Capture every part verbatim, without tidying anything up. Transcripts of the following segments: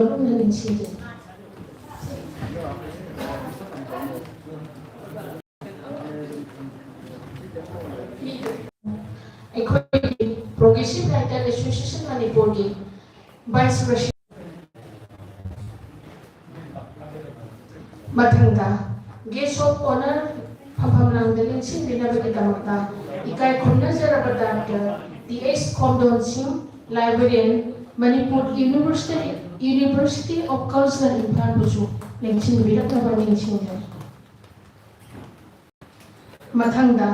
ꯃꯔꯨꯞꯅ ꯅꯤꯡꯁꯤꯡꯖꯩ꯫ ꯑꯩꯈꯣꯏꯒꯤ Progressive Writer Association ꯃꯅꯤꯄꯨꯔꯒꯤ vice president꯫ ꯃꯊꯪꯗ guest of honour ꯐꯝꯐꯝ ꯂꯥꯡꯗ ꯂꯦꯡꯁꯤꯟꯕꯤꯅꯕꯒꯤꯗꯃꯛꯇ ꯏꯀꯥꯏ ꯈꯨꯝꯅꯖꯔꯕ ꯗꯥꯛꯇꯔ ꯇꯤ ꯑꯩꯆ ꯈꯣꯝꯗꯣꯟ ꯁꯤꯡ, librarian, Manipur University, University of Culture ꯏꯝꯐꯥꯜꯕꯨꯁꯨ ꯂꯦꯡꯁꯤꯟꯕꯤꯔꯛꯅꯕ ꯅꯤꯡꯁꯤꯡꯖꯔꯤ꯫ ꯃꯊꯪꯗ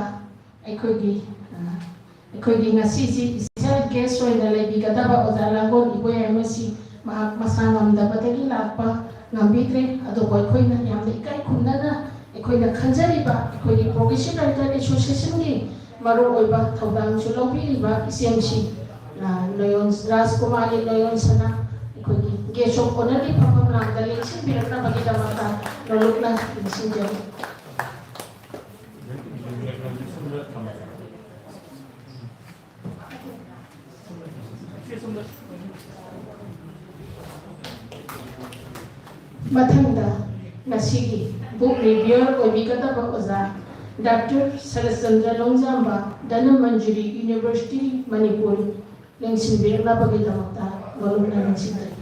ꯑꯩꯈꯣꯏꯒꯤ, ꯑ, ꯑꯩꯈꯣꯏꯒꯤ ꯉꯁꯤꯁꯤ special guest ꯑꯣꯏꯅ ꯂꯩꯕꯤꯒꯗꯕ ꯑꯣꯖꯥ ꯂꯥꯡꯒꯣꯜ ꯏꯕꯣꯌꯥꯏꯃ ꯁꯤ ꯃꯍꯥꯛ ꯃꯁꯥ ꯉꯝꯗꯕꯗꯒꯤ ꯂꯥꯛꯄ ꯉꯝꯕꯤꯗ꯭ꯔꯦ꯫ ꯑꯗꯨꯕꯨ ꯑꯩꯈꯣꯏꯅ ꯌꯥꯝꯅ ꯏꯀꯥꯏ ꯈꯨꯝꯅꯅ ꯑꯩꯈꯣꯏꯅ ꯈꯟꯖꯔꯤꯕ ꯑꯩꯈꯣꯏꯒꯤ Progressive Writer Associationꯒꯤ ꯃꯔꯨꯑꯣꯏꯕ ꯊꯧꯗꯥꯡꯁꯨ ꯂꯧꯕꯤꯔꯤꯕ ꯏꯆꯦꯝꯁꯤ, ꯑ, ꯅꯣꯌꯣꯟ, ꯔꯥꯖꯀꯨꯃꯥꯔꯤ ꯅꯣꯌꯣꯟꯁꯅꯥ ꯑꯩꯈꯣꯏꯒꯤ guest of honourꯒꯤ ꯐꯝꯐꯝ ꯂꯥꯡꯗ ꯂꯦꯡꯁꯤꯟꯕꯤꯔꯛꯅꯕꯒꯤꯗꯃꯛꯇ ꯅꯣꯂꯨꯛꯅ ꯅꯤꯡꯁꯤꯡꯖꯔꯤ꯫ ꯃꯊꯪꯗ ꯉꯁꯤꯒꯤ book reviewer ꯑꯣꯏꯕꯤꯒꯗꯕ ꯑꯣꯖꯥ ꯗꯥꯛꯇꯔ ꯁꯔꯠꯆꯟꯗ꯭ꯔ ꯂꯣꯡꯖꯥꯝꯕ, ꯙꯅꯃꯟꯖꯨꯔꯤ University ꯃꯅꯤꯄꯨꯔ, ꯂꯦꯡꯁꯤꯟꯕꯤꯔꯛꯅꯕꯒꯤꯗꯃꯛꯇ ꯃꯔꯨꯞꯅ ꯅꯤꯡꯁꯤꯡꯖꯔꯤ꯫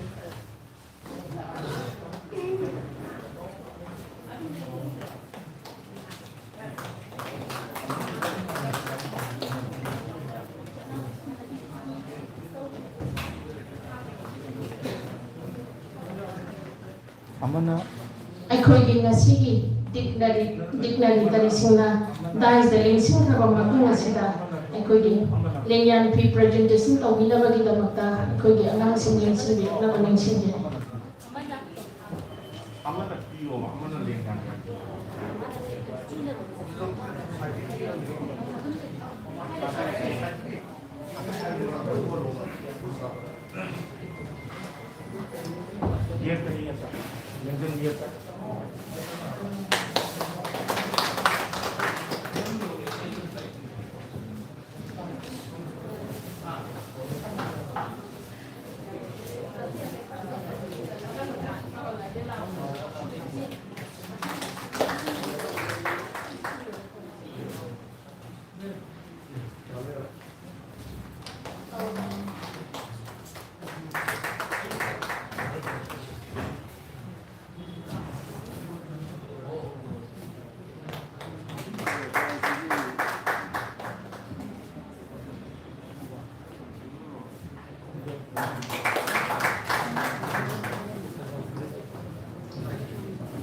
ꯑꯃꯅ ꯑꯩꯈꯣꯏꯒꯤ ꯉꯁꯤꯒꯤ dignitary, dignitaryꯁꯤꯡꯅ dais ꯗ ꯂꯦꯡꯁꯤꯟꯈ꯭ꯔꯕ ꯃꯇꯨꯡ ꯑꯁꯤꯗ ꯑꯩꯈꯣꯏꯒꯤ ꯂꯦꯡꯌꯥꯟ ꯐꯤ presentation ꯇꯧꯕꯤꯅꯕꯒꯤꯗꯃꯛꯇ ꯑꯩꯈꯣꯏꯒꯤ ꯑꯉꯥꯡꯁꯤꯡ ꯂꯦꯡꯁꯤꯟꯕꯤꯔꯛꯅꯕ ꯅꯤꯡꯁꯤꯡꯖꯔꯤ꯫ ꯑꯃꯅ ꯄꯤꯌꯣ, ꯑꯃꯅ ꯂꯦꯡꯌꯥꯟ꯫ ꯌꯦꯠꯇ, ꯌꯦꯠꯇ꯫ ꯂꯦꯡꯖꯟ ꯌꯦꯠꯇ꯫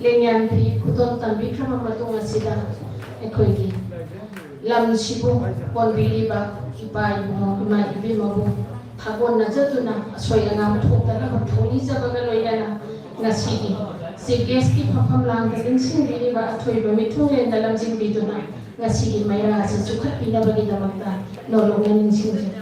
ꯂꯦꯡꯌꯥꯟ ꯐꯤ ꯈꯨꯗꯣꯜ ꯇꯝꯕꯤꯈ꯭ꯔꯕ ꯃꯇꯨꯡ ꯑꯁꯤꯗ ꯑꯩꯈꯣꯏꯒꯤ ꯂꯝꯁꯤꯕꯨ ꯀꯣꯟꯕꯤꯔꯤꯕ ꯏꯄꯥ ꯏꯕꯨꯡꯉꯣ, ꯏꯃꯥ ꯏꯕꯦꯝꯃꯕꯨ ꯊꯥꯒꯣꯟꯅꯖꯗꯨꯅ, ꯑꯁꯣꯏ ꯑꯉꯥꯝ ꯊꯣꯛꯇꯅꯕ ꯊꯧꯅꯤꯖꯕꯒ ꯂꯣꯏꯅꯅ, ꯉꯁꯤꯒꯤ ꯆꯤꯐ ꯒꯦꯁꯀꯤ ꯐꯝꯐꯝ ꯂꯥꯡꯗ ꯂꯦꯡꯁꯤꯟꯕꯤꯔꯤꯕ ꯑꯊꯣꯏꯕ ꯃꯤꯊꯨꯡꯂꯦꯟꯗ ꯂꯝꯖꯤꯡꯕꯤꯗꯨꯅ, ꯉꯁꯤꯒꯤ ꯃꯩꯔꯥ ꯑꯁꯤ ꯆꯨꯞꯈꯠꯄꯤꯅꯕꯒꯤꯗꯃꯛꯇ ꯅꯣꯂꯨꯛꯅ ꯅꯤꯡꯁꯤꯡꯖꯔꯤ꯫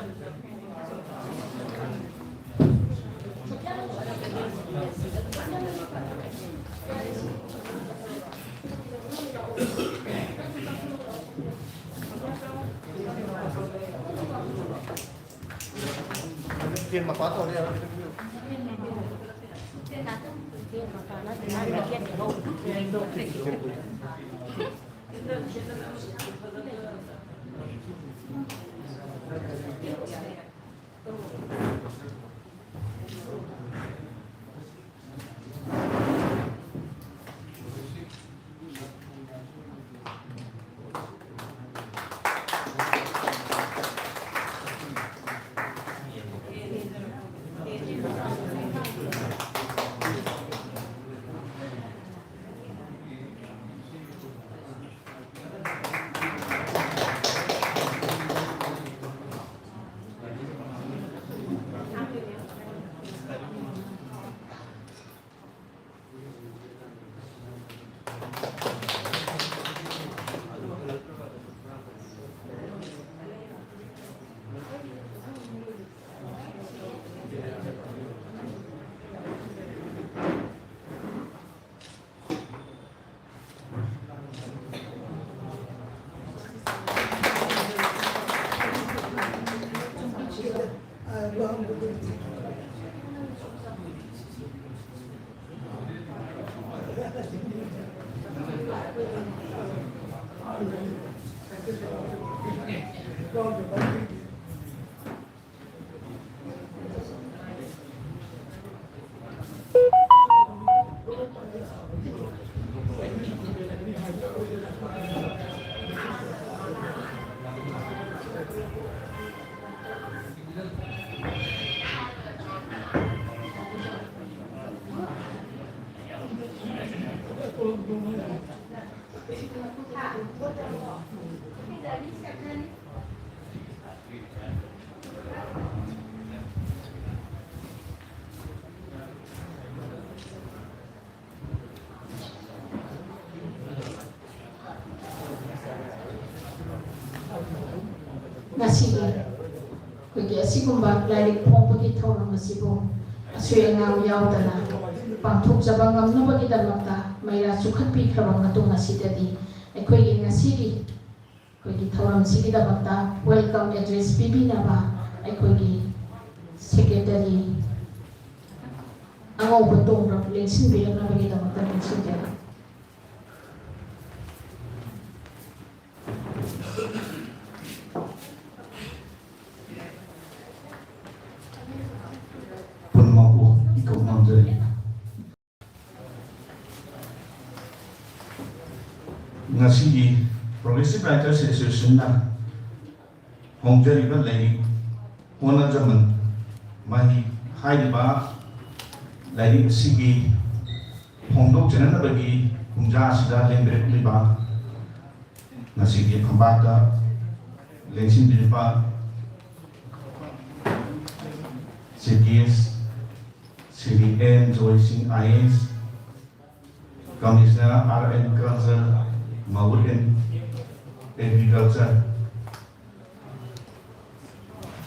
ꯉꯁꯤꯒꯤ ꯑꯩꯈꯣꯏꯒꯤ ꯑꯁꯤꯒꯨꯝꯕ ꯂꯥꯏꯔꯤꯛ ꯐꯣꯡꯕꯒꯤ ꯊꯧꯔꯝ ꯑꯁꯤꯕꯨ ꯑꯁꯣꯏ ꯑꯉꯥꯝ ꯌꯥꯎꯗꯅ ꯄꯥꯡꯊꯣꯛꯆꯕ ꯉꯝꯅꯕꯒꯤꯗꯃꯛꯇ ꯃꯩꯔꯥ ꯆꯨꯈꯠꯄꯤꯈ꯭ꯔꯕ ꯃꯇꯨꯡ ꯑꯁꯤꯗꯗꯤ ꯑꯩꯈꯣꯏꯒꯤ ꯉꯁꯤꯒꯤ ꯑꯩꯈꯣꯏꯒꯤ ꯊꯧꯔꯝꯁꯤꯒꯤꯗꯃꯛꯇ welcome address ꯄꯤꯕꯤꯅꯕ ꯑꯩꯈꯣꯏꯒꯤ secretary ꯑꯉꯧꯕ ꯇꯣꯡꯕ꯭ꯔꯝ ꯂꯦꯡꯁꯤꯟꯕꯤꯔꯛꯅꯕꯒꯤꯗꯃꯛꯇ ꯅꯤꯡꯁꯤꯡꯖꯔꯤ꯫ ꯄꯨꯝꯅꯃꯛꯄꯨ ꯏꯀꯣꯛ ꯅꯣꯟꯖꯔꯤ꯫ ꯉꯁꯤꯒꯤ Progressive Writers Associationꯅ ꯐꯣꯡꯖꯔꯤꯕ ꯂꯥꯏꯔꯤꯛ ꯍꯣꯠꯅꯖꯃꯟ ꯃꯍꯩ ꯍꯥꯏꯔꯤꯕ ꯂꯥꯏꯔꯤꯛ ꯑꯁꯤꯒꯤ ꯐꯣꯡꯗꯣꯛꯆꯅꯅꯕꯒꯤ ꯀꯨꯝꯖꯥ ꯑꯁꯤꯗ ꯂꯦꯡꯕꯤꯔꯛꯂꯤꯕ ꯉꯁꯤꯒꯤ ꯐꯝꯄꯥꯛꯇ ꯂꯦꯡꯁꯤꯟꯕꯤꯔꯤꯕ ꯁꯤ ꯗꯤ ꯑꯦꯁ ꯁ꯭ꯔꯤ ꯑꯦꯟ ꯖꯣꯏ ꯁꯤꯡ I A S, Commissioner Art and Culture, Maul and Agriculture,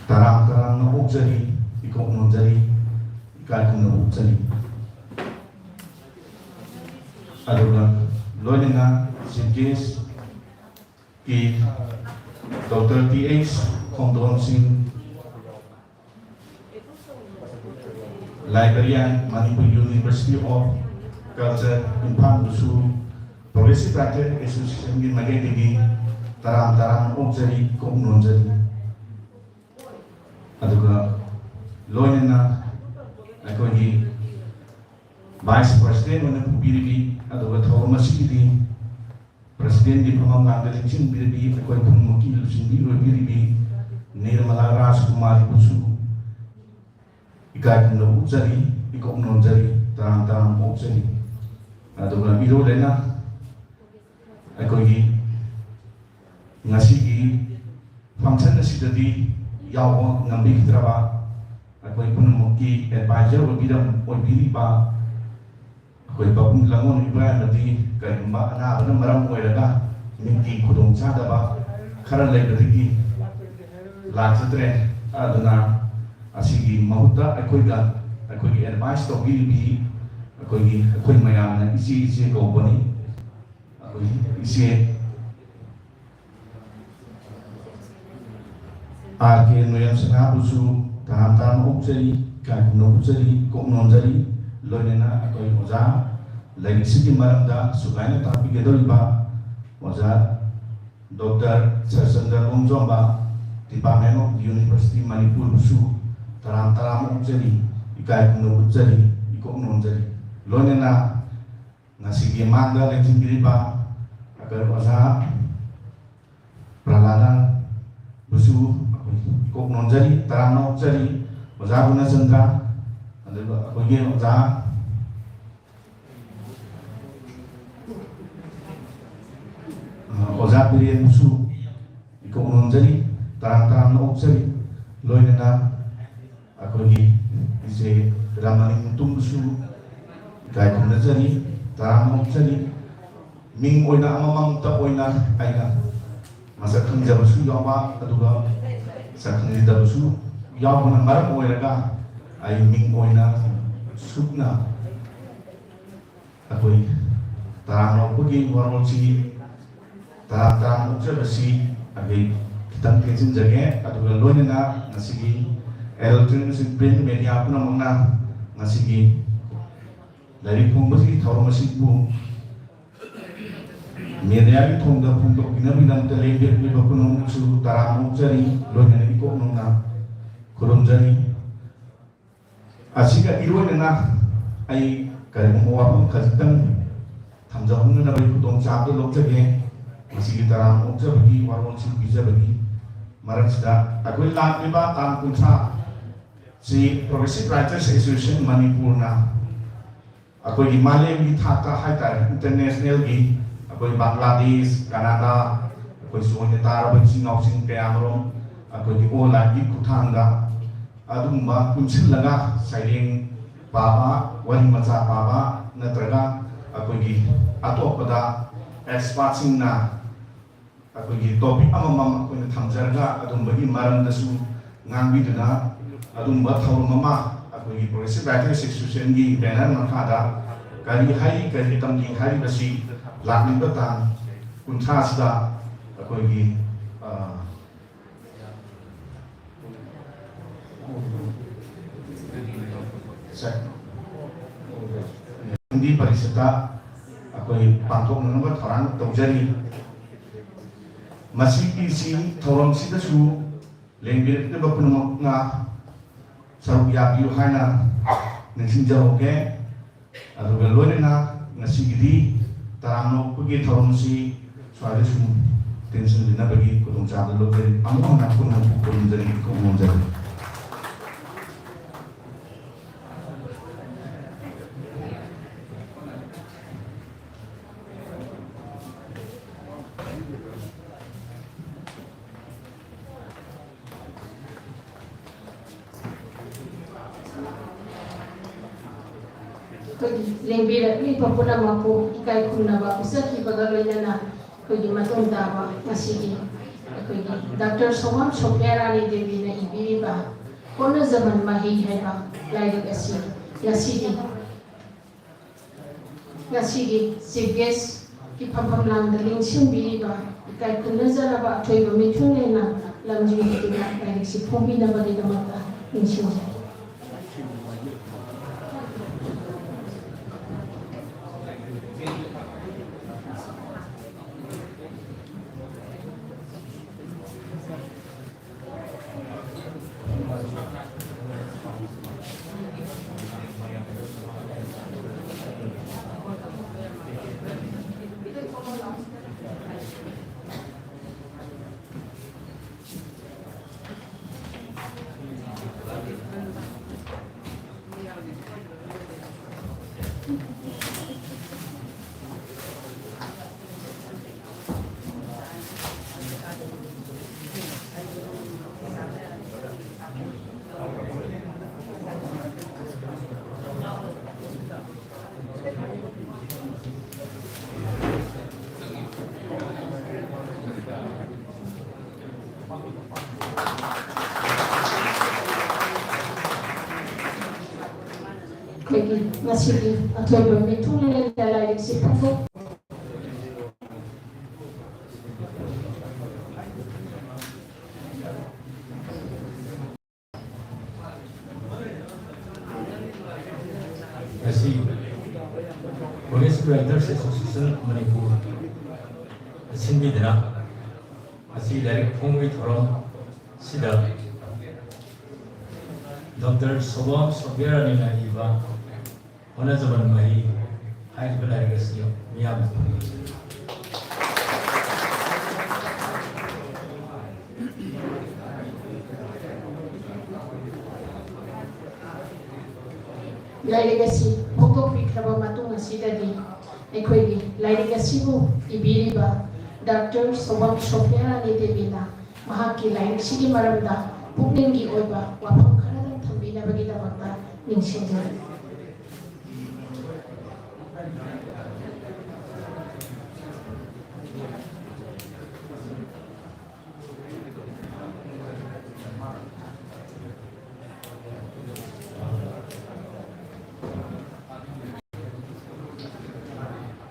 ꯇꯔꯥꯝ ꯇꯔꯥꯝꯅ ꯑꯣꯛꯆꯔꯤ, ꯏꯀꯣꯛ ꯅꯣꯟꯖꯔꯤ, ꯏꯀꯥꯏ ꯈꯨꯝꯅꯕ ꯎꯠꯆꯔꯤ꯫ ꯑꯗꯨꯒ ꯂꯣꯏꯅꯅ Chief Guest ꯀꯤ ꯗꯣꯛꯇꯔ ꯇꯤ ꯑꯩꯆ ꯈꯣꯡꯗꯣꯟ ꯁꯤꯡ, Librarian, Manipur University of Culture, ꯏꯝꯐꯥꯜꯕꯨꯁꯨ Progressive Writer Associationꯒꯤ ꯃꯥꯏꯀꯩꯗꯒꯤ ꯇꯔꯥꯝ ꯇꯔꯥꯝꯅ ꯑꯣꯛꯆꯔꯤ, ꯏꯀꯣꯛ ꯅꯣꯟꯖꯔꯤ꯫ ꯑꯗꯨꯒ ꯂꯣꯏꯅꯅ ꯑꯩꯈꯣꯏꯒꯤ Vice President ꯑꯣꯏꯅ ꯄꯨꯕꯤꯔꯤꯕꯤ, ꯑꯗꯨꯒ ꯊꯧꯔꯝ ꯑꯁꯤꯒꯤꯗꯤ Presidentꯀꯤ ꯐꯝꯐꯝ ꯂꯥꯡꯗ ꯂꯦꯡꯁꯤꯟꯕꯤꯔꯤꯕꯤ ꯑꯩꯈꯣꯏ ꯈꯨꯟꯃꯨꯛꯀꯤ ꯂꯨꯆꯤꯡꯕꯤ ꯑꯣꯏꯕꯤꯔꯤꯕꯤ ꯅꯤꯔꯃꯂꯥ ꯔꯥꯖꯀꯨꯃꯥꯔꯤꯕꯨꯁꯨ ꯏꯀꯥꯏ ꯈꯨꯝꯅꯕ ꯎꯠꯆꯔꯤ, ꯏꯀꯣꯛ ꯅꯣꯟꯖꯔꯤ, ꯇꯔꯥꯝ ꯇꯔꯥꯝ ꯑꯣꯛꯆꯔꯤ꯫ ꯑꯗꯨꯒ ꯏꯔꯣꯏ ꯂꯣꯏꯅ ꯑꯩꯈꯣꯏꯒꯤ ꯉꯁꯤꯒꯤ function ꯑꯁꯤꯗꯗꯤ ꯌꯥꯎꯕ ꯉꯝꯕꯤꯈꯤꯗ꯭ꯔꯕ ꯑꯩꯈꯣꯏ ꯄꯨꯝꯅꯃꯛꯀꯤ advisor ꯑꯣꯏꯕꯤꯔꯝ ꯑꯣꯏꯕꯤꯔꯤꯕ ꯑꯩꯈꯣꯏ ꯄꯥꯕꯨꯡ ꯂꯥꯡꯒꯣꯜ ꯏꯕꯣꯌꯥꯏꯃꯗꯤ ꯀꯔꯤꯒꯨꯝꯕ ꯑꯅꯥꯕꯅ ꯃꯔꯝ ꯑꯣꯏꯔꯒ ꯃꯤꯠꯀꯤ ꯈꯨꯗꯣꯡꯆꯥꯗꯕ ꯈꯔ ꯂꯩꯕꯗꯒꯤ ꯂꯥꯛꯆꯗ꯭ꯔꯦ꯫ ꯑꯗꯨꯅ ꯑꯁꯤꯒꯤ ꯃꯍꯨꯠꯇ ꯑꯩꯈꯣꯏꯗ ꯑꯩꯈꯣꯏꯒꯤ advice ꯇꯧꯕꯤꯔꯤꯕꯤ ꯑꯩꯈꯣꯏꯒꯤ ꯑꯩꯈꯣꯏ ꯃꯌꯥꯝꯅ ꯏꯆꯦ ꯏꯆꯦ ꯀꯧꯕꯅꯤ꯫ ꯑꯩꯈꯣꯏ ꯏꯆꯦ ꯑꯥꯔ ꯀꯦ ꯅꯣꯌꯦꯝ ꯁꯅꯥꯕꯨꯁꯨ ꯇꯔꯥꯝ ꯇꯔꯥꯝꯅ ꯑꯣꯛꯆꯔꯤ, ꯏꯀꯥꯏ ꯈꯨꯝꯅꯕ ꯎꯠꯆꯔꯤ, ꯀꯣꯛ ꯅꯣꯟꯖꯔꯤ꯫ ꯂꯣꯏꯅꯅ ꯑꯩꯈꯣꯏ ꯑꯣꯖꯥ ꯂꯥꯏꯔꯤꯛꯁꯤꯒꯤ ꯃꯔꯝꯗ ꯁꯨꯒꯥꯏꯅ ꯇꯥꯛꯄꯤꯒꯗꯧꯔꯤꯕ ꯑꯣꯖꯥ ꯗꯣꯛꯇꯔ ꯁꯔꯆꯟꯗ꯭ꯔ ꯂꯣꯡꯖꯣꯝꯕ, Department of University ꯃꯅꯤꯄꯨꯔꯕꯨꯁꯨ ꯇꯔꯥꯝ ꯇꯔꯥꯝꯅ ꯑꯣꯛꯆꯔꯤ, ꯏꯀꯥꯏ ꯈꯨꯝꯅꯕ ꯎꯠꯆꯔꯤ, ꯏꯀꯣꯛ ꯅꯣꯟꯖꯔꯤ꯫ ꯂꯣꯏꯅꯅ ꯉꯁꯤꯒꯤ ꯃꯥꯡꯗ ꯂꯦꯡꯁꯤꯟꯕꯤꯔꯤꯕ ꯑꯩꯈꯣꯏ ꯑꯣꯖꯥ ꯄ꯭ꯔꯍꯂꯥꯗꯕꯨꯁꯨ ꯑꯩꯈꯣꯏ ꯏꯀꯣꯛ ꯅꯣꯟꯖꯔꯤ, ꯇꯔꯥꯝꯅ ꯑꯣꯛꯆꯔꯤ꯫ ꯑꯣꯖꯥ ꯒꯨꯅꯆꯟꯗ꯭ꯔ, ꯑꯗꯨꯒ ꯑꯩꯈꯣꯏꯒꯤ ꯑꯣꯖꯥ, ꯑ, ꯑꯣꯖꯥ ꯕꯤꯔꯦꯟꯕꯨꯁꯨ ꯏꯀꯣꯛ ꯅꯣꯟꯖꯔꯤ, ꯇꯔꯥꯝ ꯇꯔꯥꯝꯅ ꯑꯣꯛꯆꯔꯤ꯫ ꯂꯣꯏꯅꯅ ꯑꯩꯈꯣꯏꯒꯤ ꯏꯆꯦ ꯔꯥꯃꯅꯤ ꯃꯨꯇꯨꯝꯕꯨꯁꯨ ꯏꯀꯥꯏ ꯈꯨꯝꯅꯖꯔꯤ, ꯇꯔꯥꯝꯅ ꯑꯣꯛꯆꯔꯤ꯫ ꯃꯤꯡ ꯑꯣꯏꯅ ꯑꯃꯃꯝꯇ ꯑꯣꯏꯅ ꯑꯩꯅ ꯃꯁꯛ ꯈꯪꯖꯕꯁꯨ ꯌꯥꯎꯕ, ꯑꯗꯨꯒ ꯁꯛ ꯈꯪꯖꯗꯕꯁꯨ ꯌꯥꯎꯕꯅ ꯃꯔꯝ ꯑꯣꯏꯔꯒ ꯑꯩ ꯃꯤꯡ ꯑꯣꯏꯅ ꯁꯨꯞꯅ ꯑꯩꯈꯣꯏ ꯇꯔꯥꯝꯅ ꯑꯣꯛꯄꯒꯤ ꯋꯥꯔꯣꯜꯁꯤ ꯇꯔꯥꯝ ꯇꯔꯥꯝꯅ ꯑꯣꯛꯆꯕꯁꯤ ꯑꯩꯈꯣꯏ ꯈꯤꯇꯪ ꯇꯦꯟꯁꯤꯟꯖꯒꯦ꯫ ꯑꯗꯨꯒ ꯂꯣꯏꯅꯅ ꯉꯁꯤꯒꯤ Electronic Print Media ꯄꯨꯝꯅꯃꯛꯅ ꯉꯁꯤꯒꯤ ꯂꯥꯏꯔꯤꯛ ꯐꯣꯡꯕꯒꯤ ꯊꯧꯔꯝ ꯑꯁꯤꯕꯨ mediaꯒꯤ ꯊꯣꯡꯗ ꯐꯣꯡꯗꯣꯛꯄꯤꯅꯕꯒꯤꯗꯃꯛꯇ ꯂꯦꯡꯕꯤꯔꯛꯂꯤꯕ ꯄꯨꯝꯅꯃꯛꯁꯨ ꯇꯔꯥꯝꯅ ꯑꯣꯛꯆꯔꯤ, ꯂꯣꯏꯅꯅ ꯏꯀꯣꯛ ꯅꯣꯟꯅ ꯈꯨꯔꯨꯝꯖꯔꯤ꯫ ꯑꯁꯤꯒ ꯏꯔꯣꯏꯅꯅ ꯑꯩ ꯀꯔꯤꯒꯨꯝꯕ ꯋꯥꯐꯝ ꯈꯖꯤꯛꯇꯪ ꯊꯝꯖꯍꯧꯅꯅꯕꯒꯤ ꯈꯨꯗꯣꯡꯆꯥꯕꯗꯨ ꯂꯧꯖꯒꯦ꯫ ꯃꯁꯤꯒꯤ ꯇꯔꯥꯝꯅ ꯑꯣꯛꯆꯕꯒꯤ ꯋꯥꯔꯣꯜꯁꯤꯡ ꯄꯤꯖꯕꯒꯤ ꯃꯔꯛꯁꯤꯗ ꯑꯩꯈꯣꯏ ꯂꯥꯛꯂꯤꯕ ꯇꯥꯡ ꯀꯨꯟꯊ꯭ꯔꯥ ꯁꯤ Progressive Writers Association ꯃꯅꯤꯄꯨꯔꯅ ꯑꯩꯈꯣꯏꯒꯤ ꯃꯥꯂꯦꯝꯒꯤ ꯊꯥꯛꯇ ꯍꯥꯏꯇꯥꯔꯦ, ꯏꯟꯇꯔꯅꯦꯁꯅꯦꯜꯒꯤ, ꯑꯩꯈꯣꯏ ꯕꯪꯒ꯭ꯂꯥꯗꯦꯁ, ꯀꯅꯥꯗꯥ, ꯑꯩꯈꯣꯏ ꯆꯣꯏꯅ ꯇꯥꯔꯕ ꯏꯆꯤꯟ ꯏꯅꯥꯎꯁꯤꯡ ꯀꯌꯥꯃꯔꯨꯝ ꯑꯩꯈꯣꯏꯒꯤ ꯑꯣꯟꯂꯥꯏꯟꯒꯤ ꯈꯨꯠꯊꯥꯡꯗ ꯑꯗꯨꯒꯨꯝꯕ ꯄꯨꯟꯁꯤꯜꯂꯒ ꯁꯩꯔꯦꯡ ꯄꯥꯕ, ꯋꯥꯔꯤ ꯃꯆꯥ ꯄꯥꯕ, ꯅꯠꯇ꯭ꯔꯒ ꯑꯩꯈꯣꯏꯒꯤ ꯑꯇꯣꯞꯄꯗ ꯑꯦꯛꯁꯄꯥꯔꯠꯁꯤꯡꯅ ꯑꯩꯈꯣꯏꯒꯤ ꯇꯣꯄꯤꯛ ꯑꯃꯃꯝ ꯑꯩꯈꯣꯏꯅ ꯊꯝꯖꯔꯒ ꯑꯗꯨꯝꯕꯒꯤ ꯃꯔꯝꯗꯁꯨ ꯉꯥꯡꯕꯤꯗꯨꯅ, ꯑꯗꯨꯝꯕ ꯊꯧꯔꯝ ꯑꯃ ꯑꯩꯈꯣꯏꯒꯤ Progressive Writers Associationꯒꯤ ꯕꯦꯅꯔ ꯃꯈꯥꯗ ꯀꯔꯤ ꯍꯥꯏꯔꯤ, ꯀꯔꯤ ꯇꯝꯂꯤ ꯍꯥꯏꯔꯤꯕꯁꯤ ꯂꯥꯛꯂꯤꯕ ꯇꯥꯡ ꯀꯨꯟꯊ꯭ꯔꯥꯁꯤꯗ ꯑꯩꯈꯣꯏꯒꯤ, ꯑ, ꯍꯤꯟꯗꯤ ꯄꯔꯤꯁꯠꯇ ꯑꯩꯈꯣꯏ ꯄꯥꯡꯊꯣꯛꯅꯅꯕ ꯊꯧꯔꯥꯡ ꯇꯧꯖꯔꯤ꯫ ꯃꯁꯤꯒꯤ ꯁꯤ ꯊꯧꯔꯝꯁꯤꯗꯁꯨ ꯂꯦꯡꯕꯤꯔꯛꯂꯤꯕ ꯄꯨꯝꯅꯃꯛꯅ ꯁꯔꯨꯛ ꯌꯥꯕꯤꯌꯨ ꯍꯥꯏꯅ ꯅꯤꯡꯁꯤꯡꯖꯍꯧꯒꯦ꯫ ꯑꯗꯨꯒ ꯂꯣꯏꯅꯅ ꯉꯁꯤꯒꯤꯗꯤ ꯇꯔꯥꯝꯅ ꯑꯣꯛꯄꯒꯤ ꯊꯧꯔꯝꯁꯤ ꯁ꯭ꯋꯥꯏꯗ ꯁꯨꯝ ꯇꯦꯟꯁꯤꯟꯕꯤꯅꯕꯒꯤ ꯈꯨꯗꯣꯡꯆꯥꯕ ꯂꯧꯖꯔꯤ꯫ ꯑꯃꯨꯛ ꯍꯟꯅ ꯄꯨꯟꯅ ꯈꯨꯔꯨꯝꯖꯔꯤ, ꯈꯨꯔꯨꯝꯖꯔꯤ꯫ ꯑꯩꯈꯣꯏꯒꯤ ꯂꯦꯡꯕꯤꯔꯛꯂꯤꯕ ꯄꯨꯝꯅꯃꯛꯄꯨ ꯏꯀꯥꯏ ꯈꯨꯝꯅꯕ ꯎꯠꯆꯈꯤꯕꯒ ꯂꯣꯏꯅꯅ ꯑꯩꯈꯣꯏꯒꯤ ꯃꯇꯨꯡ ꯇꯥꯕ ꯉꯁꯤꯒꯤ ꯑꯩꯈꯣꯏꯒꯤ ꯗꯥꯛꯇꯔ ꯁꯣꯃꯥꯝ ꯁꯣꯐꯤꯌꯥ ꯔꯥꯅꯤ ꯗꯦꯕꯤꯅ ꯏꯕꯤꯔꯤꯕ ꯍꯣꯠꯅꯖꯃꯟ ꯃꯍꯩ ꯍꯥꯏꯕ ꯂꯥꯏꯔꯤꯛ ꯑꯁꯤ ꯉꯁꯤꯒꯤ ꯉꯁꯤꯒꯤ ꯆꯤꯐ ꯒꯦꯁꯀꯤ ꯐꯝꯐꯝ ꯂꯥꯡꯗ ꯂꯦꯡꯁꯤꯟꯕꯤꯔꯤꯕ ꯏꯀꯥꯏ ꯈꯨꯝꯅꯖꯔꯕ ꯑꯊꯣꯏꯕ ꯃꯤꯊꯨꯡꯂꯦꯟꯅ ꯂꯝꯖꯤꯡꯕꯤꯗꯨꯅ ꯂꯥꯏꯔꯤꯛꯁꯤ ꯐꯣꯡꯕꯤꯅꯕꯒꯤꯗꯃꯛꯇ ꯅꯤꯡꯁꯤꯡꯖꯔꯤ꯫ ꯑꯩꯈꯣꯏꯒꯤ ꯉꯁꯤꯒꯤ ꯑꯊꯣꯏꯕ ꯃꯤꯊꯨꯡꯂꯦꯟꯗ ꯂꯥꯏꯔꯤꯛꯁꯤ ꯐꯣꯡꯗꯣꯛ ꯉꯁꯤ College Writers Association ꯃꯅꯤꯄꯨꯔ ꯁꯤꯟꯕꯤꯗꯨꯅ ꯉꯁꯤ ꯂꯥꯏꯔꯤꯛ ꯐꯣꯡꯕꯒꯤ ꯊꯧꯔꯝ ꯁꯤꯗ ꯗꯣꯛꯇꯔ ꯁꯣꯕꯥꯝ ꯁꯣꯐꯤꯌꯥꯔꯥꯅꯤꯅ ꯏꯕ ꯍꯣꯠꯅꯖꯃꯟ ꯃꯍꯩ ꯍꯥꯏꯔꯤꯕ ꯂꯥꯏꯔꯤꯛ ꯑꯁꯤ ꯃꯤꯌꯥꯝꯅ ꯐꯪꯕꯤꯔꯤ꯫ ꯂꯥꯏꯔꯤꯛ ꯑꯁꯤ ꯐꯣꯡꯗꯣꯛꯄꯤꯈ꯭ꯔꯕ ꯃꯇꯨꯡ ꯑꯁꯤꯗꯗꯤ ꯑꯩꯈꯣꯏꯒꯤ ꯂꯥꯏꯔꯤꯛ ꯑꯁꯤꯕꯨ ꯏꯕꯤꯔꯤꯕ ꯗꯥꯛꯇꯔ ꯁꯣꯕꯥꯝ ꯁꯣꯐꯤꯌꯥꯔꯥꯅꯤ ꯗꯦꯕꯤꯅ ꯃꯍꯥꯛꯀꯤ ꯂꯥꯏꯔꯤꯛꯁꯤꯒꯤ ꯃꯔꯝꯗ ꯄꯨꯛꯅꯤꯡꯒꯤ ꯑꯣꯏꯕ ꯋꯥꯐꯝ ꯈꯔꯗꯪ ꯊꯝꯕꯤꯅꯕꯒꯤꯗꯃꯛꯇ ꯅꯤꯡꯁꯤꯡꯖꯔꯤ꯫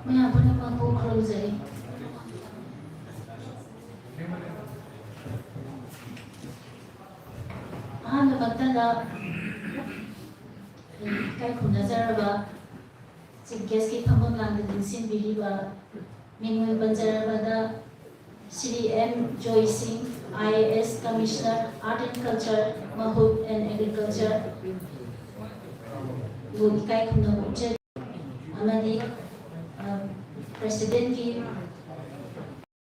ꯃꯌꯥꯝ ꯄꯨꯝꯅꯃꯛꯄꯨ ꯈꯨꯔꯨꯝꯖꯔꯤ꯫ ꯑꯍꯥꯟꯕꯃꯛꯇꯗ ꯏꯀꯥꯏ ꯈꯨꯝꯅꯖꯔꯕ Chief Guest ꯀꯤ ꯐꯝꯐꯝ ꯂꯥꯡꯗ ꯂꯦꯡꯁꯤꯟꯕꯤꯔꯤꯕ ꯃꯤꯡ ꯑꯣꯏꯅ ꯄꯟꯖꯔꯕꯗ ꯁ꯭ꯔꯤ ꯑꯦꯝ ꯖꯣꯏ ꯁꯤꯡ, I A S Commissioner, Art and Culture, ꯃꯍꯨꯠ and Agriculture ꯕꯨ ꯏꯀꯥꯏ ꯈꯨꯝꯅꯕ ꯎꯠꯆꯔꯤ꯫ ꯑꯃꯗꯤ, ꯑ, President ꯀꯤ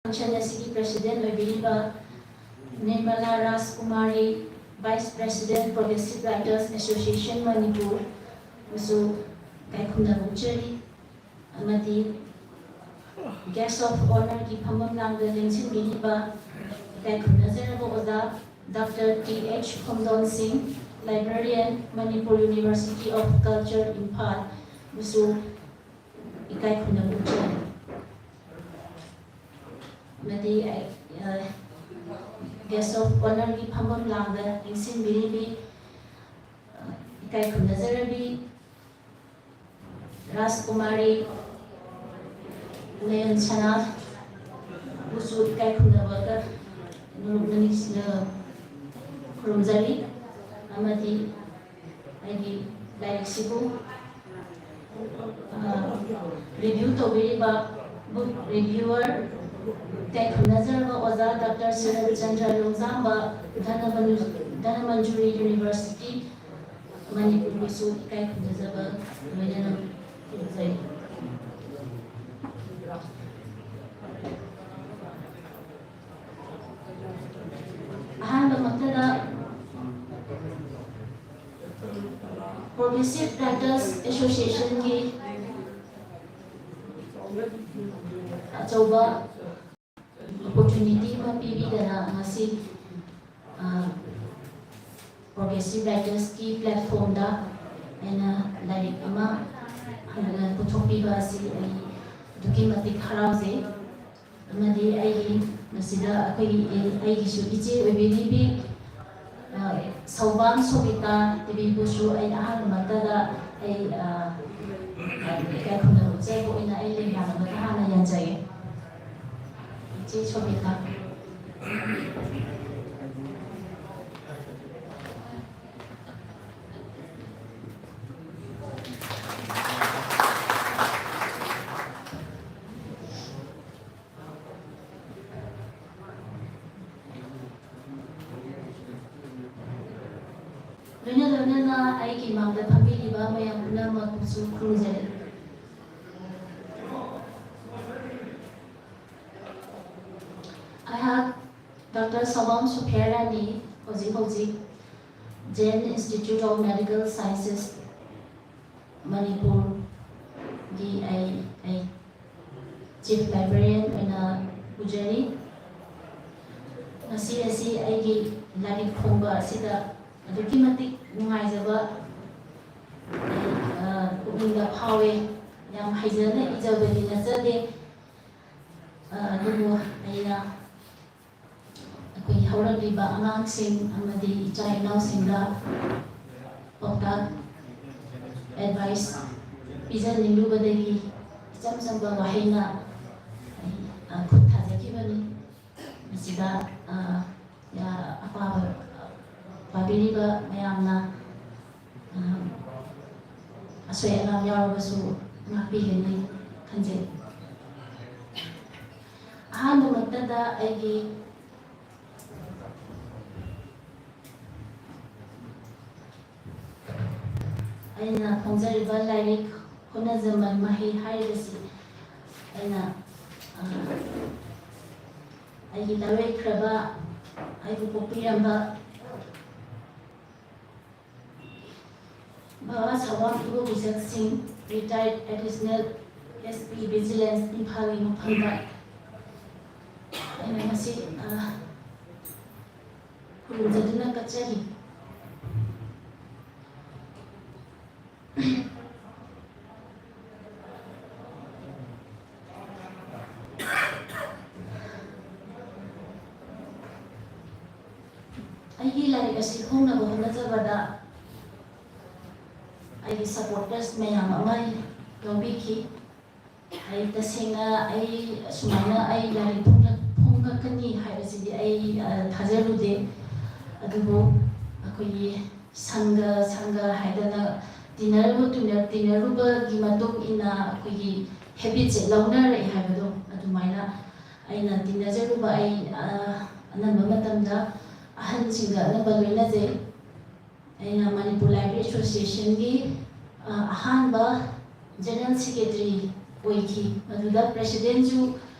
function ꯑꯁꯤꯒꯤ President ꯑꯣꯏꯕꯤꯔꯤꯕ Nirmala ꯔꯥꯖꯀꯨꯃꯥꯔꯤ, Vice President, Progressive Writers Association Manipur, ꯑꯃꯁꯨ ꯏꯀꯥꯏ ꯈꯨꯝꯅꯕ ꯎꯠꯆꯔꯤ꯫ ꯑꯃꯗꯤ Guest of Honourꯒꯤ ꯐꯝꯐꯝ ꯂꯥꯡꯗ ꯂꯦꯡꯁꯤꯟꯕꯤꯔꯤꯕ ꯏꯀꯥꯏ ꯈꯨꯝꯅꯖꯔꯕ ꯑꯣꯖꯥ Doctor T H ꯈꯣꯡꯗꯣꯟ ꯁꯤꯡ, Librarian, Manipur University of Culture, Imphal ꯕꯨꯁꯨ ꯏꯀꯥꯏ ꯈꯨꯝꯅꯕ ꯎꯠꯆꯔꯤ꯫ ꯑꯃꯗꯤ, ꯑ, Guest of Honourꯒꯤ ꯐꯝꯐꯝ ꯂꯥꯡꯗ ꯂꯦꯡꯁꯤꯟꯕꯤꯔꯤꯕꯤ, ꯑ, ꯏꯀꯥꯏ ꯈꯨꯝꯅꯖꯔꯕꯤ ꯔꯥꯖꯀꯨꯃꯥꯔꯤ ꯅꯌꯟ ꯁꯅꯥꯕꯨꯁꯨ ꯏꯀꯥꯏ ꯈꯨꯝꯅꯕꯒ ꯅꯣꯂꯨꯛꯅ ꯅꯤꯡꯁꯤꯡꯅ ꯈꯨꯔꯨꯝꯖꯔꯤ꯫ ꯑꯃꯗꯤ ꯑꯩꯒꯤ ꯂꯥꯏꯔꯤꯛꯁꯤꯕꯨ, ꯑ, review ꯇꯧꯕꯤꯔꯤꯕ book reviewer, ꯏꯀꯥꯏ ꯈꯨꯝꯅꯖꯔꯕ ꯑꯣꯖꯥ Doctor ꯁꯔꯠ ꯆꯟꯗ꯭ꯔ ꯂꯣꯡꯖꯥꯝꯕ, ꯙꯅꯃꯟ-, ꯙꯅꯃꯟꯖꯨꯔꯤ University, ꯃꯅꯤꯄꯨꯔꯕꯨꯁꯨ ꯏꯀꯥꯏ ꯈꯨꯝꯅꯖꯕ ꯂꯣꯏꯅꯅ ꯈꯨꯔꯨꯝꯖꯔꯤ꯫ ꯑꯍꯥꯟꯕꯃꯛꯇꯗ Progressive Writers Associationꯒꯤ ꯑꯆꯧꯕ opportunity ꯑꯃ ꯄꯤꯕꯤꯗꯅ ꯉꯁꯤ, ꯑ, Progressive Writersꯀꯤ platformꯗ ꯑꯩꯅ ꯂꯥꯏꯔꯤꯛ ꯑꯃ ꯍꯟꯗꯛꯅ ꯄꯨꯊꯣꯛꯄꯤꯕ ꯑꯁꯤ ꯑꯩ ꯑꯗꯨꯛꯀꯤ ꯃꯇꯤꯛ ꯍꯔꯥꯎꯖꯩ꯫ ꯑꯃꯗꯤ ꯑꯩꯒꯤ ꯃꯁꯤꯗ ꯑꯩꯈꯣꯏꯒꯤ, ꯑꯩꯒꯤꯁꯨ ꯏꯆꯦ ꯑꯣꯏꯕꯤꯔꯤꯕꯤ, ꯑ, ꯁꯧꯕꯥꯝ ꯁꯣꯕꯤꯇꯥ ꯗꯦꯕꯤꯕꯨꯁꯨ ꯑꯩ ꯑꯍꯥꯟꯕꯃꯛꯇꯗ ꯑꯩ, ꯑ, ꯑ, ꯏꯀꯥꯏ ꯈꯨꯝꯅꯕ ꯎꯠꯆꯕ ꯑꯣꯏꯅ ꯑꯩ ꯂꯦꯡꯗꯥꯅꯕꯗ ꯍꯥꯟꯅ ꯌꯥꯖꯒꯦ꯫ ꯏꯆꯦ ꯁꯣꯕꯤꯇꯥ꯫ ꯂꯣꯏꯅ ꯂꯣꯏꯅꯅ ꯑꯩꯒꯤ ꯃꯥꯡꯗ ꯐꯝꯕꯤꯔꯤꯕ ꯃꯌꯥꯝ ꯄꯨꯝꯅꯃꯛꯄꯨꯁꯨ ꯈꯨꯔꯨꯝꯖꯔꯤ꯫ ꯑꯩꯍꯥꯛ ꯗꯣꯛꯇꯔ ꯁꯧꯕꯥꯝ ꯁꯣꯐꯤꯌꯥ ꯔꯥꯅꯤ, ꯍꯧꯖꯤꯛ ꯍꯧꯖꯤꯛ Jain Institute of Medical Sciences ꯃꯅꯤꯄꯨꯔꯒꯤ ꯑꯩ ꯑꯩ ꯆꯤꯐ ꯂꯥꯏꯕ꯭ꯔꯦꯔꯤꯌꯟ ꯑꯣꯏꯅ ꯄꯨꯖꯔꯤ꯫ ꯉꯁꯤ ꯑꯁꯤ ꯑꯩꯒꯤ ꯂꯥꯏꯔꯤꯛ ꯐꯣꯡꯕ ꯑꯁꯤꯗ ꯑꯗꯨꯛꯀꯤ ꯃꯇꯤꯛ ꯅꯨꯡꯉꯥꯏꯖꯕ ꯑꯩ, ꯑ, ꯄꯨꯛꯅꯤꯡꯗ ꯐꯥꯎꯋꯦ꯫ ꯌꯥꯝ ꯍꯩꯖꯅ ꯏꯖꯕꯗꯤ ꯅꯠꯆꯗꯦ, ꯑ, ꯑꯗꯨꯕꯨ ꯑꯩꯅ ꯑꯩꯈꯣꯏꯒꯤ ꯍꯧꯔꯛꯂꯤꯕ ꯑꯉꯥꯡꯁꯤꯡ ꯑꯃꯗꯤ ꯏꯆꯥ ꯏꯅꯥꯎꯁꯤꯡꯗ ꯄꯥꯎꯇꯥꯛ, ꯑꯦꯗꯚꯥꯏꯁ ꯄꯤꯖꯅꯤꯡꯂꯨꯕꯗꯒꯤ ꯏꯆꯝ ꯆꯝꯕ ꯋꯥꯍꯩꯅ ꯑꯩ, ꯑ, ꯈꯨꯠ ꯊꯥꯖꯈꯤꯕꯅꯤ꯫ ꯃꯁꯤꯗ, ꯑ, ꯌꯥ-, ꯑꯄꯥꯕ ꯄꯥꯕꯤꯔꯤꯕ ꯃꯌꯥꯝꯅ, ꯑ, ꯑꯁꯣꯏ ꯑꯉꯥꯝ ꯌꯥꯎꯔꯕꯁꯨ ꯉꯥꯛꯄꯤꯒꯅꯤ ꯈꯟꯖꯩ꯫ ꯑꯍꯥꯟꯕꯃꯛꯇꯗ ꯑꯩꯒꯤ ꯑꯩꯅ ꯐꯣꯡꯖꯔꯤꯕ ꯂꯥꯏꯔꯤꯛ ꯍꯣꯠꯅꯖꯃꯟ ꯃꯍꯩ ꯍꯥꯏꯔꯤꯕꯁꯤ ꯑꯩꯅ, ꯑ, ꯑꯩꯒꯤ ꯂꯧꯔꯣꯏꯈ꯭ꯔꯕ, ꯑꯩꯕꯨ ꯄꯣꯛꯄꯤꯔꯝꯕ ꯕꯕꯥ ꯁꯥꯋꯥꯝ ꯏꯕꯣꯕꯤꯁꯛ ꯁꯤꯡ, retired additional S P vigilance, ꯏꯝꯐꯥꯜꯒꯤ ꯃꯐꯝꯗ ꯑꯩꯅ ꯉꯁꯤ, ꯑ, ꯈꯨꯔꯨꯝꯖꯗꯨꯅ ꯀꯠꯆꯔꯤ꯫ ꯑꯩꯒꯤ ꯂꯥꯏꯔꯤꯛ ꯑꯁꯤ ꯐꯣꯡꯅꯕ ꯍꯣꯠꯅꯖꯕꯗ ꯑꯩꯒꯤ supporters ꯃꯌꯥꯝ ꯑꯃ ꯌꯥꯎꯕꯤꯈꯤ꯫ ꯑꯩ ꯇꯁꯦꯡꯅ ꯑꯩ ꯑꯁꯨꯃꯥꯏꯅ ꯑꯩ ꯂꯥꯏꯔꯤꯛ ꯐꯣꯡꯂꯛ-, ꯐꯣꯡꯂꯛꯀꯅꯤ ꯍꯥꯏꯕꯁꯤꯗꯤ ꯑꯩ, ꯑ, ꯊꯥꯖꯔꯨꯗꯦ꯫ ꯑꯗꯨꯕꯨ ꯑꯩꯈꯣꯏꯒꯤ ꯁꯪꯒ ꯁꯪꯒ ꯍꯥꯏꯗꯅ ꯇꯤꯟꯅꯔꯨꯕ ꯇꯤꯟꯅ-, ꯇꯤꯟꯅꯔꯨꯕꯒꯤ ꯃꯇꯨꯡ ꯏꯟꯅ ꯑꯩꯈꯣꯏꯒꯤ habitꯁꯦ ꯂꯧꯅꯔꯛꯑꯦ ꯍꯥꯏꯕꯗꯣ, ꯑꯗꯨꯃꯥꯏꯅ ꯑꯩꯅ ꯇꯤꯟꯅꯖꯔꯨꯕ ꯑꯩ, ꯑ, ꯑꯅꯝꯕ ꯃꯇꯝꯗ ꯑꯍꯟꯁꯤꯡꯒ ꯑꯅꯝꯕ ꯂꯣꯏꯅꯖꯩ꯫ ꯑꯩꯅ ꯃꯅꯤꯄꯨꯔ ꯂꯥꯏꯕ꯭ꯔꯦꯔꯤ ꯑꯦꯁꯣꯁꯤꯌꯦꯁꯟꯒꯤ, ꯑ, ꯑꯍꯥꯟꯕ ꯖꯦꯅꯔꯦꯜ ꯁꯦꯀ꯭ꯔꯦꯇꯔꯤ ꯑꯣꯏꯈꯤ꯫ ꯃꯗꯨꯗ ꯄ꯭ꯔꯦꯁꯤꯗꯦꯟꯁꯨ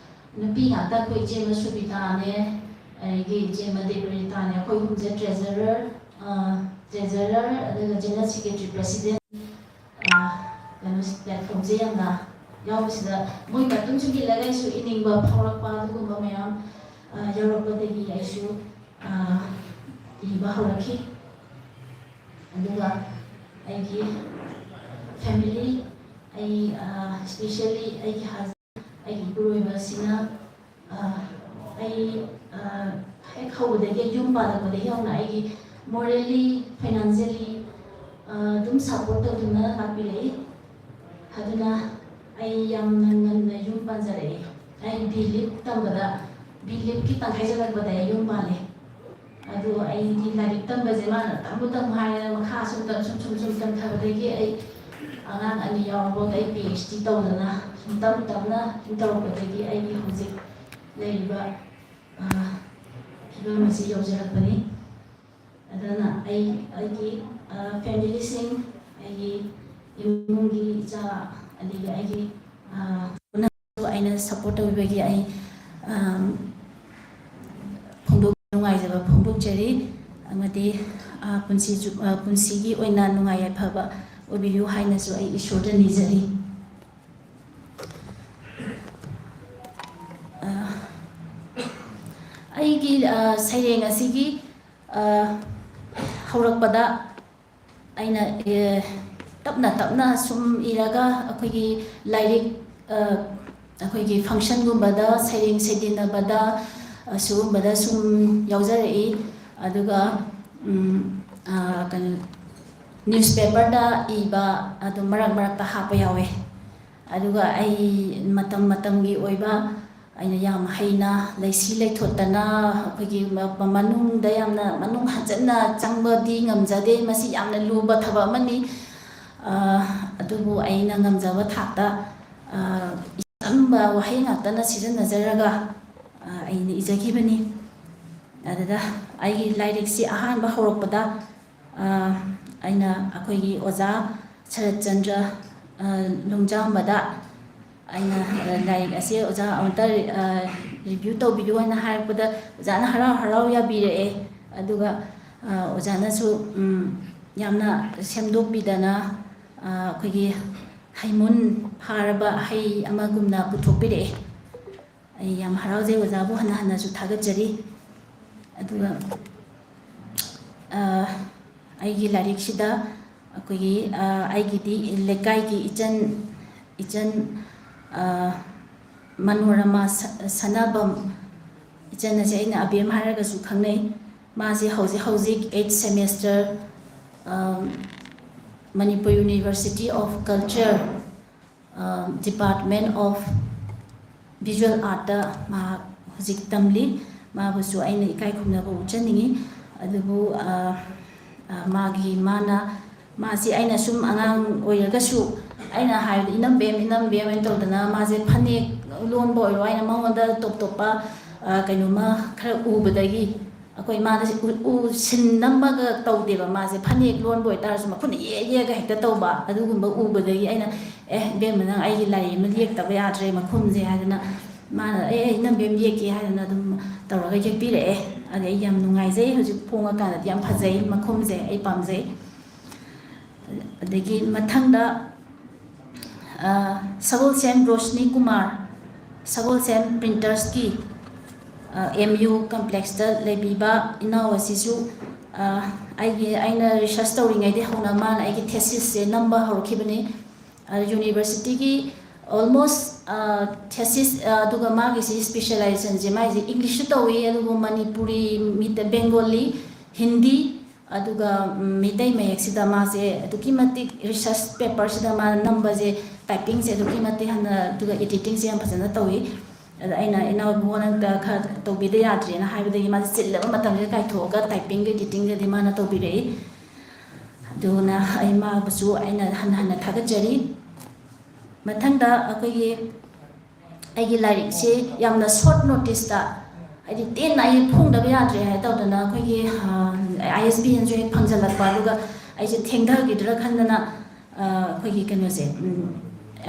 ꯅꯨꯄꯤ ꯉꯥꯛꯇ, ꯑꯩꯈꯣꯏ ꯏꯆꯦꯃ ꯁꯨꯕꯤꯇꯥꯅꯦ, ꯑꯗꯒꯤ ꯏꯆꯦꯃ ꯗꯦꯕꯔꯤꯇꯥꯅꯦ, ꯑꯩꯈꯣꯏ ꯑꯍꯨꯝꯁꯦ ꯇ꯭ꯔꯦꯖꯔꯔ, ꯑ, ꯇ꯭ꯔꯦꯖꯔꯔ, ꯑꯗꯨꯒ ꯖꯦꯅꯔꯦꯜ ꯁꯦꯀ꯭ꯔꯦꯇꯔꯤ, ꯄ꯭ꯔꯦꯁꯤꯗꯦꯟ, ꯑ, ꯄ꯭ꯂꯦꯠꯐꯣꯝꯁꯦ ꯌꯥꯝꯅ ꯌꯥꯎꯕꯁꯤꯗ ꯃꯣꯏ ꯃꯇꯨꯡꯁꯨ ꯏꯜꯂꯒ ꯑꯩꯁꯨ ꯏꯅꯤꯡꯕ ꯐꯥꯎꯔꯛꯄ ꯑꯗꯨꯒꯨꯝꯕ ꯃꯌꯥꯝ ꯑ, ꯌꯥꯎꯔꯛꯄꯗꯒꯤ ꯑꯩꯁꯨ ꯑ, ꯏꯕ ꯍꯧꯔꯛꯈꯤ꯫ ꯑꯗꯨꯒ ꯑꯩꯒꯤ ꯐꯦꯃꯤꯂꯤ, ꯑꯩ ꯏꯁꯄꯤꯁꯦꯜꯂꯤ ꯑꯩꯒꯤ ꯍꯁ ꯑꯩꯒꯤ ꯏꯄꯨꯔꯣꯏꯕꯁꯤꯅ ꯑ, ꯑꯩ ꯑ, ꯍꯦꯛ ꯍꯧꯕꯗꯒꯤ, ꯌꯨꯝ ꯄꯥꯜꯂꯛꯄꯗꯒꯤ ꯍꯧꯅ ꯑꯩꯒꯤ ꯃꯣꯔꯦꯜꯂꯤ, ꯐꯥꯏꯅꯥꯟꯁꯤꯌꯦꯜꯂꯤ ꯑꯗꯨꯝ ꯁꯞꯄꯣꯔꯠ ꯇꯧꯗꯨꯅ ꯂꯥꯛꯄꯤꯔꯛꯏ꯫ ꯑꯗꯨꯅ ꯑꯩ ꯌꯥꯝꯅ ꯉꯟꯅ ꯌꯨꯝ ꯄꯥꯟꯖꯔꯛꯏ꯫ ꯑꯩ ꯕꯤ ꯂꯤꯞ ꯇꯝꯕꯗ, ꯕꯤ ꯂꯤꯞꯀꯤ ꯇꯪꯈꯥꯏ ꯆꯜꯂꯛꯄꯗ ꯑꯩ ꯌꯨꯝ ꯄꯥꯜꯂꯦ꯫ ꯑꯗꯨ ꯑꯩꯗꯤ ꯂꯥꯏꯔꯤꯛ ꯇꯝꯕꯁꯦ ꯃꯥꯅ ꯇꯝꯃꯨ ꯇꯝꯃꯨ ꯍꯥꯏꯔꯦ, ꯃꯈꯥ ꯁꯨꯝ ꯇꯝ-, ꯁꯨꯝ, ꯁꯨꯝ, ꯁꯨꯝ ꯇꯝꯊꯕꯗꯒꯤ ꯑꯩ ꯑꯉꯥꯡ ꯑꯅꯤ ꯌꯥꯎꯔꯐꯥꯎꯗ ꯑꯩ ꯄꯤ ꯑꯩꯆ ꯗꯤ ꯇꯧꯗꯅ ꯁꯨꯝ ꯇꯞ ꯇꯞꯅ ꯁꯨꯝ ꯇꯧꯔꯛꯄꯗꯒꯤ ꯑꯩꯒꯤ ꯍꯧꯖꯤꯛ ꯂꯩꯔꯤꯕ, ꯑ, ꯐꯤꯕꯝ ꯑꯁꯤ ꯌꯧꯖꯔꯛꯄꯅꯤ꯫ ꯑꯗꯨꯅ ꯑꯩ, ꯑꯩꯒꯤ, ꯑ, ꯐꯦꯃꯤꯂꯤꯁꯤꯡ, ꯑꯩꯒꯤ ꯏꯃꯨꯡꯒꯤ ꯏꯆꯥ, ꯑꯗꯒꯤ ꯑꯩꯒꯤ, ꯑ, ꯑꯩꯅ ꯁꯞꯄꯣꯔꯠ ꯇꯧꯕꯤꯕꯒꯤ ꯑꯩ, ꯑ, ꯐꯣꯡꯗꯣꯛ-, ꯅꯨꯡꯉꯥꯏꯖꯕ ꯐꯣꯡꯗꯣꯛꯆꯔꯤ꯫ ꯑꯃꯗꯤ, ꯑ, ꯄꯨꯟꯁꯤ ꯆꯨꯞ-, ꯑ, ꯄꯨꯟꯁꯤꯒꯤ ꯑꯣꯏꯅ ꯅꯨꯡꯉꯥꯏ ꯌꯥꯏꯐꯕ ꯑꯣꯏꯕꯤꯌꯨ ꯍꯥꯏꯅꯁꯨ ꯑꯩ ꯏꯁꯣꯔꯗ ꯅꯤꯖꯔꯤ꯫ ꯑ, ꯑꯩꯒꯤ, ꯑ, ꯁꯩꯔꯦꯡ ꯑꯁꯤꯒꯤ, ꯑ, ꯍꯧꯔꯛꯄꯗ ꯑꯩꯅ, ꯑꯦ, ꯇꯞꯅ ꯇꯞꯅ ꯁꯨꯝ ꯏꯔꯒ ꯑꯩꯈꯣꯏꯒꯤ ꯂꯥꯏꯔꯤꯛ, ꯑ, ꯑꯩꯈꯣꯏꯒꯤ ꯐꯪꯁꯟꯒꯨꯝꯕꯗ, ꯁꯩꯔꯦꯡ ꯁꯩꯗꯦꯟꯅꯕꯗ, ꯑ, ꯁꯤꯒꯨꯝꯕꯗ ꯁꯨꯝ ꯌꯥꯎꯖꯔꯛꯏ꯫ ꯑꯗꯨꯒ, ꯎꯝ, ꯑ, ꯀꯩꯅꯣ, ꯅ꯭ꯌꯨꯁꯄꯦꯄꯔꯗ ꯏꯕ ꯑꯗꯨꯝ ꯃꯔꯛ ꯃꯔꯛꯇ ꯍꯥꯞꯄ ꯌꯥꯎꯋꯦ꯫ ꯑꯗꯨꯒ ꯑꯩ ꯃꯇꯝ ꯃꯇꯝꯒꯤ ꯑꯣꯏꯕ ꯑꯩꯅ ꯌꯥꯝ ꯍꯩꯅ ꯂꯩꯁꯤ ꯂꯩꯊꯣꯠꯇꯅ ꯑꯩꯈꯣꯏꯒꯤ ꯃ-, ꯃꯅꯨꯡꯗ ꯌꯥꯝꯅ ꯃꯅꯨꯡ ꯍꯟꯖꯟꯅ ꯆꯪꯕꯗꯤ ꯉꯝꯖꯗꯦ꯫ ꯃꯁꯤ ꯌꯥꯝꯅ ꯂꯨꯕ ꯊꯕꯛ ꯑꯃꯅꯤ꯫ ꯑ, ꯑꯗꯨꯕꯨ ꯑꯩꯅ ꯉꯝꯖꯕ ꯊꯥꯛꯇ, ꯑ, ꯑꯆꯝꯕ ꯋꯥꯍꯩ ꯉꯥꯛꯇꯅ ꯁꯤꯖꯤꯟꯅꯖꯔꯒ, ꯑ, ꯑꯩꯅ ꯏꯖꯈꯤꯕꯅꯤ꯫ ꯑꯗꯨꯗ ꯑꯩꯒꯤ ꯂꯥꯏꯔꯤꯛꯁꯤ ꯑꯍꯥꯟꯕ ꯍꯧꯔꯛꯄꯗ, ꯑ, ꯑꯩꯅ ꯑꯩꯈꯣꯏꯒꯤ ꯑꯣꯖꯥ ꯁꯔꯠꯆꯟꯗ꯭ꯔ, ꯑ, ꯂꯨꯡꯖꯥꯝꯕꯗ ꯑꯩꯅ, ꯑ, ꯂꯥꯏꯔꯤꯛ ꯑꯁꯤ ꯑꯣꯖꯥ ꯑꯃꯨꯛꯇ, ꯑ, ꯔꯤꯚ꯭ꯌꯨ ꯇꯧꯕꯤꯌꯨ ꯍꯥꯏꯅ ꯍꯥꯏꯔꯛꯄꯗ ꯑꯣꯖꯥꯅ ꯍꯔꯥꯎ ꯍꯔꯥꯎ ꯌꯥꯕꯤꯔꯛꯑꯦ꯫ ꯑꯗꯨꯒ, ꯑ, ꯑꯣꯖꯥꯅꯁꯨ, ꯎꯝ, ꯌꯥꯝꯅ ꯁꯦꯝꯗꯣꯛꯄꯤꯗꯅ, ꯑ, ꯑꯩꯈꯣꯏꯒꯤ ꯍꯩꯃꯨꯟ ꯐꯥꯔꯕ ꯍꯩ ꯑꯃꯒꯨꯝꯅ ꯄꯨꯊꯣꯛꯄꯤꯔꯛꯑꯦ꯫ ꯑꯩ ꯌꯥꯝ ꯍꯔꯥꯎꯖꯩ, ꯑꯣꯖꯥꯕꯨ ꯍꯟꯅ ꯍꯟꯅꯁꯨ ꯊꯥꯒꯠꯆꯔꯤ꯫ ꯑꯗꯨꯒ ꯑꯩꯒꯤ ꯂꯥꯏꯔꯤꯛꯁꯤꯗ ꯑꯩꯈꯣꯏꯒꯤ ꯑꯩꯒꯤꯗꯤ ꯂꯩꯀꯥꯏꯒꯤ ꯏꯆꯟ ꯏꯆꯟ ꯃꯅꯣꯔꯃꯥ ꯁꯅꯥꯕꯝ, ꯏꯆꯟ ꯑꯁꯦ ꯑꯩꯅ ꯑꯕꯦꯝ ꯍꯥꯏꯔꯒꯁꯨ ꯈꯪꯅꯩ꯫ ꯃꯥꯁꯦ ꯍꯧꯖꯤꯛ ꯍꯧꯖꯤꯛ eighth semester Manipur University of Culture, Department of Visual Artꯇ ꯃꯍꯥꯛ ꯍꯧꯖꯤꯛ ꯇꯝꯂꯤ꯫ ꯃꯥꯕꯨꯁꯨ ꯑꯩꯅ ꯏꯀꯥꯏ ꯈꯨꯝꯅꯕ ꯎꯠꯆꯅꯤꯡꯏ꯫ ꯑꯗꯨꯕꯨ ꯃꯥꯒꯤ ꯃꯥꯅ ꯃꯥꯁꯤ ꯑꯩꯅ ꯁꯨꯝ ꯑꯉꯥꯡ ꯑꯣꯏꯔꯒꯁꯨ ꯑꯩꯅ ꯍꯥꯏꯕꯗ "ꯏꯅꯝꯕꯦꯝ, ꯏꯅꯝꯕꯦꯝ" ꯍꯥꯏꯅ ꯇꯧꯗꯅ ꯃꯥꯁꯦ ꯐꯅꯦꯛ ꯂꯣꯟꯕ ꯑꯣꯏꯔꯣ, ꯑꯩꯅ ꯃꯉꯣꯟꯗ ꯇꯣꯞ ꯇꯣꯞꯄ ꯀꯩꯅꯣꯝꯃ ꯈꯔ ꯎꯕꯗꯒꯤ, ꯑꯩꯈꯣꯏ ꯃꯥꯅ ꯎ ꯁꯤꯟ ꯅꯝꯃꯒ ꯇꯧꯗꯦꯕ, ꯃꯥꯁꯦ ꯐꯅꯦꯛ ꯂꯣꯟꯕ ꯑꯣꯏꯇꯥꯔꯁꯨ ꯃꯈꯨꯠꯅ ꯌꯦꯛ ꯌꯦꯛꯑꯒ ꯍꯦꯛꯇ ꯇꯧꯕ꯫ ꯑꯗꯨꯒꯨꯝꯕ ꯎꯕꯗꯒꯤ ꯑꯩꯅ "ꯑꯦ ꯏꯕꯦꯝꯃ, ꯅꯪ ꯑꯩꯒꯤ ꯂꯥꯏꯔꯤꯛ ꯑꯃ ꯌꯦꯛꯇꯕ ꯌꯥꯗ꯭ꯔꯦ ꯃꯈꯨꯝꯁꯦ" ꯍꯥꯏꯗꯅ, ꯃꯥꯅ "ꯑꯦ ꯑꯦ ꯏꯅꯝꯕꯦꯝ ꯌꯦꯛꯀꯦ" ꯍꯥꯏꯗꯅ ꯑꯗꯨꯝ ꯇꯧꯔꯒ ꯌꯦꯛꯄꯤꯔꯛꯑꯦ꯫ ꯑꯗꯩ ꯑꯩ ꯌꯥꯝ ꯅꯨꯡꯉꯥꯏꯖꯩ꯫ ꯍꯧꯖꯤꯛ ꯐꯣꯡꯉꯀꯥꯟꯗꯗꯤ ꯌꯥꯝ ꯐꯖꯩ ꯃꯈꯨꯝꯁꯦ, ꯑꯩ ꯄꯥꯝꯖꯩ꯫ ꯑꯗꯒꯤ ꯃꯊꯪꯗ ꯁꯒꯣꯜꯁꯦꯝ ꯔꯣꯁꯅꯤ ꯀꯨꯃꯥꯔ, ꯁꯒꯣꯜꯁꯦꯝ Printersꯀꯤ M U complexꯇ ꯂꯩꯕꯤꯕ ꯏꯅꯥꯎ ꯑꯁꯤꯁꯨ ꯑꯩꯒꯤ ꯑꯩꯅ research ꯇꯧꯔꯤꯉꯩꯗꯒꯤ ꯍꯧꯅ ꯃꯥꯅ ꯑꯩꯒꯤ thesisꯁꯦ ꯅꯝꯕ ꯍꯧꯔꯛꯈꯤꯕꯅꯤ꯫ Universityꯒꯤ almost thesis, ꯑꯗꯨꯒ ꯃꯥꯒꯤꯁꯤ specializationꯁꯦ ꯃꯥꯒꯤꯁꯤ Englishꯁꯨ ꯇꯧꯏ, ꯑꯗꯨꯕꯨ ꯃꯅꯤꯄꯨꯔꯤ, ꯃꯤꯇ-, Bengali, ꯍꯤꯟꯗꯤ, ꯑꯗꯨꯒ ꯃꯩꯇꯩ ꯃꯌꯦꯛꯁꯤꯗ ꯃꯥꯁꯦ ꯑꯗꯨꯛꯀꯤ ꯃꯇꯤꯛ research paperꯁꯤꯗ ꯃꯥꯅ ꯅꯝꯕꯁꯦ, typingꯁꯦ ꯑꯗꯨꯛꯀꯤ ꯃꯇꯤꯛ ꯍꯟꯅ, ꯑꯗꯨꯒ editingꯁꯦ ꯌꯥꯝ ꯐꯖꯅ ꯇꯧꯏ꯫ ꯑꯗ ꯑꯩꯅ "ꯏꯅꯥꯎꯕꯨ ꯅꯪꯇ ꯈꯔ ꯇꯧꯕꯤꯗ ꯌꯥꯗ꯭ꯔꯦꯅ" ꯍꯥꯏꯕꯗꯒꯤ ꯃꯥꯁꯦ ꯆꯤꯜꯂꯕ ꯃꯇꯝꯁꯤꯗ ꯀꯥꯏꯊꯣꯛꯑꯒ typingꯒ editingꯒꯗꯤ ꯃꯥꯅ ꯇꯧꯕꯤꯔꯛꯏ꯫ ꯑꯗꯨꯅ ꯑꯩ ꯃꯥꯕꯨꯁꯨ ꯑꯩꯅ ꯍꯟꯅ ꯍꯟꯅ ꯊꯥꯒꯠꯆꯔꯤ꯫ ꯃꯊꯪꯗ ꯑꯩꯈꯣꯏꯒꯤ ꯑꯩꯒꯤ ꯂꯥꯏꯔꯤꯛꯁꯤ ꯌꯥꯝꯅ short noticeꯇ, ꯍꯥꯏꯗꯤ ꯇꯦꯟꯅ ꯑꯩ ꯐꯣꯡꯗꯕ ꯌꯥꯗ꯭ꯔꯦ ꯍꯥꯏ ꯇꯧꯗꯅ ꯑꯩꯈꯣꯏꯒꯤ ISBNꯁꯨ ꯍꯦꯛ ꯐꯪꯖꯜꯂꯛꯄ, ꯑꯗꯨꯒ ꯑꯩꯁꯦ ꯊꯦꯡꯊꯈꯤꯗ꯭ꯔꯥ ꯈꯟꯗꯅ ꯑꯩꯈꯣꯏꯒꯤ ꯀꯩꯅꯣꯁꯦ,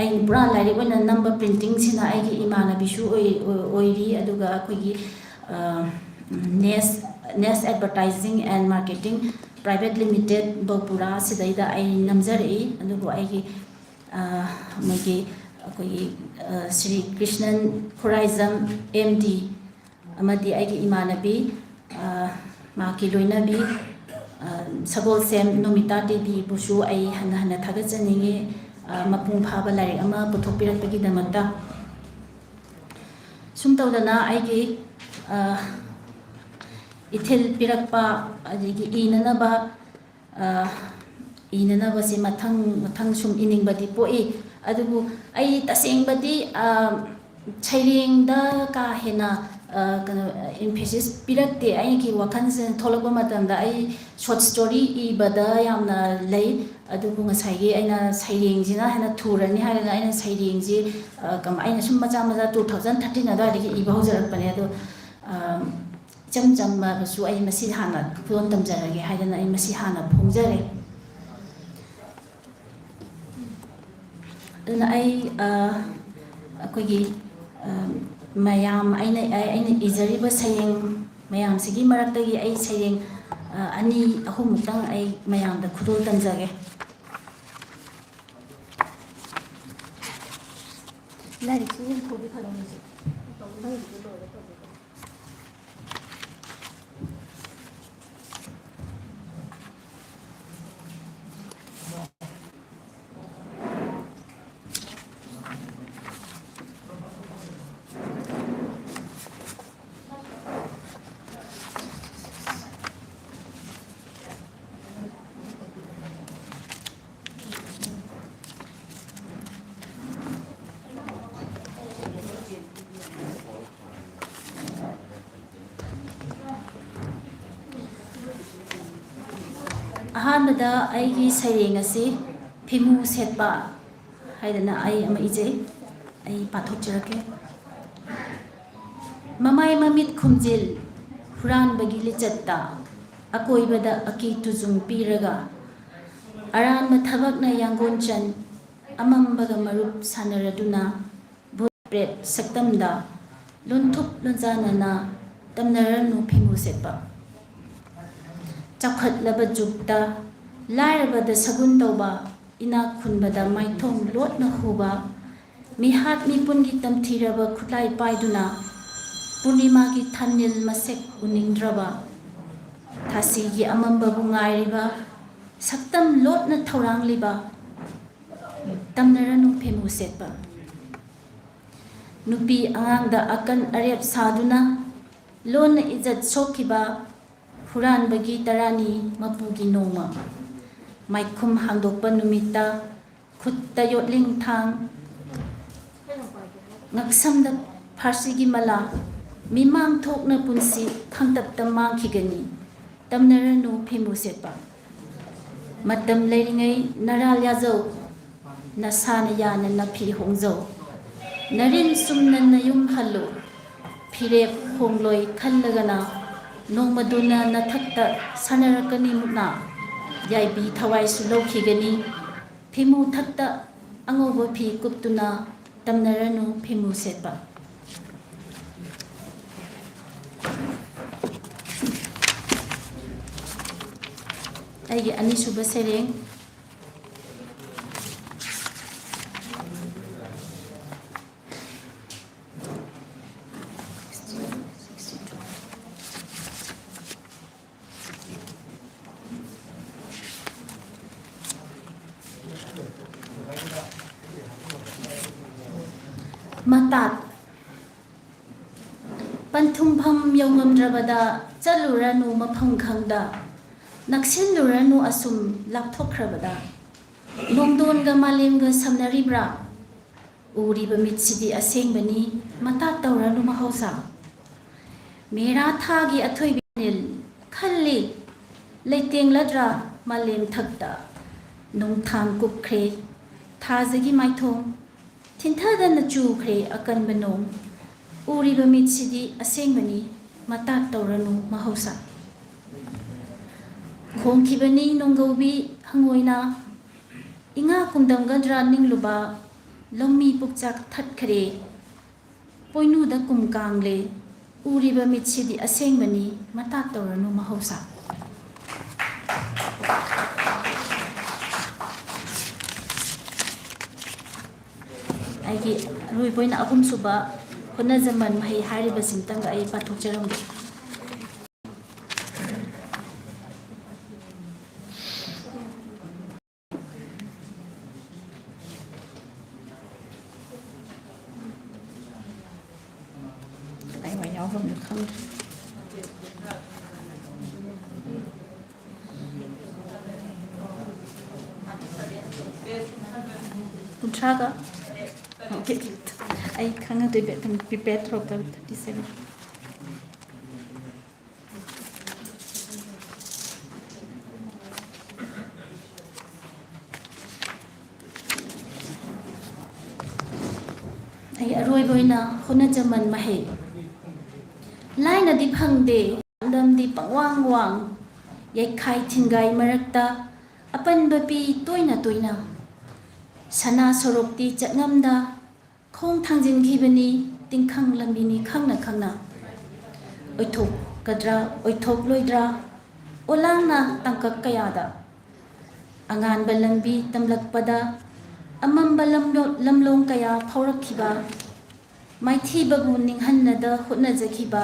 ꯑꯩ ꯄꯨꯔꯥ ꯂꯥꯏꯔꯤꯛ ꯑꯣꯏꯅ ꯅꯝꯕ printingꯁꯤꯅ ꯑꯩꯒꯤ ꯏꯃꯥꯟꯅꯕꯤꯁꯨ ꯑꯣꯏ-, ꯑꯣꯏꯔꯤ, ꯑꯗꯨꯒ ꯑꯩꯈꯣꯏꯒꯤ Nest, Nest Advertising and Marketing Private Limited, ꯕꯧꯄꯨꯔꯥ, ꯁꯤꯗꯩꯗ ꯑꯩ ꯅꯝꯖꯔꯛꯏ꯫ ꯑꯗꯨꯕꯨ ꯑꯩꯒꯤ ꯑ, ꯃꯣꯏꯒꯤ, ꯑꯩꯈꯣꯏꯒꯤ, ꯑ, ꯁ꯭ꯔꯤ ꯀ꯭ꯔꯤꯁꯅꯟ ꯈꯨꯔꯥꯏꯖꯝ, ꯑꯦꯝ ꯗꯤ, ꯑꯃꯗꯤ ꯑꯩꯒꯤ ꯏꯃꯥꯟꯅꯕꯤ, ꯑ, ꯃꯍꯥꯛꯀꯤ ꯂꯣꯏꯅꯕꯤ, ꯑ, ꯁꯒꯣꯜꯁꯦꯝ ꯅꯣꯃꯤꯇꯥ ꯗꯦꯕꯤꯕꯨꯁꯨ ꯑꯩ ꯍꯟꯅ ꯍꯟꯅ ꯊꯥꯒꯠꯆꯅꯤꯡꯉꯤ, ꯑ, ꯃꯄꯨꯡ ꯐꯥꯕ ꯂꯥꯏꯔꯤꯛ ꯑꯃ ꯄꯨꯊꯣꯛꯄꯤꯔꯛꯄꯒꯤꯗꯃꯛꯇ꯫ ꯁꯨꯝ ꯇꯧꯗꯅ ꯑꯩꯒꯤ, ꯑ, ꯏꯊꯤꯜ ꯄꯤꯔꯛꯄ, ꯑꯗꯒꯤ ꯏꯅꯅꯕ, ꯑ, ꯏꯅꯅꯕꯁꯦ ꯃꯊꯪ ꯃꯊꯪ ꯁꯨꯝ ꯏꯅꯤꯡꯕꯗꯤ ꯄꯣꯛꯏ꯫ ꯑꯗꯨꯕꯨ ꯑꯩ ꯇꯁꯦꯡꯕꯗꯤ, ꯑ, ꯁꯩꯔꯦꯡꯗ ꯀꯥ ꯍꯦꯟꯅ, ꯑ, ꯀꯩꯅꯣ, emphasis ꯄꯤꯔꯛꯇꯦ꯫ ꯑꯩꯒꯤ ꯋꯥꯈꯜꯁꯤꯅ ꯊꯣꯛꯂꯛꯄ ꯃꯇꯝꯗ ꯑꯩ short story ꯏꯕꯗ ꯌꯥꯝꯅ ꯂꯩ꯫ ꯑꯗꯨꯕꯨ ꯉꯁꯥꯏꯒꯤ ꯑꯩꯅ ꯁꯩꯔꯦꯡꯁꯤꯅ ꯍꯦꯟꯅ ꯊꯨꯔꯅꯤ ꯍꯥꯏꯗꯅ ꯑꯩꯅ ꯁꯩꯔꯦꯡꯁꯤ, ꯑ, ꯀꯃ-, ꯑꯩꯅ ꯁꯨꯝ ꯃꯆꯥ ꯃꯆꯥ two thousand thirteen ꯑꯗꯨꯋꯥꯏꯗꯒꯤ ꯏꯕ ꯍꯧꯖꯔꯛꯄꯅꯦ꯫ ꯑꯗꯣ, ꯑ, ꯏꯆꯝ ꯆꯝꯃꯕꯁꯨ ꯑꯩ ꯃꯁꯤ ꯍꯥꯟꯅ ꯈꯨꯗꯣꯜ ꯇꯝꯖꯔꯒꯦ ꯍꯥꯏꯗꯅ ꯑꯩ ꯃꯁꯤ ꯍꯥꯟꯅ ꯐꯣꯡꯖꯔꯦ꯫ ꯑꯗꯨꯅ ꯑꯩ, ꯑ, ꯑꯩꯈꯣꯏꯒꯤ, ꯑ, ꯃꯌꯥꯝ, ꯑꯩꯅ, ꯑꯩꯅ ꯏꯖꯔꯤꯕ ꯁꯩꯔꯦꯡ ꯃꯌꯥꯝꯁꯤꯒꯤ ꯃꯔꯛꯇꯒꯤ ꯑꯩ ꯁꯩꯔꯦꯡ, ꯑ, ꯑꯅꯤ ꯑꯍꯨꯝꯃꯨꯛꯇꯪ ꯑꯩ ꯃꯌꯥꯝꯗ ꯈꯨꯗꯣꯜ ꯇꯝꯖꯒꯦ꯫ ꯂꯥꯏꯔꯤꯛꯁꯤ ꯌꯦꯡꯊꯣꯛꯑꯗꯤ ꯐꯗꯧꯅꯤ ꯁꯤ꯫ ꯑꯍꯥꯟꯕꯗ ꯑꯩꯒꯤ ꯁꯩꯔꯦꯡ ꯑꯁꯤ ꯐꯤꯃꯨ ꯁꯦꯠꯄ ꯍꯥꯏꯗꯅ ꯑꯩ ꯑꯃ ꯏꯖꯩ꯫ ꯑꯩ ꯄꯥꯊꯣꯛꯆꯔꯛꯀꯦ꯫ ꯃꯃꯥꯏ ꯃꯃꯤꯠ ꯈꯨꯝꯖꯤꯜ ꯍꯨꯔꯥꯟꯕꯒꯤ ꯂꯤꯆꯠꯇ, ꯑꯀꯣꯏꯕꯗ ꯑꯀꯤ ꯇꯨꯖꯨꯡ ꯄꯤꯔꯒ, ꯑꯔꯥꯟꯕ ꯊꯕꯛꯅ ꯌꯥꯡꯒꯣꯟꯆꯟ, ꯑꯃꯝꯕꯒ ꯃꯔꯨꯞ ꯁꯥꯟꯅꯔꯗꯨꯅ, ꯄ꯭ꯔꯦꯠ ꯁꯛꯇꯝꯗ ꯂꯣꯟꯊꯨꯞ ꯂꯣꯟꯖꯥꯅꯅ ꯇꯝꯅꯔꯅꯨ ꯐꯤꯃꯨ ꯁꯦꯠꯄ꯫ ꯆꯥꯎꯈꯠꯂꯕ ꯖꯨꯛꯇ ꯂꯥꯏꯔꯕꯗ ꯁꯒꯨꯟ ꯇꯧꯕ, ꯏꯅꯥꯛ ꯈꯨꯟꯕꯗ ꯃꯥꯏꯊꯣꯡ ꯂꯣꯠꯅ ꯍꯨꯕ, ꯃꯤꯍꯥꯠ ꯃꯤꯄꯨꯟꯒꯤ ꯇꯝꯊꯤꯔꯕ ꯈꯨꯠꯂꯥꯏ ꯄꯥꯏꯗꯨꯅ ꯄꯨꯔꯅꯤꯃꯥꯒꯤ ꯊꯥꯅꯤꯜ ꯃꯁꯛ ꯎꯅꯤꯡꯗ꯭ꯔꯕ, ꯊꯥꯁꯤꯒꯤ ꯑꯃꯝꯕꯕꯨ ꯉꯥꯏꯔꯤꯕ, ꯁꯛꯇꯝ ꯂꯣꯠꯅ ꯊꯧꯔꯥꯡꯂꯤꯕ, ꯇꯝꯅꯔꯅꯨ ꯐꯦꯃꯨ ꯁꯦꯠꯄ꯫ ꯅꯨꯄꯤ ꯑꯉꯥꯡꯗ ꯑꯀꯟ ꯑꯔꯦꯞ ꯁꯥꯗꯨꯅ ꯂꯣꯟꯅ ꯏꯖꯠ ꯁꯣꯛꯈꯤꯕ ꯍꯨꯔꯥꯟꯕꯒꯤ ꯇꯔꯥꯅꯤ ꯃꯄꯨꯒꯤ ꯅꯣꯡꯃ꯫ ꯃꯥꯏꯈꯨꯝ ꯍꯥꯡꯗꯣꯛꯄ ꯅꯨꯃꯤꯠꯇ ꯈꯨꯠꯇ ꯌꯣꯠꯂꯤꯡ ꯊꯥꯡ, ꯉꯛꯁꯝꯗ ꯐꯥꯔꯁꯤꯒꯤ ꯃꯂꯥ, ꯃꯤꯃꯥꯡ ꯊꯣꯛꯅ ꯄꯨꯟꯁꯤ ꯈꯥꯡꯇꯞꯇ ꯃꯥꯡꯈꯤꯒꯅꯤ꯫ ꯇꯝꯅꯔꯅꯨ ꯐꯦꯃꯨ ꯁꯦꯠꯄ꯫ ꯃꯇꯝ ꯂꯩꯔꯤꯉꯩ ꯅꯔꯥꯜ ꯌꯥꯖꯧ, ꯅꯁꯥꯅ ꯌꯥꯅ ꯅꯐꯤ ꯍꯣꯡꯖꯧ꯫ ꯅꯔꯤꯟ ꯆꯨꯝꯅ ꯅꯌꯨꯝ ꯍꯜꯂꯨ꯫ ꯐꯤꯔꯦꯞ ꯍꯣꯡꯂꯣꯏ ꯈꯜꯂꯒꯅ ꯅꯣꯡꯃꯗꯨꯅ ꯅꯊꯛꯇ ꯁꯥꯟꯅꯔꯛꯀꯅꯤ ꯃꯨꯛꯅꯥ꯫ ꯌꯥꯏꯕꯤ ꯊꯋꯥꯏꯁꯨ ꯂꯧꯈꯤꯒꯅꯤ꯫ ꯐꯤꯃꯨ ꯊꯛꯇ ꯑꯉꯧꯕ ꯐꯤ ꯀꯨꯞꯇꯨꯅ ꯇꯝꯅꯔꯅꯨ ꯐꯤꯃꯨ ꯁꯦꯠꯄ꯫ ꯑꯩꯒꯤ ꯑꯅꯤꯁꯨꯕ ꯁꯩꯔꯦꯡ꯫ ꯃꯇꯥꯠ꯫ ꯄꯟꯊꯨꯡꯐꯝ ꯌꯧꯉꯝꯗ꯭ꯔꯕꯗ ꯆꯠꯂꯨꯔꯅꯨ ꯃꯐꯝ ꯈꯪꯗ, ꯅꯛꯁꯤꯜꯂꯨꯔꯅꯨ ꯑꯁꯨꯝ ꯂꯥꯞꯊꯣꯛꯈ꯭ꯔꯕꯗ꯫ ꯅꯣꯡꯗꯣꯟꯒ ꯃꯥꯂꯦꯝꯒ ꯁꯝꯅꯔꯤꯕ꯭ꯔꯥ? ꯎꯔꯤꯕ ꯃꯤꯠꯁꯤꯗꯤ ꯑꯁꯦꯡꯕꯅꯤ, ꯃꯇꯥꯠ ꯇꯧꯔꯅꯨ ꯃꯍꯧꯁꯥ꯫ ꯃꯦꯔꯥ ꯊꯥꯒꯤ ꯑꯊꯣꯏꯕꯤ ꯅꯤꯜ ꯈꯜꯂꯤ, ꯂꯩꯇꯦꯡꯂꯗ꯭ꯔꯥ ꯃꯥꯂꯦꯝ ꯊꯛꯇ? ꯅꯣꯡꯊꯥꯡ ꯀꯨꯞꯈ꯭ꯔꯦ ꯊꯥꯖꯒꯤ ꯃꯥꯏꯊꯣꯡ, ꯊꯤꯟꯊꯗꯅ ꯆꯨꯈ꯭ꯔꯦ ꯑꯀꯟꯕ ꯅꯣꯡ꯫ ꯎꯔꯤꯕ ꯃꯤꯠꯁꯤꯗꯤ ꯑꯁꯦꯡꯕꯅꯤ, ꯃꯇꯥꯠ ꯇꯧꯔꯅꯨ ꯃꯍꯧꯁꯥ꯫ ꯈꯣꯡꯈꯤꯕꯅꯤ ꯅꯣꯡꯒꯧꯕꯤ ꯍꯪꯉꯣꯏꯅ, ꯏꯉꯥ ꯀꯨꯝꯗꯝꯒꯗ꯭ꯔꯥ ꯅꯤꯡꯂꯨꯕ, ꯂꯧꯃꯤ ꯄꯨꯛꯆꯥꯛ ꯊꯠꯈ꯭ꯔꯦ꯫ ꯄꯣꯏꯅꯨꯗ ꯀꯨꯝ ꯀꯥꯡꯂꯦ, ꯎꯔꯤꯕ ꯃꯤꯠꯁꯤꯗꯤ ꯑꯁꯦꯡꯕꯅꯤ, ꯃꯇꯥꯠ ꯇꯧꯔꯅꯨ ꯃꯍꯧꯁꯥ꯫ ꯑꯩꯒꯤ ꯑꯔꯣꯏꯕ ꯑꯣꯏꯅ ꯑꯍꯨꯝꯁꯨꯕ ꯍꯣꯠꯅꯖꯃꯟ ꯃꯍꯩ ꯍꯥꯏꯔꯤꯕꯁꯤꯝꯇꯪꯒ ꯑꯩ ꯄꯥꯊꯣꯛꯆꯔꯝꯒꯦ꯫ ꯀꯗꯥꯏꯋꯥꯏ ꯌꯥꯎꯈ꯭ꯔꯕꯅꯣ ꯈꯪꯗ꯭ꯔꯦ꯫ ꯀꯨꯟꯊ꯭ꯔꯥꯒ, ꯑꯣꯀꯦ, ꯑꯩ ꯈꯪꯉꯗꯣꯏꯕ, ꯑꯗꯨꯝ prepared ꯊꯣꯛꯇꯕ, thirty seven꯫ ꯑꯩ ꯑꯔꯣꯏꯕ ꯑꯣꯏꯅ ꯍꯣꯠꯅꯖꯃꯟ ꯃꯍꯩ꯫ ꯂꯥꯏꯅꯗꯤ ꯐꯪꯗꯦ, ꯄꯥꯟꯗꯝꯗꯤ ꯄꯪꯋꯥꯡ ꯋꯥꯡ, ꯌꯩꯈꯥꯏ ꯊꯤꯟꯒꯥꯏ ꯃꯔꯛꯇ ꯑꯄꯟꯕ ꯄꯤ ꯇꯣꯏꯅ ꯇꯣꯏꯅ꯫ ꯁꯅꯥ ꯁꯣꯔꯣꯛꯇꯤ ꯆꯠꯉꯝꯗ, ꯈꯣꯡ ꯊꯥꯡꯖꯤꯟꯈꯤꯕꯅꯤ ꯇꯤꯡꯈꯪ ꯂꯝꯕꯤꯅꯤ ꯈꯪꯅ ꯈꯪꯅ꯫ ꯑꯣꯏꯊꯣꯛꯀꯗ꯭ꯔꯥ ꯑꯣꯏꯊꯣꯛꯂꯣꯏꯗ꯭ꯔꯥ ꯑꯣꯂꯥꯡꯅ ꯇꯥꯡꯀꯛ ꯀꯌꯥꯗ꯫ ꯑꯉꯥꯟꯕ ꯂꯝꯕꯤ ꯇꯝꯂꯛꯄꯗ ꯑꯃꯝꯕ ꯂꯝꯂꯣ-, ꯂꯝꯂꯣꯡ ꯀꯌꯥ ꯐꯥꯎꯔꯛꯈꯤꯕ꯫ ꯃꯥꯏꯊꯤꯕꯕꯨ ꯅꯤꯡꯍꯟꯅꯗ ꯍꯣꯠꯅꯖꯈꯤꯕ꯫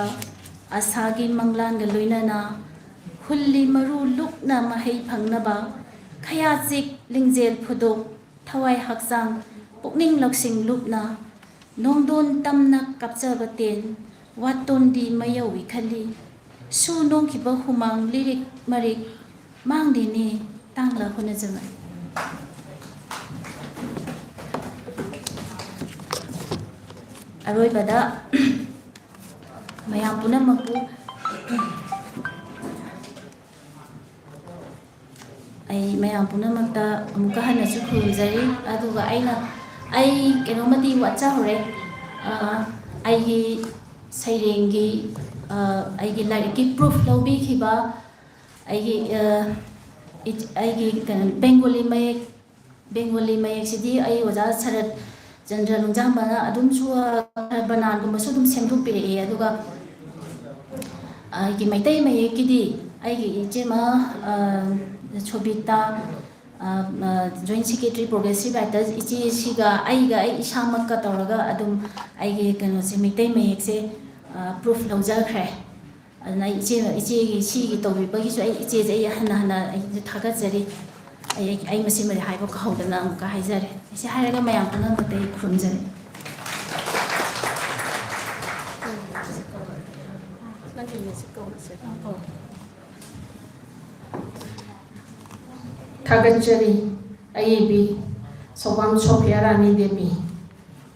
ꯑꯁꯥꯒꯤ ꯃꯪꯂꯥꯟꯒ ꯂꯣꯏꯅꯅ ꯍꯨꯜꯂꯤ ꯃꯔꯨ ꯂꯨꯛꯅ ꯃꯍꯩ ꯐꯪꯅꯕ꯫ ꯈꯌꯥꯆꯤꯛ ꯂꯤꯡꯖꯦꯜ ꯐꯨꯗꯣꯛ ꯊꯋꯥꯏ ꯍꯛꯆꯥꯡ ꯄꯨꯛꯅꯤꯡ ꯂꯧꯁꯤꯡ ꯂꯨꯞꯅ ꯅꯣꯡꯗꯣꯟ ꯇꯝꯅ ꯀꯥꯞꯆꯕ ꯇꯦꯟ ꯋꯥꯇꯣꯟꯗꯤ ꯃꯌꯧꯏ ꯈꯜꯂꯤ꯫ ꯁꯨ ꯅꯣꯡꯈꯤꯕ ꯍꯨꯃꯥꯡ ꯂꯤꯔꯤꯛ ꯃꯔꯤꯛ ꯃꯥꯡꯗꯦꯅꯦ ꯇꯥꯡꯂ ꯍꯣꯠꯅꯖꯃꯟ꯫ ꯑꯔꯣꯏꯕꯗ ꯃꯌꯥꯝ ꯄꯨꯝꯅꯃꯛꯄꯨ ꯑꯩ ꯃꯌꯥꯝ ꯄꯨꯝꯅꯃꯛꯇ ꯑꯃꯨꯛꯀ ꯍꯟꯅꯁꯨ ꯈꯨꯔꯨꯝꯖꯔꯤ꯫ ꯑꯗꯨꯒ ꯑꯩꯅ, ꯑꯩ ꯀꯩꯅꯣꯝꯃꯗꯤ ꯋꯥꯠꯆꯍꯧꯔꯦ꯫ ꯑ, ꯑꯩꯒꯤ ꯁꯩꯔꯦꯡꯒꯤ, ꯑ, ꯑꯩꯒꯤ ꯂꯥꯏꯔꯤꯛꯀꯤ proof ꯂꯧꯕꯤꯈꯤꯕ ꯑꯩꯒꯤ, ꯑ, ꯏꯆ-, ꯑꯩꯒꯤ ꯀꯩꯅꯣ, ꯕꯦꯡꯒꯣꯂꯤ ꯃꯌꯦꯛ, ꯕꯦꯡꯒꯣꯂꯤ ꯃꯌꯦꯛꯁꯤꯗꯤ ꯑꯩ ꯑꯣꯖꯥ ꯁꯔꯠ ꯆꯟꯗ꯭ꯔ ꯂꯨꯡꯖꯥꯝꯕꯅ ꯑꯗꯨꯝꯁꯨ, ꯑ, ꯕꯅꯥꯟꯒꯨꯝꯕꯁꯨ ꯑꯗꯨꯝ ꯁꯦꯝꯗꯣꯛꯄꯤꯔꯛꯑꯦ꯫ ꯑꯗꯨꯒ, ꯑ, ꯑꯩꯒꯤ ꯃꯩꯇꯩ ꯃꯌꯦꯛꯀꯤꯗꯤ ꯑꯩꯒꯤ ꯏꯆꯦꯃ, ꯑ, ꯁꯣꯕꯤꯇꯥ, ꯖꯣꯏꯟ ꯁꯦꯀ꯭ꯔꯦꯇꯔꯤ ꯄ꯭ꯔꯣꯒ꯭ꯔꯦꯁꯤꯞ ꯔꯥꯏꯇꯔꯁ ꯏꯆꯦꯁꯤꯒ ꯑꯩꯒ, ꯑꯩ ꯏꯁꯥꯃꯛꯀ ꯇꯧꯔꯒ ꯑꯗꯨꯝ ꯑꯩꯒꯤ ꯀꯩꯅꯣꯁꯦ, ꯃꯩꯇꯩ ꯃꯌꯦꯛꯁꯦ ꯄ꯭ꯔꯨꯐ ꯂꯧꯖꯈ꯭ꯔꯦ꯫ ꯑꯗꯨꯅ ꯑꯩ ꯏꯆꯦ, ꯏꯆꯦꯒꯤ ꯁꯤꯒꯤ ꯇꯧꯕꯤꯕꯒꯤꯁꯨ ꯑꯩ ꯏꯆꯦꯁꯦ ꯑꯩ ꯍꯟꯅ ꯍꯟꯅ ꯑꯩꯁꯦ ꯊꯥꯒꯠꯆꯔꯤ꯫ ꯑꯩ, ꯑꯩ, ꯑꯩ ꯃꯁꯤꯃꯗꯤ ꯍꯥꯏꯕ ꯀꯥꯎꯍꯧꯗꯅ ꯑꯃꯨꯛꯀ ꯍꯥꯏꯖꯔꯦ꯫ ꯑꯩꯁꯦ ꯍꯥꯏꯔꯒ ꯃꯌꯥꯝ ꯄꯨꯝꯅꯃꯛꯇ ꯑꯩ ꯈꯨꯔꯨꯝꯖꯔꯤ꯫ ꯊꯥꯒꯠꯆꯔꯤ ꯑꯏꯕꯤ ꯁꯣꯕꯥꯝ ꯁꯣꯐꯤꯌꯥ ꯔꯥꯅꯤ ꯗꯦꯕꯤ꯫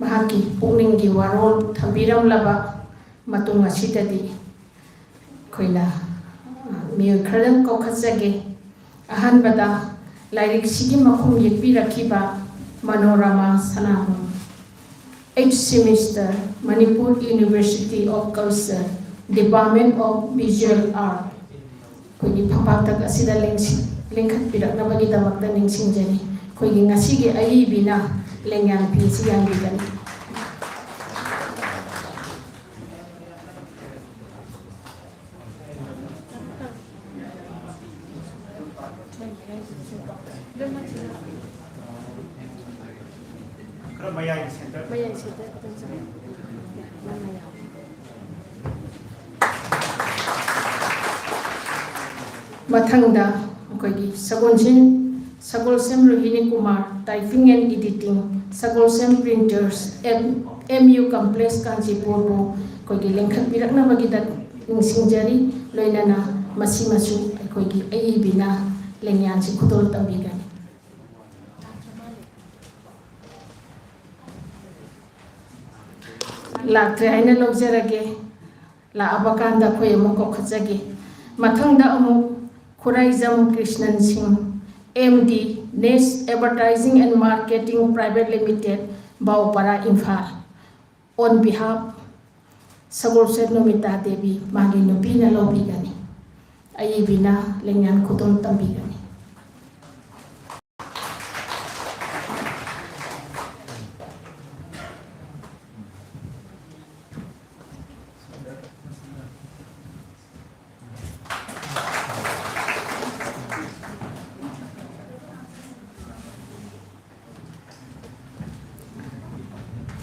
ꯃꯍꯥꯛꯀꯤ ꯄꯨꯛꯅꯤꯡꯒꯤ ꯋꯥꯔꯣꯜ ꯊꯝꯕꯤꯔꯝꯂꯕ ꯃꯇꯨꯡ ꯑꯁꯤꯗꯗꯤ ꯑꯩꯈꯣꯏꯅ, ꯑ, ꯃꯤꯑꯣꯏ ꯈꯔꯗꯪ ꯀꯧꯈꯠꯆꯒꯦ꯫ ꯑꯍꯥꯟꯕꯗ ꯂꯥꯏꯔꯤꯛꯁꯤꯒꯤ ꯃꯈꯣꯡ ꯌꯦꯛꯄꯤꯔꯛꯈꯤꯕ Manorama ꯁꯅꯥꯃꯣꯟ, eighth semester, Manipur University of Culture, Department of Visual Art, ꯑꯩꯈꯣꯏꯒꯤ ꯐꯝꯄꯥꯛꯇ ꯑꯁꯤꯗ ꯂꯦꯡꯁꯤ-, ꯂꯦꯡꯈꯠꯄꯤꯔꯛꯅꯕꯒꯤꯗꯃꯛꯇ ꯅꯤꯡꯁꯤꯡꯖꯔꯤ꯫ ꯑꯩꯈꯣꯏꯒꯤ ꯉꯁꯤꯒꯤ ꯑꯏꯕꯤꯅ ꯂꯦꯡꯌꯥꯟ ꯐꯤ ꯑꯁꯤ ꯌꯥꯟꯕꯤꯒꯅꯤ꯫ ꯈꯔ ꯃꯌꯥꯏ ꯁꯦꯟꯇꯔ꯫ ꯃꯌꯥꯏ ꯁꯦꯟꯇꯔ ꯈꯤꯇꯪ ꯆꯪꯉꯣ꯫ ꯃꯊꯪꯗ ꯑꯩꯈꯣꯏꯒꯤ ꯁꯒꯣꯜꯁꯦꯝ, ꯁꯒꯣꯜꯁꯦꯝ ꯔꯣꯍꯤꯅꯤ Kumar, typing and editing, Sagolsem printers, M U complex ꯀꯥꯟꯆꯤꯄꯨꯔꯕꯨ ꯑꯩꯈꯣꯏꯒꯤ ꯂꯤꯡꯈꯠꯄꯤꯔꯛꯅꯕꯒꯤꯗ ꯅꯤꯡꯁꯤꯡꯖꯔꯤ꯫ ꯂꯣꯏꯅꯅ ꯃꯁꯤꯃꯁꯨ ꯑꯩꯈꯣꯏꯒꯤ ꯑꯏꯕꯤꯅ ꯂꯦꯡꯌꯥꯟꯁꯤ ꯈꯨꯗꯣꯜ ꯇꯝꯕꯤꯒꯅꯤ꯫ ꯂꯥꯛꯇ꯭ꯔꯦ ꯍꯥꯏꯅ ꯂꯧꯖꯔꯒꯦ꯫ ꯂꯥꯛꯑꯕ ꯀꯥꯟꯗ ꯑꯩꯈꯣꯏ ꯑꯃꯨꯛ ꯀꯧꯈꯠꯆꯒꯦ꯫ ꯃꯊꯪꯗ ꯑꯃꯨꯛ ꯈꯨꯔꯥꯏꯖꯝ ꯀ꯭ꯔꯤꯁꯅꯟ ꯁꯤꯡ, M D, Nest Advertising and Marketing Private Limited, ꯕꯥꯎꯄꯥꯔꯥ, Imphal. On behalf ꯁꯒꯣꯜꯁꯦꯝ ꯅꯣꯃꯤꯇꯥ ꯗꯦꯕꯤ, ꯃꯥꯒꯤ ꯅꯨꯄꯤꯅ ꯂꯧꯕꯤꯒꯅꯤ꯫ ꯑꯏꯕꯤꯅ ꯂꯦꯡꯌꯥꯟ ꯈꯨꯗꯣꯜ ꯇꯝꯕꯤꯒꯅꯤ꯫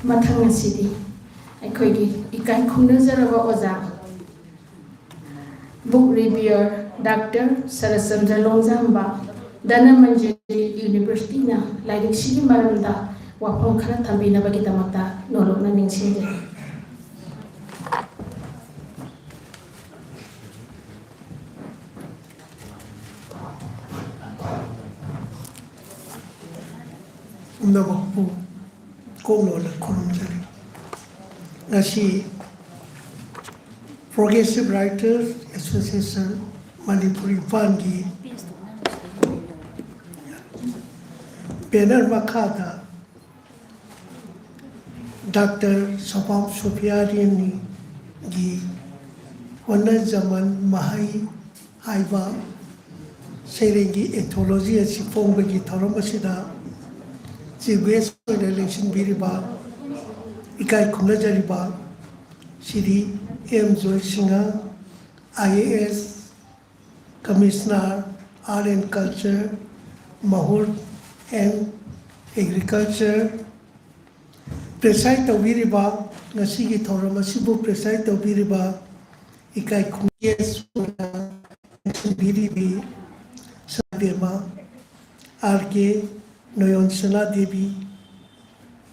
ꯃꯊꯪ ꯑꯁꯤꯗꯤ ꯑꯩꯈꯣꯏꯒꯤ ꯏꯀꯥꯏ ꯈꯨꯝꯅꯖꯔꯕ ꯑꯣꯖꯥ, book reviewer Doctor Saratchandra ꯂꯣꯡꯖꯥꯝꯕ, Dhanamanjuri Universityꯅ ꯂꯥꯏꯔꯤꯛꯁꯤꯒꯤ ꯃꯔꯝꯗ ꯋꯥꯐꯝ ꯈꯔ ꯊꯝꯕꯤꯅꯕꯒꯤꯗꯃꯛꯇ ꯅꯣꯂꯨꯛꯅ ꯅꯤꯡꯁꯤꯡꯖꯔꯤ꯫ ꯄꯨꯝꯅꯃꯛꯄꯨ ꯀꯣꯛꯅꯣꯜꯂ ꯈꯨꯔꯨꯝꯖꯔꯤ꯫ ꯉꯁꯤ Progressive Writers Association ꯃꯅꯤꯄꯨꯔ ꯏꯝꯐꯥꯜꯒꯤ banner ꯃꯈꯥꯗ ꯗꯥꯛꯇꯔ ꯁꯣꯐꯥꯝ ꯁꯣꯐꯤꯌꯥꯔꯤꯅꯤꯒꯤ ꯍꯣꯅꯖꯃꯟ ꯃꯍꯩ ꯍꯥꯏꯕ ꯁꯩꯔꯦꯡꯒꯤ anthology ꯑꯁꯤ ꯐꯣꯡꯕꯒꯤ ꯊꯧꯔꯝ ꯑꯁꯤꯗ chief guest ꯑꯣꯏꯅ ꯂꯦꯡꯁꯤꯟꯕꯤꯔꯤꯕ ꯏꯀꯥꯏ ꯈꯨꯝꯅꯖꯔꯤꯕ Shri M Joysingh, I A S, Commissioner, Art and Culture, ꯃꯍꯨꯠ and Agriculture, preside ꯇꯧꯕꯤꯔꯤꯕ, ꯉꯁꯤꯒꯤ ꯊꯧꯔꯝ ꯑꯁꯤꯕꯨ preside ꯇꯧꯕꯤꯔꯤꯕ ꯏꯀꯥꯏ ꯈꯨꯝꯅꯖꯔꯤꯕꯤ ꯁꯥꯕꯦꯝꯃ ꯑꯥꯔ ꯀꯦ ꯅꯣꯌꯣꯟꯁꯅꯥ ꯗꯦꯕꯤ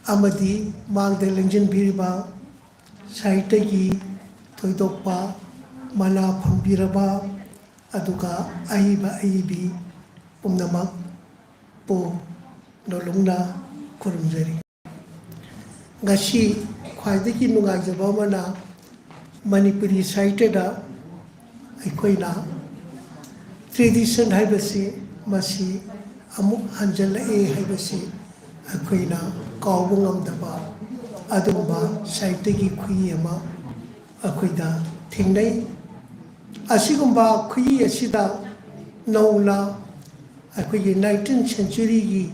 ꯑꯃꯗꯤ ꯃꯥꯡꯗ ꯂꯦꯡꯁꯤꯟꯕꯤꯔꯤꯕ ꯁꯥꯍꯤꯇ꯭ꯌꯒꯤ ꯊꯣꯏꯗꯣꯛꯄ ꯃꯅꯥ ꯐꯪꯕꯤꯔꯕ ꯑꯗꯨꯒ ꯑꯏꯕ ꯑꯏꯕꯤ ꯄꯨꯝꯅꯃꯛꯄꯨ ꯅꯣꯂꯨꯛꯅ ꯈꯨꯔꯨꯝꯖꯔꯤ꯫ ꯉꯁꯤ ꯈ꯭ꯋꯥꯏꯗꯒꯤ ꯅꯨꯡꯉꯥꯏꯖꯕ ꯑꯃꯅ ꯃꯅꯤꯄꯨꯔꯤ ꯁꯥꯍꯤꯇ꯭ꯌꯗ ꯑꯩꯈꯣꯏꯅ tradition ꯍꯥꯏꯕꯁꯤ ꯃꯁꯤ ꯑꯃꯨꯛ ꯍꯟꯖꯜꯂꯛꯑꯦ ꯍꯥꯏꯕꯁꯤ ꯑꯩꯈꯣꯏꯅ ꯀꯥꯎꯕ ꯉꯝꯗꯕ ꯑꯗꯨꯒꯨꯝꯕ ꯁꯥꯍꯤꯇ꯭ꯌꯒꯤ ꯈꯨꯍꯤ ꯑꯃ ꯑꯩꯈꯣꯏꯗ ꯊꯦꯡꯅꯩ꯫ ꯑꯁꯤꯒꯨꯝꯕ ꯈꯨꯍꯤ ꯑꯁꯤꯗ ꯅꯧꯅ ꯑꯩꯈꯣꯏꯒꯤ nineteenth centuryꯒꯤ,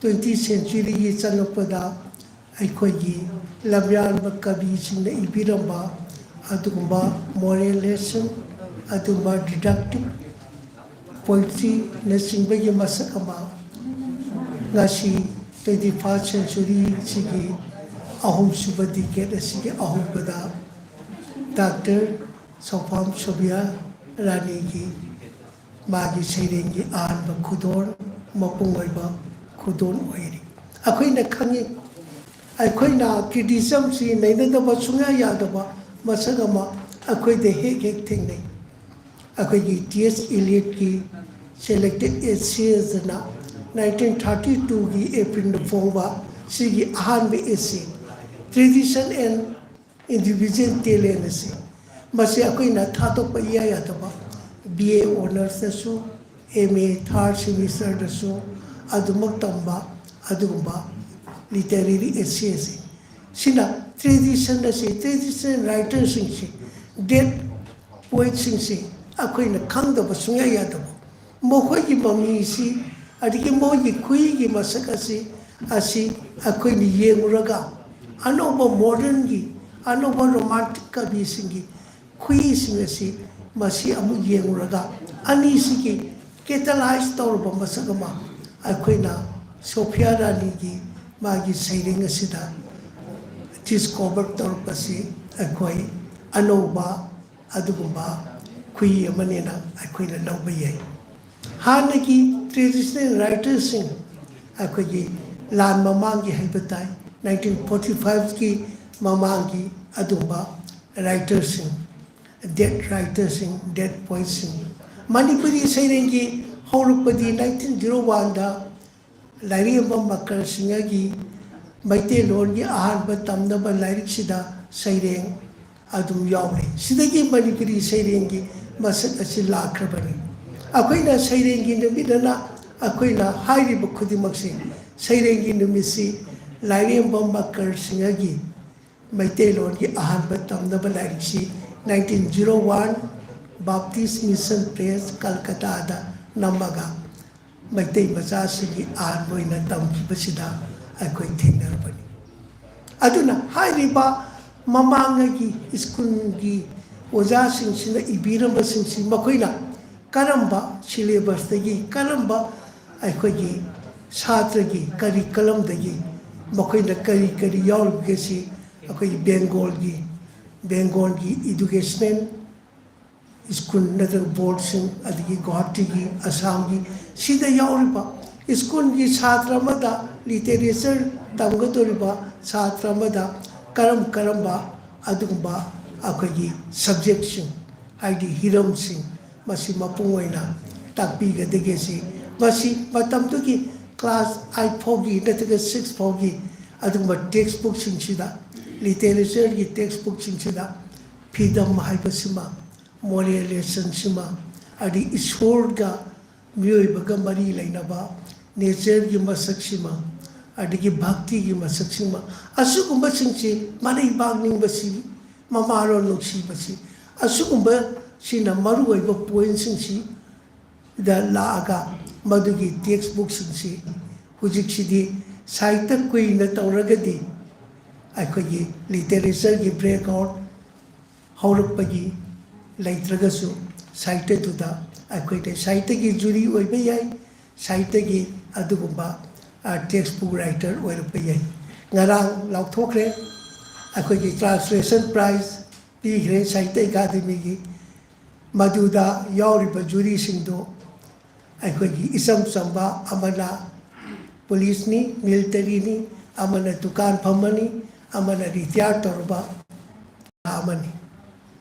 twentieth centuryꯒꯤ ꯆꯪꯉꯛꯄꯗ ꯑꯩꯈꯣꯏꯒꯤ ꯂꯝꯌꯥꯟꯕ ꯀꯕꯤꯁꯤꯡꯅ ꯏꯕꯤꯔꯝꯕ ꯑꯗꯨꯒꯨꯝꯕ moral lesson, ꯑꯗꯨꯒꯨꯝꯕ didactic poetryꯅꯆꯤꯡꯕꯒꯤ ꯃꯁꯛ ꯑꯃ ꯉꯁꯤ twenty-first centuryꯁꯤꯒꯤ ꯑꯍꯨꯝꯁꯨꯕ ꯗꯤꯀꯦꯠ ꯑꯁꯤꯒꯤ ꯑꯍꯧꯕꯗ ꯗꯥꯛꯇꯔ ꯁꯣꯐꯥꯝ ꯁꯣꯕꯤꯌꯥ ꯔꯥꯅꯤꯒꯤ ꯃꯥꯒꯤ ꯁꯩꯔꯦꯡꯒꯤ ꯑꯍꯥꯟꯕ ꯈꯨꯗꯣꯜ, ꯃꯄꯨꯡ ꯑꯣꯏꯕ ꯈꯨꯗꯣꯜ ꯑꯣꯏꯔꯤ꯫ ꯑꯩꯈꯣꯏꯅ ꯈꯪꯉꯤ, ꯑꯩꯈꯣꯏꯅ ꯀ꯭ꯔꯤꯇꯤꯁꯤꯖꯝꯁꯤ ꯅꯩꯅꯗꯕ ꯁꯨꯡꯌꯥ ꯌꯥꯗꯕ ꯃꯁꯛ ꯑꯃ ꯑꯩꯈꯣꯏꯗ ꯍꯦꯛ ꯍꯦꯛ ꯊꯦꯡꯅꯩ꯫ ꯑꯩꯈꯣꯏꯒꯤ ꯇꯤ ꯑꯦꯁ ꯏꯂꯤꯌꯠꯀꯤ ꯁꯦꯂꯦꯛꯇꯦꯠ ꯑꯦꯁꯦꯁꯅ ꯅꯥꯏꯟꯇꯤꯟ ꯊꯥꯔꯇꯤ ꯇꯨꯒꯤ ꯑꯦꯄ꯭ꯔꯤꯜꯗ ꯐꯣꯡꯕ ꯁꯤꯒꯤ ꯑꯍꯥꯟꯕ ꯑꯦꯁꯦ, Tradition and Individual Talent ꯑꯁꯤ, ꯃꯁꯤ ꯑꯩꯈꯣꯏꯅ ꯊꯥꯗꯣꯛꯄ ꯏꯌꯥ ꯌꯥꯗꯕ, ꯕꯤ ꯑꯦ ꯑꯣꯅꯔꯁꯇꯁꯨ, ꯑꯦꯝ ꯑꯦ ꯊꯥꯔꯠ ꯁꯦꯃꯤꯁꯇꯔꯗꯁꯨ ꯑꯗꯨꯃꯛ ꯇꯝꯕ ꯑꯗꯨꯒꯨꯝꯕ ꯂꯤꯇꯔꯦꯔꯤ ꯑꯦꯁꯦꯁꯤꯡ ꯁꯤꯅ ꯇ꯭ꯔꯦꯗꯤꯁꯟ ꯑꯁꯤ, ꯇ꯭ꯔꯦꯗꯤꯁꯅꯦꯜ ꯔꯥꯏꯇꯔꯁꯤꯡꯁꯤ, ꯗꯦꯠ ꯄꯣꯏꯠꯁꯤꯡꯁꯤ ꯑꯩꯈꯣꯏꯅ ꯈꯪꯗꯕ ꯁꯨꯡꯌꯥ ꯌꯥꯗꯕ, ꯃꯈꯣꯏꯒꯤ ꯃꯃꯤꯁꯤ, ꯑꯗꯒꯤ ꯃꯣꯏꯒꯤ ꯈꯨꯏꯒꯤ ꯃꯁꯛ ꯑꯁꯤ, ꯑꯁꯤ ꯑꯩꯈꯣꯏꯅ ꯌꯦꯡꯂꯨꯔꯒ ꯑꯅꯧꯕ ꯃꯣꯗꯔꯟꯒꯤ, ꯑꯅꯧꯕ ꯔꯣꯃꯥꯟꯇꯤꯛ ꯀꯕꯤꯁꯤꯡꯒꯤ ꯈꯨꯏꯁꯤꯡ ꯑꯁꯤ ꯃꯁꯤ ꯑꯃꯨꯛ ꯌꯦꯡꯂꯨꯔꯒ ꯑꯅꯤꯁꯤꯒꯤ ꯀꯦꯇꯂꯥꯏꯖ ꯇꯧꯔꯕ ꯃꯁꯛ ꯑꯃ ꯑꯩꯈꯣꯏꯅ ꯁꯣꯐꯤꯌꯥ ꯔꯥꯅꯤꯒꯤ ꯃꯥꯒꯤ ꯁꯩꯔꯦꯡ ꯑꯁꯤꯗ ꯗꯤꯁꯀꯣꯚꯔ ꯇꯧꯔꯛꯄꯁꯤ ꯑꯩꯈꯣꯏ ꯑꯅꯧꯕ ꯑꯗꯨꯒꯨꯝꯕ ꯈꯨꯏ ꯑꯃꯅꯦꯅ ꯑꯩꯈꯣꯏꯅ ꯂꯧꯕ ꯌꯥꯏ꯫ ꯍꯥꯟꯅꯒꯤ ꯇ꯭ꯔꯦꯗꯤꯁꯅꯦꯜ ꯔꯥꯏꯇꯔꯁꯤꯡ, ꯑꯩꯈꯣꯏꯒꯤ ꯂꯥꯟ ꯃꯃꯥꯡꯒꯤ ꯍꯥꯏꯕ ꯇꯥꯏ, ꯅꯥꯏꯟꯇꯤꯟ ꯐꯣꯔꯇꯤ ꯐꯥꯏꯚꯀꯤ ꯃꯃꯥꯡꯒꯤ ꯑꯗꯨꯒꯨꯝꯕ ꯔꯥꯏꯇꯔꯁꯤꯡ, ꯗꯦꯠ ꯔꯥꯏꯇꯔꯁꯤꯡ, ꯗꯦꯠ ꯄꯣꯏꯠꯁꯤꯡ, ꯃꯅꯤꯄꯨꯔꯤ ꯁꯩꯔꯦꯡꯒꯤ ꯍꯧꯔꯛꯄꯗꯤ ꯅꯥꯏꯟꯇꯤꯟ ꯖꯤꯔꯣ ꯋꯥꯟꯗ ꯂꯥꯏꯔꯦꯝꯕꯝ ꯃꯀꯔ ꯁꯤꯡꯍꯒꯤ ꯃꯩꯇꯩꯂꯣꯟꯒꯤ ꯑꯍꯥꯟꯕ ꯇꯝꯅꯕ ꯂꯥꯏꯔꯤꯛꯁꯤꯗ ꯁꯩꯔꯦꯡ ꯑꯗꯨꯝ ꯌꯥꯎꯔꯦ꯫ ꯁꯤꯗꯒꯤ ꯃꯅꯤꯄꯨꯔꯤ ꯁꯩꯔꯦꯡꯒꯤ ꯃꯁꯛ ꯑꯁꯤ ꯂꯥꯛꯈ꯭ꯔꯕꯅꯤ꯫ ꯑꯩꯈꯣꯏꯅ ꯁꯩꯔꯦꯡꯒꯤ ꯅꯨꯃꯤꯠ ꯑꯅ ꯑꯩꯈꯣꯏꯅ ꯍꯥꯏꯔꯤꯕ ꯈꯨꯗꯤꯡꯃꯛꯁꯤ, ꯁꯩꯔꯦꯡꯒꯤ ꯅꯨꯃꯤꯠꯁꯤ ꯂꯥꯏꯔꯦꯝꯕꯝ ꯃꯀꯔ ꯁꯤꯡꯍꯒꯤ ꯃꯩꯇꯩꯂꯣꯟꯒꯤ ꯑꯍꯥꯟꯕ ꯇꯝꯅꯕ ꯂꯥꯏꯔꯤꯛꯁꯤ nineteen zero one Baptist mission press, ꯀꯜꯀꯇꯥꯗ ꯅꯝꯃꯒ ꯃꯩꯇꯩ ꯃꯆꯥꯁꯤꯡꯒꯤ ꯑꯍꯥꯟꯕ ꯑꯣꯏꯅ ꯇꯝꯈꯤꯕꯁꯤꯗ ꯑꯩꯈꯣꯏ ꯊꯦꯡꯅꯔꯕꯅꯤ꯫ ꯑꯗꯨꯅ ꯍꯥꯏꯔꯤꯕ ꯃꯃꯥꯡꯉꯩꯒꯤ ꯁ꯭ꯀꯨꯜꯒꯤ ꯑꯣꯖꯥꯁꯤꯡꯁꯤꯅ ꯏꯕꯤꯔꯝꯕꯁꯤꯡꯁꯤ ꯃꯈꯣꯏꯅ ꯀꯔꯝꯕ ꯁꯤꯂꯦꯕꯁꯇꯒꯤ, ꯀꯔꯝꯕ ꯑꯩꯈꯣꯏꯒꯤ ꯁꯥꯇ꯭ꯔꯒꯤ ꯀꯔꯤꯀꯂꯝꯗꯒꯤ ꯃꯈꯣꯏꯅ ꯀꯔꯤ ꯀꯔꯤ ꯌꯥꯎꯔꯤꯕꯒꯦ ꯁꯤ ꯑꯩꯈꯣꯏꯒꯤ ꯕꯦꯡꯒꯣꯜꯒꯤ ꯕꯦꯡꯒꯣꯜꯒꯤ ꯏꯗꯨꯀꯦꯁꯅꯦꯜ ꯁ꯭ꯀꯨꯜ ꯅꯠꯇ꯭ꯔꯒ ꯕꯣꯔꯗꯁꯤꯡ, ꯑꯗꯒꯤ ꯒꯨꯋꯥꯍꯥꯇꯤꯒꯤ, ꯑꯁꯥꯝꯒꯤ, ꯁꯤꯗ ꯌꯥꯎꯔꯤꯕ ꯁ꯭ꯀꯨꯜꯒꯤ ꯁꯥꯇ꯭ꯔ ꯑꯃꯗ, ꯂꯤꯇꯔꯦꯆꯔ ꯇꯝꯒꯗꯧꯔꯤꯕ ꯁꯥꯇ꯭ꯔ ꯑꯃꯗ ꯀꯔꯝ ꯀꯔꯝꯕ ꯑꯗꯨꯒꯨꯝꯕ ꯑꯩꯈꯣꯏꯒꯤ ꯁꯕꯖꯦꯛꯁꯤꯡ, ꯍꯥꯏꯗꯤ ꯍꯤꯔꯝꯁꯤꯡ, ꯃꯁꯤ ꯃꯄꯨꯡ ꯑꯣꯏꯅ ꯇꯥꯛꯄꯤꯒꯗꯒꯦ ꯁꯤ, ꯃꯁꯤ ꯃꯇꯝꯗꯨꯒꯤ ꯀ꯭ꯂꯥꯁ ꯑꯥꯏꯠ ꯐꯥꯎꯒꯤ ꯅꯠꯇ꯭ꯔꯒ ꯁꯤꯛꯁ ꯐꯥꯎꯒꯤ ꯑꯗꯨꯒꯨꯝꯕ ꯇꯦꯛꯁ ꯕꯨꯛꯁꯤꯡꯁꯤꯗ, ꯂꯤꯇꯔꯦꯆꯔꯒꯤ ꯇꯦꯛꯁ ꯕꯨꯛꯁꯤꯡꯁꯤꯗ ꯐ꯭ꯔꯤꯗꯝ ꯍꯥꯏꯕꯁꯤꯃ, ꯃꯣꯔꯦꯜ ꯂꯦꯁꯟꯁꯤꯃ, ꯑꯗꯩ ꯏꯁꯣꯔꯒ ꯃꯤꯑꯣꯏꯕꯒ ꯃꯔꯤ ꯂꯩꯅꯕ, ꯅꯦꯆꯔꯒꯤ ꯃꯁꯛꯁꯤꯃ, ꯑꯗꯒꯤ ꯚꯛꯇꯤꯒꯤ ꯃꯁꯛꯁꯤꯃ, ꯑꯁꯤꯒꯨꯝꯕꯁꯤꯡꯁꯤ, ꯃꯔꯩꯕꯥꯛ ꯅꯤꯡꯕꯁꯤ, ꯃꯃꯥꯂꯣꯟ ꯅꯨꯡꯁꯤꯕꯁꯤ, ꯑꯁꯤꯒꯨꯝꯕꯁꯤꯅ ꯃꯔꯨꯑꯣꯏꯕ ꯄꯣꯏꯟꯁꯤꯡꯁꯤꯗ ꯂꯥꯛꯑꯒ ꯃꯗꯨꯒꯤ ꯇꯦꯛꯁ ꯕꯨꯛꯁꯤꯡꯁꯤ ꯍꯧꯖꯤꯛꯁꯤꯗꯤ ꯁꯥꯍꯤꯇ꯭ꯌ ꯀꯨꯏꯅ ꯇꯧꯔꯒꯗꯤ ꯑꯩꯈꯣꯏꯒꯤ ꯂꯤꯇꯔꯦꯆꯔꯒꯤ ꯕꯦꯛꯒ꯭ꯔꯥꯎꯟ ꯍꯧꯔꯛꯄꯒꯤ ꯂꯩꯇ꯭ꯔꯒꯁꯨ ꯁꯥꯍꯤꯇ꯭ꯌꯗꯨꯗ ꯑꯩꯈꯣꯏꯗ ꯁꯥꯍꯤꯇ꯭ꯌꯒꯤ ꯖꯨꯔꯤ ꯑꯣꯏꯕ ꯌꯥꯏ, ꯁꯥꯍꯤꯇ꯭ꯌꯒꯤ ꯑꯗꯨꯒꯨꯝꯕ ꯇꯦꯛꯁ ꯕꯨꯛ ꯔꯥꯏꯇꯔ ꯑꯣꯏꯔꯛꯄ ꯌꯥꯏ꯫ ꯉꯔꯥꯡ ꯂꯥꯎꯊꯣꯛꯈ꯭ꯔꯦ, ꯑꯩꯈꯣꯏꯒꯤ ꯇ꯭ꯔꯥꯟꯁꯂꯦꯁꯟ ꯄ꯭ꯔꯥꯏꯖ ꯄꯤꯈ꯭ꯔꯦ ꯁꯥꯍꯤꯇ꯭ꯌ ꯑꯦꯀꯥꯗꯃꯤꯒꯤ꯫ ꯃꯗꯨꯗ ꯌꯥꯎꯔꯤꯕ ꯖꯨꯔꯤꯁꯤꯡꯗꯨ ꯑꯩꯈꯣꯏꯒꯤ ꯏꯆꯝ ꯆꯝꯕ, ꯑꯃꯅ ꯄꯨꯂꯤꯁꯅꯤ, ꯃꯤꯂꯤꯇꯔꯤꯅꯤ, ꯑꯃꯅ ꯗꯨꯀꯥꯟ ꯐꯝꯕꯅꯤ, ꯑꯃꯅ ꯔꯤꯇꯥꯌꯔ ꯇꯧꯔꯕ ꯑꯃꯅꯤ꯫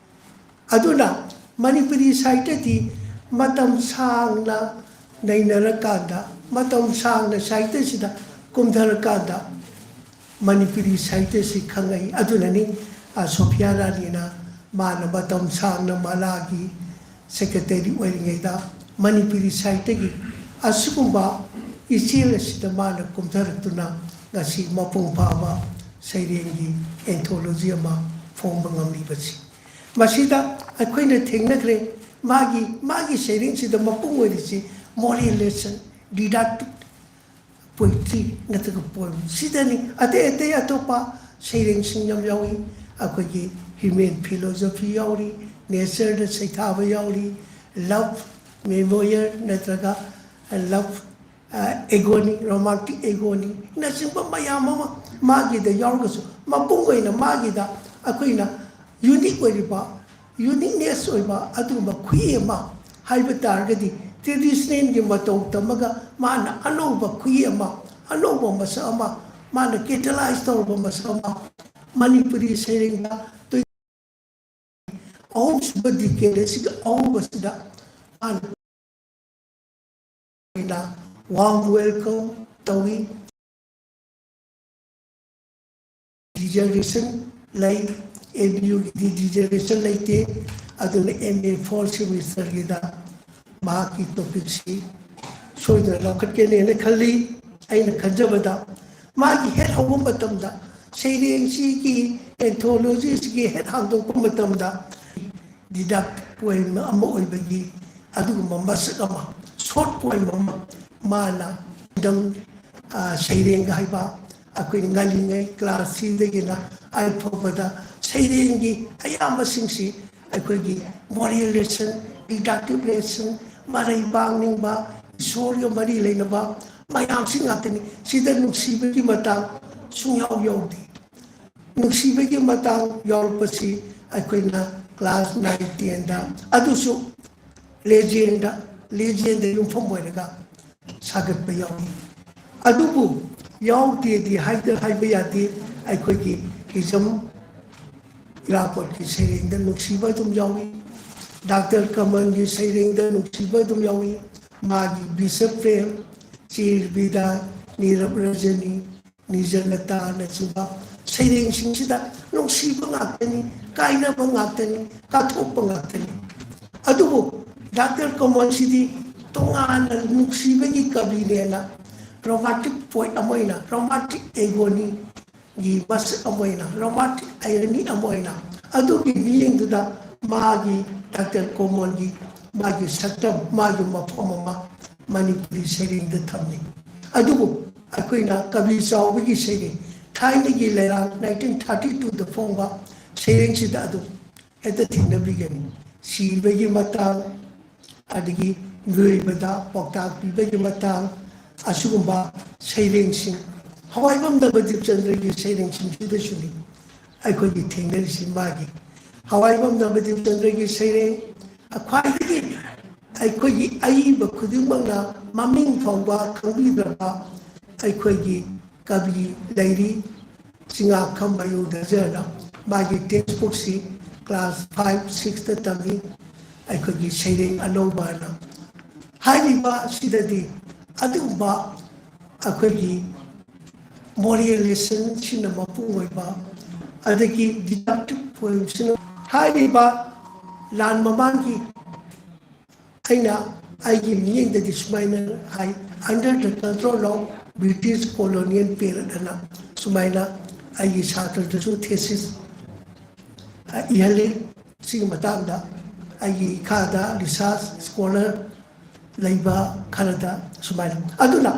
ꯑꯗꯨꯅ ꯃꯅꯤꯄꯨꯔꯤ ꯁꯥꯍꯤꯇ꯭ꯌꯗꯤ ꯃꯇꯝ ꯁꯥꯡꯅ ꯅꯩꯅꯔꯀꯥꯟꯗ, ꯃꯇꯝ ꯁꯥꯡꯅ ꯁꯥꯍꯤꯇ꯭ꯌꯁꯤꯗ ꯀꯨꯝꯊꯔꯀꯥꯟꯗ ꯃꯅꯤꯄꯨꯔꯤ ꯁꯥꯍꯤꯇ꯭ꯌꯁꯤ ꯈꯪꯉꯛꯏ꯫ ꯑꯗꯨꯅꯅꯤ, ꯑ, ꯁꯣꯐꯤꯌꯥ ꯔꯥꯅꯤꯅ ꯃꯥꯅ ꯃꯇꯝ ꯁꯥꯡꯅ ꯃꯂꯥꯒꯤ ꯁꯦꯀ꯭ꯔꯦꯇꯔꯤ ꯑꯣꯏꯔꯤꯉꯩꯗ ꯃꯅꯤꯄꯨꯔꯤ ꯁꯥꯍꯤꯇ꯭ꯌꯒꯤ ꯑꯁꯤꯒꯨꯝꯕ ꯏꯆꯦꯜ ꯑꯁꯤꯗ ꯃꯥꯅ ꯀꯨꯝꯊꯔꯛꯇꯨꯅ ꯉꯁꯤ ꯃꯄꯨꯡ ꯐꯥꯕ ꯁꯩꯔꯦꯡꯒꯤ ꯑꯦꯟꯊꯣꯂꯣꯖꯤ ꯑꯃ ꯐꯣꯡꯕ ꯉꯝꯂꯤꯕꯁꯤ꯫ ꯃꯁꯤꯗ ꯑꯩꯈꯣꯏꯅ ꯊꯦꯡꯅꯈ꯭ꯔꯦ, ꯃꯥꯒꯤ, ꯃꯥꯒꯤ ꯁꯩꯔꯦꯡꯁꯤꯗ ꯃꯄꯨꯡ ꯑꯣꯏꯔꯤꯁꯤ ꯃꯣꯔꯦꯜ ꯂꯦꯁꯟ, ꯗꯤꯗꯥꯛꯇꯤꯛ ꯄꯣꯏꯇ꯭ꯔꯤ ꯅꯠꯇ꯭ꯔꯒ ꯄꯣꯏꯝ ꯁꯤꯗꯅꯤ꯫ ꯑꯇꯩ ꯑꯇꯩ ꯑꯇꯣꯞꯄ ꯁꯩꯔꯦꯡꯁꯤꯡ ꯌꯥꯝ ꯌꯥꯎꯏ꯫ ꯑꯩꯈꯣꯏꯒꯤ ꯍ꯭ꯌꯨꯃꯦꯟ ꯐꯤꯂꯣꯖꯣꯐꯤ ꯌꯥꯎꯔꯤ, ꯅꯦꯆꯔꯗ ꯁꯩꯊꯥꯕ ꯌꯥꯎꯔꯤ, ꯂꯞ ꯃꯦꯃꯣꯌꯔ ꯅꯠꯇ꯭ꯔꯒ ꯂꯞ ꯑꯦꯒꯣꯅꯤ, ꯔꯣꯃꯥꯟꯇꯤꯛ ꯑꯦꯒꯣꯅꯤꯅꯆꯤꯡꯕ ꯃꯌꯥꯝ ꯑꯃ ꯃꯥꯒꯤꯗ ꯌꯥꯎꯔꯒꯁꯨ, ꯃꯄꯨꯡ ꯑꯣꯏꯅ ꯃꯥꯒꯤꯗ ꯑꯩꯈꯣꯏꯅ ꯌꯨꯅꯤꯛ ꯑꯣꯏꯔꯤꯕ, ꯌꯨꯅꯤꯛꯅꯦꯁ ꯑꯣꯏꯕ ꯑꯗꯨꯒꯨꯝꯕ ꯈꯨꯌꯦꯛ ꯑꯃ ꯍꯥꯏꯕ ꯇꯥꯔꯒꯗꯤ, ꯇ꯭ꯔꯦꯗꯤꯁꯅꯦꯜꯒꯤ ꯃꯇꯧ ꯇꯝꯃꯒ ꯃꯥꯅ ꯑꯅꯧꯕ ꯈꯨꯌꯦꯛ ꯑꯃ, ꯑꯅꯧꯕ ꯃꯁꯛ ꯑꯃ, ꯃꯥꯅ ꯀꯦꯇꯂꯥꯏꯁ ꯇꯧꯔꯕ ꯃꯁꯛ ꯑꯃ ꯃꯅꯤꯄꯨꯔꯤ ꯁꯩꯔꯦꯡꯗ ꯑꯍꯨꯝꯁꯨꯕ ꯗꯤꯀꯦꯗ ꯑꯁꯤꯒꯤ ꯑꯍꯧꯕꯁꯤꯗ ꯃꯥꯅ ꯑꯩꯅ ꯋꯥꯔꯝ ꯋꯦꯜꯀꯝ ꯇꯧꯏ꯫ ꯗꯤꯖꯔꯦꯁꯟ ꯂꯩ, ꯑꯦꯝ ꯌꯨꯒꯤꯗꯤ ꯗꯤꯖꯔꯦꯁꯟ ꯂꯩꯇꯦ꯫ ꯑꯗꯨꯅ ꯑꯦꯝ ꯑꯦ ꯐꯣꯔ ꯁꯤꯃꯤꯁꯇꯔꯒꯤꯗ ꯃꯍꯥꯛꯀꯤ ꯇꯣꯄꯤꯛꯁꯤ ꯁꯣꯏꯗꯅ ꯂꯧꯈꯠꯀꯅꯦꯅ ꯈꯜꯂꯤ꯫ ꯑꯩꯅ ꯈꯟꯖꯕꯗ ꯃꯥꯒꯤ ꯍꯦꯛ ꯍꯧꯕ ꯃꯇꯝꯗ, ꯁꯩꯔꯦꯡꯁꯤꯒꯤ ꯑꯦꯟꯊꯣꯂꯣꯖꯤꯁꯤꯒꯤ ꯍꯦꯛ ꯍꯥꯡꯗꯣꯛꯄ ꯃꯇꯝꯗ, ꯗꯤꯗꯥꯛꯇꯤꯛ ꯄꯣꯏꯝ ꯑꯃ ꯑꯣꯏꯕꯒꯤ ꯑꯗꯨꯒꯨꯝꯕ ꯃꯁꯛ ꯑꯃ, ꯁꯣꯔꯠ ꯄꯣꯏꯝ ꯑꯃ ꯃꯥꯅ ꯈꯨꯗꯝ, ꯑ, ꯁꯩꯔꯦꯡ ꯍꯥꯏꯕ ꯑꯩꯈꯣꯏꯅ ꯉꯜꯂꯤꯉꯩ ꯀ꯭ꯂꯥꯁ ꯊ꯭ꯔꯤꯗꯒꯤꯅ ꯑꯩ ꯐꯥꯎꯕꯗ ꯁꯩꯔꯦꯡꯒꯤ ꯑꯌꯥꯝꯕꯁꯤꯡꯁꯤ ꯑꯩꯈꯣꯏꯒꯤ ꯃꯣꯔꯦꯜ ꯂꯦꯁꯟ, ꯗꯤꯗꯥꯛꯇꯤꯛ ꯂꯦꯁꯟ, ꯃꯔꯩ ꯄꯥꯡꯅꯤꯡꯕ, ꯏꯁꯣꯔꯒ ꯃꯔꯤ ꯂꯩꯅꯕ ꯃꯌꯥꯝꯁꯤ ꯉꯥꯛꯇꯅꯤ꯫ ꯁꯤꯗ ꯅꯨꯡꯁꯤꯕꯒꯤ ꯃꯇꯥꯡ ꯁꯨꯡꯌꯥꯎ ꯌꯥꯎꯗꯦ꯫ ꯅꯨꯡꯁꯤꯕꯒꯤ ꯃꯇꯥꯡ ꯌꯥꯎꯔꯛꯄꯁꯤ ꯑꯩꯈꯣꯏꯅ ꯀ꯭ꯂꯥꯁ ꯅꯥꯏꯟ ꯇꯦꯟꯗ, ꯑꯗꯨꯁꯨ ꯂꯦꯖꯦꯟꯗ, ꯂꯦꯖꯦꯟꯗ ꯌꯨꯝꯐꯝ ꯑꯣꯏꯔꯒ ꯁꯥꯒꯠꯄ ꯌꯥꯎꯏ꯫ ꯑꯗꯨꯕꯨ ꯌꯥꯎꯗꯦꯗꯤ ꯍꯥꯏꯗ-, ꯍꯥꯏꯕ ꯌꯥꯗꯦ꯫ ꯑꯩꯈꯣꯏꯒꯤ ꯍꯤꯖꯝ ꯏꯔꯥꯕꯣꯠꯀꯤ ꯁꯩꯔꯦꯡꯗ ꯅꯨꯡꯁꯤꯕ ꯑꯗꯨꯝ ꯌꯥꯎꯏ꯫ ꯗꯥꯛꯇꯔ ꯀꯃꯜꯒꯤ ꯁꯩꯔꯦꯡꯗ ꯅꯨꯡꯁꯤꯕ ꯑꯗꯨꯝ ꯌꯥꯎꯏ꯫ ꯃꯥꯒꯤ ꯕꯤꯁ ꯄ꯭ꯔꯦꯝ, ꯆꯤꯔ ꯕꯤꯗꯥꯏ, ꯅꯤꯔꯕ ꯔꯖꯅꯤ, ꯅꯤꯖꯂꯇꯥꯅꯆꯤꯡꯕ ꯁꯩꯔꯦꯡꯁꯤꯡꯁꯤꯗ ꯅꯨꯡꯁꯤꯕ ꯉꯥꯛꯇꯅꯤ, ꯀꯥꯏꯅꯕ ꯉꯥꯛꯇꯅꯤ, ꯀꯥꯊꯣꯛꯄ ꯉꯥꯛꯇꯅꯤ꯫ ꯑꯗꯨꯕꯨ ꯗꯥꯛꯇꯔ ꯀꯃꯜꯁꯤꯗꯤ ꯇꯣꯉꯥꯟꯅ ꯅꯨꯡꯁꯤꯕꯒꯤ ꯀꯕꯤꯅꯦꯅ, ꯔꯣꯃꯥꯟꯇꯤꯛ ꯄꯣꯏꯠ ꯑꯃ ꯑꯣꯏꯅ, ꯔꯣꯃꯥꯟꯇꯤꯛ ꯑꯦꯒꯣꯅꯤꯒꯤ ꯃꯁꯛ ꯑꯃ ꯑꯣꯏꯅ, ꯔꯣꯃꯥꯟꯇꯤꯛ ꯑꯥꯏꯔꯅꯤ ꯑꯃ ꯑꯣꯏꯅ, ꯑꯗꯨꯒꯤ ꯃꯤꯠꯌꯦꯡꯗꯨꯗ ꯃꯥꯒꯤ, ꯗꯥꯛꯇꯔ ꯀꯃꯜꯒꯤ ꯃꯥꯒꯤ ꯁꯛꯇꯝ, ꯃꯥꯒꯤ ꯃꯐꯝ ꯑꯃ ꯃꯅꯤꯄꯨꯔꯤ ꯁꯩꯔꯦꯡꯗ ꯊꯝꯃꯤ꯫ ꯑꯗꯨꯕꯨ ꯑꯩꯈꯣꯏꯅ ꯀꯕꯤ ꯆꯥꯎꯕꯒꯤ ꯁꯩꯔꯦꯡ, ꯊꯥꯏꯅꯒꯤ ꯂꯩꯔꯥꯡ ꯅꯥꯏꯟꯇꯤꯟ ꯊꯥꯔꯇꯤ ꯇꯨꯗ ꯐꯣꯡꯕ ꯁꯩꯔꯦꯡꯁꯤꯗ ꯑꯗꯨꯝ ꯍꯦꯛꯇ ꯊꯦꯡꯅꯕꯤꯒꯅꯤ꯫ ꯁꯤꯕꯒꯤ ꯃꯇꯥꯡ, ꯑꯗꯒꯤ ꯃꯤꯑꯣꯏꯕꯗ ꯄꯥꯎꯇꯥꯛ ꯄꯤꯕꯒꯤ ꯃꯇꯥꯡ, ꯑꯁꯤꯒꯨꯝꯕ ꯁꯩꯔꯦꯡꯁꯤꯡ, ꯍꯋꯥꯏꯕꯝ ꯅꯕꯗꯤꯞ ꯆꯟꯗ꯭ꯔꯒꯤ ꯁꯩꯔꯦꯡꯁꯤꯡꯁꯤꯗꯁꯨꯅꯤ ꯑꯩꯈꯣꯏꯒꯤ ꯊꯦꯡꯅꯔꯤꯁꯤ꯫ ꯃꯥꯒꯤ ꯍꯋꯥꯏꯕꯝ ꯅꯕꯗꯤꯞ ꯆꯟꯗ꯭ꯔꯒꯤ ꯁꯩꯔꯦꯡ, ꯈ꯭ꯋꯥꯏꯗꯒꯤ ꯑꯩꯈꯣꯏꯒꯤ ꯑꯏꯕ ꯈꯨꯗꯤꯡꯃꯛꯅ ꯃꯃꯤꯡ ꯐꯥꯎꯕ ꯈꯪꯕꯤꯗ꯭ꯔꯕ ꯑꯩꯈꯣꯏꯒꯤ ꯀꯕꯤ ꯂꯩꯔꯤ꯫ ꯆꯤꯉꯥꯈꯝ ꯃꯌꯨꯗꯖꯅ ꯃꯥꯒꯤ ꯇꯦꯛꯁ ꯕꯨꯛꯁꯤ ꯀ꯭ꯂꯥꯁ ꯐꯥꯏꯚ ꯁꯤꯛꯁꯇ ꯇꯝꯃꯤ꯫ ꯑꯩꯈꯣꯏꯒꯤ ꯁꯩꯔꯦꯡ ꯑꯅꯧꯕ ꯍꯥꯏꯅ ꯍꯥꯏꯔꯤꯕ ꯑꯁꯤꯗꯗꯤ ꯑꯗꯨꯒꯨꯝꯕ ꯑꯩꯈꯣꯏꯒꯤ ꯃꯣꯔꯦꯜ ꯂꯦꯁꯟꯁꯤꯅ ꯃꯄꯨꯡ ꯑꯣꯏꯕ, ꯑꯗꯒꯤ ꯗꯤꯗꯛꯇꯤꯞ ꯄꯣꯏꯝꯁꯤꯅ ꯍꯥꯏꯔꯤꯕ ꯂꯥꯟ ꯃꯃꯥꯡꯒꯤ ꯑꯩꯅ ꯑꯩꯒꯤ ꯃꯤꯠꯌꯦꯡꯗꯗꯤ ꯁꯨꯃꯥꯏꯅ ꯍꯥꯏ, under the control of British colonial period ꯑꯅ ꯁꯨꯃꯥꯏꯅ ꯑꯩꯒꯤ ꯁꯥꯇ꯭ꯔꯗꯁꯨ ꯊꯦꯁꯤꯁ ꯏꯍꯜꯂꯤ꯫ ꯁꯤꯒꯤ ꯃꯇꯥꯡꯗ ꯑꯩꯒꯤ ꯏꯈꯥꯗ ꯔꯤꯁꯥꯔꯁ ꯁ꯭ꯀꯣꯂꯔ ꯂꯩꯕ ꯈꯔꯗ ꯁꯨꯃꯥꯏꯅ꯫ ꯑꯗꯨꯅ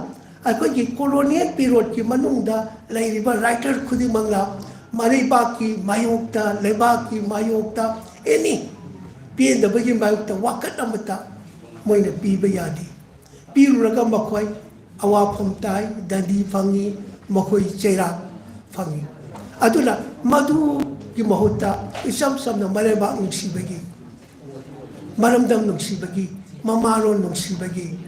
ꯑꯩꯈꯣꯏꯒꯤ ꯀꯣꯂꯣꯅꯤꯌꯦꯜ ꯄꯤꯔꯤꯌꯣꯗꯀꯤ ꯃꯅꯨꯡꯗ ꯂꯩꯔꯤꯕ ꯔꯥꯏꯇꯔ ꯈꯨꯗꯤꯡꯃꯛꯅ ꯃꯔꯩꯕꯥꯛꯀꯤ ꯃꯥꯌꯣꯛꯇ, ꯂꯩꯕꯥꯛꯀꯤ ꯃꯥꯌꯣꯛꯇ ꯑꯦꯅꯤ ꯄꯦꯟꯗꯕꯒꯤ ꯃꯥꯌꯣꯛꯇ ꯋꯥꯀꯠ ꯑꯃꯠꯇ ꯃꯣꯏꯅ ꯄꯤꯕ ꯌꯥꯗꯦ꯫ ꯄꯤꯔꯨꯔꯒ ꯃꯈꯣꯏ ꯑꯋꯥꯐꯝ ꯇꯥꯏ, ꯗꯟꯗꯤ ꯐꯪꯉꯤ, ꯃꯈꯣꯏ ꯆꯩꯔꯥꯛ ꯐꯪꯉꯤ꯫ ꯑꯗꯨꯅ ꯃꯗꯨꯒꯤ ꯃꯍꯨꯠꯇ ꯏꯆꯝ ꯆꯝꯅ ꯃꯔꯩꯕꯥꯛ ꯅꯨꯡꯁꯤꯕꯒꯤ, ꯃꯔꯝꯗꯝ ꯅꯨꯡꯁꯤꯕꯒꯤ, ꯃꯃꯥꯂꯣꯟ ꯅꯨꯡꯁꯤꯕꯒꯤ,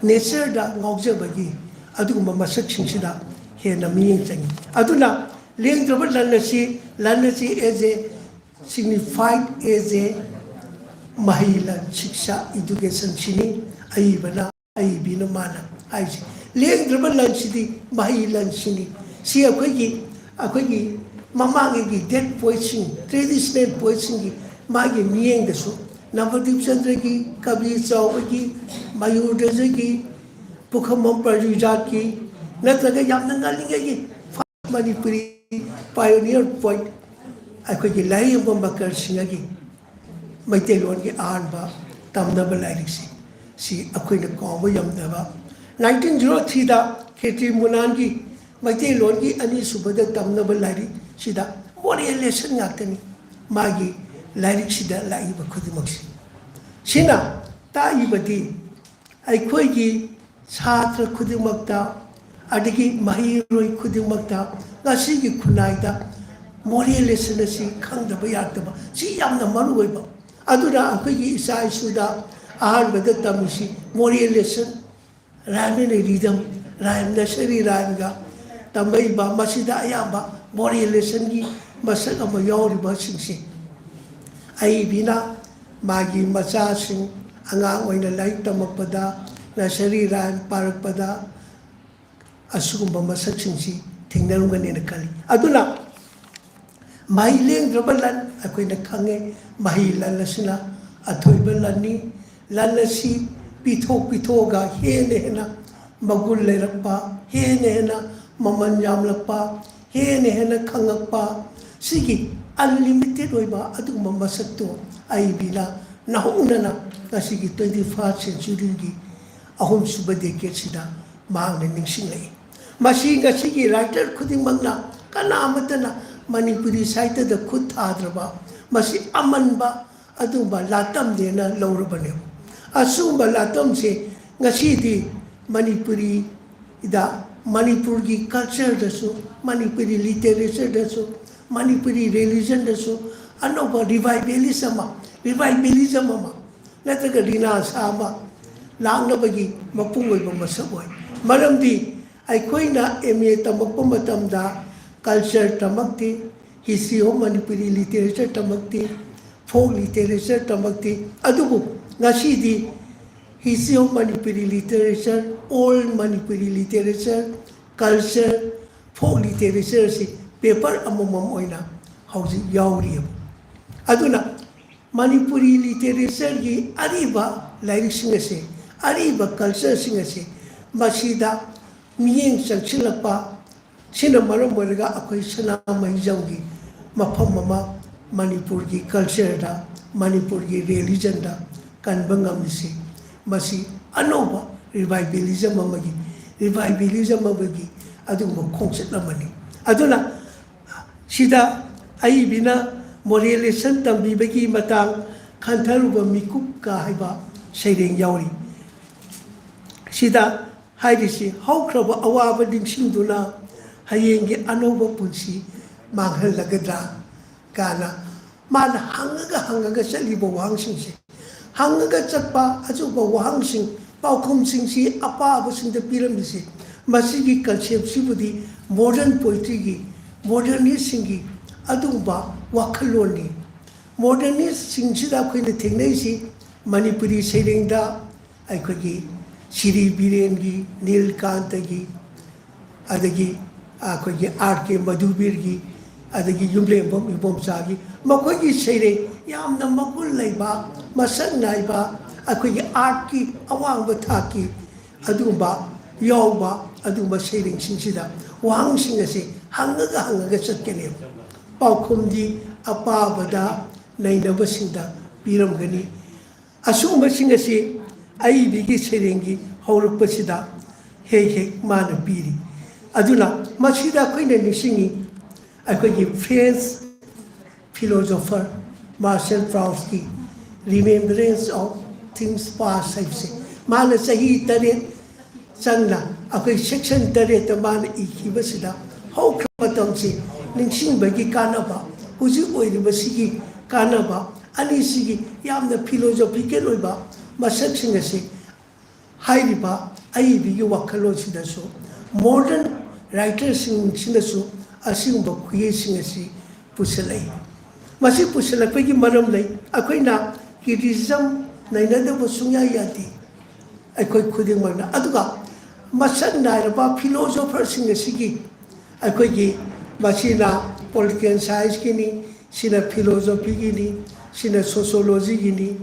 ꯅꯦꯆꯔꯗ ꯉꯥꯎꯖꯕꯒꯤ ꯑꯗꯨꯒꯨꯝꯕ ꯃꯁꯛꯁꯤꯡꯁꯤꯗ ꯍꯦꯟꯅ ꯃꯤꯠꯌꯦꯡ ꯆꯪꯉꯤ꯫ ꯑꯗꯨꯅ ꯂꯦꯡꯗ꯭ꯔꯕ ꯂꯟ ꯑꯁꯤ, ꯂꯟ ꯑꯁꯤ as a signified as a ꯃꯍꯩ ꯂꯟ, ꯁꯤꯛꯁꯥ, ꯏꯗꯨꯀꯦꯁꯟꯁꯤꯅꯤ꯫ ꯑꯏꯕꯅ, ꯑꯏꯕꯤꯅ ꯃꯥꯅ ꯍꯥꯏꯁꯦ꯫ ꯂꯦꯡꯗ꯭ꯔꯕ ꯂꯟꯁꯤꯗꯤ ꯃꯍꯩ ꯂꯟꯁꯤꯅꯤ꯫ ꯁꯤ ꯑꯩꯈꯣꯏꯒꯤ, ꯑꯩꯈꯣꯏꯒꯤ ꯃꯃꯥꯡꯉꯩꯒꯤ ꯗꯦꯠ ꯄꯣꯏꯠꯁꯤꯡ, ꯇ꯭ꯔꯦꯗꯤꯁꯅꯦꯜ ꯄꯣꯏꯠꯁꯤꯡꯒꯤ ꯃꯥꯒꯤ ꯃꯤꯠꯌꯦꯡꯗꯁꯨ ꯅꯕꯗꯤꯞ ꯆꯟꯗ꯭ꯔꯒꯤ, ꯀꯕꯤ ꯆꯥꯎꯕꯒꯤ, ꯃꯌꯨꯔꯗꯖꯒꯤ, ꯄꯨꯈ꯭ꯔꯝꯕꯝ ꯄ꯭ꯔꯖꯨꯖꯥꯠꯀꯤ, ꯅꯠꯇ꯭ꯔꯒ ꯌꯥꯝꯅ ꯉꯜꯂꯤꯉꯩꯒꯤ ꯃꯅꯤꯄꯨꯔꯤ ꯄꯥꯏꯑꯣꯅꯤꯌꯔ ꯄꯣꯏꯠ ꯑꯩꯈꯣꯏꯒꯤ ꯂꯥꯏꯔꯦꯝꯕꯝ ꯕꯀꯔ ꯁꯤꯡꯍꯒꯤ ꯃꯩꯇꯩꯂꯣꯟꯒꯤ ꯑꯍꯥꯟꯕ ꯇꯝꯅꯕ ꯂꯥꯏꯔꯤꯛꯁꯤ, ꯁꯤ ꯑꯩꯈꯣꯏꯅ ꯀꯥꯎꯕ ꯉꯝꯗꯕ꯫ ꯅꯥꯏꯟꯇꯤꯟ ꯖꯤꯔꯣ ꯊ꯭ꯔꯤꯗ ꯈꯦꯇ꯭ꯔꯤ ꯃꯨꯅꯥꯟꯒꯤ ꯃꯩꯇꯩꯂꯣꯟꯒꯤ ꯑꯅꯤꯁꯨꯕꯗ ꯇꯝꯅꯕ ꯂꯥꯏꯔꯤꯛꯁꯤꯗ ꯃꯣꯔꯦꯜ ꯂꯦꯁꯟ ꯉꯥꯛꯇꯅꯤ ꯃꯥꯒꯤ ꯂꯥꯏꯔꯤꯛꯁꯤꯗ ꯂꯥꯛꯏꯕ ꯈꯨꯗꯤꯡꯃꯛꯁꯤ꯫ ꯁꯤꯅ ꯇꯥꯛꯏꯕꯗꯤ ꯑꯩꯈꯣꯏꯒꯤ ꯁꯥꯇ꯭ꯔ ꯈꯨꯗꯤꯡꯃꯛꯇ, ꯑꯗꯒꯤ ꯃꯍꯩꯔꯣꯏ ꯈꯨꯗꯤꯡꯃꯛꯇ ꯉꯁꯤꯒꯤ ꯈꯨꯟꯅꯥꯏꯗ moral lesson ꯑꯁꯤ ꯈꯪꯗꯕ ꯌꯥꯗꯕ, ꯁꯤ ꯌꯥꯝꯅ ꯃꯔꯨ ꯑꯣꯏꯕ꯫ ꯑꯗꯨꯅ ꯑꯩꯈꯣꯏꯒꯤ ꯏꯆꯥ ꯏꯁꯨꯗ ꯑꯍꯥꯟꯕꯗ ꯇꯝꯃꯤꯁꯤ moral lesson, rhyme and rhythm, rhyme, nursery rhymeꯒ ꯇꯝꯕ ꯏꯕ, ꯃꯁꯤꯗ ꯑꯌꯥꯝꯕ moral lessonꯒꯤ ꯃꯁꯛ ꯑꯃ ꯌꯥꯎꯔꯤꯕꯁꯤꯡꯁꯦ ꯑꯏꯕꯤꯅ ꯃꯥꯒꯤ ꯃꯆꯥꯁꯤꯡ ꯑꯉꯥꯡ ꯑꯣꯏꯅ ꯂꯥꯏꯔꯤꯛ ꯇꯝꯃꯛꯄꯗ, nursery rhyme ꯄꯥꯔꯛꯄꯗ ꯑꯁꯤꯒꯨꯝꯕ ꯃꯁꯛꯁꯤꯡꯁꯤ ꯊꯦꯡꯅꯔꯝꯒꯅꯤꯅ ꯈꯜꯂꯤ꯫ ꯑꯗꯨꯅ ꯃꯍꯩ ꯂꯦꯡꯗ꯭ꯔꯕ ꯂꯟ ꯑꯩꯈꯣꯏꯅ ꯈꯪꯉꯦ꯫ ꯃꯍꯩ ꯂꯟ ꯑꯁꯤꯅ ꯑꯊꯣꯏꯕ ꯂꯟꯅꯤ꯫ ꯂꯟ ꯑꯁꯤ ꯄꯤꯊꯣꯛ ꯄꯤꯊꯣꯛꯑꯒ ꯍꯦꯟꯅ ꯍꯦꯟꯅ ꯃꯒꯨꯟ ꯂꯩꯔꯛꯄ, ꯍꯦꯟꯅ ꯍꯦꯟꯅ ꯃꯃꯜ ꯌꯥꯝꯂꯛꯄ, ꯍꯦꯟꯅ ꯍꯦꯟꯅ ꯈꯪꯉꯛꯄ, ꯁꯤꯒꯤ unlimited ꯑꯣꯏꯕ ꯑꯗꯨꯒꯨꯝꯕ ꯃꯁꯛꯇꯣ ꯑꯏꯕꯤꯅ ꯅꯧꯍꯧꯅꯅ ꯉꯁꯤꯒꯤ twenty first centuryꯒꯤ ꯑꯍꯨꯝꯁꯨꯕ decadeꯁꯤꯗ ꯃꯍꯥꯛꯅ ꯅꯤꯡꯁꯤꯡꯂꯛꯏ꯫ ꯃꯁꯤ ꯉꯁꯤꯒꯤ writer ꯈꯨꯗꯤꯡꯃꯛꯅ, ꯀꯅꯥ ꯑꯃꯠꯇꯅ ꯃꯅꯤꯄꯨꯔꯤ ꯁꯥꯍꯤꯇ꯭ꯌꯗ ꯈꯨꯠ ꯊꯥꯗ꯭ꯔꯕ, ꯃꯁꯤ ꯑꯃꯟꯕ ꯑꯗꯨꯒꯨꯝꯕ ꯂꯥꯇꯝꯅꯦꯅ ꯂꯧꯔꯕꯅꯦꯕ꯫ ꯑꯁꯤꯒꯨꯝꯕ ꯂꯥꯇꯝꯁꯦ ꯉꯁꯤꯗꯤ ꯃꯅꯤꯄꯨꯔꯤꯗ, ꯃꯅꯤꯄꯨꯔꯒꯤ cultureꯗꯁꯨ, ꯃꯅꯤꯄꯨꯔꯤ literatureꯗꯁꯨ, ꯃꯅꯤꯄꯨꯔꯤ religionꯗꯁꯨ ꯑꯅꯧꯕ revivalist ꯑꯃ, revivalism ꯑꯃ ꯅꯠꯇ꯭ꯔꯒ ꯔꯤꯅꯥꯁꯥ ꯑꯃ ꯂꯥꯛꯅꯕꯒꯤ ꯃꯄꯨꯡ ꯑꯣꯏꯕ ꯃꯁꯛ ꯑꯣꯏ꯫ ꯃꯔꯝꯗꯤ ꯑꯩꯈꯣꯏꯅ M A ꯇꯝꯃꯛꯄ ꯃꯇꯝꯗ culture ꯇꯝꯃꯛꯇꯦ, history of Manipuri literature ꯇꯝꯃꯛꯇꯦ, folk literature ꯇꯝꯃꯛꯇꯦ꯫ ꯑꯗꯨꯕꯨ ꯉꯁꯤꯗꯤ history of Manipuri literature, old Manipuri literature, culture, folk literature ꯑꯁꯤ paper ꯑꯃꯃꯝ ꯑꯣꯏꯅ ꯍꯧꯖꯤꯛ ꯌꯥꯎꯔꯤꯑꯕ꯫ ꯑꯗꯨꯅ ꯃꯅꯤꯄꯨꯔꯤ literatureꯒꯤ ꯑꯔꯤꯕ ꯂꯥꯏꯔꯤꯛꯁꯤꯡ ꯑꯁꯦ, ꯑꯔꯤꯕ cultureꯁꯤꯡ ꯑꯁꯦ ꯃꯁꯤꯗ ꯃꯤꯠꯌꯦꯡ ꯆꯪꯁꯤꯜꯂꯛꯄ, ꯁꯤꯅ ꯃꯔꯝ ꯑꯣꯏꯔꯒ ꯑꯩꯈꯣꯏ ꯁꯅꯥꯃꯍꯤꯖꯝꯒꯤ ꯃꯐꯝ ꯑꯃ ꯃꯅꯤꯄꯨꯔꯒꯤ cultureꯗ, ꯃꯅꯤꯄꯨꯔꯒꯤ religionꯗ ꯀꯟꯕ ꯉꯝꯃꯤꯁꯤ, ꯃꯁꯤ ꯑꯅꯧꯕ revivalism ꯑꯃꯒꯤ, revivalism ꯑꯃꯒꯤ ꯑꯗꯨꯒꯨꯝꯕ ꯈꯣꯡꯆꯠ ꯑꯃꯅꯤ꯫ ꯑꯗꯨꯅ ꯁꯤꯗ ꯑꯏꯕꯤꯅ moral lesson ꯇꯝꯕꯤꯕꯒꯤ ꯃꯇꯥꯡ ꯈꯟꯊꯔꯨꯕ ꯃꯤꯀꯨꯞꯀ ꯍꯥꯏꯕ ꯁꯩꯔꯦꯡ ꯌꯥꯎꯔꯤ꯫ ꯁꯤꯗ ꯍꯥꯏꯔꯤꯁꯤ, ꯍꯧꯈ꯭ꯔꯕ ꯑꯋꯥꯕ ꯅꯤꯡꯁꯤꯡꯗꯨꯅ ꯍꯌꯦꯡꯒꯤ ꯑꯅꯧꯕ ꯄꯨꯟꯁꯤ ꯃꯥꯡꯍꯜꯂꯒꯗ꯭ꯔꯥ ꯀꯥꯏꯅ ꯃꯥꯅ ꯍꯪꯉꯒ ꯍꯪꯉꯒ ꯆꯠꯂꯤꯕ ꯋꯥꯍꯪꯁꯤꯡꯁꯦ, ꯍꯪꯉꯒ ꯆꯠꯄ ꯑꯆꯨꯝꯕ ꯋꯥꯍꯪꯁꯤꯡ, ꯄꯥꯎꯈꯨꯝꯁꯤꯡꯁꯤ ꯑꯄꯥꯕꯁꯤꯡꯗ ꯄꯤꯔꯝꯃꯤꯁꯦ, ꯃꯁꯤꯒꯤ ꯀꯟꯁꯦꯞꯁꯤꯕꯨꯗꯤ ꯃꯣꯗꯔꯟ ꯄꯣꯏꯇ꯭ꯔꯤꯒꯤ, ꯃꯣꯗꯔꯅꯤꯁꯁꯤꯡꯒꯤ ꯑꯗꯨꯒꯨꯝꯕ ꯋꯥꯈꯜꯂꯣꯟꯅꯤ꯫ ꯃꯣꯗꯔꯅꯤꯁꯁꯤꯡꯁꯤꯗ ꯑꯩꯈꯣꯏꯅ ꯊꯦꯡꯅꯩꯁꯤ ꯃꯅꯤꯄꯨꯔꯤ ꯁꯩꯔꯦꯡꯗ ꯑꯩꯈꯣꯏꯒꯤ ꯁꯤꯔꯤ ꯕꯤꯔꯦꯟꯒꯤ, ꯅꯤꯜꯀꯥꯟꯇꯒꯤ, ꯑꯗꯒꯤ ꯑꯩꯈꯣꯏꯒꯤ ꯑꯥꯔ ꯀꯦ ꯃꯙꯨꯕꯤꯔꯒꯤ, ꯑꯗꯒꯤ ꯌꯨꯝꯂꯦꯝꯕꯝ ꯏꯕꯣꯝꯆꯥꯒꯤ, ꯃꯈꯣꯏꯒꯤ ꯁꯩꯔꯦꯡ ꯌꯥꯝꯅ ꯃꯒꯨꯟ ꯂꯩꯕ, ꯃꯁꯛ ꯅꯥꯏꯕ, ꯑꯩꯈꯣꯏꯒꯤ ꯑꯥꯔꯠꯀꯤ ꯑꯋꯥꯡꯕ ꯊꯥꯛꯀꯤ ꯑꯗꯨꯒꯨꯝꯕ ꯌꯥꯎꯕ ꯑꯗꯨꯒꯨꯝꯕ ꯁꯩꯔꯦꯡꯁꯤꯡꯁꯤꯗ ꯋꯥꯍꯪꯁꯤꯡ ꯑꯁꯤ ꯍꯪꯉꯒ ꯍꯪꯉꯒ ꯆꯠꯀꯅꯦꯕ꯫ ꯄꯥꯎꯈꯨꯝꯗꯤ ꯑꯄꯥꯕꯗ ꯅꯩꯅꯕꯁꯤꯡꯗ ꯄꯤꯔꯝꯒꯅꯤ꯫ ꯑꯁꯤꯒꯨꯝꯕꯁꯤꯡ ꯑꯁꯤ ꯑꯏꯕꯤꯒꯤ ꯁꯩꯔꯦꯡꯒꯤ ꯍꯧꯔꯛꯄꯁꯤꯗ ꯍꯦꯛ ꯍꯦꯛ ꯃꯥꯅ ꯄꯤꯔꯤ꯫ ꯑꯗꯨꯅ ꯃꯁꯤꯗ ꯑꯩꯈꯣꯏꯅ ꯅꯤꯡꯁꯤꯡꯉꯤ, ꯑꯩꯈꯣꯏꯒꯤ ꯐ꯭ꯔꯦꯟꯁ ꯐꯤꯂꯣꯖꯣꯐꯔ ꯃꯥꯔꯁꯦꯜ ꯄ꯭ꯔꯥꯎꯁꯀꯤ Remembrance of Things Past ꯍꯥꯏꯕꯁꯦ, ꯃꯥꯅ ꯆꯍꯤ ꯇꯔꯦꯠ ꯆꯪꯅ ꯑꯩꯈꯣꯏ ꯁꯦꯛꯁꯟ ꯇꯔꯦꯠꯇ ꯃꯥꯅ ꯏꯈꯤꯕꯁꯤꯗ ꯍꯧꯈ꯭ꯔꯕ ꯃꯇꯝꯁꯤ ꯅꯤꯡꯁꯤꯡꯕꯒꯤ ꯀꯥꯟꯅꯕ, ꯍꯧꯖꯤꯛ ꯑꯣꯏꯔꯤꯕꯁꯤꯒꯤ ꯀꯥꯟꯅꯕ, ꯑꯅꯤꯁꯤꯒꯤ ꯌꯥꯝꯅ ꯐꯤꯂꯣꯖꯣꯐꯤꯀꯦꯜ ꯑꯣꯏꯕ ꯃꯁꯛꯁꯤꯡ ꯑꯁꯤ ꯍꯥꯏꯔꯤꯕ ꯑꯏꯕꯤꯒꯤ ꯋꯥꯈꯜꯂꯣꯟꯁꯤꯗꯁꯨ ꯃꯣꯗꯔꯟ ꯔꯥꯏꯇꯔꯁꯤꯡꯁꯤꯅꯁꯨ ꯑꯁꯤꯒꯨꯝꯕ ꯈꯨꯌꯦꯛꯁꯤꯡ ꯑꯁꯤ ꯄꯨꯁꯤꯜꯂꯛꯏ꯫ ꯃꯁꯤ ꯄꯨꯁꯤꯜꯂꯛꯄꯒꯤ ꯃꯔꯝ ꯂꯩ꯫ ꯑꯩꯈꯣꯏꯅ ꯀ꯭ꯔꯤꯇꯤꯁꯤꯖꯝ ꯅꯩꯅꯗꯕ ꯁꯨꯡꯌꯥ ꯌꯥꯗꯦ, ꯑꯩꯈꯣꯏ ꯈꯨꯗꯤꯡꯃꯛꯅ꯫ ꯑꯗꯨꯒ ꯃꯁꯛ ꯅꯥꯏꯔꯕ ꯐꯤꯂꯣꯖꯣꯐꯔꯁꯤꯡ ꯑꯁꯤꯒꯤ, ꯑꯩꯈꯣꯏꯒꯤ ꯃꯁꯤꯅ ꯄꯣꯂꯤꯇꯤꯀꯦꯜ ꯁꯥꯏꯟꯁꯀꯤꯅꯤ, ꯁꯤꯅ ꯐꯤꯂꯣꯖꯣꯐꯤꯒꯤꯅꯤ, ꯁꯤꯅ ꯁꯣꯁꯤꯌꯣꯂꯣꯖꯤꯒꯤꯅꯤ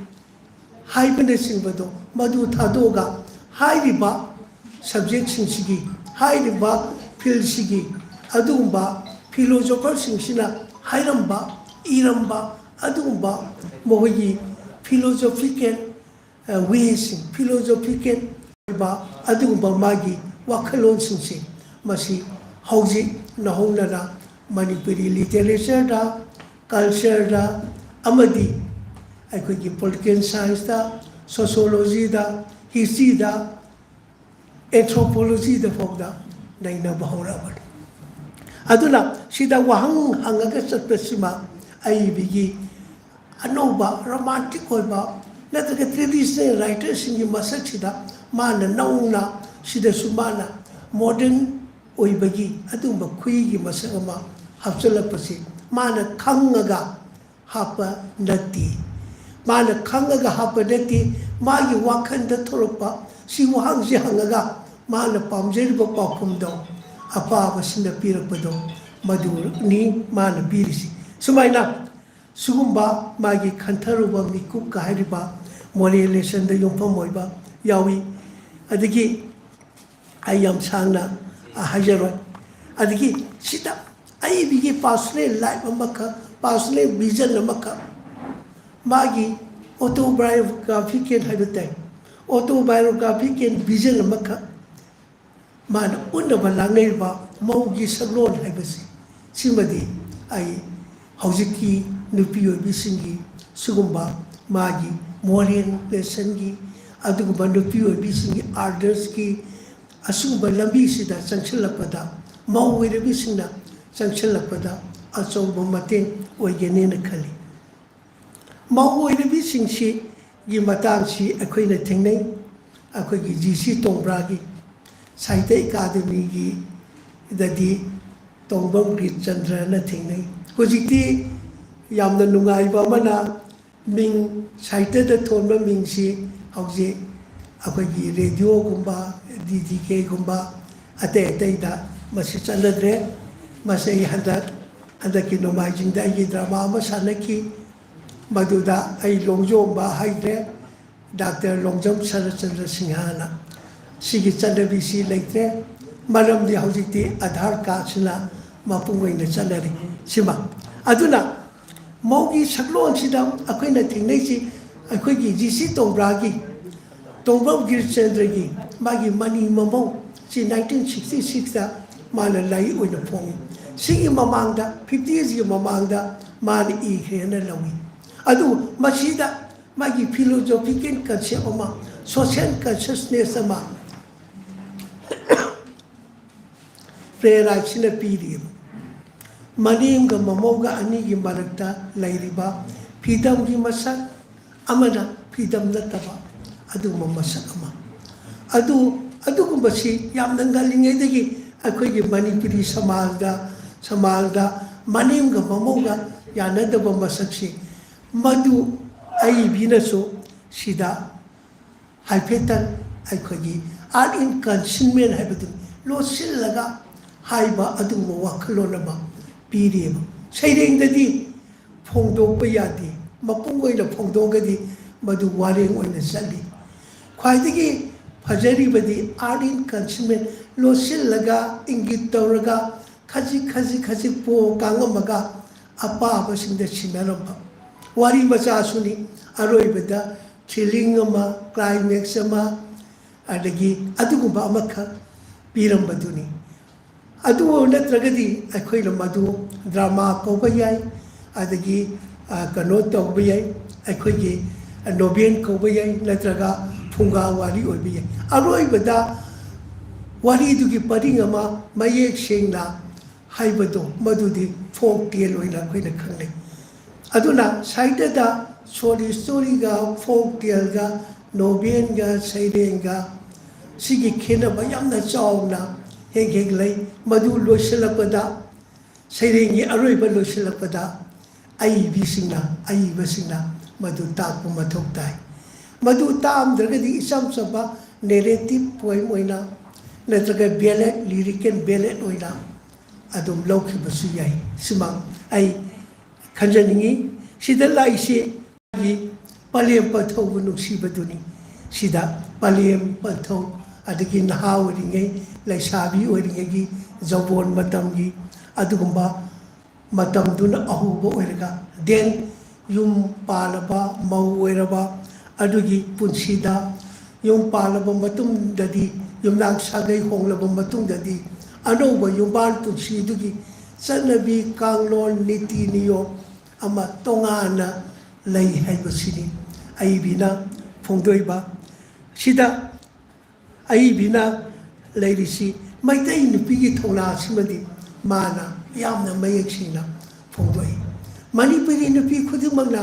ꯍꯥꯏꯕꯅꯆꯤꯡꯕꯗꯣ, ꯃꯗꯨ ꯊꯥꯗꯣꯛꯑꯒ ꯍꯥꯏꯔꯤꯕ ꯁꯕꯖꯦꯛꯁꯤꯡꯁꯤꯒꯤ, ꯍꯥꯏꯔꯤꯕ ꯐꯤꯜꯁꯤꯒꯤ ꯑꯗꯨꯒꯨꯝꯕ ꯐꯤꯂꯣꯖꯣꯐꯔꯁꯤꯡꯁꯤꯅ ꯍꯥꯏꯔꯝꯕ, ꯏꯔꯝꯕ ꯑꯗꯨꯒꯨꯝꯕ ꯃꯈꯣꯏꯒꯤ ꯐꯤꯂꯣꯖꯣꯐꯤꯀꯦꯜ ꯋꯦꯁꯤꯡ, ꯐꯤꯂꯣꯖꯣꯐꯤꯀꯦꯜ ꯑꯣꯏꯕ ꯑꯗꯨꯒꯨꯝꯕ ꯃꯥꯒꯤ ꯋꯥꯈꯜꯂꯣꯟꯁꯤꯡꯁꯦ, ꯃꯁꯤ ꯍꯧꯖꯤꯛ ꯅꯧꯍꯧꯅꯅ ꯃꯅꯤꯄꯨꯔꯤ ꯂꯤꯇꯔꯦꯆꯔꯗ, ꯀꯜꯆꯔꯗ ꯑꯃꯗꯤ ꯑꯩꯈꯣꯏꯒꯤ ꯄꯣꯂꯤꯇꯤꯀꯦꯜ ꯁꯥꯏꯟꯁꯇ, ꯁꯣꯁꯤꯌꯣꯂꯣꯖꯤꯗ, ꯍꯤꯁꯇ꯭ꯔꯤꯗ, ꯑꯦꯟꯊ꯭ꯔꯣꯄꯣꯂꯣꯖꯤꯗ ꯐꯥꯎꯗ ꯅꯩꯅꯕ ꯍꯧꯔꯛꯑꯕꯅꯤ꯫ ꯑꯗꯨꯅ ꯁꯤꯗ ꯋꯥꯍꯪ ꯍꯪꯉꯒ ꯆꯠꯄꯁꯤꯃ ꯑꯏꯕꯤꯒꯤ ꯑꯅꯧꯕ ꯔꯣꯃꯥꯟꯇꯤꯛ ꯑꯣꯏꯕ ꯅꯠꯇ꯭ꯔꯒ ꯇ꯭ꯔꯦꯗꯤꯁꯅꯦꯜ ꯔꯥꯏꯇꯔꯁꯤꯡꯒꯤ ꯃꯁꯛꯁꯤꯗ ꯃꯥꯅ ꯅꯧꯅ ꯁꯤꯗꯁꯨ ꯃꯥꯅ ꯃꯣꯗꯔꯟ ꯑꯣꯏꯕꯒꯤ ꯑꯗꯨꯒꯨꯝꯕ ꯈꯨꯏꯒꯤ ꯃꯁꯛ ꯑꯃ ꯍꯥꯞꯆꯤꯜꯂꯛꯄꯁꯤ ꯃꯥꯅ ꯈꯪꯉꯒ ꯍꯥꯞꯄ ꯅꯠꯇꯦ꯫ ꯃꯥꯅ ꯈꯪꯉꯒ ꯍꯥꯞꯄ ꯅꯠꯇꯦ꯫ ꯃꯥꯒꯤ ꯋꯥꯈꯜꯗ ꯊꯣꯛꯂꯛꯄ ꯁꯤ ꯋꯥꯍꯪꯁꯤ ꯍꯪꯉꯒ ꯃꯥꯅ ꯄꯥꯝꯖꯔꯤꯕ ꯄꯥꯎꯈꯨꯝꯗꯣ ꯑꯄꯥꯕꯁꯤꯡꯅ ꯄꯤꯔꯛꯄꯗꯣ ꯃꯗꯨꯅꯤ ꯃꯥꯅ ꯄꯤꯔꯤꯁꯤ꯫ ꯁꯨꯃꯥꯏꯅ ꯁꯤꯒꯨꯝꯕ ꯃꯥꯒꯤ ꯈꯟꯊꯔꯨꯕ ꯃꯤꯀꯨꯞꯀ ꯍꯥꯏꯔꯤꯕ ꯃꯣꯔꯦꯜ ꯂꯦꯁꯟꯗ ꯌꯨꯝꯐꯝ ꯑꯣꯏꯕ ꯌꯥꯎꯏ꯫ ꯑꯗꯒꯤ ꯑꯩ ꯌꯥꯝ ꯁꯥꯡꯅ ꯍꯥꯏꯖꯔꯣꯏ꯫ ꯑꯗꯒꯤ ꯁꯤꯗ ꯑꯏꯕꯤꯒꯤ ꯄꯥꯔꯁꯣꯅꯦꯜ ꯂꯥꯏꯐ ꯑꯃꯈꯛ, ꯄꯥꯔꯁꯣꯅꯦꯜ ꯚꯤꯖꯟ ꯑꯃꯈꯛ, ꯃꯥꯒꯤ ꯑꯣꯇꯣꯕꯥꯏꯑꯣꯒ꯭ꯔꯥꯐꯤꯀꯦꯜ ꯍꯥꯏꯕ ꯇꯥꯏ, ꯑꯣꯇꯣꯕꯥꯏꯑꯣꯒ꯭ꯔꯥꯐꯤꯀꯦꯜ ꯚꯤꯖꯟ ꯑꯃꯈꯛ ꯃꯥꯅ ꯎꯠꯅꯕ ꯂꯥꯡꯅꯔꯤꯕ ꯃꯧꯒꯤ ꯁꯛꯂꯣꯟ ꯍꯥꯏꯕꯁꯤ, ꯁꯤꯃꯗꯤ ꯑꯩ ꯍꯧꯖꯤꯛꯀꯤ ꯅꯨꯄꯤ ꯑꯣꯏꯕꯤꯁꯤꯡꯒꯤ ꯁꯤꯒꯨꯝꯕ ꯃꯥꯒꯤ ꯃꯣꯔꯦꯜ ꯂꯦꯁꯟꯒꯤ, ꯑꯗꯨꯒꯨꯝꯕ ꯅꯨꯄꯤ ꯑꯣꯏꯕꯤꯁꯤꯡꯒꯤ ꯑꯥꯔꯗꯔꯁꯀꯤ ꯑꯁꯤꯒꯨꯝꯕ ꯂꯝꯕꯤꯁꯤꯗ ꯆꯪꯁꯤꯜꯂꯛꯄꯗ, ꯃꯧ ꯑꯣꯏꯔꯕꯤꯁꯤꯡꯅ ꯆꯪꯁꯤꯜꯂꯛꯄꯗ ꯑꯆꯧꯕ ꯃꯇꯦꯡ ꯑꯣꯏꯒꯅꯦꯅ ꯈꯜꯂꯤ꯫ ꯃꯧ ꯑꯣꯏꯔꯕꯤꯁꯤꯡꯁꯤꯒꯤ ꯃꯇꯥꯡꯁꯤ ꯑꯩꯈꯣꯏꯅ ꯊꯦꯡꯅꯩ꯫ ꯑꯩꯈꯣꯏꯒꯤ ꯖꯤ ꯁꯤ ꯇꯣꯡꯕ꯭ꯔꯥꯒꯤ ꯁꯥꯍꯤꯇ꯭ꯌ ꯑꯦꯀꯥꯗꯃꯤꯒꯤꯗꯗꯤ ꯇꯣꯡꯕꯝ ꯒꯤꯔꯤꯆꯟꯗ꯭ꯔꯅ ꯊꯦꯡꯅꯩ꯫ ꯍꯧꯖꯤꯛꯇꯤ ꯌꯥꯝꯅ ꯅꯨꯡꯉꯥꯏꯕ ꯑꯃꯅ, ꯃꯤꯡ, ꯁꯥꯍꯤꯇ꯭ꯌꯗ ꯊꯣꯟꯕ ꯃꯤꯡꯁꯤ ꯍꯧꯖꯤꯛ ꯑꯩꯈꯣꯏꯒꯤ ꯔꯦꯗꯤꯑꯣꯒꯨꯝꯕ, ꯗꯤ ꯗꯤ ꯀꯦꯒꯨꯝꯕ, ꯑꯇꯩ ꯑꯇꯩꯗ ꯃꯁꯤ ꯆꯠꯅꯗ꯭ꯔꯦ꯫ ꯃꯁꯤ ꯑꯩ ꯍꯟꯗꯛ, ꯍꯟꯗꯛꯀꯤ ꯅꯣꯡꯃꯥꯏꯖꯤꯡꯗ ꯑꯩꯒꯤ ꯗ꯭ꯔꯃꯥ ꯑꯃ ꯁꯥꯟꯅꯈꯤ, ꯃꯗꯨꯗ ꯑꯩ ꯂꯣꯡꯖꯣꯝꯕ ꯍꯥꯏꯗ꯭ꯔꯦ, ꯗꯥꯛꯇꯔ ꯂꯣꯡꯖꯝ ꯁꯔꯠꯆꯟꯗ꯭ꯔ ꯁꯤꯡꯍꯅ ꯁꯤꯒꯤ ꯆꯠꯅꯕꯤꯁꯤ ꯂꯩꯇ꯭ꯔꯦ꯫ ꯃꯔꯝꯗꯤ ꯍꯧꯖꯤꯛꯇꯤ ꯑꯙꯥꯔ ꯀꯥꯔꯗꯁꯤꯅ ꯃꯄꯨꯡ ꯑꯣꯏꯅ ꯆꯠꯅꯔꯤ꯫ ꯁꯤꯃ꯫ ꯑꯗꯨꯅ ꯃꯧꯒꯤ ꯁꯛꯂꯣꯟꯁꯤꯗ ꯑꯩꯈꯣꯏꯅ ꯊꯦꯡꯅꯩꯁꯤ ꯑꯩꯈꯣꯏꯒꯤ ꯖꯤ ꯁꯤ ꯇꯣꯡꯕ꯭ꯔꯥꯒꯤ, ꯇꯣꯡꯕ꯭ꯔꯥꯝ ꯒꯤꯔꯤꯆꯟꯗ꯭ꯔꯒꯤ ꯃꯥꯒꯤ ꯃꯅꯤ ꯃꯃꯧ ꯁꯤ ꯅꯥꯏꯟꯇꯤꯟ ꯁꯤꯛꯁꯇꯤ ꯁꯤꯛꯁꯇ ꯃꯥꯅ ꯂꯥꯏꯔꯤꯛ ꯑꯣꯏꯅ ꯐꯣꯡꯉꯤ꯫ ꯁꯤꯒꯤ ꯃꯃꯥꯡꯗ, ꯐꯤꯐꯇꯤ ꯌꯔꯁꯀꯤ ꯃꯃꯥꯡꯗ ꯃꯥꯅ ꯏꯈ꯭ꯔꯦꯅ ꯂꯧꯏ꯫ ꯑꯗꯨꯕꯨ ꯃꯁꯤꯗ ꯃꯥꯒꯤ ꯐꯤꯂꯣꯖꯣꯐꯤꯀꯦꯜ ꯀꯟꯁꯦꯞ ꯑꯃ, ꯁꯣꯁꯤꯌꯦꯜ ꯀꯟꯁꯤꯌꯁꯅꯦꯁ ꯑꯃ, ꯄ꯭ꯂꯦꯔꯥꯏꯠꯁꯤꯅ ꯄꯤꯔꯤꯕ꯫ ꯃꯅꯦꯝꯒ ꯃꯃꯧꯒ ꯑꯅꯤꯒꯤ ꯃꯔꯛꯇ ꯂꯩꯔꯤꯕ ꯐꯤꯗꯝꯒꯤ ꯃꯁꯛ ꯑꯃꯅ ꯐꯤꯗꯝ ꯅꯠꯇꯕ ꯑꯗꯨꯒꯨꯝꯕ ꯃꯁꯛ ꯑꯃ꯫ ꯑꯗꯨ, ꯑꯗꯨꯒꯨꯝꯕꯁꯤ ꯌꯥꯝꯅ ꯉꯜꯂꯤꯉꯩꯗꯒꯤ ꯑꯩꯈꯣꯏꯒꯤ ꯃꯅꯤꯄꯨꯔꯤ ꯁꯃꯥꯖꯗ, ꯁꯃꯥꯖꯗ ꯃꯅꯦꯝꯒ ꯃꯃꯧꯒ ꯌꯥꯅꯗꯕ ꯃꯁꯛꯁꯤ, ꯃꯗꯨ ꯑꯏꯕꯤꯅꯁꯨ ꯁꯤꯗ ꯍꯥꯏꯐꯦꯠꯇꯪ ꯑꯩꯈꯣꯏꯒꯤ art in concealment ꯍꯥꯏꯕꯗꯨ ꯂꯣꯠꯁꯤꯜꯂꯒ ꯍꯥꯏꯕ ꯑꯗꯨꯒꯨꯝꯕ ꯋꯥꯈꯜꯂꯣꯟ ꯑꯃ ꯄꯤꯔꯤꯑꯕ꯫ ꯁꯩꯔꯦꯡꯗꯗꯤ ꯐꯣꯡꯗꯣꯛꯄ ꯌꯥꯗꯦ, ꯃꯄꯨꯡ ꯑꯣꯏꯅ ꯐꯣꯡꯗꯣꯛꯑꯒꯗꯤ ꯃꯗꯨ ꯋꯥꯔꯦꯡ ꯑꯣꯏꯅ ꯆꯠꯂꯤ꯫ ꯈ꯭ꯋꯥꯏꯗꯒꯤ ꯐꯖꯔꯤꯕꯗꯤ art in concealment, ꯂꯣꯠꯁꯤꯜꯂꯒ, ꯏꯪꯒꯤꯠ ꯇꯧꯔꯒ, ꯈꯖꯤꯛ ꯈꯖꯤꯛ ꯈꯖꯤꯛ ꯄꯣ ꯀꯥꯡꯉꯝꯃꯒ ꯑꯄꯥꯕꯁꯤꯡꯗ ꯁꯤꯟꯅꯔꯝꯕ꯫ ꯋꯥꯔꯤ ꯃꯆꯥꯁꯨꯅꯤ, ꯑꯔꯣꯏꯕꯗ thrilling ꯑꯃ, climax ꯑꯃ, ꯑꯗꯒꯤ ꯑꯗꯨꯒꯨꯝꯕ ꯑꯃꯈꯛ ꯄꯤꯔꯝꯕꯗꯨꯅꯤ꯫ ꯑꯗꯨ ꯅꯠꯇ꯭ꯔꯒꯗꯤ ꯑꯩꯈꯣꯏꯅ ꯃꯗꯨ ꯗ꯭ꯔꯃꯥ ꯀꯧꯕ ꯌꯥꯏ, ꯑꯗꯒꯤ, ꯑ, ꯀꯩꯅꯣ ꯇꯧꯕ ꯌꯥꯏ, ꯑꯩꯈꯣꯏꯒꯤ ꯅꯣꯕꯦꯜ ꯀꯧꯕ ꯌꯥꯏ, ꯅꯠꯇ꯭ꯔꯒ ꯐꯨꯡꯒꯥ ꯋꯥꯔꯤ ꯑꯣꯏꯕ ꯌꯥꯏ꯫ ꯑꯔꯣꯏꯕꯗ ꯋꯥꯔꯤꯗꯨꯒꯤ ꯄꯔꯤꯡ ꯑꯃ ꯃꯌꯦꯛ ꯁꯦꯡꯅ ꯍꯥꯏꯕꯗꯣ, ꯃꯗꯨꯗꯤ folk tale ꯑꯣꯏꯅ ꯑꯩꯈꯣꯏꯅ ꯈꯪꯅꯩ꯫ ꯑꯗꯨꯅ ꯁꯥꯍꯤꯇ꯭ꯌꯗ short storyꯒ, folk taleꯒ, ꯅꯣꯕꯦꯜꯒ, ꯁꯩꯔꯦꯡꯒ ꯁꯤꯒꯤ ꯈꯦꯠꯅꯕ ꯌꯥꯝꯅ ꯆꯥꯎꯅ ꯍꯦꯛ ꯍꯦꯛ ꯂꯩ꯫ ꯃꯗꯨ ꯂꯣꯏꯁꯤꯜꯂꯛꯄꯗ, ꯁꯩꯔꯦꯡꯒꯤ ꯑꯔꯣꯏꯕ ꯂꯣꯏꯁꯤꯜꯂꯛꯄꯗ ꯑꯏꯕꯤꯁꯤꯡꯅ, ꯑꯏꯕꯁꯤꯡꯅ ꯃꯗꯨ ꯇꯥꯛꯄ ꯃꯊꯧ ꯇꯥꯏ꯫ ꯃꯗꯨ ꯇꯥꯛꯑꯝꯗ꯭ꯔꯒꯗꯤ ꯏꯆꯝ ꯆꯝꯕ narrative poem ꯑꯣꯏꯅ ꯅꯠꯇ꯭ꯔꯒ ballad, lyrical ballad ꯑꯣꯏꯅ ꯑꯗꯨꯝ ꯂꯧꯈꯤꯕꯁꯨ ꯌꯥꯏ꯫ ꯁꯤꯃ ꯑꯩ ꯈꯟꯖꯅꯤꯡꯉꯤ꯫ ꯁꯤꯗ ꯂꯥꯛꯏꯁꯤ ꯑꯩꯒꯤ ꯄꯂꯦꯝ ꯄꯟꯊꯧꯕꯨ ꯅꯨꯡꯁꯤꯕꯗꯨꯅꯤ꯫ ꯁꯤꯗ ꯄꯂꯦꯝ ꯄꯟꯊꯧ, ꯑꯗꯒꯤ ꯅꯍꯥ ꯑꯣꯏꯔꯤꯉꯩ, ꯂꯩꯁꯥꯕꯤ ꯑꯣꯏꯔꯤꯉꯩꯒꯤ ꯖꯧꯕꯣꯟ ꯃꯇꯝꯒꯤ ꯑꯗꯨꯒꯨꯝꯕ ꯃꯇꯝꯗꯨꯅ ꯑꯍꯧꯕ ꯑꯣꯏꯔꯒ, then ꯌꯨꯝ ꯄꯥꯜꯂꯕ, ꯃꯧ ꯑꯣꯏꯔꯕ ꯑꯗꯨꯒꯤ ꯄꯨꯟꯁꯤꯗ, ꯌꯨꯝ ꯄꯥꯜꯂꯕ ꯃꯇꯨꯡꯗꯗꯤ, ꯌꯨꯝꯅꯥꯛ ꯁꯥꯒꯩ ꯍꯣꯡꯂꯕ ꯃꯇꯨꯡꯗꯗꯤ ꯑꯅꯧꯕ ꯌꯨꯝꯕꯥꯜ ꯄꯨꯟꯁꯤꯗꯨꯒꯤ ꯆꯠꯅꯕꯤ, ꯀꯥꯡꯂꯣꯟ, ꯅꯤꯇꯤ ꯅꯤꯌꯣꯝ ꯑꯃ ꯇꯣꯉꯥꯟꯅ ꯂꯩ ꯍꯥꯏꯕꯁꯤꯅꯤ ꯑꯏꯕꯤꯅ ꯐꯣꯡꯗꯣꯛꯏꯕ꯫ ꯁꯤꯗ ꯑꯏꯕꯤꯅ ꯂꯩꯔꯤꯁꯤ ꯃꯩꯇꯩ ꯅꯨꯄꯤꯒꯤ ꯊꯧꯅꯥ ꯑꯁꯤꯃꯗꯤ ꯃꯥꯅ ꯌꯥꯝꯅ ꯃꯌꯦꯛ ꯁꯦꯡꯅ ꯐꯣꯡꯗꯣꯛꯏ꯫ ꯃꯅꯤꯄꯨꯔꯤ ꯅꯨꯄꯤ ꯈꯨꯗꯤꯡꯃꯛꯅ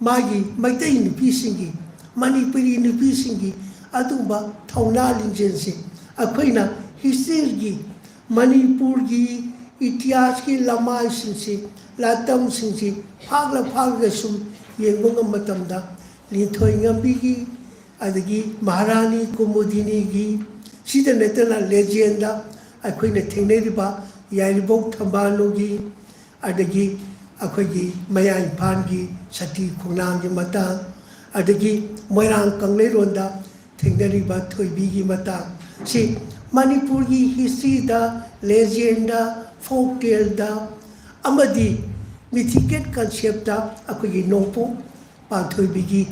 ꯃꯥꯒꯤ ꯃꯩꯇꯩ ꯅꯨꯄꯤꯁꯤꯡꯒꯤ, ꯃꯅꯤꯄꯨꯔꯤ ꯅꯨꯄꯤꯁꯤꯡꯒꯤ ꯑꯗꯨꯒꯨꯝꯕ ꯊꯧꯅꯥ ꯂꯤꯡꯖꯦꯜꯁꯦ ꯑꯩꯈꯣꯏꯅ ꯍꯤꯁꯇ꯭ꯔꯤꯒꯤ, ꯃꯅꯤꯄꯨꯔꯒꯤ ꯏꯇꯤꯍꯥꯁꯀꯤ ꯂꯃꯥꯏꯁꯤꯡꯁꯤ, ꯂꯥꯇꯝꯁꯤꯡꯁꯤ ꯐꯥꯛꯂ ꯐꯥꯛꯂꯒ ꯁꯨꯝ ꯌꯦꯡꯕ ꯉꯝꯕ ꯃꯇꯝꯗ, ꯂꯤꯟꯊꯣꯏ ꯉꯝꯕꯤꯒꯤ, ꯑꯗꯒꯤ ꯃꯍꯥꯔꯥꯅꯤ ꯀꯨꯃꯨꯗꯤꯅꯤꯒꯤ, ꯁꯤꯗ ꯅꯠꯇꯅ ꯂꯦꯖꯦꯟꯗ ꯑꯩꯈꯣꯏꯅ ꯊꯦꯡꯅꯔꯤꯕ ꯌꯥꯏꯔꯤꯄꯣꯛ ꯊꯝꯕꯥꯜꯅꯨꯒꯤ, ꯑꯗꯒꯤ ꯑꯩꯈꯣꯏꯒꯤ ꯃꯌꯥꯏ ꯏꯝꯐꯥꯜꯒꯤ ꯁꯇꯤ ꯈꯣꯡꯅꯥꯡꯒꯤ ꯃꯇꯥꯡ, ꯑꯗꯒꯤ ꯃꯣꯏꯔꯥꯡ ꯀꯪꯂꯩꯔꯣꯟꯗ ꯊꯦꯡꯅꯔꯤꯕ ꯊꯣꯏꯕꯤꯒꯤ ꯃꯇꯥꯡ, ꯁꯤ ꯃꯅꯤꯄꯨꯔꯒꯤ ꯍꯤꯁꯇ꯭ꯔꯤꯗ, ꯂꯦꯖꯦꯟꯗ, ꯐꯣꯛ ꯇꯦꯜꯗ ꯑꯃꯗꯤ ꯃꯤꯊꯤꯀꯦꯜ ꯀꯟꯁꯦꯞꯇ ꯑꯩꯈꯣꯏꯒꯤ ꯅꯣꯡꯄꯣꯛ ꯄꯥꯟꯊꯣꯏꯕꯤꯒꯤ,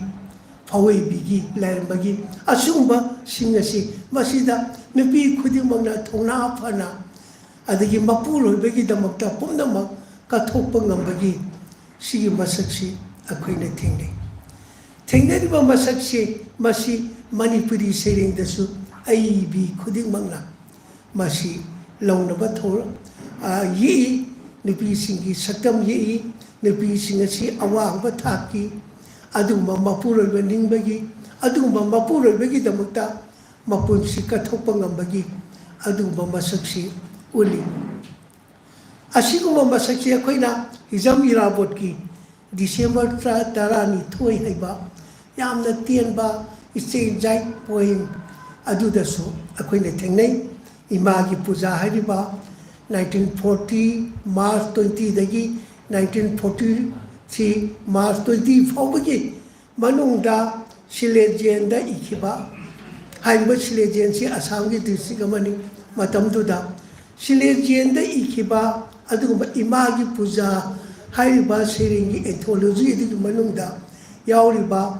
ꯐꯥꯑꯣꯏꯕꯤꯒꯤ ꯂꯩꯔꯝꯕꯒꯤ ꯑꯁꯤꯒꯨꯝꯕꯁꯤꯡ ꯑꯁꯤ ꯃꯁꯤꯗ ꯅꯨꯄꯤ ꯈꯨꯗꯤꯡꯃꯛꯅ ꯊꯧꯅꯥ ꯐꯅ, ꯑꯗꯒꯤ ꯃꯄꯨꯔꯣꯏꯕꯒꯤꯗꯃꯛꯇ ꯄꯨꯝꯅꯃꯛ ꯀꯠꯊꯣꯛꯄ ꯉꯝꯕꯒꯤ ꯁꯤꯒꯤ ꯃꯁꯛꯁꯤ ꯑꯩꯈꯣꯏꯅ ꯊꯦꯡꯅꯩ꯫ ꯊꯦꯡꯅꯔꯤꯕ ꯃꯁꯛꯁꯤ ꯃꯁꯤ ꯃꯅꯤꯄꯨꯔꯤ ꯁꯩꯔꯦꯡꯗꯁꯨ ꯑꯏꯕꯤ ꯈꯨꯗꯤꯡꯃꯛꯅ ꯃꯁꯤ ꯂꯧꯅꯕ ꯊꯧꯔ-, ꯑ, ꯌꯦꯛꯏ꯫ ꯅꯨꯄꯤꯁꯤꯡꯒꯤ ꯁꯛꯇꯝ ꯌꯦꯛꯏ꯫ ꯅꯨꯄꯤꯁꯤꯡ ꯑꯁꯤ ꯑꯋꯥꯡꯕ ꯊꯥꯛꯀꯤ ꯑꯗꯨꯒꯨꯝꯕ ꯃꯄꯨꯔꯣꯏꯕ ꯅꯤꯡꯕꯒꯤ, ꯑꯗꯨꯒꯨꯝꯕ ꯃꯄꯨꯔꯣꯏꯕꯒꯤꯗꯃꯛꯇ ꯃꯄꯨꯟꯁꯤ ꯀꯠꯊꯣꯛꯄ ꯉꯝꯕꯒꯤ ꯑꯗꯨꯒꯨꯝꯕ ꯃꯁꯛꯁꯤ ꯎꯠꯂꯤ꯫ ꯑꯁꯤꯒꯨꯝꯕ ꯃꯁꯛꯁꯤ ꯑꯩꯈꯣꯏꯅ ꯍꯤꯖꯝ ꯏꯔꯥꯕꯣꯠꯀꯤ ꯗꯤꯁꯦꯝꯕꯔ ꯇꯔꯥ-, ꯇꯔꯥꯅꯤꯊꯣꯏ ꯍꯥꯏꯕ ꯌꯥꯝꯅ ꯇꯦꯟꯕ ꯏꯁꯇꯦꯟꯖꯥꯏ ꯄꯣꯏꯝ ꯑꯗꯨꯗꯁꯨ ꯑꯩꯈꯣꯏꯅ ꯊꯦꯡꯅꯩ꯫ ꯏꯃꯥꯒꯤ ꯄꯨꯖꯥ ꯍꯥꯏꯔꯤꯕ nineteen forty March twenty ꯗꯒꯤ nineteen forty three March twenty ꯐꯥꯎꯕꯒꯤ ꯃꯅꯨꯡꯗ ꯁꯤꯂꯦꯖꯤꯌꯟꯗ ꯏꯈꯤꯕ, ꯍꯥꯏꯔꯤꯕ ꯁꯤꯂꯦꯖꯤꯌꯟꯁꯤ ꯑꯁꯥꯝꯒꯤ ꯗꯤꯁꯇ꯭ꯔꯤꯛ ꯑꯃꯅꯤ꯫ ꯃꯇꯝꯗꯨꯗ ꯁꯤꯂꯦꯖꯤꯌꯟꯗ ꯏꯈꯤꯕ ꯑꯗꯨꯒꯨꯝꯕ ꯏꯃꯥꯒꯤ ꯄꯨꯖꯥ ꯍꯥꯏꯔꯤꯕ ꯁꯩꯔꯦꯡꯒꯤ ꯑꯦꯟꯊꯣꯂꯣꯖꯤ ꯑꯗꯨꯒꯤ ꯃꯅꯨꯡꯗ ꯌꯥꯎꯔꯤꯕ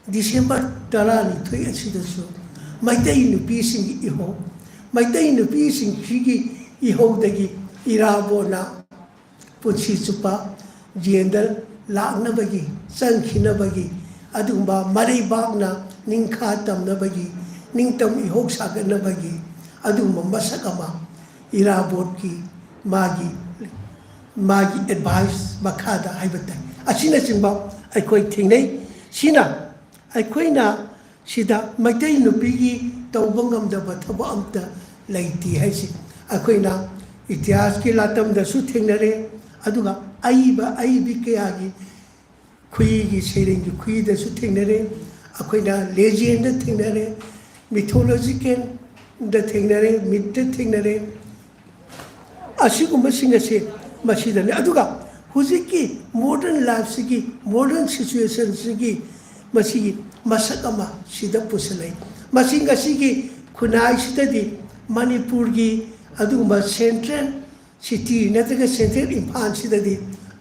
ꯗꯤꯁꯦꯝꯕꯔ ꯇꯔꯥꯅꯤꯊꯣꯏ ꯑꯁꯤꯗꯁꯨ ꯃꯩꯇꯩ ꯅꯨꯄꯤꯁꯤꯡꯒꯤ ꯏꯍꯧ, ꯃꯩꯇꯩ ꯅꯨꯄꯤꯁꯤꯡꯁꯤꯒꯤ ꯏꯍꯧꯗꯒꯤ ꯏꯔꯥꯕꯣꯠꯅ ꯄꯨꯟꯁꯤ ꯆꯨꯞꯄ ꯖꯦꯜꯗ ꯂꯥꯛꯅꯕꯒꯤ, ꯆꯪꯈꯤꯅꯕꯒꯤ, ꯑꯗꯨꯒꯨꯝꯕ ꯃꯔꯩꯕꯥꯛꯅ ꯅꯤꯡꯈꯥ ꯇꯝꯅꯕꯒꯤ, ꯅꯤꯡꯇꯝ ꯏꯍꯧ ꯁꯥꯒꯠꯅꯕꯒꯤ ꯑꯗꯨꯒꯨꯝꯕ ꯃꯁꯛ ꯑꯃ ꯏꯔꯥꯕꯣꯠꯀꯤ ꯃꯥꯒꯤ ꯃꯥꯒꯤ ꯑꯦꯗꯚꯥꯏꯁ ꯃꯈꯥꯗ ꯍꯥꯏꯕ ꯇꯥꯏ꯫ ꯑꯁꯤꯅꯆꯤꯡꯕ ꯑꯩꯈꯣꯏ ꯊꯦꯡꯅꯩ꯫ ꯁꯤꯅ ꯑꯩꯈꯣꯏꯅ ꯁꯤꯗ ꯃꯩꯇꯩ ꯅꯨꯄꯤꯒꯤ ꯇꯧꯕ ꯉꯝꯗꯕ ꯊꯕꯛ ꯑꯝꯇ ꯂꯩꯇꯦ ꯍꯥꯏꯁꯤ ꯑꯩꯈꯣꯏꯅ ꯏꯇꯤꯍꯥꯁꯀꯤ ꯂꯥꯇꯝꯗꯁꯨ ꯊꯦꯡꯅꯔꯦ, ꯑꯗꯨꯒ ꯑꯏꯕ ꯑꯏꯕꯤ ꯀꯌꯥꯒꯤ ꯈꯨꯏꯒꯤ ꯁꯩꯔꯦꯡꯒꯤ ꯈꯨꯏꯗꯁꯨ ꯊꯦꯡꯅꯔꯦ, ꯑꯩꯈꯣꯏꯅ ꯂꯦꯖꯦꯟꯗ ꯊꯦꯡꯅꯔꯦ, ꯃꯤꯊꯣꯂꯣꯖꯤꯀꯦꯜꯗ ꯊꯦꯡꯅꯔꯦ, ꯃꯤꯠꯇ ꯊꯦꯡꯅꯔꯦ꯫ ꯑꯁꯤꯒꯨꯝꯕꯁꯤꯡ ꯑꯁꯦ ꯃꯁꯤꯗꯅꯤ꯫ ꯑꯗꯨꯒ ꯍꯧꯖꯤꯛꯀꯤ ꯃꯣꯗꯔꯟ ꯂꯥꯏꯐꯁꯤꯒꯤ, ꯃꯣꯗꯔꯟ ꯁꯤꯆꯨꯋꯦꯁꯟꯁꯤꯒꯤ ꯃꯁꯤꯒꯤ ꯃꯁꯛ ꯑꯃ ꯁꯤꯗ ꯄꯨꯁꯤꯜꯂꯛꯏ꯫ ꯃꯁꯤ ꯉꯁꯤꯒꯤ ꯈꯨꯟꯅꯥꯏꯁꯤꯗꯗꯤ ꯃꯅꯤꯄꯨꯔꯒꯤ ꯑꯗꯨꯒꯨꯝꯕ ꯁꯦꯟꯇ꯭ꯔꯦꯜ ꯁꯤꯇꯤ ꯅꯠꯇ꯭ꯔꯒ ꯁꯦꯟꯇ꯭ꯔꯦꯜ ꯏꯝꯐꯥꯜꯁꯤꯗꯗꯤ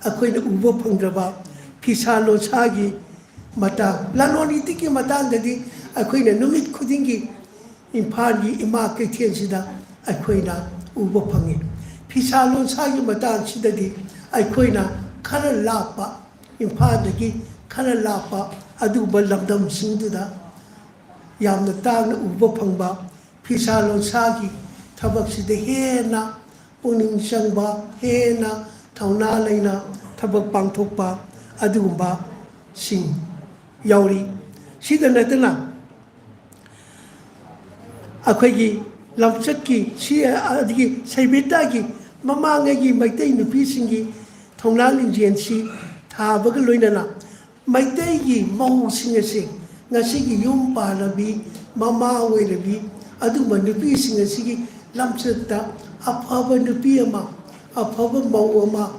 ꯑꯩꯈꯣꯏꯅ ꯎꯕ ꯐꯪꯗ꯭ꯔꯕ ꯐꯤꯁꯥ ꯂꯣꯟꯁꯥꯒꯤ ꯃꯇꯥꯡ, ꯂꯂꯣꯟ ꯏꯇꯤꯛꯀꯤ ꯃꯇꯥꯡꯗꯗꯤ ꯑꯩꯈꯣꯏꯅ ꯅꯨꯃꯤꯠ ꯈꯨꯗꯤꯡꯒꯤ ꯏꯝꯐꯥꯜꯒꯤ ꯏꯃꯥ ꯀꯩꯊꯦꯜꯁꯤꯗ ꯑꯩꯈꯣꯏꯅ ꯎꯕ ꯐꯪꯉꯤ꯫ ꯐꯤꯁꯥ ꯂꯣꯟꯁꯥꯒꯤ ꯃꯇꯥꯡꯁꯤꯗꯗꯤ ꯑꯩꯈꯣꯏꯅ ꯈꯔ ꯂꯥꯞꯄ, ꯏꯝꯐꯥꯜꯗꯒꯤ ꯈꯔ ꯂꯥꯞꯄ ꯑꯗꯨꯒꯨꯝꯕ ꯂꯝꯗꯝꯁꯤꯡꯗꯨꯗ ꯌꯥꯝꯅ ꯇꯥꯡꯅ ꯎꯕ ꯐꯪꯕ ꯐꯤꯁꯥ ꯂꯣꯟꯁꯥꯒꯤ ꯊꯕꯛꯁꯤꯗ ꯍꯦꯟꯅ ꯄꯨꯛꯅꯤꯡ ꯆꯪꯕ, ꯍꯦꯟꯅ ꯊꯧꯅꯥ ꯂꯩꯅ ꯊꯕꯛ ꯄꯥꯡꯊꯣꯛꯄ ꯑꯗꯨꯒꯨꯝꯕꯁꯤꯡ ꯌꯥꯎꯔꯤ꯫ ꯁꯤꯗ ꯅꯠꯇꯅ ꯑꯩꯈꯣꯏꯒꯤ ꯂꯝꯆꯠꯀꯤ ꯁꯤ ꯑꯗꯒꯤ ꯁꯩꯕꯤꯠꯇꯒꯤ ꯃꯃꯥꯡꯉꯩꯒꯤ ꯃꯩꯇꯩ ꯅꯨꯄꯤꯁꯤꯡꯒꯤ ꯊꯧꯅꯥ ꯂꯤꯡꯖꯦꯜꯁꯤ ꯊꯥꯕꯒ ꯂꯣꯏꯅꯅ ꯃꯩꯇꯩꯒꯤ ꯃꯧꯁꯤꯡ ꯑꯁꯤ ꯉꯁꯤꯒꯤ ꯌꯨꯝ ꯄꯥꯜꯂꯕꯤ, ꯃꯃꯥ ꯑꯣꯏꯔꯕꯤ ꯑꯗꯨꯒꯨꯝꯕ ꯅꯨꯄꯤꯁꯤꯡ ꯑꯁꯤꯒꯤ ꯂꯝꯆꯠꯇ ꯑꯐꯕ ꯅꯨꯄꯤ ꯑꯃ, ꯑꯐꯕ ꯃꯧ ꯑꯃ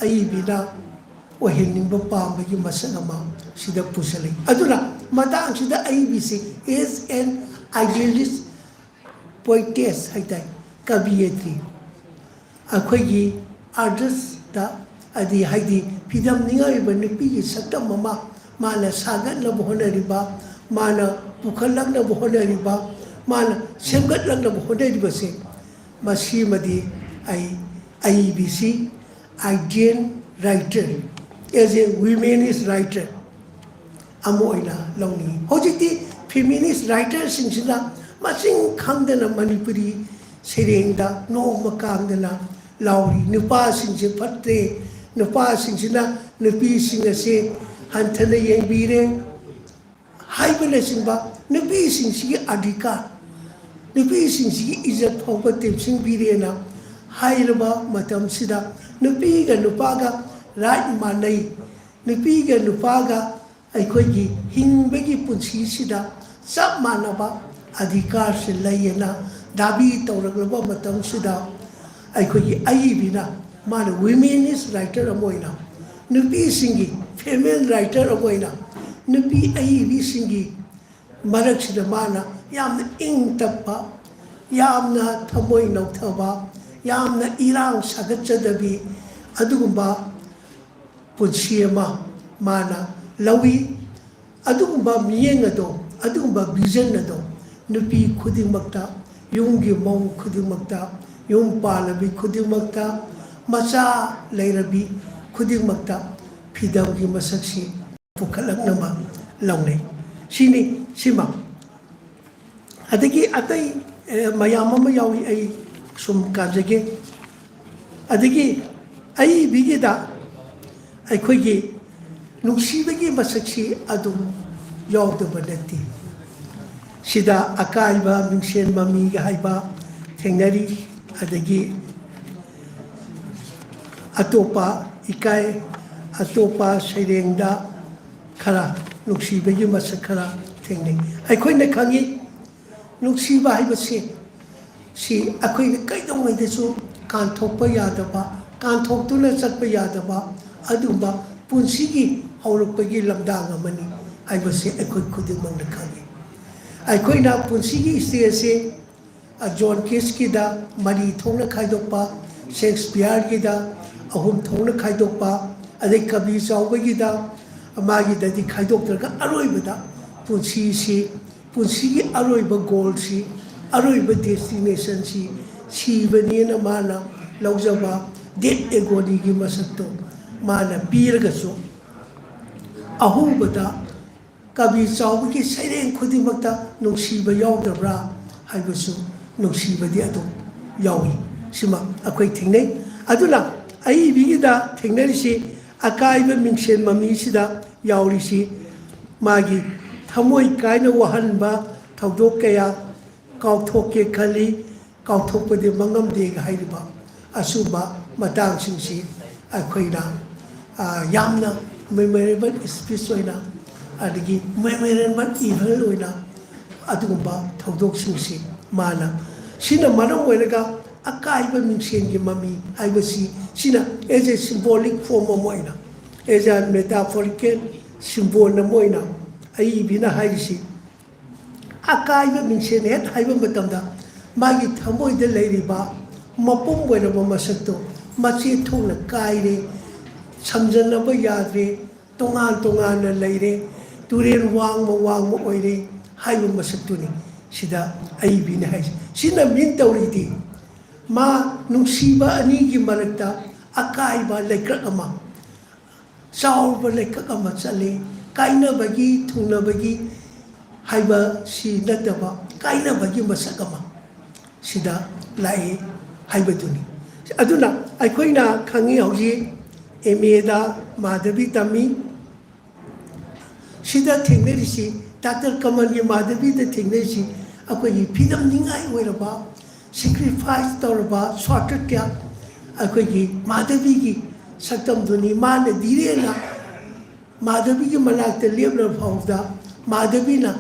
ꯑꯏꯕꯤꯅ ꯑꯣꯏꯍꯟꯅꯤꯡꯕ ꯄꯥꯝꯕꯒꯤ ꯃꯁꯛ ꯑꯃ ꯁꯤꯗ ꯄꯨꯁꯜꯂꯤ꯫ ꯑꯗꯨꯅ ꯃꯇꯥꯡꯁꯤꯗ ꯑꯏꯕꯤꯁꯤ is an idealist poetess ꯍꯥꯏꯇꯥꯔꯦ, ꯀꯕꯤꯌꯇ꯭ꯔꯤ꯫ ꯑꯩꯈꯣꯏꯒꯤ ꯑꯥꯔꯇꯤꯁꯇ ꯍꯥꯏꯗꯤ, ꯍꯥꯏꯗꯤ ꯐꯤꯗꯝꯅꯤꯡꯉꯥꯏ ꯑꯣꯏꯕ ꯅꯨꯄꯤꯒꯤ ꯁꯛꯇꯝ ꯑꯃ ꯃꯥꯅ ꯁꯥꯒꯠꯅꯕ ꯍꯣꯠꯅꯔꯤꯕ, ꯃꯥꯅ ꯄꯨꯈꯠꯂꯛꯅꯕ ꯍꯣꯠꯅꯔꯤꯕ, ꯃꯥꯅ ꯁꯦꯝꯒꯠꯂꯛꯅꯕ ꯍꯣꯠꯅꯔꯤꯕꯁꯦ, ꯃꯁꯤꯃꯗꯤ ꯑꯩ ꯑꯏꯕꯤꯁꯤ ideal writer, as a womenist writer ꯑꯃ ꯑꯣꯏꯅ ꯂꯧꯅꯤꯡꯏ꯫ ꯍꯧꯖꯤꯛꯇꯤ ꯐꯤꯃꯤꯅꯤꯁ ꯔꯥꯏꯇꯔꯁꯤꯡꯁꯤꯅ ꯃꯁꯤꯡ ꯈꯪꯗꯅ ꯃꯅꯤꯄꯨꯔꯤ ꯁꯩꯔꯦꯡꯗ ꯅꯣꯡꯃ ꯀꯥꯡꯗꯅ ꯂꯥꯎꯔꯤ꯫ ꯅꯨꯄꯥꯁꯤꯡꯁꯦ ꯐꯠꯇ꯭ꯔꯦ, ꯅꯨꯄꯥꯁꯤꯡꯁꯤꯅ ꯅꯨꯄꯤꯁꯤꯡ ꯑꯁꯦ ꯍꯟꯊꯅ ꯌꯦꯡꯕꯤꯔꯦ ꯍꯥꯏꯕꯅꯆꯤꯡꯕ, ꯅꯨꯄꯤꯁꯤꯡꯁꯤꯒꯤ ꯑꯙꯤꯀꯥꯔ, ꯅꯨꯄꯤꯁꯤꯡꯁꯤꯒꯤ ꯏꯖꯠ ꯐꯥꯎꯕ ꯇꯦꯝꯁꯤꯡꯕꯤꯔꯦꯅ ꯍꯥꯏꯔꯕ ꯃꯇꯝꯁꯤꯗ, ꯅꯨꯄꯤꯒ ꯅꯨꯄꯥꯒ ꯔꯥꯏꯠ ꯃꯥꯟꯅꯩ, ꯅꯨꯄꯤꯒ ꯅꯨꯄꯥꯒ ꯑꯩꯈꯣꯏꯒꯤ ꯍꯤꯡꯕꯒꯤ ꯄꯨꯟꯁꯤꯁꯤꯗ ꯆꯞ ꯃꯥꯟꯅꯕ ꯑꯙꯤꯀꯥꯔꯁꯦ ꯂꯩꯌꯦꯅ ꯗꯥꯕꯤ ꯇꯧꯔꯛꯂꯕ ꯃꯇꯝꯁꯤꯗ, ꯑꯩꯈꯣꯏꯒꯤ ꯑꯏꯕꯤꯅ, ꯃꯥꯅ ꯋꯤꯃꯦꯅꯤꯁ ꯔꯥꯏꯇꯔ ꯑꯃ ꯑꯣꯏꯅ, ꯅꯨꯄꯤꯁꯤꯡꯒꯤ ꯐꯤꯃꯦꯜ ꯔꯥꯏꯇꯔ ꯑꯃ ꯑꯣꯏꯅ, ꯅꯨꯄꯤ ꯑꯏꯕꯤꯁꯤꯡꯒꯤ ꯃꯔꯛꯁꯤꯗ ꯃꯥꯅ ꯌꯥꯝꯅ ꯏꯪ ꯇꯞꯄ, ꯌꯥꯝꯅ ꯊꯃꯣꯏ ꯅꯧꯊꯕ, ꯌꯥꯝꯅ ꯏꯔꯥꯡ ꯁꯥꯒꯠꯆꯗꯕꯤ, ꯑꯗꯨꯒꯨꯝꯕ ꯄꯨꯟꯁꯤ ꯑꯃ ꯃꯥꯅ ꯂꯧꯏ꯫ ꯑꯗꯨꯒꯨꯝꯕ ꯃꯤꯠꯌꯦꯡ ꯑꯗꯣ, ꯑꯗꯨꯒꯨꯝꯕ ꯚꯤꯖꯟ ꯑꯗꯣ ꯅꯨꯄꯤ ꯈꯨꯗꯤꯡꯃꯛꯇ, ꯌꯨꯝꯒꯤ ꯃꯧ ꯈꯨꯗꯤꯡꯃꯛꯇ, ꯌꯨꯝ ꯄꯥꯜꯂꯕꯤ ꯈꯨꯗꯤꯡꯃꯛꯇ, ꯃꯆꯥ ꯂꯩꯔꯕꯤ ꯈꯨꯗꯤꯡꯃꯛꯇ ꯐꯤꯗꯝꯒꯤ ꯃꯁꯛꯁꯤ ꯄꯨꯈꯠꯂꯛꯅꯕ ꯂꯧꯅꯩ꯫ ꯁꯤꯅꯤ, ꯁꯤꯃ꯫ ꯑꯗꯒꯤ ꯑꯇꯩ, ꯑꯦ, ꯃꯌꯥꯝ ꯑꯃ ꯌꯥꯎꯏ, ꯑꯩ ꯁꯨꯝ ꯀꯥꯖꯒꯦ꯫ ꯑꯗꯒꯤ ꯑꯏꯕꯤꯒꯤꯗ ꯑꯩꯈꯣꯏꯒꯤ ꯅꯨꯡꯁꯤꯕꯒꯤ ꯃꯁꯛꯁꯤ ꯑꯗꯨꯝ ꯌꯥꯎꯗꯕ ꯅꯠꯇꯦ꯫ ꯁꯤꯗ ꯑꯀꯥꯏꯕ ꯃꯤꯡꯁꯦꯟ ꯃꯃꯤꯒ ꯍꯥꯏꯕ ꯊꯦꯡꯅꯔꯤ, ꯑꯗꯒꯤ ꯑꯇꯣꯞꯄ ꯏꯀꯥꯏ, ꯑꯇꯣꯞꯄ ꯁꯩꯔꯦꯡꯗ ꯈꯔ ꯅꯨꯡꯁꯤꯕꯒꯤ ꯃꯁꯛ ꯈꯔ ꯊꯦꯡꯅꯩ꯫ ꯑꯩꯈꯣꯏꯅ ꯈꯪꯉꯤ, ꯅꯨꯡꯁꯤꯕ ꯍꯥꯏꯕꯁꯤ, ꯁꯤ ꯑꯩꯈꯣꯏꯅ ꯀꯩꯗꯧꯉꯩꯗꯁꯨ ꯀꯥꯟꯊꯣꯛꯄ ꯌꯥꯗꯕ, ꯀꯥꯟꯊꯣꯛꯇꯨꯅ ꯆꯠꯄ ꯌꯥꯗꯕ ꯑꯗꯨꯒꯨꯝꯕ ꯄꯨꯟꯁꯤꯒꯤ ꯍꯧꯔꯛꯄꯒꯤ ꯂꯝꯗꯥꯡ ꯑꯃꯅꯤ ꯍꯥꯏꯕꯁꯤ ꯑꯩꯈꯣꯏ ꯈꯨꯗꯤꯡꯃꯛꯅ ꯈꯪꯉꯤ꯫ ꯑꯩꯈꯣꯏꯅ ꯄꯨꯟꯁꯤꯒꯤ ꯁ꯭ꯇꯦꯖꯁꯦ, ꯑ, ꯖꯣꯟ ꯀꯤꯠꯁꯀꯤꯗ ꯃꯔꯤ ꯊꯣꯛꯅ ꯈꯥꯏꯗꯣꯛꯄ, ꯁꯦꯛꯁꯄꯤꯌꯔꯒꯤꯗ ꯑꯍꯨꯝ ꯊꯣꯛꯅ ꯈꯥꯏꯗꯣꯛꯄ, ꯑꯗꯩ ꯀꯕꯤ ꯆꯥꯎꯕꯒꯤꯗ ꯃꯥꯒꯤꯗꯗꯤ ꯈꯥꯏꯗꯣꯛꯇ꯭ꯔꯒ ꯑꯔꯣꯏꯕꯗ ꯄꯨꯟꯁꯤꯁꯤ, ꯄꯨꯟꯁꯤꯒꯤ ꯑꯔꯣꯏꯕ ꯒꯣꯜꯁꯤ, ꯑꯔꯣꯏꯕ ꯗꯦꯁꯇꯤꯅꯦꯁꯟꯁꯤ ꯁꯤꯕꯅꯦꯅ ꯃꯥꯅ ꯂꯧꯖꯕ ꯗꯦꯠ ꯑꯦꯒꯣꯅꯤꯒꯤ ꯃꯁꯛꯇꯣ ꯃꯥꯅ ꯄꯤꯔꯒꯁꯨ, ꯑꯍꯧꯕꯗ ꯀꯕꯤ ꯆꯥꯎꯕꯒꯤ ꯁꯩꯔꯦꯡ ꯈꯨꯗꯤꯡꯃꯛꯇ ꯅꯨꯡꯁꯤꯕ ꯌꯥꯎꯗꯕ꯭ꯔꯥ ꯍꯥꯏꯕꯁꯨ ꯅꯨꯡꯁꯤꯕꯗꯤ ꯑꯗꯨꯝ ꯌꯥꯎꯏ꯫ ꯁꯤꯃ ꯑꯩꯈꯣꯏ ꯊꯦꯡꯅꯩ꯫ ꯑꯗꯨꯅ ꯑꯏꯕꯤꯒꯤꯗ ꯊꯦꯡꯅꯔꯤꯁꯤ, ꯑꯀꯥꯏꯕ ꯃꯤꯡꯁꯦꯟ ꯃꯃꯤꯁꯤꯗ ꯌꯥꯎꯔꯤꯁꯤ ꯃꯥꯒꯤ ꯊꯃꯣꯏ ꯀꯥꯏꯅ ꯋꯥꯍꯟꯕ ꯊꯧꯗꯣꯛ ꯀꯌꯥ, ꯀꯥꯎꯊꯣꯛꯀꯦ ꯈꯜꯂꯤ, ꯀꯥꯎꯊꯣꯛꯄꯗꯤ ꯃꯉꯝꯗꯦꯒ ꯍꯥꯏꯔꯤꯕ ꯑꯁꯨꯝꯕ ꯃꯇꯥꯡꯁꯤꯡꯁꯤ ꯑꯩꯈꯣꯏꯅ, ꯑ, ꯌꯥꯝꯅ memorable speech ꯑꯣꯏꯅ, ꯑꯗꯒꯤ memorable event ꯑꯣꯏꯅ ꯑꯗꯨꯒꯨꯝꯕ ꯊꯧꯗꯣꯛꯁꯤꯡꯁꯤ ꯃꯥꯅ, ꯁꯤꯅ ꯃꯔꯝ ꯑꯣꯏꯔꯒ ꯑꯀꯥꯏꯕ ꯃꯤꯡꯁꯦꯟꯒꯤ ꯃꯃꯤ ꯍꯥꯏꯕꯁꯤ ꯁꯤꯅ as a symbolic form ꯑꯃ ꯑꯣꯏꯅ, as a metaphorical symbol ꯑꯃ ꯑꯣꯏꯅ ꯑꯏꯕꯤꯅ ꯍꯥꯏꯔꯤꯁꯤ, ꯑꯀꯥꯏꯕ ꯃꯤꯡꯁꯦꯟ ꯍꯦꯛ ꯍꯥꯏꯕ ꯃꯇꯝꯗ ꯃꯥꯒꯤ ꯊꯃꯣꯏꯗ ꯂꯩꯔꯤꯕ ꯃꯄꯨꯝ ꯑꯣꯏꯔꯕ ꯃꯁꯛꯇꯣ ꯃꯆꯦꯠ ꯊꯣꯛꯅ ꯀꯥꯏꯔꯦ, ꯁꯝꯖꯟꯅꯕ ꯌꯥꯗ꯭ꯔꯦ, ꯇꯣꯉꯥꯟ ꯇꯣꯉꯥꯟꯅ ꯂꯩꯔꯦ, ꯇꯨꯔꯦꯜ ꯋꯥꯡꯃ ꯋꯥꯡꯃ ꯑꯣꯏꯔꯦ ꯍꯥꯏꯕ ꯃꯁꯛꯇꯨꯅꯤ ꯁꯤꯗ ꯑꯏꯕꯤꯅ ꯍꯥꯏꯁꯦ꯫ ꯁꯤꯅ ꯃꯤꯟ ꯇꯧꯔꯤꯗꯤ ꯃꯥ ꯅꯨꯡꯁꯤꯕ ꯑꯅꯤꯒꯤ ꯃꯔꯛꯇ ꯑꯀꯥꯏꯕ ꯂꯩꯀ꯭ꯔꯛ ꯑꯃ, ꯆꯥꯎꯔꯕ ꯂꯩꯀ꯭ꯔꯛ ꯑꯃ ꯆꯠꯂꯤ꯫ ꯀꯥꯏꯅꯕꯒꯤ, ꯊꯨꯡꯅꯕꯒꯤ ꯍꯥꯏꯕꯁꯤ ꯅꯠꯇꯕ, ꯀꯥꯏꯅꯕꯒꯤ ꯃꯁꯛ ꯑꯃ ꯁꯤꯗ ꯂꯥꯛꯏ ꯍꯥꯏꯕꯗꯨꯅꯤ꯫ ꯑꯗꯨꯅ ꯑꯩꯈꯣꯏꯅ ꯈꯪꯉꯤ, ꯍꯧꯖꯤꯛ ꯑꯦꯝ ꯑꯦꯗ ꯃꯥꯙꯕꯤ ꯇꯝꯃꯤ꯫ ꯁꯤꯗ ꯊꯦꯡꯅꯔꯤꯁꯤ, ꯗꯥꯛꯇꯔ ꯀꯃꯜꯒꯤ ꯃꯥꯙꯕꯤꯗ ꯊꯦꯡꯅꯔꯤꯁꯤ ꯑꯩꯈꯣꯏꯒꯤ ꯐꯤꯗꯝꯅꯤꯡꯉꯥꯏ ꯑꯣꯏꯔꯕ, sacrifice ꯇꯧꯔꯕ ꯁꯥꯇ꯭ꯔ ꯀꯌꯥ ꯑꯩꯈꯣꯏꯒꯤ ꯃꯥꯙꯕꯤꯒꯤ ꯁꯛꯇꯝꯗꯨꯅꯤ꯫ ꯃꯥꯅ ꯙꯤꯔꯦꯟꯅ ꯃꯥꯙꯕꯤꯒꯤ ꯃꯅꯥꯛꯇ ꯂꯦꯞꯂꯕ ꯐꯥꯎꯕꯗ ꯃꯥꯙꯕꯤꯅ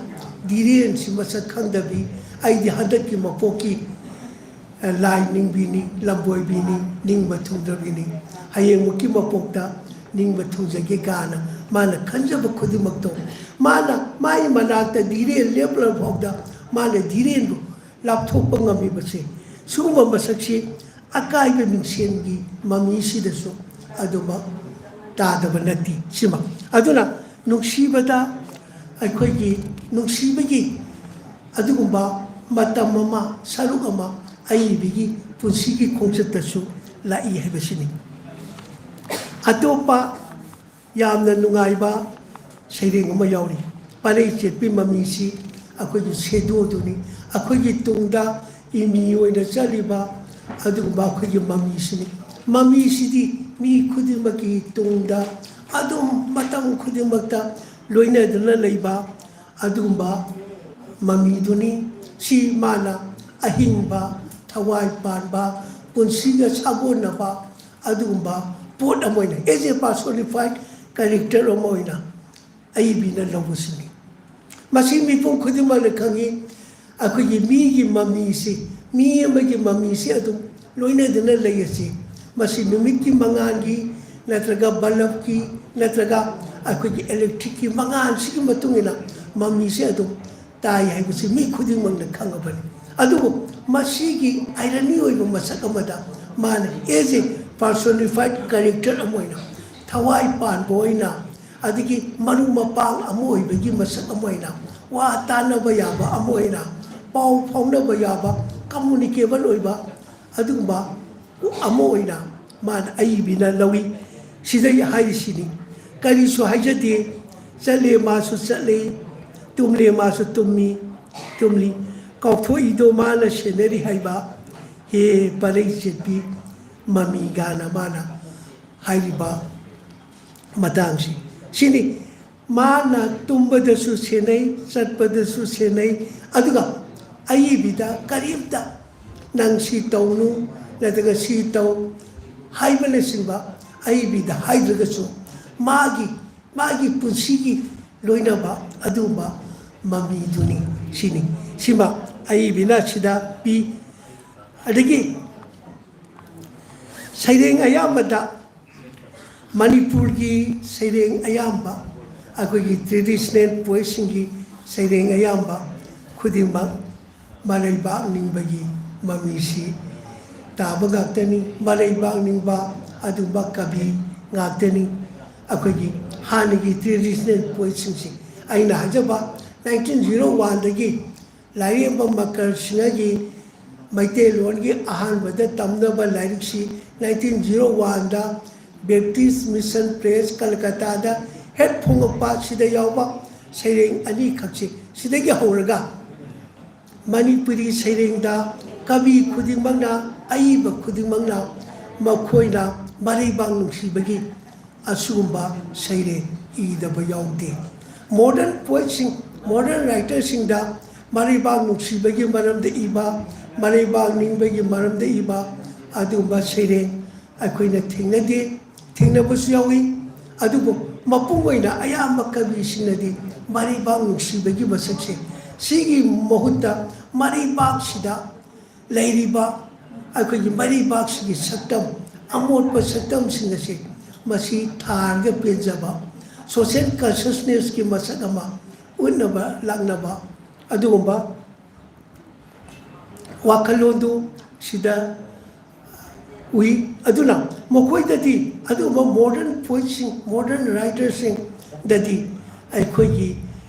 ꯙꯤꯔꯦꯟꯁꯤ ꯃꯁꯛ ꯈꯪꯗꯕꯤ, "ꯑꯩꯗꯤ ꯍꯟꯗꯛꯀꯤ ꯃꯄꯣꯛꯀꯤ, ꯑ, ꯂꯥꯏ ꯅꯤꯡꯕꯤꯅꯤ, ꯂꯝꯕꯣꯏꯕꯤꯅꯤ, ꯅꯤꯡꯕ ꯊꯨꯡꯗ꯭ꯔꯕꯤꯅꯤ, ꯍꯌꯦꯡꯃꯨꯛꯀꯤ ꯃꯄꯣꯛꯇ ꯅꯤꯡꯕ ꯊꯨꯡꯖꯒꯦ" ꯀꯥꯏꯅ ꯃꯥꯅ ꯈꯟꯖꯕ ꯈꯨꯗꯤꯡꯃꯛꯇꯣ, ꯃꯥꯅ ꯃꯥꯒꯤ ꯃꯅꯥꯛꯇ ꯙꯤꯔꯦꯟ ꯂꯦꯞꯂꯕ ꯐꯥꯎꯕꯗ ꯃꯥꯅ ꯙꯤꯔꯦꯟꯕꯨ ꯂꯥꯞꯊꯣꯛꯄ ꯉꯝꯃꯤꯕꯁꯦ, ꯁꯤꯒꯨꯝꯕ ꯃꯁꯛꯁꯤ ꯑꯀꯥꯏꯕ ꯃꯤꯡꯁꯦꯟꯒꯤ ꯃꯃꯤꯁꯤꯗꯁꯨ ꯑꯗꯨꯃꯛ ꯇꯥꯗꯕ ꯅꯠꯇꯦ꯫ ꯁꯤꯃ ꯑꯗꯨꯅ ꯅꯨꯡꯁꯤꯕꯗ, ꯑꯩꯈꯣꯏꯒꯤ ꯅꯨꯡꯁꯤꯕꯒꯤ ꯑꯗꯨꯒꯨꯝꯕ ꯃꯇꯝ ꯑꯃ, ꯁꯔꯨꯛ ꯑꯃ ꯑꯏꯕꯤꯒꯤ ꯄꯨꯟꯁꯤꯒꯤ ꯈꯣꯡꯆꯠꯇꯁꯨ ꯂꯥꯛꯏ ꯍꯥꯏꯕꯁꯤꯅꯤ꯫ ꯑꯇꯣꯞꯄ ꯌꯥꯝꯅ ꯅꯨꯡꯉꯥꯏꯕ ꯁꯩꯔꯦꯡ ꯑꯃ ꯌꯥꯎꯔꯤ꯫ ꯄꯥꯂꯩ ꯆꯦꯠꯄꯤ ꯃꯃꯤꯁꯤ ꯑꯩꯈꯣꯏꯒꯤ ꯁꯦꯗꯣꯗꯨꯅꯤ꯫ ꯑꯩꯈꯣꯏꯒꯤ ꯇꯨꯡꯗ ꯏꯃꯤ ꯑꯣꯏꯅ ꯆꯠꯂꯤꯕ ꯑꯗꯨꯒꯨꯝꯕ ꯑꯩꯈꯣꯏꯒꯤ ꯃꯃꯤꯁꯤꯅꯤ꯫ ꯃꯃꯤꯁꯤꯗꯤ ꯃꯤ ꯈꯨꯗꯤꯡꯃꯛꯀꯤ ꯇꯨꯡꯗ ꯑꯗꯨꯝ ꯃꯇꯝ ꯈꯨꯗꯤꯡꯃꯛꯇ ꯂꯣꯏꯅꯗꯨꯅ ꯂꯩꯕ ꯑꯗꯨꯒꯨꯝꯕ ꯃꯃꯤꯗꯨꯅꯤ꯫ ꯁꯤ ꯃꯥꯅ ꯑꯍꯤꯡꯕ, ꯊꯋꯥꯏ ꯄꯥꯟꯕ, ꯄꯨꯟꯁꯤꯒ ꯁꯥꯒꯣꯟꯅꯕ ꯑꯗꯨꯒꯨꯝꯕ ꯄꯣꯠ ꯑꯃ ꯑꯣꯏꯅ, as a personified character ꯑꯃ ꯑꯣꯏꯅ ꯑꯏꯕꯤꯅ ꯂꯧꯕꯁꯤꯅꯤ꯫ ꯃꯁꯤ ꯃꯤꯄꯨꯝ ꯈꯨꯗꯤꯡꯃꯛꯅ ꯈꯪꯏ, ꯑꯩꯈꯣꯏꯒꯤ ꯃꯤꯒꯤ ꯃꯃꯤꯁꯤ, ꯃꯤ ꯑꯃꯒꯤ ꯃꯃꯤꯁꯤ ꯑꯗꯨꯝ ꯂꯣꯏꯅꯗꯨꯅ ꯂꯩ ꯑꯁꯤ꯫ ꯃꯁꯤ ꯅꯨꯃꯤꯠꯀꯤ ꯃꯉꯥꯜꯒꯤ ꯅꯠꯇ꯭ꯔꯒ ꯕꯜꯕꯀꯤ ꯅꯠꯇ꯭ꯔꯒ ꯑꯩꯈꯣꯏꯒꯤ ꯏꯂꯦꯛꯇ꯭ꯔꯤꯛꯀꯤ ꯃꯉꯥꯜꯁꯤꯒꯤ ꯃꯇꯨꯡ ꯏꯟꯅ ꯃꯃꯤꯁꯤ ꯑꯗꯨꯝ ꯇꯥꯏ ꯍꯥꯏꯕꯁꯤ ꯃꯤ ꯈꯨꯗꯤꯡꯃꯛꯅ ꯈꯪꯉꯕꯅꯤ꯫ ꯑꯗꯨꯕꯨ ꯃꯁꯤꯒꯤ irony ꯑꯣꯏꯕ ꯃꯁꯛ ꯑꯃꯗ ꯃꯥꯅ as a personified character ꯑꯃ ꯑꯣꯏꯅ, ꯊꯋꯥꯏ ꯄꯥꯟꯕ ꯑꯣꯏꯅ, ꯑꯗꯒꯤ ꯃꯔꯨꯞ ꯃꯄꯥꯡ ꯑꯃ ꯑꯣꯏꯕꯒꯤ ꯃꯁꯛ ꯑꯃ ꯑꯣꯏꯅ, ꯋꯥ ꯇꯥꯅꯕ ꯌꯥꯕ ꯑꯃ ꯑꯣꯏꯅ, ꯄꯥꯎ ꯐꯥꯎꯅꯕ ꯌꯥꯕ, communicable ꯑꯣꯏꯕ ꯑꯗꯨꯒꯨꯝꯕ ꯑꯃ ꯑꯣꯏꯅ ꯃꯥꯅ ꯑꯏꯕꯤꯅ ꯂꯧꯏ꯫ ꯁꯤꯗꯩ ꯍꯥꯏꯔꯤꯁꯤꯅꯤ, "ꯀꯔꯤꯁꯨ ꯍꯥꯏꯖꯗꯦ, ꯆꯠꯂꯦ ꯃꯥꯁꯨ ꯆꯠꯂꯦ, ꯇꯨꯝꯂꯦ ꯃꯥꯁꯨ ꯇꯨꯝꯃꯤ, ꯇꯨꯝꯂꯤ, ꯀꯥꯎꯊꯣꯛꯏꯗꯣ ꯃꯥꯅ ꯁꯦꯟꯅꯔꯤ ꯍꯥꯏꯕ, ꯍꯦ ꯄꯥꯂꯩ ꯆꯦꯠꯄꯤ ꯃꯃꯤ" ꯒꯥꯅ ꯃꯥꯅ ꯍꯥꯏꯔꯤꯕ ꯃꯇꯥꯡꯁꯤ꯫ ꯁꯤꯅꯤ ꯃꯥꯅ ꯇꯨꯝꯕꯗꯁꯨ ꯁꯦꯟꯅꯩ, ꯆꯠꯄꯗꯁꯨ ꯁꯦꯟꯅꯩ, ꯑꯗꯨꯒ ꯑꯏꯕꯤꯗ ꯀꯔꯤꯝꯇ "ꯅꯪ ꯁꯤ ꯇꯧꯅꯨ" ꯅꯠꯇ꯭ꯔꯒ "ꯁꯤ ꯇꯧ" ꯍꯥꯏꯕꯅꯆꯤꯡꯕ ꯑꯏꯕꯤꯗ ꯍꯥꯏꯗ꯭ꯔꯒꯁꯨ ꯃꯥꯒꯤ, ꯃꯥꯒꯤ ꯄꯨꯟꯁꯤꯒꯤ ꯂꯣꯏꯅꯕ ꯑꯗꯨꯒꯨꯝꯕ ꯃꯃꯤꯗꯨꯅꯤ꯫ ꯁꯤꯅꯤ, ꯁꯤꯃ ꯑꯏꯕꯤꯅ ꯁꯤꯗ ꯄꯤ꯫ ꯑꯗꯒꯤ ꯁꯩꯔꯦꯡ ꯑꯌꯥꯝꯕꯗ, ꯃꯅꯤꯄꯨꯔꯒꯤ ꯁꯩꯔꯦꯡ ꯑꯌꯥꯝꯕ, ꯑꯩꯈꯣꯏꯒꯤ traditional poetꯁꯤꯡꯒꯤ ꯁꯩꯔꯦꯡ ꯑꯌꯥꯝꯕ ꯈꯨꯗꯤꯡꯃꯛ ꯃꯔꯩꯕꯥꯛ ꯅꯤꯡꯕꯒꯤ ꯃꯃꯤꯁꯤ ꯇꯥꯕ ꯉꯥꯛꯇꯅꯤ꯫ ꯃꯔꯩꯕꯥꯛ ꯅꯤꯡꯕ ꯑꯗꯨꯝꯕ ꯀꯕꯤ ꯉꯥꯛꯇꯅꯤ꯫ ꯑꯩꯈꯣꯏꯒꯤ ꯍꯥꯟꯅꯒꯤ traditional poetꯁꯤꯡꯁꯤ, ꯑꯩꯅ ꯍꯥꯏꯖꯕ, nineteen zero oneꯗꯒꯤ ꯂꯥꯏꯔꯦꯝꯕꯝ ꯃꯀꯔ ꯁꯤꯡꯍꯒꯤ ꯃꯩꯇꯩꯂꯣꯟꯒꯤ ꯑꯍꯥꯟꯕꯗ ꯇꯝꯅꯕ ꯂꯥꯏꯔꯤꯛꯁꯤ nineteen zero oneꯗ Baptist Mission Press, ꯀꯜꯀꯇꯥꯗ ꯍꯦꯛ ꯐꯣꯡꯉꯛꯄ, ꯁꯤꯗ ꯌꯥꯎꯕ ꯁꯩꯔꯦꯡ ꯑꯅꯤꯈꯛꯁꯦ ꯁꯤꯗꯒꯤ ꯍꯧꯔꯒ ꯃꯅꯤꯄꯨꯔꯤ ꯁꯩꯔꯦꯡꯗ ꯀꯕꯤ ꯈꯨꯗꯤꯡꯃꯛꯅ, ꯑꯏꯕ ꯈꯨꯗꯤꯡꯃꯛꯅ ꯃꯈꯣꯏꯅ ꯃꯔꯩꯕꯥꯛ ꯅꯨꯡꯁꯤꯕꯒꯤ ꯑꯁꯤꯒꯨꯝꯕ ꯁꯩꯔꯦꯡ ꯏꯗꯕ ꯌꯥꯎꯗꯦ꯫ ꯃꯣꯗꯔꯟ ꯄꯣꯏꯠꯁꯤꯡ, ꯃꯣꯗꯔꯟ ꯔꯥꯏꯇꯔꯁꯤꯡꯗ ꯃꯔꯩꯕꯥꯛ ꯅꯨꯡꯁꯤꯕꯒꯤ ꯃꯔꯝꯗ ꯏꯕ, ꯃꯔꯩꯕꯥꯛ ꯅꯤꯡꯕꯒꯤ ꯃꯔꯝꯗ ꯏꯕ ꯑꯗꯨꯒꯨꯝꯕ ꯁꯩꯔꯦꯡ ꯑꯩꯈꯣꯏꯅ ꯊꯦꯡꯅꯗꯦ꯫ ꯊꯦꯡꯅꯕꯁꯨ ꯌꯥꯎꯏ꯫ ꯑꯗꯨꯕꯨ ꯃꯄꯨꯡ ꯑꯣꯏꯅ ꯑꯌꯥꯝꯕ ꯀꯕꯤꯁꯤꯡꯅꯗꯤ ꯃꯔꯩꯕꯥꯛ ꯅꯨꯡꯁꯤꯕꯒꯤ ꯃꯁꯛꯁꯦ, ꯁꯤꯒꯤ ꯃꯍꯨꯠꯇ ꯃꯔꯩꯕꯥꯛꯁꯤꯗ ꯂꯩꯔꯤꯕ ꯑꯩꯈꯣꯏꯒꯤ ꯃꯔꯩꯕꯥꯛꯁꯤꯒꯤ ꯁꯛꯇꯝ, ꯑꯃꯣꯠꯄ ꯁꯛꯇꯝꯁꯤꯡ ꯑꯁꯦ ꯃꯁꯤ ꯊꯥꯔꯒ ꯄꯦꯟꯖꯕ, ꯁꯣꯁꯤꯌꯦꯜ ꯀꯟꯁꯤꯌꯁꯅꯦꯁꯀꯤ ꯃꯁꯛ ꯑꯃ ꯎꯠꯅꯕ ꯂꯥꯛꯅꯕ ꯑꯗꯨꯒꯨꯝꯕ ꯋꯥꯈꯜꯂꯣꯟꯗꯨ ꯁꯤꯗ ꯎꯏ꯫ ꯑꯗꯨꯅ ꯃꯈꯣꯏꯗꯗꯤ, ꯑꯗꯨꯒꯨꯝꯕ ꯃꯣꯗꯔꯟ ꯄꯣꯏꯠꯁꯤꯡ, ꯃꯣꯗꯔꯟ ꯔꯥꯏꯇꯔꯁꯤꯡꯗꯗꯤ ꯑꯩꯈꯣꯏꯒꯤ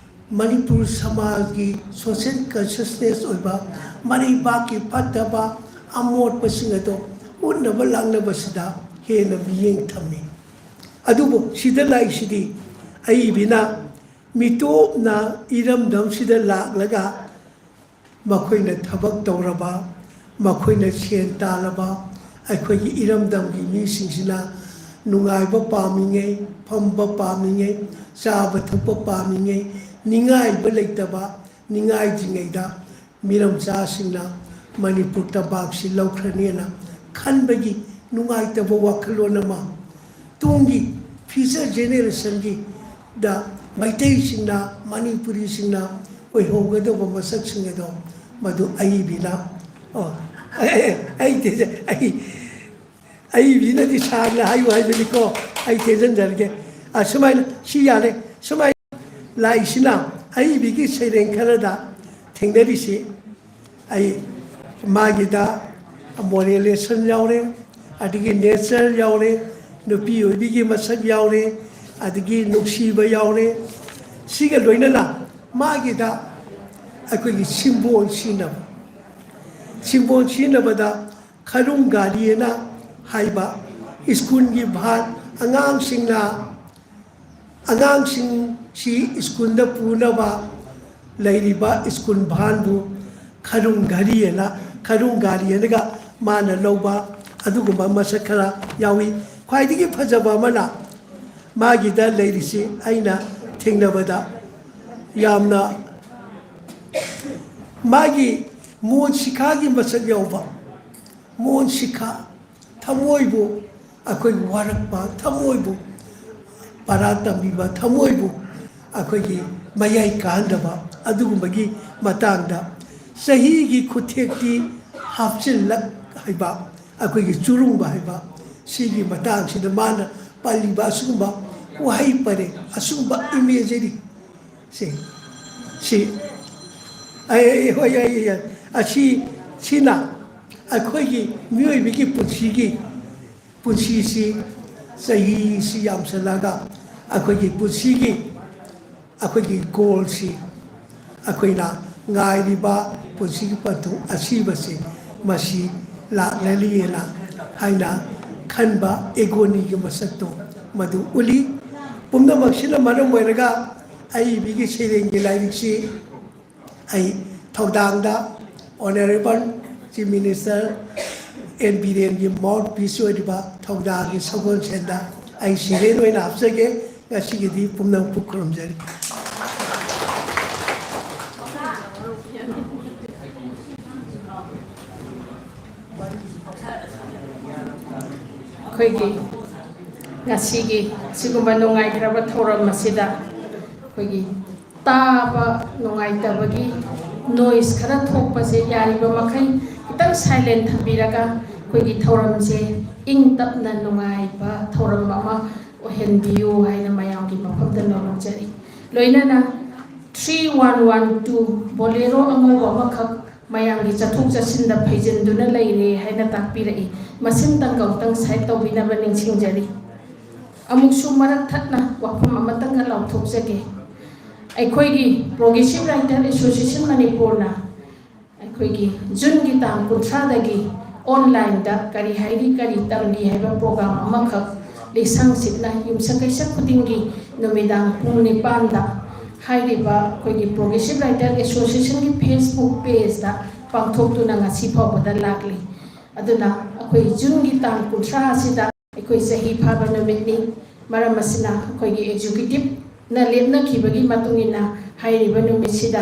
ꯃꯅꯤꯄꯨꯔ ꯁꯃꯥꯖꯒꯤ ꯁꯣꯁꯤꯌꯦꯜ ꯀꯟꯁꯤꯌꯁꯅꯦꯁ ꯑꯣꯏꯕ ꯃꯔꯩꯕꯥꯛꯀꯤ ꯐꯠꯇꯕ ꯑꯃꯣꯠꯄꯁꯤꯡ ꯑꯗꯣ ꯎꯠꯅꯕ ꯂꯥꯛꯅꯕꯁꯤꯗ ꯍꯦꯟꯅ ꯃꯤꯠꯌꯦꯡ ꯊꯝꯃꯤ꯫ ꯑꯗꯨꯕꯨ ꯁꯤꯗ ꯂꯥꯛꯏꯁꯤꯗꯤ ꯑꯏꯕꯤꯅ ꯃꯤꯇꯣꯞꯅ ꯏꯔꯝꯗꯝꯁꯤꯗ ꯂꯥꯛꯂꯒ ꯃꯈꯣꯏꯅ ꯊꯕꯛ ꯇꯧꯔꯕ, ꯃꯈꯣꯏꯅ ꯁꯦꯟ ꯇꯥꯜꯂꯕ ꯑꯩꯈꯣꯏꯒꯤ ꯏꯔꯝꯗꯝꯒꯤ ꯃꯤꯁꯤꯡꯁꯤꯅ ꯅꯨꯡꯉꯥꯏꯕ ꯄꯥꯝꯃꯤꯉꯩ, ꯐꯝꯕ ꯄꯥꯝꯃꯤꯉꯩ, ꯆꯥꯕ ꯊꯛꯄ ꯄꯥꯝꯃꯤꯉꯩ, ꯅꯤꯡꯉꯥꯏꯕ ꯂꯩꯇꯕ, ꯅꯤꯡꯉꯥꯏꯗ꯭ꯔꯤꯉꯩꯗ ꯃꯤꯔꯝꯆꯥꯁꯤꯡꯅ ꯃꯅꯤꯄꯨꯔ ꯇꯝꯄꯥꯛꯁꯤ ꯂꯧꯈ꯭ꯔꯅꯦꯅ ꯈꯟꯕꯒꯤ ꯅꯨꯡꯉꯥꯏꯇꯕ ꯋꯥꯈꯜꯂꯣꯟ ꯑꯃ, ꯇꯨꯡꯒꯤ ꯐ꯭ꯌꯨꯆꯔ ꯖꯦꯅꯦꯔꯦꯁꯟꯒꯤꯗ ꯃꯩꯇꯩꯁꯤꯡꯅ, ꯃꯅꯤꯄꯨꯔꯤꯁꯤꯡꯅ ꯑꯣꯏꯍꯧꯒꯗꯧꯕ ꯃꯁꯛꯁꯤꯡ ꯑꯗꯣ ꯃꯗꯨ ꯑꯏꯕꯤꯅ, ꯑꯣ, ꯑꯩ, ꯑꯩ, ꯑꯩ, ꯑꯩ, ꯑꯏꯕꯤꯅꯗꯤ ꯁꯥꯡꯅ ꯍꯥꯏꯌꯨ ꯍꯥꯏꯕꯅꯤꯀꯣ, ꯑꯩ ꯇꯦꯟꯁꯤꯟꯖꯔꯒꯦ꯫ ꯑꯁꯨꯃꯥꯏꯅ ꯁꯤ ꯌꯥꯔꯦ꯫ ꯁꯨꯃꯥꯏꯅ ꯂꯥꯛꯏꯁꯤꯅ ꯑꯏꯕꯤꯒꯤ ꯁꯩꯔꯦꯡ ꯈꯔꯗ ꯊꯦꯡꯅꯔꯤꯁꯤ, ꯑꯩ ꯃꯥꯒꯤꯗ ꯃꯣꯔꯦꯂꯦꯁꯟ ꯌꯥꯎꯔꯦ, ꯑꯗꯒꯤ ꯅꯦꯆꯔ ꯌꯥꯎꯔꯦ, ꯅꯨꯄꯤ ꯑꯣꯏꯕꯤꯒꯤ ꯃꯁꯛ ꯌꯥꯎꯔꯦ, ꯑꯗꯒꯤ ꯅꯨꯡꯁꯤꯕ ꯌꯥꯎꯔꯦ꯫ ꯁꯤꯒ ꯂꯣꯏꯅꯅ ꯃꯥꯒꯤꯗ ꯑꯩꯈꯣꯏꯒꯤ ꯁꯤꯝꯕꯣꯜ ꯁꯤꯖꯤꯟꯅꯕ, ꯁꯤꯝꯕꯣꯜ ꯁꯤꯖꯤꯟꯅꯕꯗ ꯈꯔꯨꯡ ꯒꯥꯔꯤꯅ ꯍꯥꯏꯕ ꯁ꯭ꯀꯨꯜꯒꯤ ꯚꯥꯟ, ꯑꯉꯥꯡꯁꯤꯡꯅ, ꯑꯉꯥꯡꯁꯤꯡ ꯁꯤ ꯁ꯭ꯀꯨꯜꯗ ꯄꯨꯅꯕ ꯂꯩꯔꯤꯕ ꯁ꯭ꯀꯨꯜ ꯚꯥꯟꯕꯨ ꯈꯔꯨꯡ ꯘꯔꯤ ꯍꯥꯏꯅ, ꯈꯔꯨꯡ ꯒꯥꯔꯤ ꯍꯥꯏꯅꯒ ꯃꯥꯅ ꯂꯧꯕ ꯑꯗꯨꯒꯨꯝꯕ ꯃꯁꯛ ꯈꯔ ꯌꯥꯎꯏ꯫ ꯈ꯭ꯋꯥꯏꯗꯒꯤ ꯐꯖꯕ ꯑꯃꯅ ꯃꯥꯒꯤꯗ ꯂꯩꯔꯤꯁꯤ ꯑꯩꯅ ꯊꯦꯡꯅꯕꯗ ꯌꯥꯝꯅ ꯃꯥꯒꯤ ꯃꯣꯟ ꯁꯤꯈꯥꯒꯤ ꯃꯁꯛ ꯌꯥꯎꯕ, ꯃꯣꯟ ꯁꯤꯈꯥ, ꯊꯃꯣꯏꯕꯨ ꯑꯩꯈꯣꯏ ꯋꯥꯔꯛꯄ, ꯊꯃꯣꯏꯕꯨ ꯄꯔꯥ ꯇꯝꯕꯤꯕ, ꯊꯃꯣꯏꯕꯨ ꯑꯩꯈꯣꯏꯒꯤ ꯃꯌꯥꯏ ꯀꯥꯍꯟꯗꯕ ꯑꯗꯨꯒꯨꯝꯕꯒꯤ ꯃꯇꯥꯡꯗ ꯆꯍꯤꯒꯤ ꯈꯨꯊꯦꯛꯇꯤ ꯍꯥꯞꯆꯤꯜꯂꯛ ꯍꯥꯏꯕ, ꯑꯩꯈꯣꯏꯒꯤ ꯆꯨꯔꯨꯡꯕ ꯍꯥꯏꯕ ꯁꯤꯒꯤ ꯃꯇꯥꯡꯁꯤꯗ ꯃꯥꯅ ꯄꯜꯂꯤꯕ ꯑꯁꯤꯒꯨꯝꯕ ꯋꯥꯍꯩ ꯄꯔꯦꯡ, ꯑꯁꯤꯒꯨꯝꯕ ꯏꯃꯦꯖꯔꯤ ꯁꯤ, ꯁꯤ, ꯑꯩ, ꯑꯩ, ꯍꯣꯏ, ꯑꯩ, ꯑꯩ, ꯑꯁꯤ, ꯁꯤꯅ ꯑꯩꯈꯣꯏꯒꯤ ꯃꯤꯑꯣꯏꯕꯒꯤ ꯄꯨꯟꯁꯤꯒꯤ, ꯄꯨꯟꯁꯤꯁꯤ, ꯆꯍꯤꯁꯤ ꯌꯥꯝꯁꯜꯂꯒ ꯑꯩꯈꯣꯏꯒꯤ ꯄꯨꯟꯁꯤꯒꯤ, ꯑꯩꯈꯣꯏꯒꯤ ꯒꯣꯜꯁꯤ, ꯑꯩꯈꯣꯏꯅ ꯉꯥꯏꯔꯤꯕ ꯄꯨꯟꯁꯤꯒꯤ ꯄꯟꯊꯨꯡ ꯑꯁꯤꯕꯁꯤ ꯃꯁꯤ ꯂꯥꯛꯂꯅꯤꯅ ꯍꯥꯏꯅ ꯈꯟꯕ ꯑꯦꯒꯣꯅꯤꯒꯤ ꯃꯁꯛꯇꯣ ꯃꯗꯨ ꯎꯠꯂꯤ꯫ ꯄꯨꯝꯅꯃꯛꯁꯤꯅ ꯃꯔꯝ ꯑꯣꯏꯔꯒ ꯑꯏꯕꯤꯒꯤ ꯁꯩꯔꯦꯡꯒꯤ ꯂꯥꯏꯔꯤꯛꯁꯤ ꯑꯩ ꯊꯧꯗꯥꯡꯗ Honourable Chief Minister ꯑꯦꯟ ꯕꯤꯔꯦꯟꯒꯤ mouthpiece ꯑꯣꯏꯔꯤꯕ ꯊꯧꯗꯥꯡꯒꯤ ꯁꯒꯣꯜꯁꯦꯟꯗ ꯑꯩ ꯁꯩꯔꯦꯡ ꯑꯣꯏꯅ ꯍꯥꯞꯆꯒꯦ꯫ ꯉꯁꯤꯒꯤꯗꯤ ꯄꯨꯝꯅꯃꯛꯄꯨ ꯈꯨꯔꯨꯝꯖꯔꯤ꯫ ꯑꯩꯈꯣꯏꯒꯤ ꯉꯁꯤꯒꯤ ꯑꯁꯤꯒꯨꯝꯕ ꯅꯨꯡꯉꯥꯏꯈ꯭ꯔꯕ ꯊꯧꯔꯝ ꯑꯁꯤꯗ ꯑꯩꯈꯣꯏꯒꯤ ꯇꯥꯕ ꯅꯨꯡꯉꯥꯏꯇꯕꯒꯤ noise ꯈꯔ ꯊꯣꯛꯄꯁꯦ ꯌꯥꯔꯤꯕ ꯃꯈꯩ ꯈꯤꯇꯪ silent ꯊꯝꯕꯤꯔꯒ ꯑꯩꯈꯣꯏꯒꯤ ꯊꯧꯔꯝꯁꯦ ꯏꯪ ꯇꯞꯅ ꯅꯨꯡꯉꯥꯏꯕ ꯊꯧꯔꯝ ꯑꯃ ꯑꯣꯏꯍꯟꯕꯤꯌꯨ ꯍꯥꯏꯅ ꯃꯌꯥꯝꯒꯤ ꯃꯐꯝꯗ ꯅꯣꯜꯂꯨꯛꯆꯔꯤ꯫ ꯂꯣꯏꯅꯅ three one one two Bolero ꯑꯉꯧꯕ ꯑꯃꯈꯛ ꯃꯌꯥꯝꯒꯤ ꯆꯠꯊꯣꯛ ꯆꯠꯁꯤꯟꯗ ꯐꯩꯖꯤꯟꯗꯨꯅ ꯂꯩꯔꯦ ꯍꯥꯏꯅ ꯇꯥꯛꯄꯤꯔꯛꯏ꯫ ꯃꯁꯤꯝꯇꯪ ꯑꯃꯨꯛꯇꯪ side ꯇꯧꯕꯤꯅꯕ ꯅꯤꯡꯁꯤꯡꯖꯔꯤ꯫ ꯑꯃꯨꯛꯁꯨ ꯃꯔꯛ ꯊꯠꯅ ꯋꯥꯐꯝ ꯑꯃꯇꯪꯒ ꯂꯥꯎꯊꯣꯛꯆꯒꯦ꯫ ꯑꯩꯈꯣꯏꯒꯤ Progressive Writer Association ꯃꯅꯤꯄꯨꯔꯅ ꯑꯩꯈꯣꯏꯒꯤ ꯖꯨꯟꯒꯤ ꯇꯥꯡ ꯀꯨꯟꯊ꯭ꯔꯥꯗꯒꯤ online ꯗ ꯀꯔꯤ ꯍꯥꯏꯔꯤ, ꯀꯔꯤ ꯇꯝꯂꯤ ꯍꯥꯏꯕ program ꯑꯃꯈꯛ ꯂꯤꯁꯪꯁꯤꯠꯅ ꯌꯨꯝꯁꯀꯩꯁ ꯈꯨꯗꯤꯡꯒꯤ ꯅꯨꯃꯤꯗꯥꯡ ꯄꯨꯡ ꯅꯤꯄꯥꯟꯗ ꯍꯥꯏꯔꯤꯕ ꯑꯩꯈꯣꯏꯒꯤ Progressive Writer Associationꯒꯤ Facebook pageꯇ ꯄꯥꯡꯊꯣꯛꯇꯨꯅ ꯉꯁꯤ ꯐꯥꯎꯕꯗ ꯂꯥꯛꯂꯤ꯫ ꯑꯗꯨꯅ ꯑꯩꯈꯣꯏ Juneꯒꯤ ꯇꯥꯡ ꯀꯨꯟꯊ꯭ꯔꯥ ꯑꯁꯤꯗ ꯑꯩꯈꯣꯏ ꯆꯍꯤ ꯐꯥꯕ ꯅꯨꯃꯤꯠꯅꯤ꯫ ꯃꯔꯝ ꯑꯁꯤꯅ ꯑꯩꯈꯣꯏꯒꯤ Executiveꯅ ꯂꯦꯞꯅꯈꯤꯕꯒꯤ ꯃꯇꯨꯡ ꯏꯟꯅ ꯍꯥꯏꯔꯤꯕ ꯅꯨꯃꯤꯠꯁꯤꯗ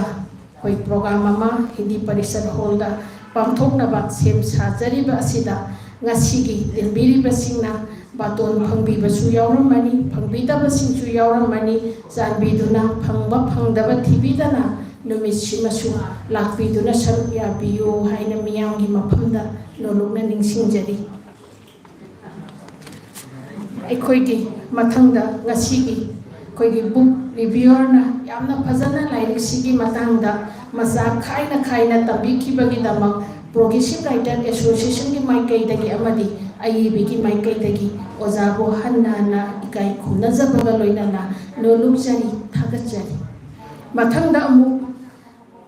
ꯑꯩꯈꯣꯏ program ꯑꯃ ꯍꯤꯟꯗꯤ ꯄꯔꯤꯁꯠ hallꯗ ꯄꯥꯡꯊꯣꯛꯅꯕ ꯁꯦꯝ ꯁꯥꯖꯔꯤꯕ ꯑꯁꯤꯗ ꯉꯁꯤꯒꯤ ꯇꯤꯟꯕꯤꯔꯤꯕꯁꯤꯡꯅ ꯕꯥꯇꯣꯟ ꯐꯪꯕꯤꯕꯁꯨ ꯌꯥꯎꯔꯝꯃꯅꯤ, ꯐꯪꯕꯤꯗꯕꯁꯤꯡꯁꯨ ꯌꯥꯎꯔꯝꯃꯅꯤ꯫ ꯆꯥꯟꯕꯤꯗꯨꯅ ꯐꯪꯕ ꯐꯪꯗꯕ ꯊꯤꯕꯤꯗꯅ ꯅꯨꯃꯤꯠꯁꯤꯃꯁꯨ ꯂꯥꯛꯄꯤꯗꯨꯅ ꯁꯔꯨꯛ ꯌꯥꯕꯤꯌꯨ ꯍꯥꯏꯅ ꯃꯤꯌꯥꯝꯒꯤ ꯃꯐꯝꯗ ꯅꯣꯂꯨꯛꯅ ꯅꯤꯡꯁꯤꯡꯖꯔꯤ꯫ ꯑꯩꯈꯣꯏꯒꯤ ꯃꯊꯪꯗ ꯉꯁꯤꯒꯤ ꯑꯩꯈꯣꯏꯒꯤ book reviewerꯅ ꯌꯥꯝꯅ ꯐꯖꯅ ꯂꯥꯏꯔꯤꯛꯁꯤꯒꯤ ꯃꯇꯥꯡꯗ ꯃꯆꯥ ꯈꯥꯏꯅ ꯈꯥꯏꯅ ꯇꯝꯕꯤꯈꯤꯕꯒꯤꯗꯃꯛ Progressive Writer Associationꯒꯤ ꯃꯥꯏꯀꯩꯗꯒꯤ ꯑꯃꯗꯤ ꯑꯏꯕꯤꯒꯤ ꯃꯥꯏꯀꯩꯗꯒꯤ ꯑꯣꯖꯥꯕꯨ ꯍꯟꯅ ꯍꯟꯅ ꯏꯀꯥꯏ ꯈꯨꯝꯅꯖꯕꯒ ꯂꯣꯏꯅꯅ ꯅꯣꯂꯨꯛꯆꯔꯤ, ꯊꯥꯒꯠꯆꯔꯤ꯫ ꯃꯊꯪꯗ ꯑꯃꯨꯛ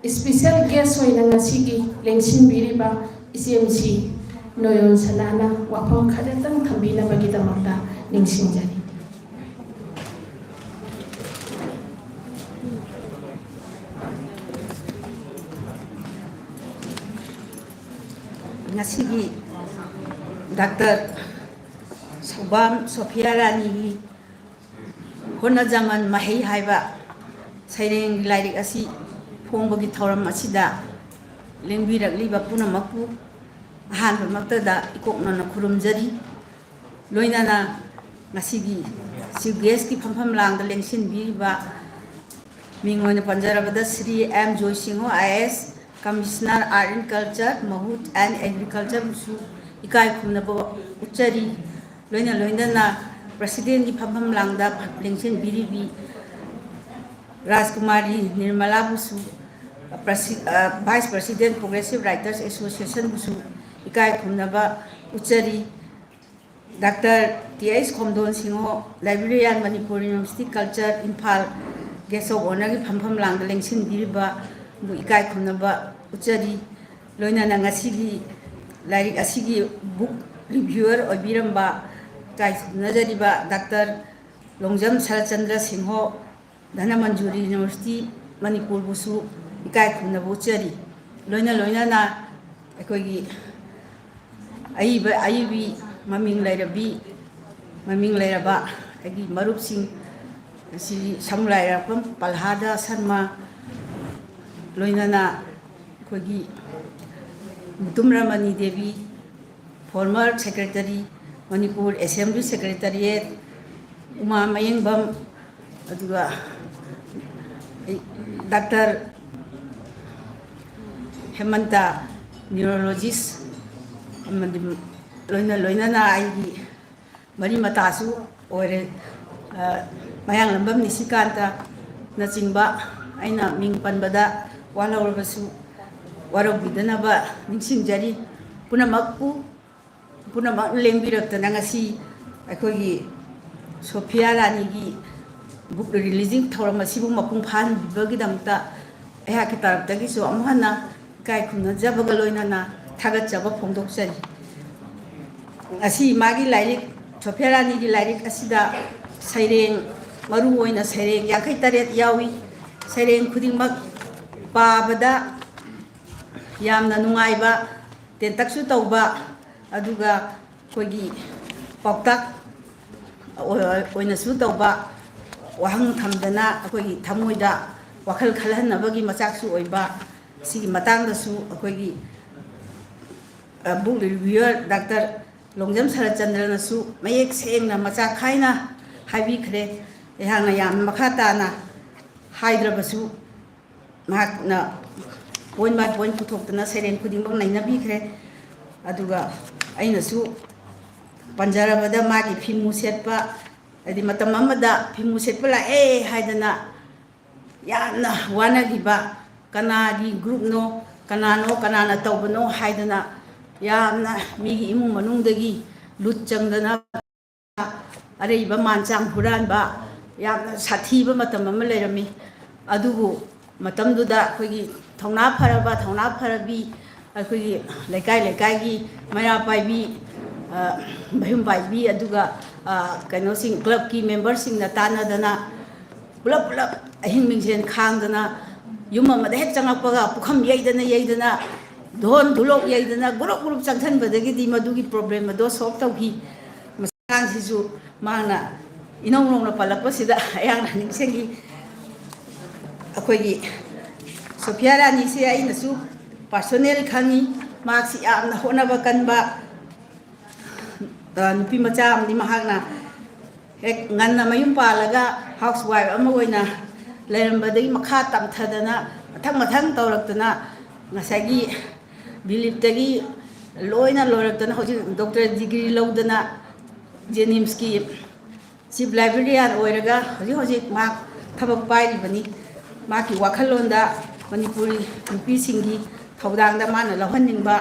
special guest ꯑꯣꯏꯅ ꯉꯁꯤꯒꯤ ꯂꯦꯡꯁꯤꯟꯕꯤꯔꯤꯕ ꯏꯆꯦꯝꯁꯤ ꯅꯣꯌꯣꯟ ꯁꯅꯥꯅ ꯋꯥꯐꯝ ꯈꯔꯇꯪ ꯊꯝꯕꯤꯅꯕꯒꯤꯗꯃꯛꯇ ꯅꯤꯡꯁꯤꯡꯖꯔꯤ꯫ ꯉꯁꯤꯒꯤ ꯗꯥꯛꯇꯔ ꯁꯧꯕꯥꯝ ꯁꯣꯐꯤꯌꯥ ꯔꯥꯅꯤꯒꯤ ꯍꯣꯠꯅꯖꯃꯟ ꯃꯍꯩ ꯍꯥꯏꯕ ꯁꯩꯔꯦꯡꯒꯤ ꯂꯥꯏꯔꯤꯛ ꯑꯁꯤ ꯐꯣꯡꯕꯒꯤ ꯊꯧꯔꯝ ꯑꯁꯤꯗ ꯂꯦꯡꯕꯤꯔꯛꯂꯤꯕ ꯄꯨꯝꯅꯃꯛꯄꯨ ꯑꯍꯥꯟꯕꯃꯛꯇꯗ ꯏꯀꯣꯛꯅꯅ ꯈꯨꯔꯨꯝꯖꯔꯤ꯫ ꯂꯣꯏꯅꯅ ꯉꯁꯤꯒꯤ chief guestꯀꯤ ꯐꯝꯐꯝ ꯂꯥꯡꯗ ꯂꯦꯡꯁꯤꯟꯕꯤꯔꯤꯕ ꯃꯤꯡ ꯑꯣꯏꯅ ꯄꯟꯖꯔꯕꯗ Shri M Joysingh IAS, Commissioner Art and Culture, ꯃꯍꯨꯠ and Agricultureꯕꯨꯁꯨ ꯏꯀꯥꯏ ꯈꯨꯝꯅꯕ ꯎꯠꯆꯔꯤ꯫ ꯂꯣꯏꯅ ꯂꯣꯏꯅꯅ presidentꯀꯤ ꯐꯝꯐꯝ ꯂꯥꯡꯗ ꯂꯦꯡꯁꯤꯟꯕꯤꯔꯤꯕꯤ ꯔꯥꯖꯀꯨꯃꯥꯔꯤ ꯅꯤꯔꯃꯂꯥꯕꯨꯁꯨ, presi-, ꯑ, Vice President Progressive Writers Associationꯕꯨꯁꯨ ꯏꯀꯥꯏ ꯈꯨꯝꯅꯕ ꯎꯠꯆꯔꯤ꯫ Doctor T H Khomdon Singh, Librarian Manipur University Culture, Imphal, Guest of Honourꯒꯤ ꯐꯝꯐꯝ ꯂꯥꯡꯗ ꯂꯦꯡꯁꯤꯟꯕꯤꯔꯤꯕꯕꯨ ꯏꯀꯥꯏ ꯈꯨꯝꯅꯕ ꯎꯠꯆꯔꯤ꯫ ꯂꯣꯏꯅꯅ ꯉꯁꯤꯒꯤ ꯂꯥꯏꯔꯤꯛ ꯑꯁꯤꯒꯤ book reviewer ꯑꯣꯏꯕꯤꯔꯝꯕ ꯏꯀꯥꯏ ꯈꯨꯝꯅꯖꯔꯤꯕ ꯗꯥꯛꯇꯔ ꯂꯣꯡꯖꯝ ꯁꯔꯠꯆꯟꯗ꯭ꯔ ꯁꯤꯡꯍꯣ, ꯙꯅꯃꯟꯖꯨꯔꯤ ꯌꯨꯅꯤꯚꯔꯁꯤꯇꯤ ꯃꯅꯤꯄꯨꯔꯕꯨꯁꯨ ꯏꯀꯥꯏ ꯈꯨꯝꯅꯕ ꯎꯠꯆꯔꯤ꯫ ꯂꯣꯏꯅ ꯂꯣꯏꯅꯅ ꯑꯩꯈꯣꯏꯒꯤ ꯑꯏꯕ, ꯑꯏꯕꯤ ꯃꯃꯤꯡ ꯂꯩꯔꯕꯤ, ꯃꯃꯤꯡ ꯂꯩꯔꯕ ꯑꯩꯒꯤ ꯃꯔꯨꯞꯁꯤꯡ, ꯁꯤ ꯁꯃꯨꯔꯥꯏꯔꯥꯛꯄꯝ ꯄꯜꯍꯥꯗ ꯁꯔꯃ, ꯂꯣꯏꯅꯅ ꯑꯩꯈꯣꯏꯒꯤ Mutum ꯔꯃꯅꯤ Devi, former secretary, Manipur Assembly Secretariat, ꯎꯃꯥ ꯃꯌꯦꯡꯕꯝ, ꯑꯗꯨꯒ ꯑꯩ ꯗꯥꯛꯇꯔ ꯍꯦꯃꯟꯇ, neurologist, ꯑꯃꯗꯤ ꯂꯣꯏꯅ ꯂꯣꯏꯅꯅ ꯑꯩꯒꯤ ꯃꯔꯤ ꯃꯇꯥꯁꯨ ꯑꯣꯏꯔꯦ, ꯑ, ꯃꯌꯥꯡꯂꯝꯕꯝ ꯅꯤꯁꯤꯀꯥꯟꯇꯅꯆꯤꯡꯕ ꯑꯩꯅ ꯃꯤꯡ ꯄꯟꯕꯗ ꯋꯥꯠꯍꯧꯔꯕꯁꯨ ꯋꯥꯔꯧꯕꯤꯗꯅꯕ ꯅꯤꯡꯁꯤꯡꯖꯔꯤ꯫ ꯄꯨꯝꯅꯃꯛꯄꯨ, ꯄꯨꯝꯅꯃꯛ ꯂꯦꯡꯕꯤꯔꯛꯇꯅ ꯉꯁꯤ ꯑꯩꯈꯣꯏꯒꯤ ꯁꯣꯐꯤꯌꯥ ꯔꯥꯅꯤꯒꯤ book releasing ꯊꯧꯔꯝ ꯑꯁꯤꯕꯨ ꯃꯄꯨꯡ ꯐꯥꯍꯟꯕꯤꯕꯒꯤꯗꯃꯛꯇ ꯑꯩꯍꯥꯛꯀꯤ ꯇꯔꯞꯇꯒꯤꯁꯨ ꯑꯃꯨꯛ ꯍꯟꯅ ꯏꯀꯥꯏ ꯈꯨꯝꯅꯖꯕꯒ ꯂꯣꯏꯅꯅ ꯊꯥꯒꯠꯆꯕ ꯐꯣꯡꯗꯣꯛꯆꯔꯤ꯫ ꯉꯁꯤ ꯃꯥꯒꯤ ꯂꯥꯏꯔꯤꯛ, ꯁꯣꯐꯤꯌꯥ ꯔꯥꯅꯤꯒꯤ ꯂꯥꯏꯔꯤꯛ ꯑꯁꯤꯗ ꯁꯩꯔꯦꯡ, ꯃꯔꯨ ꯑꯣꯏꯅ ꯁꯩꯔꯦꯡ ꯌꯥꯡꯈꯩ ꯇꯔꯦꯠ ꯌꯥꯎꯏ꯫ ꯁꯩꯔꯦꯡ ꯈꯨꯗꯤꯡꯃꯛ ꯄꯥꯕꯗ ꯌꯥꯝꯅ ꯅꯨꯡꯉꯥꯏꯕ, ꯇꯦꯟꯇꯛꯁꯨ ꯇꯧꯕ, ꯑꯗꯨꯒ ꯑꯩꯈꯣꯏꯒꯤ ꯄꯥꯎꯇꯥꯛ ꯑꯣꯏꯅꯁꯨ ꯇꯧꯕ, ꯋꯥꯍꯪ ꯊꯝꯗꯅ ꯑꯩꯈꯣꯏꯒꯤ ꯊꯃꯣꯏꯗ ꯋꯥꯈꯜ ꯈꯜꯍꯟꯅꯕꯒꯤ ꯃꯆꯥꯛꯁꯨ ꯑꯣꯏꯕ, ꯁꯤꯒꯤ ꯃꯇꯥꯡꯗꯁꯨ ꯑꯩꯈꯣꯏꯒꯤ, ꯑ, book reviewer ꯗꯥꯛꯇꯔ ꯂꯣꯡꯖꯝ ꯁꯔꯠꯆꯟꯗ꯭ꯔꯅꯁꯨ ꯃꯌꯦꯛ ꯁꯦꯡꯅ ꯃꯆꯥ ꯈꯥꯏꯅ ꯍꯥꯏꯕꯤꯈ꯭ꯔꯦ꯫ ꯑꯩꯍꯥꯛꯅ ꯌꯥꯝꯅ ꯃꯈꯥ ꯇꯥꯅ ꯍꯥꯏꯗ꯭ꯔꯕꯁꯨ, ꯃꯍꯥꯛꯅ point by point ꯄꯨꯊꯣꯛꯇꯅ ꯁꯩꯔꯦꯡ ꯈꯨꯗꯤꯡꯃꯛ ꯅꯩꯅꯕꯤꯈ꯭ꯔꯦ꯫ ꯑꯗꯨꯒ ꯑꯩꯅꯁꯨ ꯄꯟꯖꯔꯕꯗ, ꯃꯥꯒꯤ ꯐꯤꯃꯨ ꯁꯦꯠꯄ, ꯍꯥꯏꯗꯤ ꯃꯇꯝ ꯑꯃꯗ ꯐꯤꯃꯨ ꯁꯦꯠꯄ ꯂꯥꯛꯑꯦ ꯍꯥꯏꯗꯅ ꯌꯥꯝꯅ ꯋꯥꯅꯈꯤꯕ, ꯀꯅꯥꯒꯤ groupꯅꯣ, ꯀꯅꯥꯅꯣ, ꯀꯅꯥꯅ ꯇꯧꯕꯅꯣ ꯍꯥꯏꯗꯅ ꯌꯥꯝꯅ ꯃꯤꯒꯤ ꯏꯃꯨꯡ ꯃꯅꯨꯡꯗꯒꯤ ꯂꯨꯠ ꯆꯪꯗꯅ ꯑꯔꯩꯕ ꯃꯥꯟ ꯆꯥꯡ ꯍꯨꯔꯥꯟꯕ ꯌꯥꯝꯅ ꯁꯥꯊꯤꯕ ꯃꯇꯝ ꯑꯃ ꯂꯩꯔꯝꯃꯤ꯫ ꯑꯗꯨꯕꯨ ꯃꯇꯝꯗꯨꯗ ꯑꯩꯈꯣꯏꯒꯤ ꯊꯧꯅꯥ ꯐꯔꯕ, ꯊꯧꯅꯥ ꯐꯔꯕꯤ, ꯑꯩꯈꯣꯏꯒꯤ ꯂꯩꯀꯥꯏ ꯂꯩꯀꯥꯏꯒꯤ ꯃꯩꯔꯥ ꯄꯥꯏꯕꯤ, ꯃꯌꯨꯝ ꯄꯥꯏꯕꯤ, ꯑꯗꯨꯒ ꯀꯩꯅꯣꯁꯤꯡ, ꯀ꯭ꯂꯕꯀꯤ ꯃꯦꯝꯕꯔꯁꯤꯡꯅ ꯇꯥꯟꯅꯗꯅ, ꯄꯨꯂꯞ ꯄꯨꯂꯞ ꯑꯍꯤꯡ ꯃꯤꯡꯖꯦꯜ ꯈꯥꯡꯗꯅ, ꯌꯨꯝ ꯑꯃꯗ ꯍꯦꯛ ꯆꯪꯉꯛꯄꯒ ꯄꯨꯈꯝ ꯌꯩꯗꯅ ꯌꯩꯗꯅ, ꯙꯣꯟ ꯙꯨꯂꯣꯛ ꯌꯩꯗꯅ, ꯒ꯭ꯔꯨꯞ ꯒ꯭ꯔꯨꯞ ꯆꯪꯁꯤꯟꯕꯗꯒꯤꯗꯤ ꯃꯗꯨꯒꯤ ꯄ꯭ꯔꯣꯕ꯭ꯂꯦꯝ ꯑꯗꯣ ꯁꯣꯜꯕ ꯇꯧꯈꯤ꯫ ꯃꯇꯥꯡꯁꯤꯁꯨ ꯃꯥꯅ ꯏꯅꯧ ꯅꯧꯅ ꯄꯜꯂꯛꯄꯁꯤꯗ ꯑꯩꯍꯥꯛꯅ ꯅꯤꯡꯁꯤꯡꯉꯤ꯫ ꯑꯩꯈꯣꯏꯒꯤ ꯁꯣꯐꯤꯌꯥ ꯔꯥꯅꯤꯁꯦ ꯑꯩꯅꯁꯨ ꯄꯥꯔꯁꯣꯅꯦꯜ ꯈꯪꯉꯤ꯫ ꯃꯍꯥꯛꯁꯤ ꯌꯥꯝꯅ ꯍꯣꯠꯅꯕ ꯀꯟꯕ, ꯅꯨꯄꯤ ꯃꯆꯥ ꯑꯃꯅꯤ꯫ ꯃꯍꯥꯛꯅ ꯍꯦꯛ ꯉꯟꯅ ꯃꯌꯨꯝ ꯄꯥꯜꯂꯒ ꯍꯥꯎꯁ ꯋꯥꯏꯐ ꯑꯃ ꯑꯣꯏꯅ ꯂꯩꯔꯝꯕꯗꯒꯤ ꯃꯈꯥ ꯇꯝꯊꯗꯅ, ꯃꯊꯪ ꯃꯊꯪ ꯇꯧꯔꯛꯇꯅ, ꯉꯁꯥꯏꯒꯤ ꯕꯤꯂꯤꯞꯇꯒꯤ ꯂꯣꯏꯅ ꯂꯣꯏꯔꯛꯇꯅ, ꯍꯧꯖꯤꯛ ꯗꯣꯛꯇꯔ ꯗꯤꯒ꯭ꯔꯤ ꯂꯧꯗꯅ ꯖꯦꯅꯤꯝꯁꯀꯤ ꯆꯤꯐ ꯂꯥꯏꯕ꯭ꯔꯦꯔꯤꯌꯥꯟ ꯑꯣꯏꯔꯒ ꯍꯧꯖꯤꯛ ꯍꯧꯖꯤꯛ ꯃꯍꯥꯛ ꯊꯕꯛ ꯄꯥꯏꯔꯤꯕꯅꯤ꯫ ꯃꯍꯥꯛꯀꯤ ꯋꯥꯈꯜꯂꯣꯟꯗ ꯃꯅꯤꯄꯨꯔꯤ ꯅꯨꯄꯤꯁꯤꯡꯒꯤ ꯊꯧꯗꯥꯡꯗ ꯃꯥꯅ ꯂꯧꯍꯟꯅꯤꯡꯕ,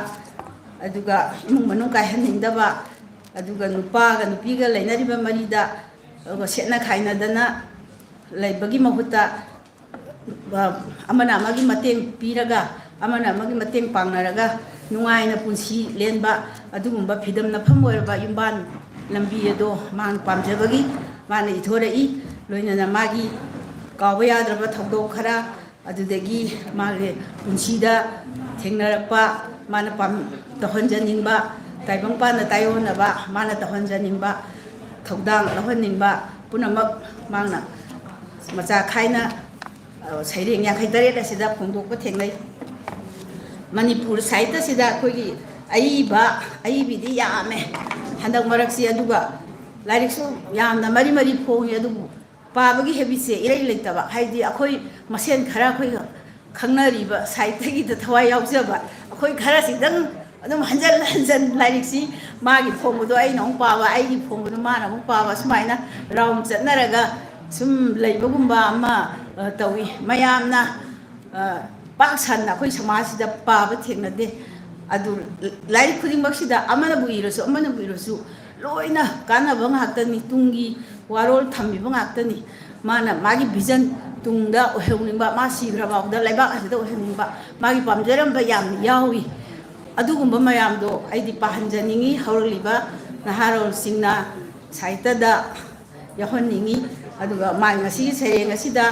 ꯑꯗꯨꯒ ꯏꯃꯨꯡ ꯃꯅꯨꯡ ꯀꯥꯏꯍꯟꯅꯤꯡꯗꯕ, ꯑꯗꯨꯒ ꯅꯨꯄꯥꯒ ꯅꯨꯄꯤꯒ ꯂꯩꯅꯔꯤꯕ ꯃꯔꯤꯗ, ꯑꯗꯨꯒ ꯁꯦꯠꯅ ꯈꯥꯏꯅꯗꯅ ꯂꯩꯕꯒꯤ ꯃꯍꯨꯠꯇ, ꯑꯃꯅ ꯑꯃꯒꯤ ꯃꯇꯦꯡ ꯄꯤꯔꯒ, ꯑꯃꯅ ꯑꯃꯒꯤ ꯃꯇꯦꯡ ꯄꯥꯡꯅꯔꯒ ꯅꯨꯡꯉꯥꯏꯅ ꯄꯨꯟꯁꯤ ꯂꯦꯟꯕ, ꯑꯗꯨꯒꯨꯝꯕ ꯐꯤꯗꯝ ꯅꯐꯝ ꯑꯣꯏꯔꯕ ꯌꯨꯝꯕꯥꯟ ꯂꯝꯕꯤ ꯑꯗꯣ ꯃꯥꯅ ꯄꯥꯝꯖꯕꯒꯤ ꯃꯥꯅ ꯏꯊꯣꯔꯛꯏ꯫ ꯂꯣꯏꯅꯅ ꯃꯥꯒꯤ ꯀꯥꯎꯕ ꯌꯥꯗ꯭ꯔꯕ ꯊꯧꯗꯣꯛ ꯈꯔ, ꯑꯗꯨꯗꯒꯤ ꯃꯥꯒꯤ ꯄꯨꯟꯁꯤꯗ ꯊꯦꯡꯅꯔꯛꯄ, ꯃꯥꯅ ꯄꯥꯝ-, ꯇꯧꯍꯟꯖꯅꯤꯡꯕ, ꯇꯥꯏꯕꯪꯄꯥꯟꯗ ꯇꯥꯏꯑꯣꯟꯅꯕ, ꯃꯥꯅ ꯇꯧꯍꯟꯖꯅꯤꯡꯕ ꯊꯧꯗꯥꯡ ꯂꯧꯍꯟꯅꯤꯡꯕ ꯄꯨꯝꯅꯃꯛ ꯃꯥꯅ ꯃꯆꯥ ꯈꯥꯏꯅ, ꯑ, ꯁꯩꯔꯦꯡ ꯌꯥꯡꯈꯩ ꯇꯔꯦꯠ ꯑꯁꯤꯗ ꯐꯣꯡꯗꯣꯛꯄ ꯊꯦꯡꯅꯩ꯫ ꯃꯅꯤꯄꯨꯔ ꯁꯥꯍꯤꯇ꯭ꯌꯁꯤꯗ ꯑꯩꯈꯣꯏꯒꯤ ꯑꯏꯕ, ꯑꯏꯕꯤꯗꯤ ꯌꯥꯝꯃꯦ ꯍꯟꯗꯛ ꯃꯔꯛꯁꯤ, ꯑꯗꯨꯒ ꯂꯥꯏꯔꯤꯛꯁꯨ ꯌꯥꯝꯅ ꯃꯔꯤ ꯃꯔꯤ ꯐꯣꯡꯉꯤ, ꯑꯗꯨꯕꯨ ꯄꯥꯕꯒꯤ ꯍꯦꯕꯤꯠꯁꯦ ꯏꯔꯩ ꯂꯩꯇꯕ꯫ ꯍꯥꯏꯗꯤ ꯑꯩꯈꯣꯏ ꯃꯁꯦꯟ ꯈꯔ, ꯑꯩꯈꯣꯏ ꯈꯪꯅꯔꯤꯕ ꯁꯥꯍꯤꯇ꯭ꯌꯒꯤꯗ ꯊꯋꯥꯏ ꯌꯥꯎꯖꯕ ꯑꯩꯈꯣꯏ ꯈꯔꯁꯤꯗꯪ ꯑꯗꯨꯝ ꯍꯟꯖꯟ ꯍꯟꯖꯟ ꯂꯥꯏꯔꯤꯛꯁꯤ ꯃꯥꯒꯤ ꯐꯣꯡꯕꯗꯣ ꯑꯩꯅ ꯑꯃꯨꯛ ꯄꯥꯕ, ꯑꯩꯒꯤ ꯐꯣꯡꯕꯗꯣ ꯃꯥꯅ ꯑꯃꯨꯛ ꯄꯥꯕ, ꯁꯨꯃꯥꯏꯅ ꯔꯥꯎꯟ ꯆꯠꯅꯔꯒ ꯁꯨꯝ ꯂꯩꯕꯒꯨꯝꯕ ꯑꯃ, ꯑ, ꯇꯧꯏ꯫ ꯃꯌꯥꯝꯅ, ꯑ, ꯄꯥꯛ ꯁꯟꯅ ꯑꯩꯈꯣꯏ ꯁꯃꯥꯖꯁꯤꯗ ꯄꯥꯕ ꯊꯦꯡꯅꯗꯦ꯫ ꯑꯗꯨ ꯂꯥꯏꯔꯤꯛ ꯈꯨꯗꯤꯡꯃꯛꯁꯤꯗ ꯑꯃꯅꯕꯨ ꯏꯔꯁꯨ, ꯑꯃꯅꯕꯨ ꯏꯔꯁꯨ, ꯂꯣꯏꯅ ꯀꯥꯟꯅꯕ ꯉꯥꯛꯇꯅꯤ, ꯇꯨꯡꯒꯤ ꯋꯥꯔꯣꯜ ꯊꯝꯃꯤꯕ ꯉꯥꯛꯇꯅꯤ꯫ ꯃꯥꯅ ꯃꯥꯒꯤ ꯚꯤꯖꯟ, ꯇꯨꯡꯗ ꯑꯣꯏꯍꯧꯅꯤꯡꯕ, ꯃꯥ ꯁꯤꯈ꯭ꯔ ꯐꯥꯎꯗ ꯂꯩꯕꯥꯛ ꯑꯁꯤꯗ ꯑꯣꯏꯍꯧꯅꯤꯡꯕ, ꯃꯥꯒꯤ ꯄꯥꯝꯖꯔꯝꯕ ꯌꯥꯝꯅ ꯌꯥꯎꯏ꯫ ꯑꯗꯨꯒꯨꯝꯕ ꯃꯌꯥꯝꯗꯣ ꯑꯩꯗꯤ ꯄꯥꯍꯟꯖꯅꯤꯡꯉꯤ, ꯍꯧꯔꯛꯂꯤꯕ ꯅꯍꯥꯔꯣꯜꯁꯤꯡꯅ ꯁꯥꯍꯤꯇ꯭ꯌꯗ ꯌꯥꯎꯍꯟꯅꯤꯡꯉꯤ꯫ ꯑꯗꯨꯒ ꯃꯥꯒꯤ ꯉꯁꯤꯒꯤ ꯁꯩꯔꯦꯡ ꯑꯁꯤꯗ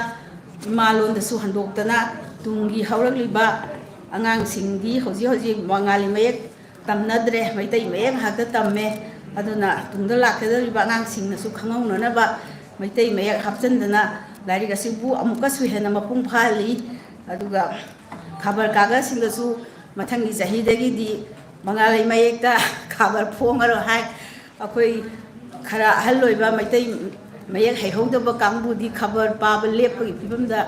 ꯏꯃꯥ ꯂꯣꯟꯗꯁꯨ ꯍꯟꯗꯣꯛꯇꯅ ꯇꯨꯡꯒꯤ ꯍꯧꯔꯛꯂꯤꯕ ꯑꯉꯥꯡꯁꯤꯡꯗꯤ ꯍꯧꯖꯤꯛ ꯍꯧꯖꯤꯛ ꯕꯉꯥꯂꯤ ꯃꯌꯦꯛ ꯇꯝꯅꯗ꯭ꯔꯦ, ꯃꯩꯇꯩ ꯃꯌꯦꯛ ꯉꯥꯛꯇ ꯇꯝꯃꯦ꯫ ꯑꯗꯨꯅ ꯇꯨꯡꯗ ꯂꯥꯛꯀꯗꯧꯔꯤꯕ ꯑꯉꯥꯡꯁꯤꯡꯅꯁꯨ ꯈꯪꯍꯧꯅꯅꯕ ꯃꯩꯇꯩ ꯃꯌꯦꯛ ꯍꯥꯞꯆꯤꯟꯗꯅ ꯂꯥꯏꯔꯤꯛ ꯑꯁꯤꯕꯨ ꯑꯃꯨꯛꯀꯁꯨ ꯍꯦꯟꯅ ꯃꯄꯨꯡ ꯐꯥꯍꯜꯂꯤ꯫ ꯑꯗꯨꯒ ꯈꯕꯔ ꯀꯥꯒꯖꯁꯤꯡꯗꯁꯨ ꯃꯊꯪꯒꯤ ꯆꯍꯤꯗꯒꯤꯗꯤ ꯕꯉꯥꯂꯤ ꯃꯌꯦꯛꯇ ꯈꯕꯔ ꯐꯣꯡꯉꯔꯣꯏ ꯍꯥꯏ꯫ ꯑꯩꯈꯣꯏ ꯈꯔ ꯑꯍꯜ ꯑꯣꯏꯕ ꯃꯩꯇꯩ ꯃꯌꯦꯛ ꯍꯩꯍꯧꯗꯕ ꯀꯥꯡꯕꯨꯗꯤ ꯈꯕꯔ ꯄꯥꯕ ꯂꯦꯞꯄꯒꯤ ꯐꯤꯕꯝꯗ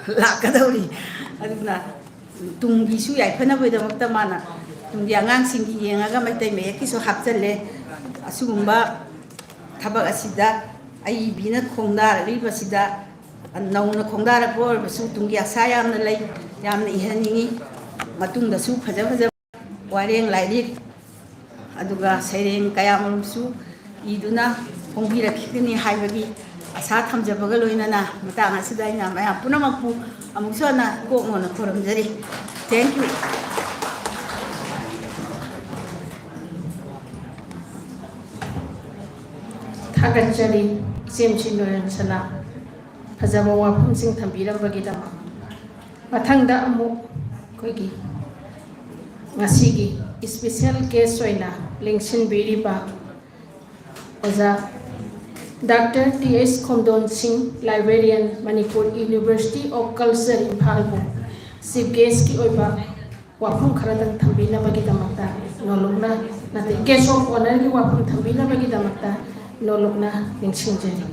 ꯂꯥꯛꯀꯗꯧꯔꯤ꯫ ꯑꯗꯨꯅ ꯇꯨꯡꯒꯤꯁꯨ ꯌꯥꯏꯐꯅꯕꯒꯤꯗꯃꯛꯇ ꯃꯥꯅ ꯇꯨꯡꯒꯤ ꯑꯉꯥꯡꯁꯤꯡꯒꯤ ꯌꯦꯡꯉꯒ ꯃꯩꯇꯩ ꯃꯌꯦꯛꯀꯤꯁꯨ ꯍꯥꯞꯆꯜꯂꯦ꯫ ꯑꯁꯤꯒꯨꯝꯕ ꯊꯕꯛ ꯑꯁꯤꯗ ꯑꯏꯕꯤꯅ ꯈꯣꯡꯗꯥꯔꯛꯂꯤꯕꯁꯤꯗ ꯅꯧꯅ ꯈꯣꯡꯗꯥꯔꯛꯄ ꯑꯣꯏꯔꯕꯁꯨ ꯇꯨꯡꯒꯤ ꯑꯁꯥ ꯌꯥꯝꯅ ꯂꯩ, ꯌꯥꯝꯅ ꯏꯍꯟꯅꯤꯡꯉꯤ꯫ ꯃꯇꯨꯡꯗꯁꯨ ꯐꯖ ꯐꯖꯕ ꯋꯥꯔꯦꯡ ꯂꯥꯏꯔꯤꯛ ꯑꯗꯨꯒ ꯁꯩꯔꯦꯡ ꯀꯌꯥꯃꯔꯨꯝꯁꯨ ꯏꯗꯨꯅ ꯐꯣꯡꯕꯤꯔꯛꯈꯤꯒꯅꯤ ꯍꯥꯏꯕꯒꯤ ꯑꯁꯥ ꯊꯝꯖꯕꯒ ꯂꯣꯏꯅꯅ ꯃꯇꯥꯡ ꯑꯁꯤꯗ ꯑꯩꯅ ꯃꯌꯥꯝ ꯄꯨꯝꯅꯃꯛꯄꯨ ꯑꯃꯨꯛꯁꯨ ꯍꯟꯅ ꯏꯀꯣꯛ ꯃꯣꯟꯅ ꯈꯨꯔꯨꯝꯖꯔꯤ꯫ Thank you꯫ ꯊꯥꯒꯠꯆꯔꯤ ꯏꯆꯦꯝꯁꯤ ꯅꯣꯌꯟꯁꯅꯥ, ꯐꯖꯕ ꯋꯥꯐꯝꯁꯤꯡ ꯊꯝꯕꯤꯔꯝꯕꯒꯤꯗꯃꯛ꯫ ꯃꯊꯪꯗ ꯑꯃꯨꯛ ꯑꯩꯈꯣꯏꯒꯤ ꯉꯁꯤꯒꯤ special guest ꯑꯣꯏꯅ ꯂꯦꯡꯁꯤꯟꯕꯤꯔꯤꯕ ꯑꯣꯖꯥ ꯗꯥꯛꯇꯔ ꯇꯤ ꯑꯩꯆ ꯈꯣꯝꯗꯣꯟ ꯁꯤꯡ, Librarian, Manipur University of Culture, ꯏꯝꯐꯥꯜꯕꯨ chief guestꯀꯤ ꯑꯣꯏꯕ ꯋꯥꯐꯝ ꯈꯔꯗꯪ ꯊꯝꯕꯤꯅꯕꯒꯤꯗꯃꯛꯇ ꯅꯣꯂꯨꯛꯅ, ꯅꯠꯇꯦ, guest of honourꯒꯤ ꯋꯥꯐꯝ ꯊꯝꯕꯤꯅꯕꯒꯤꯗꯃꯛꯇ ꯅꯣꯂꯨꯛꯅ ꯅꯤꯡꯁꯤꯡꯖꯔꯤ꯫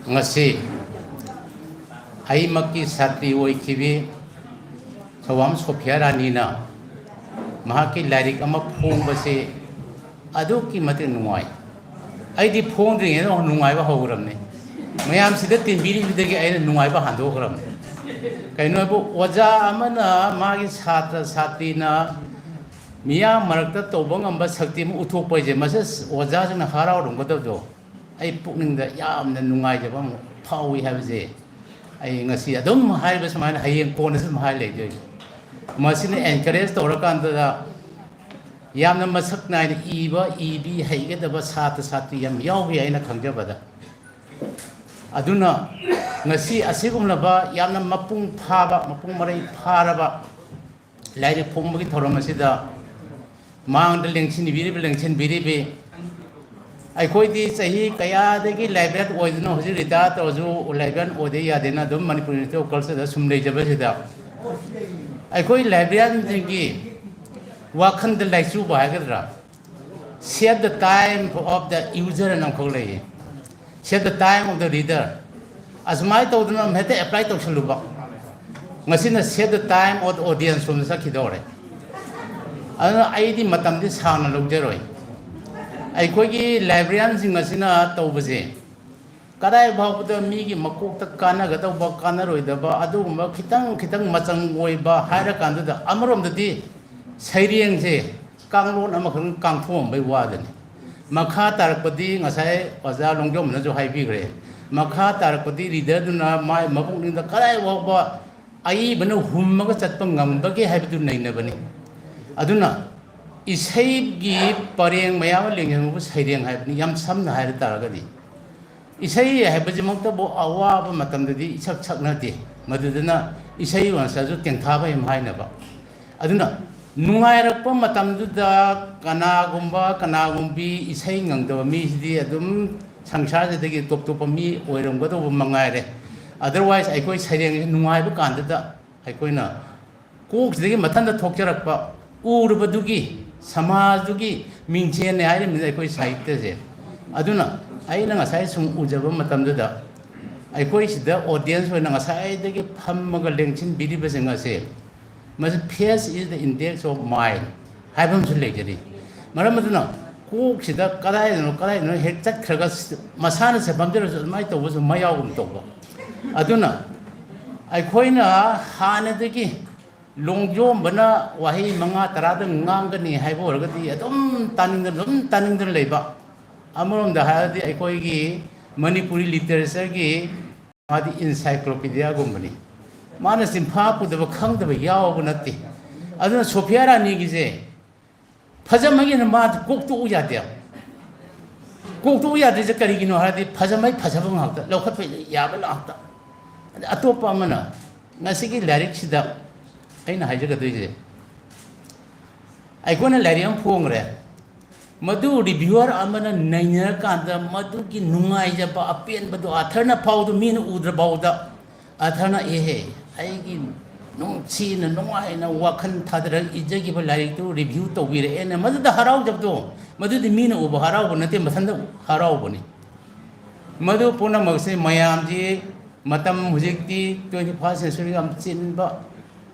ꯉꯁꯤ ꯑꯩꯃꯛꯀꯤ ꯁꯥꯇ꯭ꯔꯤ ꯑꯣꯏꯈꯤꯕꯤ ꯊꯧꯕꯥꯝ ꯁꯣꯐꯤꯌꯥ ꯔꯥꯅꯤꯅ ꯃꯍꯥꯛꯀꯤ ꯂꯥꯏꯔꯤꯛ ꯑꯃ ꯐꯣꯡꯕꯁꯤ ꯑꯗꯨꯛꯀꯤ ꯃꯇꯤꯛ ꯅꯨꯡꯉꯥꯏ꯫ ꯑꯩꯗꯤ ꯐꯣꯡꯗ꯭ꯔꯤꯉꯩꯗ ꯅꯨꯡꯉꯥꯏꯕ ꯍꯧꯈ꯭ꯔꯕꯅꯤ꯫ ꯃꯌꯥꯝꯁꯤꯗ ꯇꯤꯟꯕꯤꯔꯤꯕꯗꯒꯤ ꯑꯩꯅ ꯅꯨꯡꯉꯥꯏꯕ ꯍꯟꯗꯣꯛꯈ꯭ꯔꯕꯅꯤ꯫ ꯀꯩꯅꯣ ꯍꯥꯏꯕꯨ, ꯑꯣꯖꯥ ꯑꯃꯅ ꯃꯥꯒꯤ ꯁꯥꯇ꯭ꯔ ꯁꯥꯇ꯭ꯔꯤꯅ ꯃꯤꯌꯥꯝ ꯃꯔꯛꯇ ꯇꯧꯕ ꯉꯝꯕ ꯁꯛꯇꯤ ꯑꯃ ꯎꯠꯊꯣꯛꯄ ꯍꯥꯏꯁꯦ, ꯃꯁꯤ ꯑꯣꯖꯥꯁꯤꯡꯅ ꯍꯔꯥꯎꯔꯝꯒꯗꯕꯗꯣ꯫ ꯑꯩ ꯄꯨꯛꯅꯤꯡꯗ ꯌꯥꯝꯅ ꯅꯨꯡꯉꯥꯏꯖꯕ ꯑꯃ ꯐꯥꯎꯏ ꯍꯥꯏꯕꯁꯦ ꯑꯩ ꯉꯁꯤ ꯑꯗꯨꯝ ꯍꯥꯏꯕ ꯁꯨꯃꯥꯏꯅ ꯍꯌꯦꯡ ꯀꯣꯟꯅꯁꯨ ꯑꯗꯨꯝ ꯍꯥꯏ ꯂꯩꯗꯣꯏꯅꯤ꯫ ꯃꯁꯤꯅ encourage ꯇꯧꯔꯀꯥꯟꯗ ꯌꯥꯝꯅ ꯃꯁꯛ ꯅꯥꯏꯅ ꯏꯕ, ꯏꯕꯤ ꯍꯩꯒꯗꯕ ꯁꯥꯇ꯭ꯔ ꯁꯥꯇ꯭ꯔꯤ ꯌꯥꯝ ꯌꯥꯎꯔꯤ ꯍꯥꯏꯅ ꯈꯪꯖꯕꯗ꯫ ꯑꯗꯨꯅ ꯉꯁꯤ ꯑꯁꯤꯒꯨꯝꯂꯕ ꯌꯥꯝꯅ ꯃꯄꯨꯡ ꯐꯥꯕ, ꯃꯄꯨꯡ ꯃꯔꯩ ꯐꯥꯔꯕ ꯂꯥꯏꯔꯤꯛ ꯐꯣꯡꯕꯒꯤ ꯊꯧꯔꯝ ꯑꯁꯤꯗ ꯃꯥꯡꯗ ꯂꯦꯡꯁꯤꯟꯕꯤꯔꯤꯕ, ꯂꯦꯡꯁꯤꯟꯕꯤꯔꯤꯕꯤ, ꯑꯩꯈꯣꯏꯗꯤ ꯆꯍꯤ ꯀꯌꯥꯗꯒꯤ librarian ꯑꯣꯏꯗꯨꯅ ꯍꯧꯖꯤꯛ retire ꯇꯧꯔꯁꯨ librarian ꯑꯣꯏꯗ ꯌꯥꯗꯦꯅ ꯑꯗꯨꯝ ꯃꯅꯤꯄꯨꯔ University of Culture ꯗ ꯁꯨꯝ ꯂꯩꯖꯕꯁꯤꯗ, ꯑꯩꯈꯣꯏ librarian ꯁꯤꯡꯒꯤ ꯋꯥꯈꯜꯗ ꯂꯥꯏꯆꯨꯕ ꯍꯥꯏꯒꯗ꯭ꯔꯥ, "Save the time of the user" ꯑꯅ ꯑꯃꯈꯛ ꯂꯩꯌꯦ, "Save the time of the reader", ꯑꯁꯨꯃꯥꯏꯅ ꯇꯧꯗꯅ ꯍꯦꯛꯇ apply ꯇꯧꯁꯜꯂꯨꯕ꯫ ꯉꯁꯤꯅ "Save the time of the audience" ꯔꯣꯝꯗ ꯆꯠꯈꯤꯗꯧꯔꯦ꯫ ꯑꯗꯨꯅ ꯑꯩꯗꯤ ꯃꯇꯝꯗꯤ ꯁꯥꯡꯅ ꯂꯧꯖꯔꯣꯏ꯫ ꯑꯩꯈꯣꯏꯒꯤ librarian ꯁꯤꯡ ꯑꯁꯤꯅ ꯇꯧꯕꯁꯦ, ꯀꯗꯥꯏ ꯐꯥꯎꯕꯗ ꯃꯤꯒꯤ ꯃꯀꯣꯛꯇ ꯀꯥꯟꯅꯒꯗꯧꯕ, ꯀꯥꯟꯅꯔꯣꯏꯗꯕ, ꯑꯗꯨꯒꯨꯝꯕ ꯈꯤꯇꯪ ꯈꯤꯇꯪ ꯃꯆꯪ ꯑꯣꯏꯕ ꯍꯥꯏꯔꯀꯥꯟꯗꯨꯗ, ꯑꯃꯔꯣꯝꯗꯗꯤ ꯁꯩꯔꯦꯡꯁꯦ ꯀꯥꯡꯂꯣꯟ ꯑꯃꯈꯛ ꯀꯥꯡꯊꯣꯛꯑꯝꯕꯩ ꯋꯥꯗꯅꯤ꯫ ꯃꯈꯥ ꯇꯥꯔꯛꯄꯗꯤ ꯉꯁꯥꯏ ꯑꯣꯖꯥ ꯂꯣꯡꯖꯣꯝꯅꯁꯨ ꯍꯥꯏꯕꯤꯈ꯭ꯔꯦ꯫ ꯃꯈꯥ ꯇꯥꯔꯛꯄꯗꯤ reader ꯗꯨꯅ ꯃꯥꯏ ꯃꯄꯨꯛꯅꯤꯡꯗ ꯀꯗꯥꯏ ꯐꯥꯎꯕ ꯑꯏꯕꯅ ꯍꯨꯝꯃꯒ ꯆꯠꯄ ꯉꯝꯕꯒꯦ ꯍꯥꯏꯕꯗꯨ ꯅꯩꯅꯕꯅꯤ꯫ ꯑꯗꯨꯅ ꯏꯁꯩꯒꯤ ꯄꯔꯦꯡ ꯃꯌꯥꯝ ꯑꯃ ꯂꯦꯡꯖꯟꯕꯕꯨ ꯁꯩꯔꯦꯡ ꯍꯥꯏꯕꯅꯤ, ꯌꯥꯝ ꯁꯝꯅ ꯍꯥꯏꯔ ꯇꯥꯔꯒꯗꯤ꯫ ꯏꯁꯩ ꯍꯥꯏꯕꯁꯤꯃꯛꯇꯕꯨ ꯑꯋꯥꯕ ꯃꯇꯝꯗꯗꯤ ꯏꯁꯛ ꯁꯛꯅꯗꯦ꯫ ꯃꯗꯨꯗꯅ ꯏꯁꯩ ꯃꯁꯥꯁꯨ ꯇꯦꯡꯊꯥꯕ ꯌꯥꯝ ꯍꯥꯏꯅꯕ꯫ ꯑꯗꯨꯅ ꯅꯨꯡꯉꯥꯏꯔꯛꯄ ꯃꯇꯝꯗꯨꯗ ꯀꯅꯥꯒꯨꯝꯕ ꯀꯅꯥꯒꯨꯝꯕꯤ ꯏꯁꯩ ꯉꯪꯗꯕ ꯃꯤꯁꯤꯗꯤ ꯑꯗꯨꯝ ꯁꯪꯁꯥꯔꯁꯤꯗꯒꯤ ꯇꯣꯞ ꯇꯣꯞꯄ ꯃꯤ ꯑꯣꯏꯔꯝꯒꯗꯧꯕ ꯃꯉꯥꯏꯔꯦ꯫ Otherwise ꯑꯩꯈꯣꯏ ꯁꯩꯔꯦꯡꯁꯤ ꯅꯨꯡꯉꯥꯏꯕ ꯀꯥꯟꯗꯨꯗ ꯑꯩꯈꯣꯏꯅ ꯀꯣꯛꯁꯤꯗꯒꯤ ꯃꯊꯟꯇ ꯊꯣꯛꯆꯔꯛꯄ, ꯎꯔꯨꯕꯗꯨꯒꯤ, ꯁꯃꯥꯖꯗꯨꯒꯤ ꯃꯤꯡꯁꯦꯜꯅꯦ ꯍꯥꯏꯔꯤꯕꯅꯤꯅ ꯑꯩꯈꯣꯏ ꯁꯥꯍꯤꯇ꯭ꯌꯁꯦ꯫ ꯑꯗꯨꯅ ꯑꯩꯅ ꯉꯁꯥꯏ ꯁꯨꯝ ꯎꯖꯕ ꯃꯇꯝꯗꯨꯗ, ꯑꯩꯈꯣꯏ ꯁꯤꯗ audience ꯑꯣꯏꯅ ꯉꯁꯥꯏꯗꯒꯤ ꯐꯝꯃꯒ ꯂꯦꯡꯁꯤꯟꯕꯤꯔꯤꯕꯁꯤꯡ ꯑꯁꯦ, ꯃꯁꯤ "Face is the index of mind" ꯍꯥꯏꯕ ꯑꯃꯁꯨ ꯂꯩꯖꯔꯤ꯫ ꯃꯔꯝ ꯑꯗꯨꯅ ꯀꯣꯛꯁꯤꯗ ꯀꯗꯥꯏꯗꯅꯣ ꯀꯗꯥꯏꯗꯅꯣ ꯍꯦꯛ ꯆꯠꯈ꯭ꯔꯒ ꯃꯁꯥꯅ ꯁꯦ ꯐꯝꯖꯔꯁꯨ ꯑꯗꯨꯃꯥꯏꯅ ꯇꯧꯕꯁꯨ ꯃꯌꯥꯎꯒꯨꯝ ꯇꯧꯕ꯫ ꯑꯗꯨꯅ ꯑꯩꯈꯣꯏꯅ ꯍꯥꯟꯅꯗꯒꯤ ꯂꯣꯡꯖꯣꯝꯕꯅ ꯋꯥꯍꯩ ꯃꯉꯥ ꯇꯔꯥꯗ ꯉꯥꯡꯒꯅꯤ ꯍꯥꯏꯕ ꯑꯣꯏꯔꯒꯗꯤ ꯑꯗꯨꯝ ꯇꯥꯅꯤꯡꯗꯅ, ꯑꯗꯨꯝ ꯇꯥꯅꯤꯡꯗꯅ ꯂꯩꯕ꯫ ꯑꯃꯔꯣꯝꯗ ꯍꯥꯏꯔꯗꯤ ꯑꯩꯈꯣꯏꯒꯤ ꯃꯅꯤꯄꯨꯔꯤ ꯂꯤꯇꯔꯦꯆꯔꯒꯤ ꯃꯥꯗꯤ ꯏꯟꯁꯥꯏꯀ꯭ꯂꯣꯄꯤꯗꯤꯌꯥꯒꯨꯝꯕꯅꯤ꯫ ꯃꯥꯅ ꯆꯤꯟꯐꯥ ꯄꯨꯗꯕ, ꯈꯪꯗꯕ ꯌꯥꯎꯕ ꯅꯠꯇꯦ꯫ ꯑꯗꯨꯅ ꯁꯣꯐꯤꯌꯥ ꯔꯥꯅꯤꯒꯤꯁꯦ ꯐꯖꯃꯒꯤꯅ ꯃꯥ ꯀꯣꯛꯇꯣꯛꯎ ꯌꯥꯗꯦ꯫ ꯀꯣꯛꯇꯣꯛꯎ ꯌꯥꯗ꯭ꯔꯤꯁꯦ ꯀꯔꯤꯒꯤꯅꯣ ꯍꯥꯏꯔꯗꯤ ꯐꯖꯃꯩ ꯐꯖꯕ ꯉꯥꯛꯇ, ꯂꯧꯈꯠꯄ ꯌꯥꯕ ꯉꯥꯛꯇ꯫ ꯑꯗ ꯑꯇꯣꯞꯄ ꯑꯃꯅ ꯉꯁꯤꯒꯤ ꯂꯥꯏꯔꯤꯛꯁꯤꯗ ꯑꯩꯅ ꯍꯥꯏꯖꯒꯗꯣꯏꯁꯦ, ꯑꯩꯈꯣꯏꯅ ꯂꯥꯏꯔꯤꯛ ꯑꯃ ꯐꯣꯡꯈ꯭ꯔꯦ, ꯃꯗꯨ ꯔꯤꯚꯤꯌꯨꯋꯔ ꯑꯃꯅ ꯅꯩꯅꯔꯀꯥꯟꯗ ꯃꯗꯨꯒꯤ ꯅꯨꯡꯉꯥꯏꯖꯕ, ꯑꯄꯦꯟꯕꯗꯣ ꯑꯥꯊꯔꯅ ꯐꯥꯎꯗ ꯃꯤꯅ ꯎꯗ꯭ꯔꯐꯥꯎꯗ ꯑꯥꯊꯔꯅ, "ꯑꯦꯍꯦ, ꯑꯩꯒꯤ ꯅꯨꯡꯁꯤꯅ ꯅꯨꯡꯉꯥꯏꯅ ꯋꯥꯈꯜ ꯊꯥꯗꯔꯒ ꯏꯖꯈꯤꯕ ꯂꯥꯏꯔꯤꯛꯇꯨ ꯔꯤꯚꯤꯌꯨ ꯇꯧꯕꯤꯔꯛꯑꯦꯅ" ꯃꯗꯨꯗ ꯍꯔꯥꯎꯖꯕꯗꯣ, ꯃꯗꯨꯗꯤ ꯃꯤꯅ ꯎꯕ ꯍꯔꯥꯎꯕ ꯅꯠꯇꯦ, ꯃꯊꯟꯇ ꯍꯔꯥꯎꯕꯅꯤ꯫ ꯃꯗꯨ ꯄꯨꯝꯅꯃꯛꯁꯤ ꯃꯌꯥꯝꯁꯤ ꯃꯇꯝ ꯍꯧꯖꯤꯛꯇꯤ twenty first century ꯌꯥꯝ ꯆꯤꯟꯕ,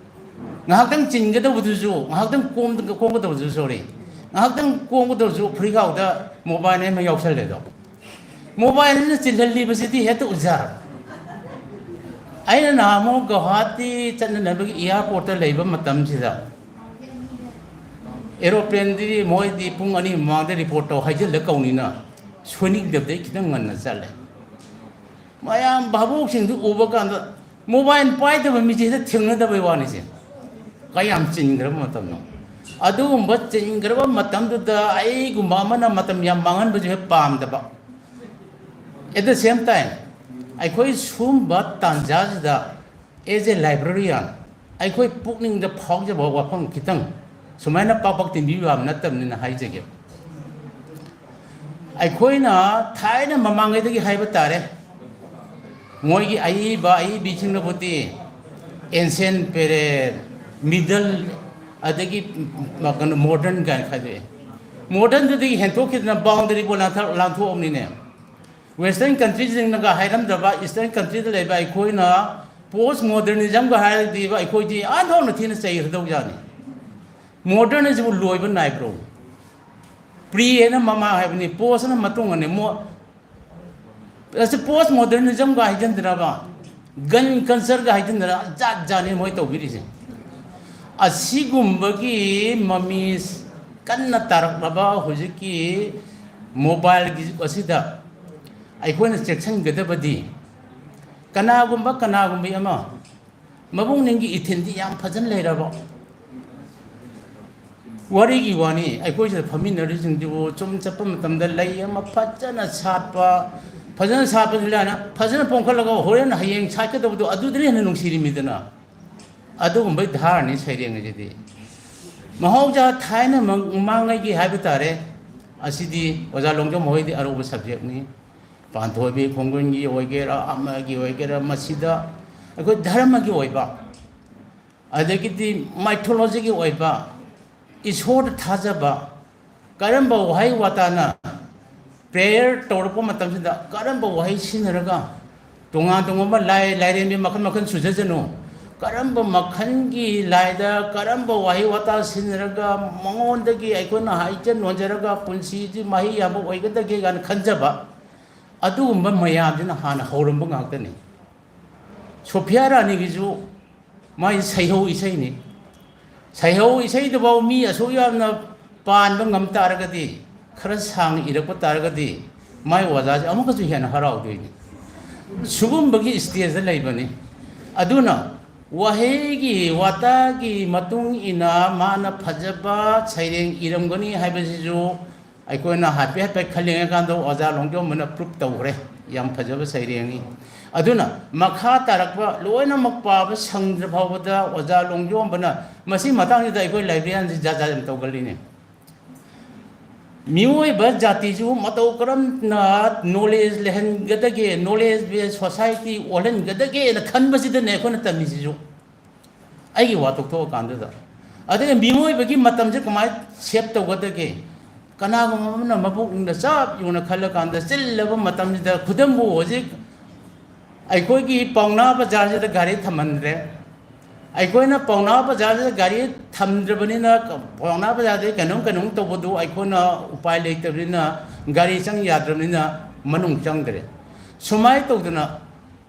ꯉꯥꯏꯍꯥꯛꯇꯪ ꯆꯤꯟꯒꯗꯧꯕꯗꯨꯁꯨ, ꯉꯥꯏꯍꯥꯛꯇꯪ ꯀꯣꯝ-, ꯀꯣꯝꯒꯗꯧꯕꯗꯨꯁꯨ, ꯁꯣꯔꯤ, ꯉꯥꯏꯍꯥꯛꯇꯪ ꯀꯣꯝꯒꯗꯧꯕꯁꯨ ꯐꯨꯔꯤꯈꯥꯎꯗ ꯃꯣꯕꯥꯏꯜ ꯑꯃ ꯌꯥꯎꯁꯜꯂꯦꯗꯣ꯫ ꯃꯣꯕꯥꯏꯜꯁꯤꯅ ꯆꯤꯜꯍꯜꯂꯤꯕꯁꯤꯗꯤ ꯍꯦꯛꯇ ꯎꯖꯥꯔ꯫ ꯑꯩꯅ ꯅꯍꯥꯟꯃꯨꯛ ꯒꯧꯍꯥꯇꯤ ꯆꯠꯅꯅꯕꯒꯤ ꯏꯌꯥꯔꯄꯣꯔꯠꯇ ꯂꯩꯕ ꯃꯇꯝꯁꯤꯗ, ꯑꯦꯔꯣꯄ꯭ꯂꯦꯟꯗꯤ ꯃꯣꯏꯗꯤ ꯄꯨꯡ ꯑꯅꯤ ꯃꯃꯥꯡꯗ ꯔꯤꯄꯣꯔꯠ ꯇꯧ ꯍꯥꯏꯖꯤꯜꯂ ꯀꯧꯅꯤꯅ, ꯁꯣꯏꯅꯤꯡꯗꯕꯗꯩ ꯈꯤꯇꯪ ꯉꯟꯅ ꯆꯠꯂꯦ꯫ ꯃꯌꯥꯝ ꯚꯥꯕꯣꯛꯁꯤꯡꯗꯨ ꯎꯕ ꯀꯥꯟꯗ ꯃꯣꯕꯥꯏꯜ ꯄꯥꯏꯗꯕ ꯃꯤꯁꯦ ꯍꯦꯛꯇ ꯊꯦꯡꯅꯗꯕꯩ ꯋꯥꯅꯤꯁꯦ꯫ ꯀꯌꯥꯝ ꯆꯤꯟꯈ꯭ꯔꯕ ꯃꯇꯝꯅꯣ꯫ ꯑꯗꯨꯒꯨꯝꯕ ꯆꯤꯟꯈ꯭ꯔꯕ ꯃꯇꯝꯗꯨꯗ ꯑꯩꯒꯨꯝꯕ ꯑꯃꯅ ꯃꯇꯝ ꯌꯥꯝ ꯃꯥꯡꯍꯟꯕꯁꯨ ꯍꯦꯛ ꯄꯥꯝꯗꯕ꯫ At the same time, ꯑꯩꯈꯣꯏ ꯁꯨꯝꯕ ꯇꯥꯟꯖꯥꯁꯤꯗ as a librarian ꯑꯩꯈꯣꯏ ꯄꯨꯛꯅꯤꯡꯗ ꯐꯥꯎꯖꯕ ꯋꯥꯐꯝ ꯈꯤꯇꯪ ꯁꯨꯃꯥꯏꯅ ꯄꯥꯛ ꯄꯥꯛ ꯇꯤꯟꯕꯤꯕ ꯌꯥꯕ ꯅꯠꯇꯕꯅꯤꯅ ꯍꯥꯏꯖꯒꯦ꯫ ꯑꯩꯈꯣꯏꯅ ꯊꯥꯏꯅ ꯃꯃꯥꯡꯉꯩꯗꯒꯤ ꯍꯥꯏꯕ ꯇꯥꯔꯦ, ꯃꯣꯏꯒꯤ ꯑꯏꯕ ꯑꯏꯕꯤꯁꯤꯡꯅꯕꯨꯗꯤ ancient period, middle, ꯑꯗꯒꯤ ꯀꯩꯅꯣ modern ꯀꯥꯏꯅ ꯈꯥꯏꯗꯣꯛꯑꯦ꯫ Modernꯗꯨꯗꯒꯤ ꯍꯦꯟꯊꯣꯛꯈꯤꯗꯅ boundaryꯕꯨ ꯂꯥꯟꯊ-, ꯂꯥꯟꯊꯣꯛꯑꯕꯅꯤꯅꯦ꯫ Western countryꯁꯤꯡꯅꯒ ꯍꯥꯏꯔꯝꯗꯕ Eastern countryꯗ ꯂꯩꯕ ꯑꯩꯈꯣꯏꯅ post modernismꯒ ꯍꯥꯏꯔꯗꯤꯕ ꯑꯩꯈꯣꯏꯗꯤ ꯑꯥ ꯊꯣꯛꯅ ꯊꯤꯅ ꯆꯩꯈ꯭ꯔꯗꯧꯖꯥꯠꯅꯤ꯫ Modern ꯑꯁꯤꯕꯨ ꯂꯣꯏꯕ ꯅꯥꯏꯕ꯭ꯔꯣ? Pre ꯍꯥꯏꯅ ꯃꯃꯥꯡ ꯍꯥꯏꯕꯅꯤ, post ꯅ ꯃꯇꯨꯡ ꯑꯅꯤ꯫ ꯃꯣ-, ꯑꯁꯤ post modernismꯒ ꯍꯥꯏꯖꯤꯟꯗ꯭ꯔꯕ? ꯒꯟ ꯀꯜꯆꯔꯒ ꯍꯥꯏꯖꯤꯟꯗꯅ ꯖꯥꯠ ꯖꯥꯠꯅꯤ ꯃꯣꯏ ꯇꯧꯕꯤꯔꯤꯁꯦ꯫ ꯑꯁꯤꯒꯨꯝꯕꯒꯤ ꯃꯃꯤ ꯀꯟꯅ ꯇꯥꯔꯛꯂꯕ ꯍꯧꯖꯤꯛꯀꯤ ꯃꯣꯕꯥꯏꯜꯒꯤ ꯖꯨꯒ ꯑꯁꯤꯗ ꯑꯩꯈꯣꯏꯅ ꯆꯦꯛꯁꯤꯟꯒꯗꯕꯗꯤ, ꯀꯅꯥꯒꯨꯝꯕ ꯀꯅꯥꯒꯨꯝꯕꯤ ꯑꯃ ꯃꯕꯨꯛꯅꯤꯡꯒꯤ ꯏꯊꯤꯟꯗꯤ ꯌꯥꯝ ꯐꯖꯅ ꯂꯩꯔꯕ ꯋꯥꯔꯤꯒꯤ ꯋꯥꯅꯤ꯫ ꯑꯩꯈꯣꯏꯁꯤꯗ ꯐꯝꯃꯤꯟꯅꯔꯤꯁꯤꯡꯁꯤꯕꯨ ꯁꯨꯝ ꯆꯠꯄ ꯃꯇꯝꯗ ꯂꯩ ꯑꯃ ꯐꯖꯅ ꯁꯥꯠꯄ, ꯐꯖꯅ ꯁꯥꯠꯄꯁꯤ ꯂꯥꯏꯅ ꯐꯖꯅ ꯄꯣꯝꯈꯠꯂꯒ ꯍꯣꯔꯦꯟ ꯍꯌꯦꯡ ꯁꯥꯠꯀꯗꯕꯗꯣ ꯑꯗꯨꯗꯅ ꯍꯦꯟꯅ ꯅꯨꯡꯁꯤꯔꯤꯃꯤꯗꯅ꯫ ꯑꯗꯨꯒꯨꯝꯕꯒꯤ ꯙꯥꯔꯅꯤ ꯁꯩꯔꯦꯡ ꯑꯁꯤꯗꯤ꯫ ꯃꯍꯧꯁꯥ ꯊꯥꯏꯅ ꯃ-, ꯃꯃꯥꯡꯉꯩꯒꯤ ꯍꯥꯏꯕ ꯇꯥꯔꯦ꯫ ꯑꯁꯤꯗꯤ ꯑꯣꯖꯥ ꯂꯣꯡꯖꯝ ꯍꯣꯏꯗꯤ ꯑꯔꯧꯕ ꯁꯕꯖꯦꯛꯅꯤ꯫ ꯄꯥꯟꯊꯣꯏꯕꯤ ꯈꯣꯡꯒꯨꯟꯒꯤ ꯑꯣꯏꯒꯦꯔꯥ, ꯑꯃꯒꯤ ꯑꯣꯏꯒꯦꯔꯥ, ꯃꯁꯤꯗ ꯑꯩꯈꯣꯏ ꯙꯔꯃꯒꯤ ꯑꯣꯏꯕ, ꯑꯗꯒꯤꯗꯤ ꯃꯥꯏꯊꯣꯂꯣꯖꯤꯒꯤ ꯑꯣꯏꯕ, ꯏꯁꯣꯔꯗ ꯊꯥꯖꯕ, ꯀꯔꯝꯕ ꯋꯥꯍꯩ ꯋꯥꯇꯥꯅ ꯄ꯭ꯔꯦꯌꯔ ꯇꯧꯔꯛꯄ ꯃꯇꯝꯁꯤꯗ ꯀꯔꯝꯕ ꯋꯥꯍꯩ ꯁꯤꯖꯤꯟꯅꯔꯒ, ꯇꯣꯉꯥꯟ ꯇꯣꯉꯥꯟꯕ ꯂꯥꯏ ꯂꯥꯏꯔꯦꯝꯕꯤ ꯃꯈꯜ ꯃꯈꯜ ꯁꯨꯖꯁꯅꯨ, ꯀꯔꯝꯕ ꯃꯈꯜꯒꯤ ꯂꯥꯏꯗ ꯀꯔꯝꯕ ꯋꯥꯍꯩ ꯋꯥꯇꯥ ꯁꯤꯖꯤꯟꯅꯔꯒ ꯃꯉꯣꯟꯗꯒꯤ ꯑꯩꯈꯣꯏꯅ ꯍꯥꯏꯖ ꯅꯣꯟꯖꯔꯒ ꯄꯨꯟꯁꯤꯁꯤ ꯃꯍꯩ ꯌꯥꯝꯕ ꯑꯣꯏꯒꯗꯒꯦ ꯀꯥꯏꯅ ꯈꯟꯖꯕ, ꯑꯗꯨꯒꯨꯝꯕ ꯃꯌꯥꯝꯁꯤꯅ ꯍꯥꯟꯅ ꯍꯧꯔꯝꯕ ꯉꯥꯛꯇꯅꯤ꯫ ꯁꯣꯐꯤꯌꯥ ꯔꯥꯅꯤꯒꯤꯁꯨ ꯃꯥꯒꯤ ꯁꯩꯍꯧ ꯏꯁꯩꯅꯤ꯫ ꯁꯩꯍꯧ ꯏꯁꯩꯗꯨꯐꯥꯎ ꯃꯤ ꯑꯁꯨꯛ ꯌꯥꯝꯅ ꯄꯥꯟꯕ ꯉꯝ ꯇꯥꯔꯒꯗꯤ, ꯈꯔ ꯁꯥꯡꯅ ꯏꯔꯛꯄ ꯇꯥꯔꯒꯗꯤ, ꯃꯥꯏ ꯑꯣꯖꯥꯁꯦ ꯑꯃꯨꯛꯀꯁꯨ ꯍꯦꯟꯅ ꯍꯔꯥꯎꯗꯣꯏꯅꯤ꯫ ꯁꯤꯒꯨꯝꯕꯒꯤ ꯁ꯭ꯇꯦꯖꯇ ꯂꯩꯕꯅꯤ꯫ ꯑꯗꯨꯅ ꯋꯥꯍꯩꯒꯤ ꯋꯥꯇꯥꯒꯤ ꯃꯇꯨꯡ ꯏꯟꯅ ꯃꯥꯅ ꯐꯖꯕ ꯁꯩꯔꯦꯡ ꯏꯔꯝꯒꯅꯤ ꯍꯥꯏꯕꯁꯤꯁꯨ ꯑꯩꯈꯣꯏꯅ ꯍꯥꯏꯐꯦꯠ ꯍꯥꯏꯐꯦꯠ ꯈꯜꯂꯤꯉꯩ ꯀꯥꯟꯗ ꯑꯣꯖꯥ ꯂꯣꯡꯖꯣꯝꯕꯅ ꯄ꯭ꯔꯨꯞ ꯇꯧꯈ꯭ꯔꯦ, ꯌꯥꯝ ꯐꯖꯕ ꯁꯩꯔꯦꯡꯅꯤ꯫ ꯑꯗꯨꯅ ꯃꯈꯥ ꯇꯥꯔꯛꯄ ꯂꯣꯏꯅꯃꯛ ꯄꯥꯕ ꯁꯪꯗ꯭ꯔ ꯐꯥꯎꯕꯗ ꯑꯣꯖꯥ ꯂꯣꯡꯖꯣꯝꯕꯅ ꯃꯁꯤ ꯃꯇꯥꯡꯁꯤꯗ ꯑꯩꯈꯣꯏ ꯂꯥꯏꯕ꯭ꯔꯦꯔꯤꯌꯥꯟꯁꯤ ꯖꯥꯠ ꯖꯥꯠ ꯌꯥꯝ ꯇꯧꯒꯜꯂꯤꯅꯦ꯫ ꯃꯤꯑꯣꯏꯕ ꯖꯥꯇꯤꯁꯤꯕꯨ ꯃꯇꯧ ꯀꯔꯝꯅ ꯅꯣꯂꯦꯖ ꯂꯩꯍꯟꯒꯗꯒꯦ, ꯅꯣꯂꯦꯖ ꯕꯦꯁ ꯁꯣꯁꯥꯏꯇꯤ ꯑꯣꯜꯍꯟꯒꯗꯒꯦꯅ ꯈꯟꯕꯁꯤꯗꯅꯦ ꯑꯩꯈꯣꯏꯅ ꯇꯝꯃꯤꯁꯤꯁꯨ꯫ ꯑꯩꯒꯤ ꯋꯥ ꯇꯣꯛꯊꯣꯛꯑꯀꯥꯟꯗꯨꯗ꯫ ꯑꯗꯨꯒ ꯃꯤꯑꯣꯏꯕꯒꯤ ꯃꯇꯝꯁꯦ ꯀꯃꯥꯏꯅ ꯁꯦꯞ ꯇꯧꯒꯗꯒꯦ? ꯀꯅꯥꯒꯨꯝꯕ ꯑꯃꯅ ꯃꯕꯨꯛꯅꯤꯡꯗ ꯆꯞ ꯌꯨꯡꯅ ꯈꯜꯂꯀꯥꯟꯗ ꯆꯤꯜꯂꯕ ꯃꯇꯝꯁꯤꯗ, ꯈꯨꯗꯝꯕꯨ ꯍꯧꯖꯤꯛ ꯑꯩꯈꯣꯏꯒꯤ ꯄꯥꯎꯅꯥ ꯕꯖꯥꯔꯁꯤꯗ ꯒꯥꯔꯤ ꯊꯝꯍꯟꯗ꯭ꯔꯦ꯫ ꯑꯩꯈꯣꯏꯅ ꯄꯥꯎꯅꯥ ꯕꯖꯥꯔꯁꯤꯗ ꯒꯥꯔꯤ ꯊꯝꯗ꯭ꯔꯕꯅꯤꯅ, ꯄꯥꯎꯅꯥ ꯕꯖꯥꯔꯗꯒꯤ ꯀꯩꯅꯣꯝ ꯀꯩꯅꯣꯝ ꯇꯧꯕꯗꯨ ꯑꯩꯈꯣꯏꯅ ꯎꯄꯥꯏ ꯂꯩꯇꯕꯅꯤꯅ, ꯒꯥꯔꯤ ꯆꯪ ꯌꯥꯗ꯭ꯔꯕꯅꯤꯅ ꯃꯅꯨꯡ ꯆꯪꯗ꯭ꯔꯦ꯫ ꯁꯨꯃꯥꯏꯅ ꯇꯧꯗꯅ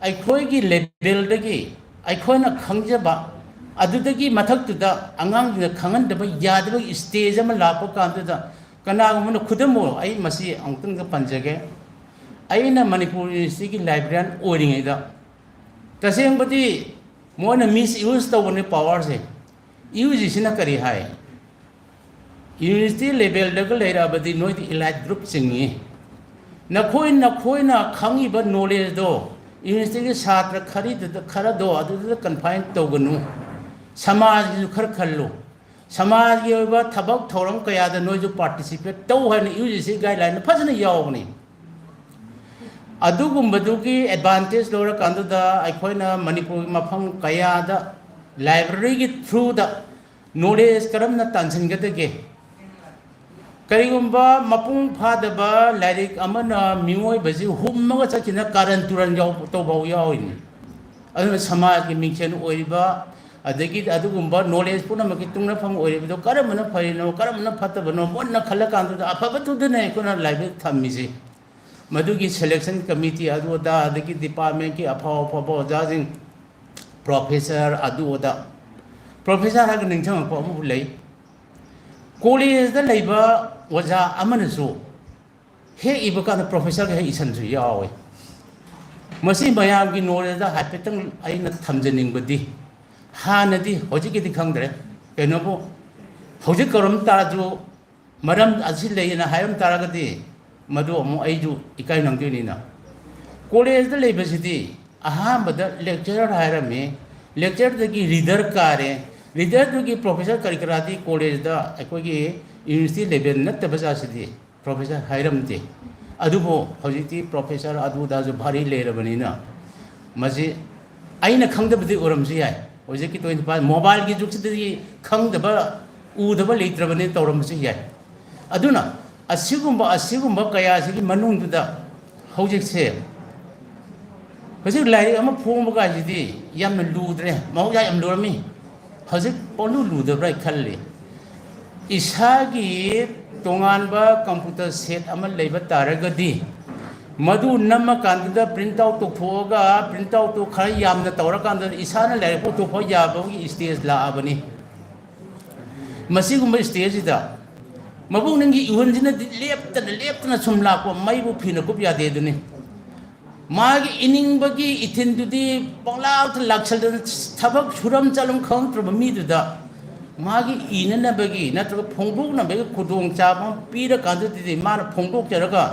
ꯑꯩꯈꯣꯏꯒꯤ ꯂꯦꯚꯦꯜꯗꯒꯤ ꯑꯩꯈꯣꯏꯅ ꯈꯪꯖꯕ ꯑꯗꯨꯗꯒꯤ ꯃꯊꯛꯇꯨꯗ ꯑꯉꯥꯡꯁꯤꯡꯅ ꯈꯪꯍꯟꯗꯕ ꯌꯥꯗꯕꯒꯤ ꯁ꯭ꯇꯦꯖ ꯑꯃ ꯂꯥꯛꯄ ꯀꯥꯟꯗꯨꯗ, ꯀꯅꯥꯒꯨꯝꯕꯅ ꯈꯨꯗꯝ ꯑꯣꯏꯔꯣ, ꯑꯩ ꯃꯁꯤ ꯑꯃꯨꯛꯇꯪꯒ ꯄꯟꯖꯒꯦ꯫ ꯑꯩꯅ ꯃꯅꯤꯄꯨꯔ ꯌꯨꯅꯤꯚꯔꯁꯤꯇꯤꯒꯤ ꯂꯥꯏꯕ꯭ꯔꯦꯔꯤꯌꯥꯟ ꯑꯣꯏꯔꯤꯉꯩꯗ, ꯇꯁꯦꯡꯕꯗꯤ ꯃꯣꯏꯅ ꯃꯤꯁ ꯌꯨꯁ ꯇꯧꯕꯅꯦ ꯄꯋꯥꯔꯁꯦ꯫ ꯌꯨ ꯖꯤ ꯁꯤꯅ ꯀꯔꯤ ꯍꯥꯏ? ꯌꯨꯅꯤꯚꯔꯁꯤꯇꯤ ꯂꯦꯚꯦꯜꯗꯒ ꯂꯩꯔꯛꯑꯕꯗꯤ ꯅꯣꯏꯗꯤ ꯏꯂꯥꯏꯠ ꯒ꯭ꯔꯨꯞ ꯆꯤꯡꯉꯤ꯫ ꯅꯈꯣꯏ, ꯅꯈꯣꯏꯅ ꯈꯪꯉꯤꯕ ꯅꯣꯂꯦꯖꯗꯣ ꯌꯨꯅꯤꯚꯔꯁꯤꯇꯤꯒꯤ ꯁꯥꯇ꯭ꯔ ꯈꯔꯤꯗꯨꯗ, ꯈꯔꯗꯣ ꯑꯗꯨꯗꯨꯗ ꯀꯟꯐꯥꯏꯟ ꯇꯧꯒꯅꯨ꯫ ꯁꯃꯥꯖꯒꯤꯁꯨ ꯈꯔ ꯈꯜꯂꯨ꯫ ꯁꯃꯥꯖꯒꯤ ꯑꯣꯏꯕ ꯊꯕꯛ ꯊꯧꯔꯝ ꯀꯌꯥꯗ ꯅꯣꯏꯁꯨ ꯄꯥꯔꯇꯤꯁꯤꯄꯦꯠ ꯇꯧ ꯍꯥꯏꯅ ꯌꯨ ꯖꯤ ꯁꯤ ꯒꯥꯏꯗꯂꯥꯏꯟꯗ ꯐꯖꯅ ꯌꯥꯎꯕꯅꯤ꯫ ꯑꯗꯨꯒꯨꯝꯕꯗꯨꯒꯤ ꯑꯦꯗꯚꯥꯟꯇꯦꯖ ꯂꯧꯔꯀꯥꯟꯗꯨꯗ ꯑꯩꯈꯣꯏꯅ ꯃꯅꯤꯄꯨꯔꯒꯤ ꯃꯐꯝ ꯀꯌꯥꯗ ꯂꯥꯏꯕ꯭ꯔꯦꯔꯤꯒꯤ ꯊ꯭ꯔꯨꯗ ꯅꯣꯂꯦꯖ ꯀꯔꯝꯅ ꯇꯥꯟꯁꯤꯟꯒꯗꯒꯦ? ꯀꯔꯤꯒꯨꯝꯕ ꯃꯄꯨꯡ ꯐꯥꯗꯕ ꯂꯥꯏꯔꯤꯛ ꯑꯃꯅ ꯃꯤꯑꯣꯏꯕꯁꯤ ꯍꯨꯝꯃꯒ ꯆꯠꯈꯤꯅ ꯀꯥꯔꯟ ꯇꯨꯔꯟ ꯌꯥꯎ-, ꯇꯧꯕ ꯌꯥꯎꯔꯤꯅꯤ꯫ ꯑꯗꯨꯅ ꯁꯃꯥꯖꯒꯤ ꯃꯤꯡꯁꯦꯟ ꯑꯣꯏꯔꯤꯕ, ꯑꯗꯒꯤ ꯑꯗꯨꯒꯨꯝꯕ ꯅꯣꯂꯦꯖ ꯄꯨꯝꯅꯃꯛꯀꯤ ꯇꯨꯡꯅꯐꯝ ꯑꯣꯏꯔꯤꯕꯗꯣ ꯀꯔꯝꯕꯅ ꯐꯔꯤꯅꯣ, ꯀꯔꯝꯕꯅ ꯐꯠꯇꯕꯅꯣ ꯃꯨꯟꯅ ꯈꯜꯂꯀꯥꯟꯗꯨꯗ ꯑꯐꯕꯗꯨꯗꯅꯦ ꯑꯩꯈꯣꯏꯅ ꯂꯥꯏꯕ꯭ꯔꯦꯔꯤ ꯊꯝꯃꯤꯁꯦ꯫ ꯃꯗꯨꯒꯤ ꯁꯦꯂꯦꯛꯁꯟ ꯀꯃꯤꯇꯤ ꯑꯗꯨ ꯑꯗꯥ, ꯑꯗꯒꯤ ꯗꯤꯄꯥꯔꯠꯃꯦꯟꯒꯤ ꯑꯐꯥꯎ ꯑꯐꯥꯎꯕ ꯑꯣꯖꯥꯁꯤꯡ, ꯄ꯭ꯔꯣꯐꯦꯁꯔ ꯑꯗꯨ ꯑꯗꯥ, ꯄ꯭ꯔꯣꯐꯦꯁꯔ ꯍꯥꯏꯔꯒ ꯅꯤꯡꯁꯤꯡꯉꯛꯄ ꯑꯃꯕꯨ ꯂꯩ꯫ ꯀꯣꯂꯦꯖꯇ ꯂꯩꯕ ꯑꯣꯖꯥ ꯑꯃꯅꯁꯨ ꯍꯦꯛ ꯏꯕ ꯀꯥꯟꯗ ꯄ꯭ꯔꯣꯐꯦꯁꯔꯒ ꯍꯦꯛ ꯏꯁꯟꯁꯨ ꯌꯥꯎꯋꯦ꯫ ꯃꯁꯤ ꯃꯌꯥꯝꯒꯤ ꯅꯣꯂꯦꯖꯇ ꯍꯥꯏꯐꯦꯠꯇꯪ ꯑꯩꯅ ꯊꯝꯖꯅꯤꯡꯕꯗꯤ, ꯍꯥꯟꯅꯗꯤ, ꯍꯧꯖꯤꯛꯀꯤꯗꯤ ꯈꯪꯗ꯭ꯔꯦ, ꯀꯩꯅꯣꯕꯨ, ꯍꯧꯖꯤꯛ ꯀꯧꯔꯝ ꯇꯥꯔꯁꯨ, ꯃꯔꯝ ꯑꯁꯤ ꯂꯩꯌꯦꯅ ꯍꯥꯏꯔꯝ ꯇꯥꯔꯒꯗꯤ, ꯃꯗꯨ ꯑꯃꯨꯛ ꯑꯩꯁꯨ ꯏꯀꯥꯏ ꯅꯪꯗꯣꯏꯅꯤꯅ꯫ ꯀꯣꯂꯦꯖꯇ ꯂꯩꯕꯁꯤꯗꯤ ꯑꯍꯥꯟꯕꯗ ꯂꯦꯛꯆꯔꯔ ꯍꯥꯏꯔꯝꯃꯤ, ꯂꯦꯛꯆꯔꯗꯒꯤ ꯔꯤꯗꯔ ꯀꯥꯔꯦ, ꯔꯤꯗꯔꯗꯨꯒꯤ ꯄ꯭ꯔꯣꯐꯦꯁꯔ ꯀꯔꯤ ꯀꯔꯥꯗꯤ ꯀꯣꯂꯦꯖꯇ ꯑꯩꯈꯣꯏꯒꯤ ꯌꯨꯅꯤꯚꯔꯁꯤꯇꯤ ꯂꯦꯚꯦꯜ ꯅꯠꯇꯕ ꯖꯥꯠꯁꯤꯗꯤ ꯄ꯭ꯔꯣꯐꯦꯁꯔ ꯍꯥꯏꯔꯝꯗꯦ꯫ ꯑꯗꯨꯕꯨ ꯍꯧꯖꯤꯛꯇꯤ ꯄ꯭ꯔꯣꯐꯦꯁꯔ ꯑꯗꯨ ꯑꯗꯥꯁꯨ ꯚꯥꯔꯤ ꯂꯩꯔꯕꯅꯤꯅ, ꯃꯁꯤ ꯑꯩꯅ ꯈꯪꯗꯕꯗꯤ ꯑꯣꯏꯔꯝꯕꯁꯨ ꯌꯥꯏ꯫ ꯍꯧꯖꯤꯛꯀꯤ ꯇ꯭ꯋꯦꯟꯇꯤ ꯐꯥꯏꯚ ꯃꯣꯕꯥꯏꯜꯒꯤ ꯖꯨꯒꯁꯤꯗꯗꯤ ꯈꯪꯗꯕ, ꯎꯗꯕ ꯂꯩꯇ꯭ꯔꯕꯅꯤ, ꯇꯧꯔꯝꯕꯁꯨ ꯌꯥꯏ꯫ ꯑꯗꯨꯅ ꯑꯁꯤꯒꯨꯝꯕ, ꯑꯁꯤꯒꯨꯝꯕ ꯀꯌꯥꯁꯤꯒꯤ ꯃꯅꯨꯡꯗꯨꯗ ꯍꯧꯖꯤꯛꯁꯦ, ꯍꯧꯖꯤꯛ ꯂꯥꯏꯔꯤꯛ ꯑꯃ ꯐꯣꯡꯕ ꯀꯥꯏꯁꯤꯗꯤ ꯌꯥꯝꯅ ꯂꯨꯗ꯭ꯔꯦ, ꯃꯍꯧꯁꯥ ꯌꯥꯝ ꯂꯨꯔꯝꯃꯤ꯫ ꯍꯧꯖꯤꯛ ꯄꯪꯂꯨ ꯂꯨꯗꯕ꯭ꯔꯥ ꯈꯜꯂꯤ꯫ ꯏꯁꯥꯒꯤ ꯇꯣꯉꯥꯟꯕ ꯀꯝꯄ꯭ꯌꯨꯇꯔ ꯁꯦꯠ ꯑꯃ ꯂꯩꯕ ꯇꯥꯔꯒꯗꯤ, ꯃꯗꯨ ꯅꯝꯃꯀꯥꯟꯗꯨꯗ print out ꯇꯧꯊꯣꯛꯑꯒ, print out two ꯈꯔ ꯌꯥꯝꯅ ꯇꯧꯔꯀꯥꯟꯗ ꯏꯁꯥꯅ ꯂꯥꯏꯔꯤꯛ ꯄꯨꯊꯣꯛꯄ ꯌꯥꯕꯒꯤ stage ꯂꯥꯛꯑꯕꯅꯤ꯫ ꯃꯁꯤꯒꯨꯝꯕ stage ꯁꯤꯗ ꯃꯕꯨꯛꯅꯤꯡꯒꯤ ꯏꯍꯨꯜꯁꯤꯅꯗꯤ ꯂꯦꯞꯇꯅ, ꯂꯦꯞꯇꯅ ꯁꯨꯝ ꯂꯥꯛꯄ, ꯃꯩꯕꯨ ꯐꯤꯅ ꯀꯨꯞ ꯌꯥꯗꯦ ꯑꯗꯨꯅꯤ꯫ ꯃꯥꯒꯤ ꯏꯅꯤꯡꯕꯒꯤ ꯏꯊꯤꯜꯗꯨꯗꯤ ꯄꯪꯂꯥꯛꯇ ꯂꯥꯛꯁꯜꯗꯅ, ꯊꯕꯛ ꯁꯨꯔꯝ ꯆꯠꯂꯝ ꯈꯪꯗ꯭ꯔꯕ ꯃꯤꯗꯨꯗ ꯃꯥꯒꯤ ꯏꯅꯅꯕꯒꯤ ꯅꯠꯇ꯭ꯔꯒ ꯐꯣꯡꯗꯣꯛꯅꯕꯒꯤ ꯈꯨꯗꯣꯡꯆꯥꯕ ꯑꯃ ꯄꯤꯔꯀꯥꯟꯗꯨꯗꯗꯤ, ꯃꯥꯅ ꯐꯣꯡꯗꯣꯛꯆꯔꯒ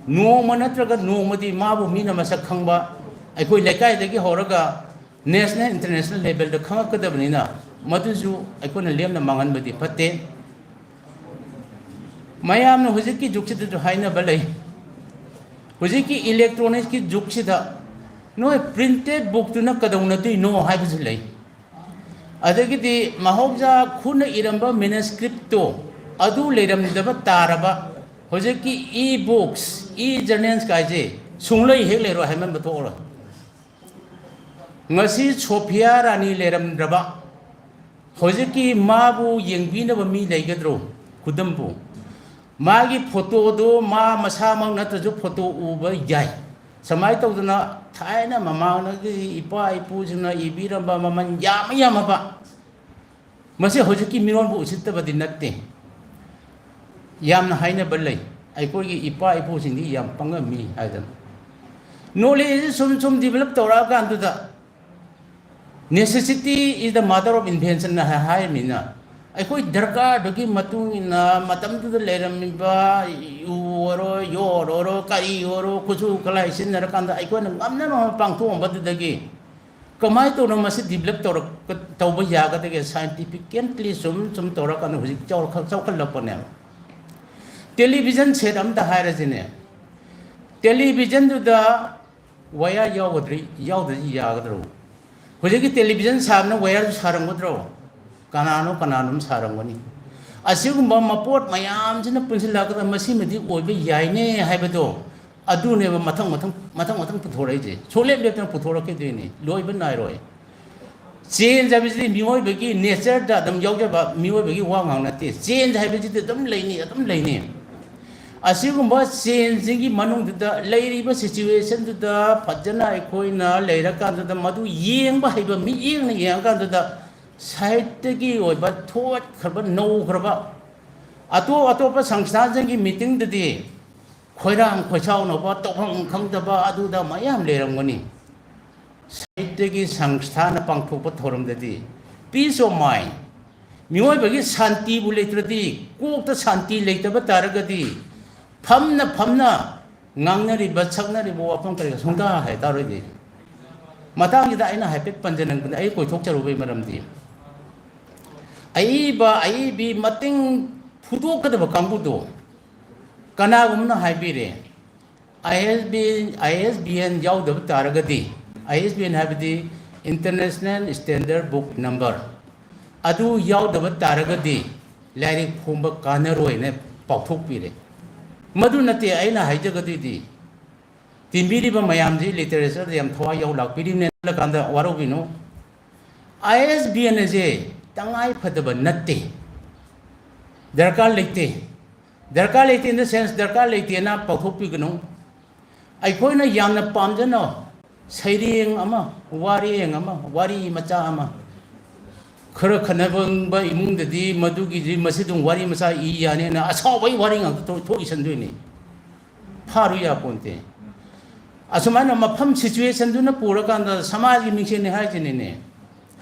ꯅꯣꯡꯃ ꯅꯠꯇ꯭ꯔꯒ ꯅꯣꯡꯃꯗꯤ ꯃꯥꯕꯨ ꯃꯤꯅ ꯃꯁꯛ ꯈꯪꯕ, ꯑꯩꯈꯣꯏ ꯂꯩꯀꯥꯏꯗꯒꯤ ꯍꯧꯔꯒ national, international level ꯗ ꯈꯪꯉꯛꯀꯗꯕꯅꯤꯅ, ꯃꯗꯨꯁꯨ ꯑꯩꯈꯣꯏꯅ ꯂꯦꯝꯅ ꯃꯥꯡꯍꯟꯕꯗꯤ ꯐꯠꯇꯦ꯫ ꯃꯌꯥꯝꯅ ꯍꯧꯖꯤꯛꯀꯤ ꯖꯨꯒꯁꯤꯗꯁꯨ ꯍꯥꯏꯅꯕ ꯂꯩ, ꯍꯧꯖꯤꯛꯀꯤ electronic ꯀꯤ ꯖꯨꯒꯁꯤꯗ ꯅꯣꯏ printed book ꯇꯨꯅ ꯀꯩꯗꯧꯅꯗꯣꯏꯅꯣ ꯍꯥꯏꯕꯁꯨ ꯂꯩ꯫ ꯑꯗꯒꯤꯗꯤ ꯃꯍꯧꯁꯥ ꯈꯨꯠꯅ ꯏꯔꯝꯕ manuscript ꯇꯣ ꯑꯗꯨ ꯂꯩꯔꯝꯗꯕ ꯇꯥꯔꯕ, ꯍꯧꯖꯤꯛꯀꯤ e books, e journals ꯀꯥꯏꯁꯦ ꯁꯨꯡꯂꯩ ꯍꯦꯛ ꯂꯩꯔꯣꯏ, ꯍꯥꯏꯃꯟꯕ ꯊꯣꯛꯑꯔꯣꯏ꯫ ꯉꯁꯤ ꯁꯣꯐꯤꯌꯥ ꯔꯥꯅꯤ ꯂꯩꯔꯝꯗ꯭ꯔꯕ, ꯍꯧꯖꯤꯛꯀꯤ ꯃꯥꯕꯨ ꯌꯦꯡꯕꯤꯅꯕ ꯃꯤ ꯂꯩꯒꯗ꯭ꯔꯣ? ꯈꯨꯗꯝꯕꯨ, ꯃꯥꯒꯤ ꯐꯣꯇꯣꯗꯣ ꯃꯥ ꯃꯁꯥꯃꯛ ꯅꯠꯇ꯭ꯔꯁꯨ ꯐꯣꯇꯣ ꯎꯕ ꯌꯥꯏ꯫ ꯁꯨꯃꯥꯏꯅ ꯇꯧꯗꯅ ꯊꯥꯏꯅ ꯃꯃꯥꯡꯗꯒꯤ ꯏꯄꯥ ꯏꯄꯨꯁꯤꯡꯅ ꯏꯕꯤꯔꯝꯕ ꯃꯃꯜ ꯌꯥꯝ ꯌꯥꯝꯃꯕ, ꯃꯁꯤ ꯍꯧꯖꯤꯛꯀꯤ ꯃꯤꯔꯣꯟꯕꯨ ꯎꯁꯤꯠꯇꯕꯗꯤ ꯅꯠꯇꯦ꯫ ꯌꯥꯝꯅ ꯍꯥꯏꯅꯕ ꯂꯩ, ꯑꯩꯈꯣꯏꯒꯤ ꯏꯄꯥ ꯏꯄꯨꯁꯤꯡꯗꯤ ꯌꯥꯝ ꯄꯪꯉꯝꯃꯤ ꯍꯥꯏꯗꯅ꯫ Knowledge ꯁꯨꯝ ꯁꯨꯝ develop ꯇꯧꯔꯛꯑꯀꯥꯟꯗꯨꯗ, necessity is the mother of invention ꯍꯥꯏ-, ꯍꯥꯏꯔꯤꯕꯅꯤꯅ, ꯑꯩꯈꯣꯏ ꯗꯔꯀꯥꯔꯗꯨꯒꯤ ꯃꯇꯨꯡ ꯏꯟꯅ ꯃꯇꯝꯗꯨꯗ ꯂꯩꯔꯝꯃꯤꯕ ꯌꯨ ꯑꯣꯏꯔꯣ, ꯌꯣꯠ ꯑꯣꯏꯔꯣ, ꯀꯔꯤ ꯑꯣꯏꯔꯣ, ꯈꯨꯠꯁꯨ ꯈꯨꯠꯂꯥꯏ ꯁꯤꯖꯤꯟꯅꯔꯀꯥꯟꯗ ꯑꯩꯈꯣꯏꯅ ꯉꯝꯅꯕ ꯑꯃ ꯄꯥꯡꯊꯣꯛꯑꯝꯕꯗꯨꯗꯒꯤ ꯀꯃꯥꯏꯅ ꯇꯧꯅ ꯃꯁꯤ develop ꯇꯧꯔꯛ-, ꯇꯧꯕ ꯌꯥꯒꯗꯒꯦ? Scientifically ꯁꯨꯝ ꯁꯨꯝ ꯇꯧꯔꯀꯥꯟꯗ ꯍꯧꯖꯤꯛ ꯆꯥꯎꯈꯠ-, ꯆꯥꯎꯈꯠꯂꯛꯄꯅꯦꯕ꯫ Television set ꯑꯝꯇ ꯍꯥꯏꯔꯁꯤꯅꯦ, television ꯗꯨꯗ wire ꯌꯥꯎꯒꯗ꯭ꯔꯤ, ꯌꯥꯎꯗ꯭ꯔꯗꯤ ꯌꯥꯒꯗ꯭ꯔꯣ? ꯍꯧꯖꯤꯛꯀꯤ television ꯁꯥꯕꯅ wire ꯁꯨ ꯁꯥꯔꯝꯒꯗ꯭ꯔꯣ? ꯀꯅꯥꯅꯣ ꯀꯅꯥꯅꯣꯝ ꯁꯥꯔꯝꯒꯅꯤ꯫ ꯑꯁꯤꯒꯨꯝꯕ ꯃꯄꯣꯠ ꯃꯌꯥꯝꯁꯤꯅ ꯄꯨꯟꯁꯤꯜꯂꯛꯑꯒ ꯃꯁꯤꯃꯗꯤ ꯑꯣꯏꯕ ꯌꯥꯏꯅꯦ ꯍꯥꯏꯕꯗꯣ, ꯑꯗꯨꯅꯦꯕ ꯃꯊꯪ ꯃꯊꯪ, ꯃꯊꯪ ꯃꯊꯪ ꯄꯨꯊꯣꯔꯛꯏꯁꯦ꯫ ꯁꯨꯡꯂꯦꯞ ꯂꯦꯞꯇꯅ ꯄꯨꯊꯣꯔꯛꯈꯤꯗꯣꯏꯅꯤ, ꯂꯣꯏꯕ ꯅꯥꯏꯔꯣꯏ꯫ Change ꯍꯥꯏꯕꯁꯤꯗꯤ ꯃꯤꯑꯣꯏꯕꯒꯤ nature ꯗ ꯑꯗꯨꯝ ꯌꯥꯎꯖꯕ ꯃꯤꯑꯣꯏꯕꯒꯤ ꯋꯥ ꯉꯥꯡ ꯅꯠꯇꯦ꯫ Change ꯍꯥꯏꯕꯁꯤꯗꯤ ꯑꯗꯨꯝ ꯂꯩꯅꯤ, ꯑꯗꯨꯝ ꯂꯩꯅꯤ꯫ ꯑꯁꯤꯒꯨꯝꯕ ꯆꯦꯟꯖꯁꯤꯒꯤ ꯃꯅꯨꯡꯗꯨꯗ ꯂꯩꯔꯤꯕ ꯁꯤꯆꯨꯋꯦꯁꯟꯗꯨꯗ ꯐꯖꯅ ꯑꯩꯈꯣꯏꯅ ꯂꯩꯔꯀꯥꯟꯗꯨꯗ ꯃꯗꯨ ꯌꯦꯡꯕ ꯍꯩꯕ ꯃꯤꯠꯌꯦꯡꯅ ꯌꯦꯡꯉꯀꯥꯟꯗꯨꯗ ꯁꯥꯍꯤꯠꯇꯒꯤ ꯑꯣꯏꯕ ꯊꯣꯠꯈ꯭ꯔꯕ, ꯅꯧꯈ꯭ꯔꯕ ꯑꯇꯣꯞ ꯑꯇꯣꯞꯄ ꯁꯪꯁꯊꯥꯟꯁꯤꯡꯒꯤ ꯃꯤꯇꯤꯡꯗꯗꯤ ꯈꯣꯏꯔꯥꯡ ꯈꯣꯏꯁꯥꯎꯅꯕ, ꯇꯧꯐꯝ ꯈꯪꯗꯕ ꯑꯗꯨꯗ ꯃꯌꯥꯝ ꯂꯩꯔꯝꯒꯅꯤ꯫ ꯁꯥꯍꯤꯠꯇꯒꯤ ꯁꯪꯁꯊꯥꯅ ꯄꯥꯡꯊꯣꯛꯄ ꯊꯧꯔꯝꯗꯗꯤ peace of mind, ꯃꯤꯑꯣꯏꯕꯒꯤ ꯁꯥꯟꯇꯤꯕꯨ ꯂꯩꯇ꯭ꯔꯗꯤ, ꯀꯣꯛꯇ ꯁꯥꯟꯇꯤ ꯂꯩꯇꯕ ꯇꯥꯔꯒꯗꯤ, ꯐꯝꯅ ꯐꯝꯅ ꯉꯥꯡꯅꯔꯤꯕ, ꯁꯛꯅꯔꯤꯕ ꯋꯥꯐꯝ ꯀꯔꯤ ꯀꯔꯥ ꯁꯨꯡꯇꯥ ꯍꯥꯏꯇꯥꯔꯣꯏꯗꯤ꯫ ꯃꯇꯥꯡꯁꯤꯗ ꯑꯩꯅ ꯍꯥꯏꯐꯦꯠ ꯄꯟꯖꯅꯤꯡꯕꯗ, ꯑꯩ ꯀꯣꯏꯊꯣꯛꯆꯔꯨꯕꯒꯤ ꯃꯔꯝꯗꯤ, ꯑꯏꯕ ꯑꯏꯕꯤ ꯃꯇꯤꯡ ꯐꯨꯗꯣꯛꯀꯗꯕ ꯀꯥꯡꯕꯨꯗꯣ ꯀꯅꯥꯒꯨꯝꯕꯅ ꯍꯥꯏꯕꯤꯔꯦ, I S B, I S B N ꯌꯥꯎꯗꯕ ꯇꯥꯔꯒꯗꯤ, ꯑꯥꯏ ꯑꯦꯁ ꯕꯤ ꯑꯦꯟ ꯍꯥꯏꯕꯗꯤ International Standard Book Number, ꯑꯗꯨ ꯌꯥꯎꯗꯕ ꯇꯥꯔꯒꯗꯤ ꯂꯥꯏꯔꯤꯛ ꯐꯣꯡꯕ ꯀꯥꯟꯅꯔꯣꯏꯅ ꯄꯥꯎꯊꯣꯛꯄꯤꯔꯦ꯫ ꯃꯗꯨ ꯅꯠꯇꯦ ꯑꯩꯅ ꯍꯥꯏꯖꯒꯗꯣꯏꯗꯤ, ꯇꯤꯟꯕꯤꯔꯤꯕ ꯃꯌꯥꯝꯁꯤ ꯂꯤꯇꯔꯦꯆꯔꯗ ꯌꯥꯝ ꯊꯋꯥꯏ ꯌꯥꯎ ꯂꯥꯛꯄꯤꯔꯤꯕꯅꯦ ꯈꯜꯂꯀꯥꯟꯗ ꯋꯥꯔꯧꯕꯤꯅꯨ꯫ ꯑꯥꯏ ꯑꯦꯁ ꯕꯤ ꯑꯦꯟ ꯑꯁꯦ ꯇꯉꯥꯏ ꯐꯗꯕ ꯅꯠꯇꯦ, ꯗꯔꯀꯥꯔ ꯂꯩꯇꯦ꯫ ꯗꯔꯀꯥꯔ ꯂꯩꯇꯦ in the sense, ꯗꯔꯀꯥꯔ ꯂꯩꯇꯦꯅ ꯄꯥꯎꯊꯣꯛꯄꯤꯒꯅꯨ꯫ ꯑꯩꯈꯣꯏꯅ ꯌꯥꯝꯅ ꯄꯥꯝꯖꯅ ꯁꯩꯔꯦꯡ ꯑꯃ, ꯋꯥꯔꯦꯡ ꯑꯃ, ꯋꯥꯔꯤ ꯃꯆꯥ ꯑꯃ, ꯈꯔ ꯈꯟꯅꯕ ꯏꯃꯨꯡꯗꯗꯤ ꯃꯗꯨꯒꯤꯗꯤ ꯃꯁꯤꯗꯨꯝ ꯋꯥꯔꯤ ꯃꯆꯥ ꯏ ꯌꯥꯅꯤꯅ ꯑꯁꯥꯎꯕꯒꯤ ꯋꯥꯔꯤ ꯉꯥꯛꯇ ꯊꯣꯛ-, ꯊꯣꯛꯏꯁꯟꯗꯣꯏꯅꯤ꯫ ꯐꯥꯔꯨ ꯌꯥꯄꯣꯟꯇꯦ꯫ ꯑꯁꯨꯃꯥꯏꯅ ꯃꯐꯝ ꯁꯤꯆꯨꯋꯦꯁꯟꯗꯨꯅ ꯄꯨꯔꯀꯥꯟꯗ ꯁꯃꯥꯖꯒꯤ ꯃꯤꯡꯁꯦꯜꯅꯤ ꯍꯥꯏꯁꯤꯅꯤꯅꯦ꯫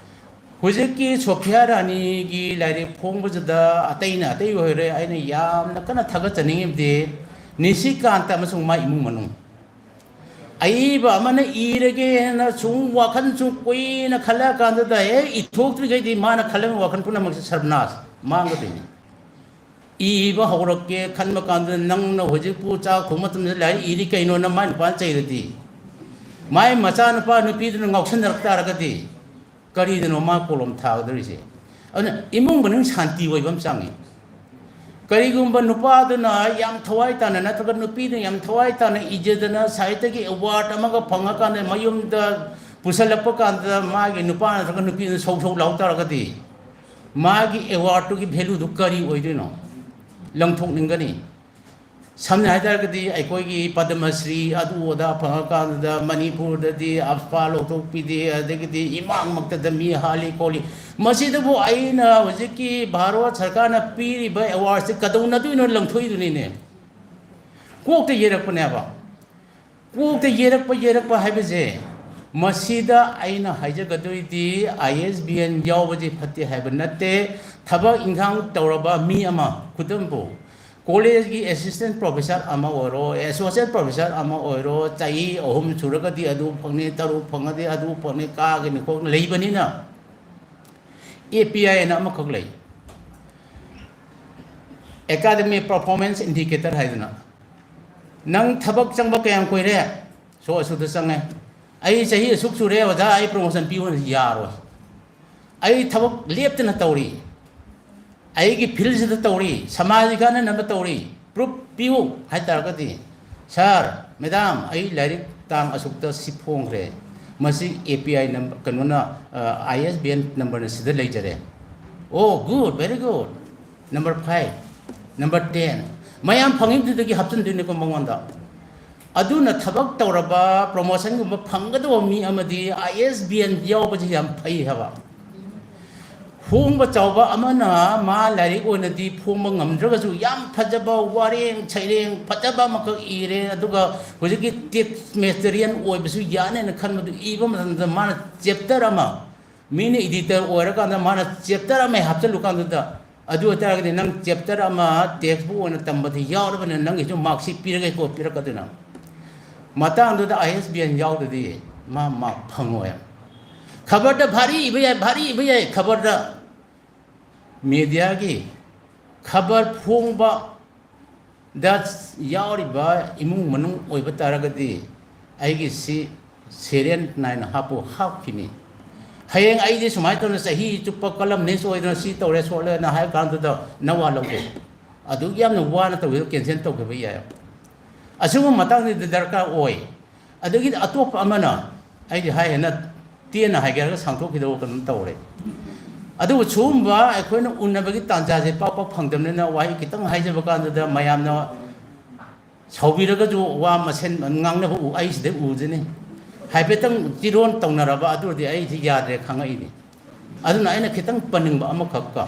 ꯍꯧꯖꯤꯛꯀꯤ ꯁꯣꯐꯤꯌꯥ ꯔꯥꯅꯤꯒꯤ ꯂꯥꯏꯔꯤꯛ ꯐꯣꯡꯕꯁꯤꯗ ꯑꯇꯩꯅ ꯑꯇꯩ ꯑꯣꯏꯔꯦ, ꯑꯩꯅ ꯌꯥꯝꯅ ꯀꯟꯅ ꯊꯥꯒꯠꯆꯅꯤꯡꯉꯤꯕꯗꯤ ꯅꯤꯁꯤꯀꯥꯟꯇ ꯑꯃꯁꯨꯡ ꯃꯥ ꯏꯃꯨꯡ ꯃꯅꯨꯡ꯫ ꯑꯏꯕ ꯑꯃꯅ ꯏꯔꯒꯦꯅ ꯁꯨꯝ ꯋꯥꯈꯜ ꯁꯨꯝ ꯀꯨꯏꯅ ꯈꯜꯂꯛꯑꯀꯥꯟꯗꯨꯗ ꯍꯦꯛ ꯏꯊꯣꯛꯇ꯭ꯔꯤꯈꯩꯗꯤ ꯃꯥꯅ ꯈꯜꯂꯝꯃꯤ ꯋꯥꯈꯜ ꯄꯨꯝꯅꯃꯛꯁꯦ ꯁꯔꯕꯅꯥꯁ ꯃꯥꯡꯒꯗꯣꯏꯅꯤ꯫ ꯏꯕ ꯍꯧꯔꯛꯀꯦ ꯈꯟꯕ ꯀꯥꯟꯗ ꯅꯪꯅ ꯍꯧꯖꯤꯛꯄꯨ ꯆꯥꯛ ꯊꯣꯡꯕ ꯃꯇꯝꯗ ꯂꯥꯏꯔꯤꯛ ꯏꯔꯤ ꯀꯩꯅꯣꯅ ꯃꯥꯏ ꯅꯨꯄꯥꯅ ꯆꯩꯔꯗꯤ, ꯃꯥꯏ ꯃꯆꯥꯅꯨꯄꯥ ꯅꯨꯄꯤꯗꯨꯅ ꯉꯥꯎꯁꯟꯅꯔꯛ ꯇꯥꯔꯒꯗꯤ ꯀꯔꯤꯗꯅꯣ ꯃꯥ ꯀꯣꯂꯣꯝ ꯊꯥꯒꯗꯧꯔꯤꯁꯦ? ꯑꯗꯨꯅ ꯏꯃꯨꯡ ꯃꯅꯨꯡ ꯁꯥꯟꯇꯤ ꯑꯣꯏꯕ ꯑꯃ ꯆꯪꯉꯤ꯫ ꯀꯔꯤꯒꯨꯝꯕ ꯅꯨꯄꯥꯗꯨꯅ ꯌꯥꯝ ꯊꯋꯥꯏ ꯇꯥꯅ ꯅꯠꯇ꯭ꯔꯒ ꯅꯨꯄꯤꯗꯨꯅ ꯌꯥꯝ ꯊꯋꯥꯏ ꯇꯥꯅ ꯏꯖꯗꯅ ꯁꯥꯍꯤꯇ꯭ꯌꯒꯤ ꯑꯦꯋꯥꯔꯗ ꯑꯃꯒ ꯐꯪꯉꯀꯥꯟꯗ ꯃꯌꯨꯝꯗ ꯄꯨꯁꯜꯂꯛꯄ ꯀꯥꯟꯗ ꯃꯥꯒꯤ ꯅꯨꯄꯥ ꯅꯠꯇ꯭ꯔꯒ ꯅꯨꯄꯤꯗꯨꯅ ꯁꯧ ꯁꯧ ꯂꯥꯎ ꯇꯥꯔꯒꯗꯤ ꯃꯥꯒꯤ ꯑꯦꯋꯥꯔꯗꯇꯨꯒꯤ ꯚꯦꯂꯨꯗꯨ ꯀꯔꯤ ꯑꯣꯏꯗꯣꯏꯅꯣ? ꯂꯪꯊꯣꯛꯅꯤꯡꯒꯅꯤ꯫ ꯁꯝꯅ ꯍꯥꯏ ꯇꯥꯔꯒꯗꯤ ꯑꯩꯈꯣꯏꯒꯤ ꯄꯗꯃ ꯁ꯭ꯔꯤ ꯑꯗꯨ ꯑꯗꯥ ꯐꯪꯉꯀꯥꯟꯗ ꯃꯅꯤꯄꯨꯔꯗꯗꯤ ꯑꯐꯄꯥ ꯂꯧꯊꯣꯛꯄꯤꯗꯦ, ꯑꯗꯒꯤꯗꯤ ꯏꯃꯥꯡꯃꯛꯇꯗ ꯃꯤ ꯍꯥꯠꯂꯤ ꯈꯣꯠꯂꯤ꯫ ꯃꯁꯤꯗꯕꯨ ꯑꯩꯅ ꯍꯧꯖꯤꯛꯀꯤ ꯚꯥꯔꯠ ꯁꯔꯀꯥꯔꯅ ꯄꯤꯔꯤꯕ ꯑꯦꯋꯥꯔꯗꯁꯦ ꯀꯗꯧꯅꯗꯣꯏꯅꯣ ꯂꯪꯊꯣꯛꯏꯗꯨꯅꯤꯅꯦ꯫ ꯀꯣꯛꯇ ꯌꯩꯔꯛꯄꯅꯦꯕ꯫ ꯀꯣꯛꯇ ꯌꯩꯔꯛꯄ, ꯌꯩꯔꯛꯄ ꯍꯥꯏꯕꯁꯦ, ꯃꯁꯤꯗ ꯑꯩꯅ ꯍꯥꯏꯖꯒꯗꯣꯏꯗꯤ, ꯑꯥꯏ ꯑꯦꯁ ꯕꯤ ꯑꯦꯟ ꯌꯥꯎꯕꯁꯦ ꯐꯠꯇꯦ ꯍꯥꯏꯕ ꯅꯠꯇꯦ꯫ ꯊꯕꯛ ꯏꯟꯈꯥꯡ ꯇꯧꯔꯕ ꯃꯤ ꯑꯃ, ꯈꯨꯗꯝꯕꯨ, ꯀꯣꯂꯦꯖꯀꯤ ꯑꯦꯁꯤꯁꯇꯦꯟ ꯄ꯭ꯔꯣꯐꯦꯁꯔ ꯑꯃ ꯑꯣꯏꯔꯣ, ꯑꯦꯁꯣꯁꯤꯌꯦꯠ ꯄ꯭ꯔꯣꯐꯦꯁꯔ ꯑꯃ ꯑꯣꯏꯔꯣ, ꯆꯍꯤ ꯑꯍꯨꯝ ꯁꯨꯔꯒꯗꯤ ꯑꯗꯨ ꯐꯪꯅꯤ, ꯇꯔꯨꯛ ꯐꯪꯉꯗꯤ ꯑꯗꯨ ꯐꯪꯅꯤ, ꯀꯥꯒꯅꯤ ꯈꯣꯠꯅ ꯂꯩꯕꯅꯤꯅ, ꯑꯦ ꯄꯤ ꯑꯥꯏ ꯑꯅ ꯑꯃꯈꯛ ꯂꯩ, ꯑꯦꯀꯥꯗꯃꯤ ꯄꯔꯐꯣꯔꯃꯦꯟꯁ ꯏꯟꯗꯤꯀꯦꯇꯔ ꯍꯥꯏꯗꯅ꯫ ꯅꯪ ꯊꯕꯛ ꯆꯪꯕ ꯀꯌꯥꯝ ꯀꯨꯏꯔꯦ? ꯁꯣ ꯑꯁꯨꯗ ꯆꯪꯉꯦ꯫ ꯑꯩ ꯆꯍꯤ ꯑꯁꯨꯛ ꯁꯨꯔꯦ ꯑꯣꯖꯥ, ꯑꯩ ꯄ꯭ꯔꯣꯃꯣꯁꯟ ꯄꯤꯌꯨ ꯍꯥꯏꯅ ꯌꯥꯔꯣꯏ꯫ ꯑꯩ ꯊꯕꯛ ꯂꯦꯞꯇꯅ ꯇꯧꯔꯤ, ꯑꯩꯒꯤ ꯐꯤꯜꯁꯤꯗ ꯇꯧꯔꯤ, ꯁꯃꯥꯖꯒꯤ ꯀꯥꯟꯅꯅꯕ ꯇꯧꯔꯤ, ꯄ꯭ꯔꯨꯞ ꯄꯤꯌꯨ ꯍꯥꯏ ꯇꯥꯔꯒꯗꯤ, "ꯁꯥꯔ, ꯃꯦꯗꯥꯝ, ꯑꯩ ꯂꯥꯏꯔꯤꯛ ꯇꯥꯡ ꯑꯁꯨꯛꯇ ꯁꯤ ꯐꯣꯡꯈ꯭ꯔꯦ, ꯃꯁꯤ ꯑꯦ ꯄꯤ ꯑꯥꯏ ꯅꯝꯕꯔ, ꯀꯩꯅꯣꯅ, ꯑꯥꯏ ꯑꯦꯁ ꯕꯤ ꯑꯦꯟ ꯅꯝꯕꯔꯅ ꯁꯤꯗ ꯂꯩꯖꯔꯦ"꯫ "ꯑꯣ, good, very good, number five, number ten", ꯃꯌꯥꯝ ꯐꯪꯉꯤꯕꯗꯨꯗꯒꯤ ꯍꯥꯞꯆꯤꯟꯗꯣꯏꯅꯤꯀꯣ ꯃꯉꯣꯟꯗ꯫ ꯑꯗꯨꯅ ꯊꯕꯛ ꯇꯧꯔꯕ, ꯄ꯭ꯔꯣꯃꯣꯁꯟꯒꯨꯝꯕ ꯐꯪꯒꯗꯧꯕ ꯃꯤ ꯑꯃꯗꯤ ꯑꯥꯏ ꯑꯦꯁ ꯕꯤ ꯑꯦꯟ ꯌꯥꯎꯕꯁꯤ ꯌꯥꯝ ꯐꯩ ꯍꯥꯏꯕ꯫ ꯐꯣꯡꯕ ꯆꯥꯎꯕ ꯑꯃꯅ ꯃꯥ ꯂꯥꯏꯔꯤꯛ ꯑꯣꯏꯅꯗꯤ ꯐꯣꯡꯕ ꯉꯝꯗ꯭ꯔꯒꯁꯨ, ꯌꯥꯝ ꯐꯖꯕ ꯋꯥꯔꯦꯡ ꯁꯩꯔꯦꯡ ꯐꯖꯕ ꯑꯃꯈꯛ ꯏꯔꯦ, ꯑꯗꯨꯒ ꯍꯧꯖꯤꯛꯀꯤ ꯇꯦꯛꯁ ꯃꯦꯇꯔꯤꯌꯦꯜ ꯑꯣꯏꯕꯁꯨ ꯌꯥꯅꯦꯅ ꯈꯟꯕꯗꯨ ꯏꯕ ꯃꯇꯝꯗ, ꯃꯥꯅ ꯆꯦꯞꯇꯔ ꯑꯃ, ꯃꯤꯅ ꯏꯗꯤꯇꯔ ꯑꯣꯏꯔꯀꯥꯟꯗ ꯃꯥꯅ ꯆꯦꯞꯇꯔ ꯑꯃ ꯍꯥꯞꯆꯤꯜꯂꯨ ꯀꯥꯟꯗꯨꯗ, ꯑꯗꯨ ꯑꯣꯏꯇꯥꯔꯒꯗꯤ ꯅꯪ ꯆꯦꯞꯇꯔ ꯑꯃ ꯇꯦꯛꯁ ꯕꯨꯛ ꯑꯣꯏꯅ ꯇꯝꯕꯗꯤ ꯌꯥꯎꯔꯕꯅꯤꯅ, ꯅꯪꯒꯤꯁꯨ ꯃꯥꯔꯛꯁꯤꯠ ꯄꯤꯔꯒꯦꯀꯣ, ꯄꯤꯔꯛꯀꯗꯣꯏꯅ꯫ ꯃꯇꯥꯡꯗꯨꯗ ꯑꯥꯏ ꯑꯦꯁ ꯕꯤ ꯑꯦꯟ ꯌꯥꯎꯗꯗꯤ ꯃꯥ ꯃꯥꯔꯛ ꯐꯪꯉꯣꯏ꯫ ꯈꯕꯔꯗ ꯚꯥꯔꯤ ꯏꯕ ꯌꯥꯏ, ꯚꯥꯔꯤ ꯏꯕ ꯌꯥꯏ ꯈꯕꯔꯗ꯫ ꯃꯦꯗꯤꯌꯥꯒꯤ ꯈꯕꯔ ꯐꯣꯡꯕꯗ ꯌꯥꯎꯔꯤꯕ ꯏꯃꯨꯡ ꯃꯅꯨꯡ ꯑꯣꯏꯕ ꯇꯥꯔꯒꯗꯤ, ꯑꯩꯒꯤ ꯁꯤ ꯁꯦꯔꯤꯌꯦꯜ ꯅꯥꯏꯅ ꯍꯥꯞꯄꯨ, ꯍꯥꯞꯈꯤꯅꯤ꯫ ꯍꯌꯦꯡ ꯑꯩꯗꯤ ꯁꯨꯃꯥꯏꯅ ꯇꯧꯅ ꯆꯍꯤ ꯆꯨꯞꯄ ꯀꯂꯝꯅꯤꯁ ꯑꯣꯏꯗꯅ ꯁꯤ ꯇꯧꯔꯦ ꯁꯣꯠꯂꯦꯅ ꯍꯥꯏ ꯀꯥꯟꯗꯨꯗ ꯅꯋꯥ ꯂꯧꯗꯦ꯫ ꯑꯗꯨꯛ ꯌꯥꯝꯅ ꯋꯥꯅ ꯇꯧꯕꯤꯗꯣ ꯀꯦꯟꯁꯦꯜ ꯇꯧꯈꯤꯕ ꯌꯥꯏ꯫ ꯑꯁꯤꯒꯨꯝꯕ ꯃꯇꯥꯡꯁꯤꯗ ꯗꯔꯀꯥꯔ ꯑꯣꯏ꯫ ꯑꯗꯒꯤꯗꯤ ꯑꯇꯣꯞꯄ ꯑꯃꯅ, ꯑꯩꯗꯤ ꯍꯥꯏ ꯍꯦꯟꯅ ꯇꯦꯟꯅ ꯍꯥꯏꯒꯦ ꯍꯥꯏꯔꯒ ꯁꯥꯡꯊꯣꯛꯈꯤꯗꯧꯕ ꯀꯩꯅꯣꯝ ꯇꯧꯔꯦ꯫ ꯑꯗꯨꯕꯨ ꯁꯤꯒꯨꯝꯕ ꯑꯩꯈꯣꯏꯅ ꯎꯅꯕꯒꯤ ꯇꯥꯟꯖꯥꯁꯦ ꯄꯥꯛ ꯄꯥꯛ ꯐꯪꯗꯕꯅꯤꯅ, ꯋꯥꯍꯩ ꯈꯤꯇꯪ ꯍꯥꯏꯖꯕ ꯀꯥꯟꯗꯨꯗ ꯃꯌꯥꯝꯅ ꯁꯥꯎꯕꯤꯔꯒꯁꯨ ꯋꯥ ꯃꯁꯦꯟ ꯉꯥꯡꯅꯕ ꯎ-, ꯑꯩ ꯁꯤꯗꯩ ꯎꯗꯅꯤ꯫ ꯍꯥꯏꯐꯦꯠꯇꯪ ꯆꯤꯔꯣꯟ ꯇꯧꯅꯔꯕ ꯑꯗꯨꯗꯤ ꯑꯩꯁꯤ ꯌꯥꯗ꯭ꯔꯦ ꯈꯪꯉꯛꯏꯅꯤ꯫ ꯑꯗꯨꯅ ꯑꯩꯅ ꯈꯤꯇꯪ ꯄꯟꯅꯤꯡꯕ ꯑꯃꯈꯛꯀ,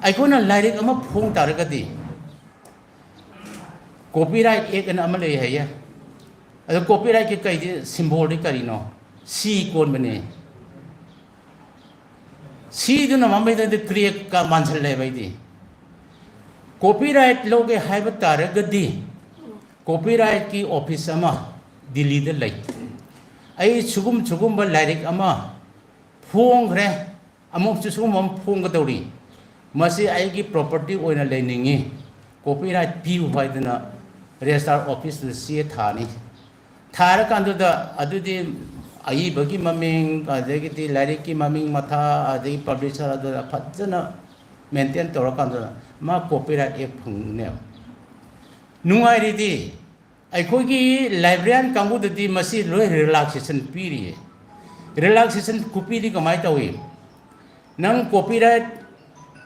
ꯑꯩꯈꯣꯏꯅ ꯂꯥꯏꯔꯤꯛ ꯑꯃ ꯐꯣꯡ ꯇꯥꯔꯒꯗꯤ, Copyright Act ꯑꯅ ꯑꯃ ꯂꯩ ꯍꯥꯏꯌꯦ꯫ ꯑꯗꯣ copyrightꯀꯤ ꯀꯩꯗꯤ, symbolꯗꯤ ꯀꯔꯤꯅꯣ? ꯁꯤ ꯀꯣꯟꯕꯅꯦ꯫ ꯁꯤꯗꯨꯅ ꯃꯃꯩꯗꯗꯤ crackꯀ ꯃꯥꯟꯁꯜꯂꯦꯕ ꯑꯩꯗꯤ꯫ Copyright ꯂꯧꯒꯦ ꯍꯥꯏꯕ ꯇꯥꯔꯒꯗꯤ, copyrightꯀꯤ office ꯑꯃ ꯗꯤꯜꯂꯤꯗ ꯂꯩ꯫ ꯑꯩ ꯁꯨꯒꯨꯝ ꯁꯨꯒꯨꯝꯕ ꯂꯥꯏꯔꯤꯛ ꯑꯃ ꯐꯣꯡꯈ꯭ꯔꯦ, ꯑꯃꯨꯛꯁꯨ ꯁꯤꯒꯨꯝꯕ ꯑꯃ ꯐꯣꯡꯒꯗꯧꯔꯤ꯫ ꯃꯁꯤ ꯑꯩꯒꯤ property ꯑꯣꯏꯅ ꯂꯩꯅꯤꯡꯉꯤ, copyright ꯄꯤꯌꯨ ꯍꯥꯏꯗꯅ registrar officeꯇ ꯆꯦ ꯊꯥꯅꯤ꯫ ꯊꯥꯔꯀꯥꯟꯗꯨꯗ ꯑꯗꯨꯗꯤ ꯑꯏꯕꯒꯤ ꯃꯃꯤꯡ, ꯑꯗꯒꯤꯗꯤ ꯂꯥꯏꯔꯤꯛꯀꯤ ꯃꯃꯤꯡ ꯃꯊꯥ, ꯑꯗꯒꯤ publisher ꯑꯗꯨꯗ ꯐꯖꯅ maintain ꯇꯧꯔꯀꯥꯟꯗꯨꯗ ꯃꯥ copyright act ꯐꯪꯅꯦꯕ꯫ ꯅꯨꯡꯉꯥꯏꯔꯤꯗꯤ ꯑꯩꯈꯣꯏꯒꯤ librarian ꯀꯥꯡꯕꯨꯗꯗꯤ ꯃꯁꯤ ꯂꯣꯏ relaxation ꯄꯤꯔꯤꯌꯦ꯫ Relaxation ꯈꯨꯄꯤꯗꯤ ꯀꯃꯥꯏꯅ ꯇꯧꯏ? ꯅꯪ copyright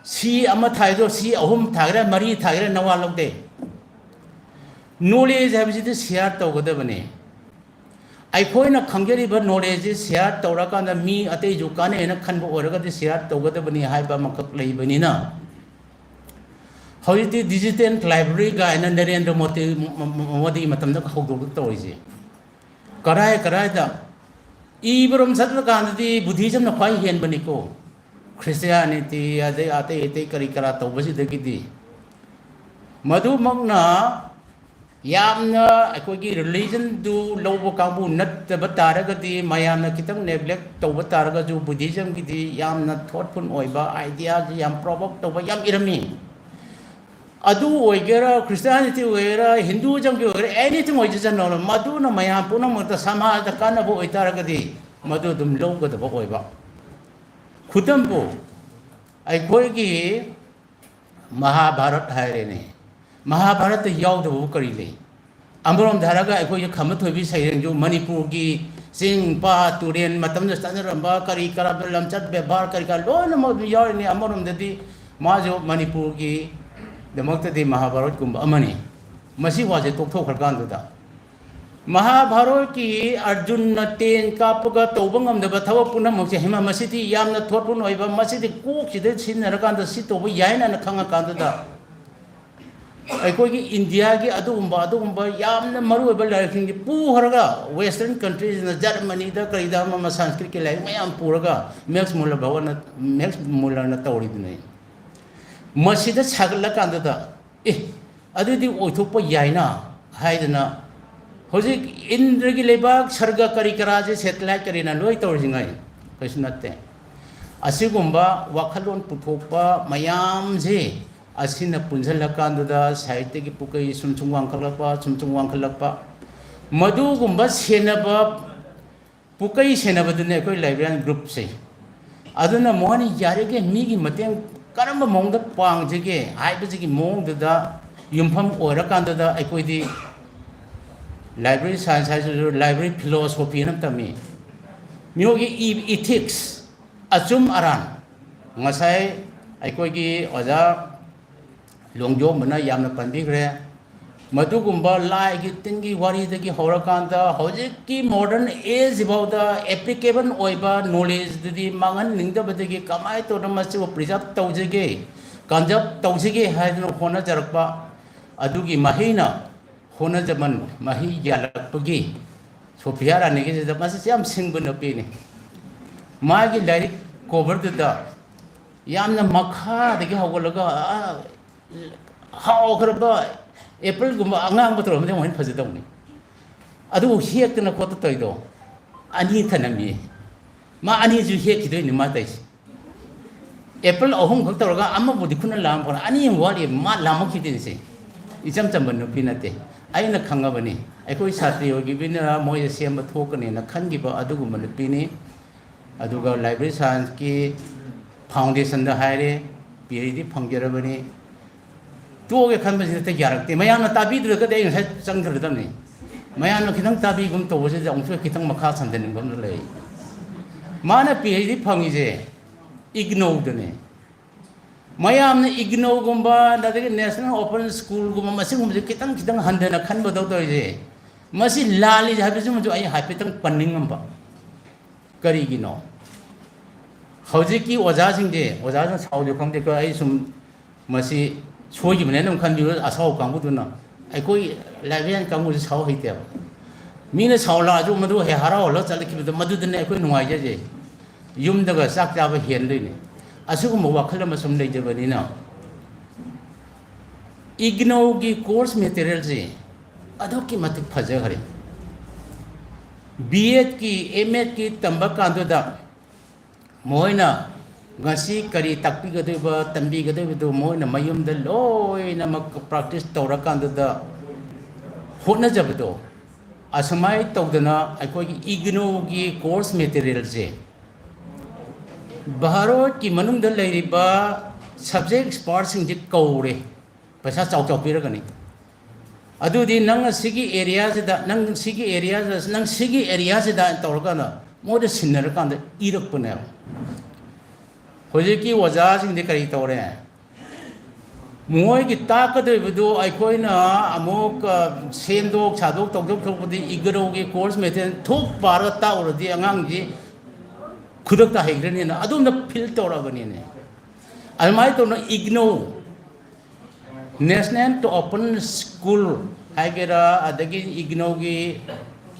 ꯁꯤ ꯑꯃ ꯊꯥꯏꯗꯣ, ꯁꯤ ꯑꯍꯨꯝ ꯊꯥꯒꯦꯔꯥ, ꯃꯔꯤ ꯊꯥꯒꯦꯔꯥ, ꯅꯋꯥ ꯂꯧꯗꯦ꯫ Knowledge ꯍꯥꯏꯕꯁꯤꯗꯤ share ꯇꯧꯒꯗꯕꯅꯤ꯫ ꯑꯩꯈꯣꯏꯅ ꯈꯪꯖꯔꯤꯕ knowledgeꯁꯤ share ꯇꯧꯔꯀꯥꯟꯗ ꯃꯤ ꯑꯇꯩꯁꯨ ꯀꯥꯟꯅꯩꯅ ꯈꯟꯕ ꯑꯣꯏꯔꯒꯗꯤ share ꯇꯧꯒꯗꯕꯅꯤ ꯍꯥꯏꯕ ꯑꯃꯈꯛ ꯂꯩꯕꯅꯤꯅ, ꯍꯧꯖꯤꯛꯇꯤ digital library ꯀꯥꯏꯅ ꯅꯔꯦꯟꯗ꯭ꯔ ꯃꯣꯗꯤ, ꯃꯣꯗꯤ ꯃꯇꯝꯗ ꯍꯧꯗꯣꯛꯇ ꯇꯧꯔꯤꯁꯦ꯫ ꯀꯔꯥꯏ ꯀꯔꯥꯏꯗ ꯏꯕꯔꯣꯝ ꯆꯠꯂꯀꯥꯟꯗꯗꯤ Buddhismꯅ ꯈ꯭ꯋꯥꯏ ꯍꯦꯟꯕꯅꯤꯀꯣ꯫ Christianity ꯑꯗꯩ ꯑꯇꯩ ꯑꯇꯩ ꯀꯔꯤ ꯀꯔꯥ ꯇꯧꯕꯁꯤꯗꯒꯤꯗꯤ꯫ ꯃꯗꯨꯃꯛꯅ ꯌꯥꯝꯅ ꯑꯩꯈꯣꯏꯒꯤ religionꯗꯨ ꯂꯧꯕ ꯀꯥꯡꯕꯨ ꯅꯠꯇꯕ ꯇꯥꯔꯒꯗꯤ, ꯃꯌꯥꯝꯅ ꯈꯤꯇꯪ neglect ꯇꯧꯕ ꯇꯥꯔꯒꯁꯨ, Buddhismꯒꯤꯗꯤ ꯌꯥꯝꯅ thoughtful ꯑꯣꯏꯕ, ideaꯁꯤ ꯌꯥꯝ provoke ꯇꯧꯕ ꯌꯥꯝ ꯏꯔꯝꯃꯤ꯫ ꯑꯗꯨ ꯑꯣꯏꯒꯦꯔꯥ, Christianity ꯑꯣꯏꯒꯦꯔꯥ, Hinduismꯒꯤ ꯑꯣꯏꯒꯦꯔꯥ, anything ꯑꯣꯏꯖꯁꯅꯨ, ꯃꯗꯨꯅ ꯃꯌꯥꯝ ꯄꯨꯝꯅꯃꯛꯇ ꯁꯃꯥꯖꯗ ꯀꯥꯟꯅꯕ ꯑꯣꯏꯇꯥꯔꯒꯗꯤ ꯃꯗꯨ ꯑꯗꯨꯝ ꯂꯧꯒꯗꯕ ꯑꯣꯏꯕ꯫ ꯈꯨꯗꯝꯕꯨ, ꯑꯩꯈꯣꯏꯒꯤ ꯃꯍꯥꯚꯥꯔꯠ ꯍꯥꯏꯔꯦꯅꯦ, ꯃꯍꯥꯚꯥꯔꯠꯇ ꯌꯥꯎꯗꯕꯕꯨ ꯀꯔꯤ ꯂꯩ? ꯑꯃꯔꯣꯝꯗ ꯍꯥꯏꯔꯒ ꯑꯩꯈꯣꯏꯒꯤ ꯈꯝꯕ ꯊꯣꯏꯕꯤ ꯁꯩꯔꯦꯡꯁꯨ ꯃꯅꯤꯄꯨꯔꯒꯤ ꯆꯤꯡ, ꯄꯥꯠ, ꯇꯨꯔꯦꯟ, ꯃꯇꯝꯗ ꯆꯠꯅꯔꯝꯕ ꯀꯔꯤ ꯀꯔꯥ, ꯂꯝꯆꯠ ꯕꯦꯕꯥꯔ ꯀꯔꯤ ꯀꯔꯥ ꯂꯣꯏꯅꯃꯛ ꯑꯗꯨꯝ ꯌꯥꯎꯔꯤꯅꯤ꯫ ꯑꯃꯔꯣꯝꯗꯗꯤ ꯃꯥꯁꯨ ꯃꯅꯤꯄꯨꯔꯒꯤꯗꯃꯛꯇꯗꯤ ꯃꯍꯥꯚꯥꯔꯠꯀꯨꯝꯕ ꯑꯃꯅꯤ꯫ ꯃꯁꯤ ꯋꯥꯁꯦ ꯇꯣꯛꯊꯣꯛꯈ꯭ꯔꯀꯥꯟꯗꯨꯗ, ꯃꯍꯥꯚꯥꯔꯠꯀꯤ ꯑꯔꯖꯨꯟꯅ ꯇꯦꯟ ꯀꯥꯞꯄꯒ ꯇꯧꯕ ꯉꯝꯗꯕ ꯊꯕꯛ ꯄꯨꯝꯅꯃꯛꯁꯦ, ꯍꯩꯃꯥ, ꯃꯁꯤꯗꯤ ꯌꯥꯝꯅ ꯊꯣꯠꯄ ꯑꯣꯏꯕ, ꯃꯁꯤꯗꯤ ꯀꯣꯛꯁꯤꯗ ꯁꯤꯖꯤꯟꯅꯔꯀꯥꯟꯗ ꯁꯤ ꯇꯧꯕ ꯌꯥꯏꯅ ꯈꯪꯉꯀꯥꯟꯗꯨꯗ, ꯑꯩꯈꯣꯏꯒꯤ ꯏꯟꯗꯤꯌꯥꯒꯤ ꯑꯗꯨꯒꯨꯝꯕ, ꯑꯗꯨꯒꯨꯝꯕ ꯌꯥꯝꯅ ꯃꯔꯨꯑꯣꯏꯕ ꯂꯥꯏꯔꯤꯛꯁꯤꯡꯁꯤ ꯄꯨꯈ꯭ꯔꯒ, ꯋꯦꯁꯇꯔꯟ ꯀꯟꯇ꯭ꯔꯤꯁꯤꯅ, ꯖꯔꯃꯅꯤꯗ ꯀꯔꯤꯗ ꯑꯃ ꯑꯃ ꯁꯪꯁꯀ꯭ꯔꯤꯠꯀꯤ ꯂꯥꯏꯔꯤꯛ ꯃꯌꯥꯝ ꯄꯨꯔꯒ, ꯃꯦꯛꯁ ꯃꯨꯂꯔ ꯚꯒꯋꯥꯟꯅ, ꯃꯦꯛꯁ ꯃꯨꯂꯔꯅ ꯇꯧꯔꯤꯗꯨꯅꯤ꯫ ꯃꯁꯤꯗ ꯁꯥꯒꯠꯂꯀꯥꯟꯗꯨꯗ, ꯑꯦ, ꯑꯗꯨꯗꯤ ꯑꯣꯏꯊꯣꯛꯄ ꯌꯥꯏꯅ ꯍꯥꯏꯗꯅ, ꯍꯧꯖꯤꯛ ꯏꯟꯗ꯭ꯔꯒꯤ ꯂꯩꯕꯥꯛ, ꯁꯔꯒ ꯀꯔꯤ ꯀꯔꯥꯁꯦ ꯁꯦꯇꯦꯂꯥꯏꯠ ꯀꯔꯤꯅ ꯂꯣꯏ ꯇꯧꯔꯤꯁꯤꯉꯥꯏ ꯀꯩꯁꯨ ꯅꯠꯇꯦ꯫ ꯑꯁꯤꯒꯨꯝꯕ ꯋꯥꯈꯜꯂꯣꯟ ꯄꯨꯊꯣꯛꯄ ꯃꯌꯥꯝꯁꯦ, ꯑꯁꯤꯅ ꯄꯨꯟꯁꯤꯜꯂꯀꯥꯟꯗꯨꯗ ꯁꯥꯍꯤꯇ꯭ꯌꯒꯤ ꯄꯨꯀꯩ ꯁꯨꯝ ꯁꯨꯝ ꯋꯥꯡꯈꯠꯂꯛꯄ, ꯁꯨꯝ ꯁꯨꯝ ꯋꯥꯡꯈꯠꯂꯛꯄ, ꯃꯗꯨꯒꯨꯝꯕ ꯁꯦꯟꯅꯕ ꯄꯨꯀꯩ ꯁꯦꯟꯅꯕꯗꯨꯅꯦ ꯑꯩꯈꯣꯏ ꯂꯥꯏꯕ꯭ꯔꯦꯔꯤꯌꯥꯟ ꯒ꯭ꯔꯨꯞꯁꯦ꯫ ꯑꯗꯨꯅ ꯃꯣꯏꯅ ꯌꯥꯔꯤꯈꯩ ꯃꯤꯒꯤ ꯃꯇꯦꯡ ꯀꯔꯝꯕ ꯃꯑꯣꯡꯗ ꯄꯥꯡꯁꯤꯒꯦ ꯍꯥꯏꯕꯁꯤꯒꯤ ꯃꯑꯣꯡꯗꯨꯗ ꯌꯨꯝꯐꯝ ꯑꯣꯏꯔꯀꯥꯟꯗꯨꯗ ꯑꯩꯈꯣꯏꯗꯤ ꯂꯥꯏꯕ꯭ꯔꯦꯔꯤ ꯁꯥꯏꯟꯁ ꯍꯥꯏꯁꯤꯁꯨ ꯂꯥꯏꯕ꯭ꯔꯦꯔꯤ ꯐꯤꯂꯣꯁꯣꯐꯤ ꯑꯃ ꯇꯝꯃꯤ꯫ ꯃꯤꯑꯣꯏꯒꯤ ꯏ-, ꯏꯊꯤꯛꯁ, ꯑꯆꯨꯝ ꯑꯔꯥꯟ, ꯉꯁꯥꯏ ꯑꯩꯈꯣꯏꯒꯤ ꯑꯣꯖꯥ ꯂꯣꯡꯖꯣꯝꯕꯅ ꯌꯥꯝꯅ ꯄꯟꯕꯤꯈ꯭ꯔꯦ꯫ ꯃꯗꯨꯒꯨꯝꯕ ꯂꯥꯏꯒꯤ ꯇꯤꯟꯒꯤ ꯋꯥꯔꯤꯗꯒꯤ ꯍꯧꯔꯀꯥꯟꯗ ꯍꯧꯖꯤꯛꯀꯤ ꯃꯣꯗꯔꯟ ꯑꯦꯖ ꯐꯥꯎꯗ ꯑꯦꯄ꯭ꯂꯤꯀꯦꯕꯜ ꯑꯣꯏꯕ ꯅꯣꯂꯦꯖꯗꯨꯗꯤ ꯃꯥꯡꯍꯟꯅꯤꯡꯗꯕꯗꯒꯤ ꯀꯃꯥꯏꯅ ꯇꯧꯗꯅ ꯃꯁꯤꯕꯨ ꯄ꯭ꯔꯤꯖꯥꯕ ꯇꯧꯁꯤꯒꯦ, ꯀꯟꯖꯥꯔꯕ ꯇꯧꯁꯤꯒꯦ ꯍꯥꯏꯗꯅ ꯍꯣꯠꯅꯖꯔꯛꯄ ꯑꯗꯨꯒꯤ ꯃꯍꯩꯅ ꯍꯣꯠꯅꯖꯃꯟ ꯃꯍꯩ ꯌꯥꯜꯂꯛꯄꯒꯤ ꯁꯣꯐꯤꯌꯥ ꯔꯥꯅꯤꯒꯤꯁꯤꯗ ꯃꯁꯤꯁꯦ ꯌꯥꯝ ꯁꯤꯡꯕ ꯅꯨꯄꯤꯅꯤ꯫ ꯃꯥꯒꯤ ꯂꯥꯏꯔꯤꯛ ꯀꯣꯚꯔꯗꯨꯗ ꯌꯥꯝꯅ ꯃꯈꯥꯗꯒꯤ ꯍꯧꯒꯠꯂꯒ, ꯑꯥ, ꯍꯥꯎꯈ꯭ꯔꯕ ꯑꯦꯄꯜꯒꯨꯝꯕ ꯑꯉꯥꯡꯕ ꯇꯧꯔꯝꯃꯗꯤ ꯑꯃꯨꯛ ꯍꯦꯟꯅ ꯐꯖꯗꯧꯅꯤ꯫ ꯑꯗꯨꯕꯨ ꯍꯦꯛꯇꯅ ꯈꯣꯠꯇ ꯇꯧꯔꯤꯗꯣ ꯑꯅꯤ ꯊꯅꯝꯃꯤ꯫ ꯃꯥ ꯑꯅꯤꯁꯨ ꯍꯦꯛꯈꯤꯗꯣꯏꯅꯤ ꯃꯥ ꯇꯧꯔꯤꯁꯦ꯫ ꯑꯦꯄꯜ ꯑꯍꯨꯝꯈꯛ ꯇꯧꯔꯒ ꯑꯃꯕꯨꯗꯤ ꯈꯨꯠꯅ ꯂꯥꯝ ꯐꯪꯉꯦ, ꯑꯅꯤ ꯑꯃ ꯋꯥꯠꯂꯤ, ꯃꯥ ꯂꯥꯝꯃꯛꯈꯤꯗꯣꯏꯅꯤꯁꯦ꯫ ꯏꯆꯝ ꯆꯝꯕ ꯅꯨꯄꯤ ꯅꯠꯇꯦ꯫ ꯑꯩꯅ ꯈꯪꯉꯕꯅꯤ, ꯑꯩꯈꯣꯏ ꯁꯥꯇ꯭ꯔꯤ ꯑꯣꯏꯈꯤꯕꯅꯤꯅ ꯃꯣꯏꯁꯦ ꯁꯦꯝꯕ ꯊꯣꯛꯀꯅꯦꯅ ꯈꯟꯈꯤꯕ ꯑꯗꯨꯒꯨꯝꯕ ꯅꯨꯄꯤꯅꯤ꯫ ꯑꯗꯨꯒ ꯂꯥꯏꯕ꯭ꯔꯦꯔꯤ ꯁꯥꯏꯟꯁꯀꯤ ꯐꯥꯎꯟꯗꯦꯁꯟꯗ ꯍꯥꯏꯔꯦ, ꯄꯤ ꯑꯩꯆ ꯗꯤ ꯐꯪꯖꯔꯕꯅꯤ꯫ ꯇꯣꯛꯑꯒꯦ ꯈꯟꯕꯁꯤ ꯍꯦꯛꯇ ꯌꯥꯔꯛꯇꯦ꯫ ꯃꯌꯥꯝꯅ ꯇꯥꯕꯤꯗ꯭ꯔꯒꯗꯤ ꯑꯩ ꯉꯁꯥꯏ ꯆꯪꯈ꯭ꯔꯗꯕꯅꯤ꯫ ꯃꯌꯥꯝꯅ ꯈꯤꯇꯪ ꯇꯥꯕꯤꯒꯨꯝ ꯇꯧꯕꯁꯤꯗ ꯑꯃꯨꯛꯁꯨ ꯈꯤꯇꯪ ꯃꯈꯥ ꯁꯝꯊꯅꯤꯡꯕ ꯑꯃꯁꯨ ꯂꯩ꯫ ꯃꯥꯅ ꯄꯤ ꯑꯩꯆ ꯗꯤ ꯐꯪꯉꯤꯁꯦ ꯏꯒꯅꯧꯗꯅꯦ꯫ ꯃꯌꯥꯝꯅ ꯏꯒꯅꯧꯒꯨꯝꯕ, ꯑꯗꯒꯤ ꯅꯦꯁꯅꯦꯜ ꯑꯣꯄꯟ ꯁ꯭ꯀꯨꯜꯒꯨꯝꯕ, ꯃꯁꯤꯒꯨꯝꯕꯁꯦ ꯈꯤꯇꯪ ꯈꯤꯇꯪ ꯍꯟꯊꯅ ꯈꯟꯕꯗꯧ ꯇꯧꯔꯤꯁꯦ, ꯃꯁꯤ ꯂꯥꯜꯂꯤ ꯍꯥꯏꯕꯁꯤꯃꯁꯨ ꯑꯩ ꯍꯥꯏꯐꯦꯠꯇꯪ ꯄꯟꯅꯤꯡꯉꯝꯕ꯫ ꯀꯔꯤꯒꯤꯅꯣ? ꯍꯧꯖꯤꯛꯀꯤ ꯑꯣꯖꯥꯁꯤꯡꯁꯦ, ꯑꯣꯖꯥꯁꯤꯡ ꯁꯥꯎꯗꯦ ꯈꯪꯗꯦꯀꯣ, ꯑꯩ ꯁꯨꯝ ꯃꯁꯤ ꯁꯣꯏꯈꯤꯕꯅꯦꯅ ꯑꯗꯨꯝ ꯈꯟꯕꯤꯔꯣ, ꯑꯁꯥꯎ ꯀꯥꯡꯕꯨꯗꯨꯅ꯫ ꯑꯩꯈꯣꯏ ꯂꯥꯏꯕ꯭ꯔꯦꯔꯤꯌꯥꯟ ꯀꯥꯡꯕꯨꯁꯦ ꯁꯥꯎ ꯍꯩꯇꯦꯕ꯫ ꯃꯤꯅ ꯁꯥꯎ ꯂꯥꯛꯑꯁꯨ ꯃꯗꯨ ꯍꯦꯛ ꯍꯔꯥꯎ ꯍꯜꯂ ꯆꯠꯂꯛꯈꯤꯕꯗꯣ, ꯃꯗꯨꯗꯅꯦ ꯑꯩꯈꯣꯏ ꯅꯨꯡꯉꯥꯏꯖꯩꯁꯦ꯫ ꯌꯨꯝꯗꯒ ꯆꯥꯛ ꯆꯥꯕ ꯍꯦꯟꯗꯣꯏꯅꯦ꯫ ꯑꯁꯤꯒꯨꯝꯕ ꯋꯥꯈꯜ ꯑꯃ ꯁꯨꯝ ꯂꯩꯖꯕꯅꯤꯅ, ꯏꯒꯅꯧꯒꯤ ꯀꯣꯔꯁ ꯃꯦꯇꯔꯤꯌꯦꯜꯁꯦ ꯑꯗꯨꯛꯀꯤ ꯃꯇꯤꯛ ꯐꯖꯈ꯭ꯔꯦ꯫ ꯕꯤ ꯑꯦꯗꯀꯤ, ꯑꯦꯝ ꯑꯦꯗꯀꯤ ꯇꯝꯕ ꯀꯥꯟꯗꯨꯗ ꯃꯣꯏꯅ ꯉꯁꯤ ꯀꯔꯤ ꯇꯥꯛꯄꯤꯒꯗꯣꯏꯕ, ꯇꯝꯕꯤꯒꯗꯣꯏꯕꯗꯨ ꯃꯣꯏꯅ ꯃꯌꯨꯝꯗ ꯂꯣꯏꯅꯃꯛ ꯄ꯭ꯔꯥꯛꯇꯤꯁ ꯇꯧꯔꯀꯥꯟꯗꯨꯗ, ꯍꯣꯠꯅꯖꯕꯗꯣ, ꯑꯁꯨꯃꯥꯏꯅ ꯇꯧꯗꯅ ꯑꯩꯈꯣꯏꯒꯤ ꯏꯒꯅꯧꯒꯤ ꯀꯣꯔꯁ ꯃꯦꯇꯔꯤꯌꯦꯜꯁꯦ ꯚꯥꯔꯠꯀꯤ ꯃꯅꯨꯡꯗ ꯂꯩꯔꯤꯕ ꯁꯕꯖꯦꯛ ꯑꯦꯛꯁꯄꯥꯔꯠꯁꯤꯡꯁꯦ ꯀꯧꯔꯦ, ꯄꯩꯁꯥ ꯆꯥꯎ ꯆꯥꯎ ꯄꯤꯔꯒꯅꯤ꯫ ꯑꯗꯨꯗꯤ ꯅꯪꯅ ꯁꯤꯒꯤ ꯑꯦꯔꯤꯌꯥꯁꯤꯗ, ꯅꯪ ꯁꯤꯒꯤ ꯑꯦꯔꯤꯌꯥꯁꯤꯗ, ꯅꯪ ꯁꯤꯒꯤ ꯑꯦꯔꯤꯌꯥꯁꯤꯗ ꯇꯧꯔꯀꯥꯟꯗ ꯃꯣꯏꯗ ꯁꯤꯟꯅꯔꯀꯥꯟꯗ ꯏꯔꯛꯄꯅꯦꯕ꯫ ꯍꯧꯖꯤꯛꯀꯤ ꯑꯣꯖꯥꯁꯤꯡꯗꯤ ꯀꯔꯤ ꯇꯧꯔꯦ? ꯃꯣꯏꯒꯤ ꯇꯥꯛꯀꯗꯧꯔꯤꯕꯗꯨ ꯑꯩꯈꯣꯏꯅ ꯑꯃꯨꯛ, ꯑ, ꯁꯦꯝꯗꯣꯛ ꯁꯥꯗꯣꯛ ꯇꯧꯗꯣꯛ ꯊꯣꯛꯄꯗꯤ ꯏꯒꯅꯧꯒꯤ ꯀꯣꯔꯁ ꯃꯦꯇꯔꯤꯌꯦꯜ ꯊꯣꯛ ꯄꯥꯔꯒ ꯇꯥꯛꯎꯔꯗꯤ ꯑꯉꯥꯡꯁꯤ ꯈꯨꯗꯛꯇ ꯍꯩꯈ꯭ꯔꯅꯤꯅ ꯑꯗꯣꯝꯗ ꯐꯤꯜ ꯇꯧꯔꯕꯅꯤꯅꯦ꯫ ꯑꯗꯨꯃꯥꯏꯅ ꯇꯧꯅ ꯏꯒꯅꯧ ꯅꯦꯁꯅꯦꯜ ꯑꯣꯄꯟ ꯁ꯭ꯀꯨꯜ ꯍꯥꯏꯒꯦꯔꯥ, ꯑꯗꯒꯤ ꯏꯒꯅꯧꯒꯤ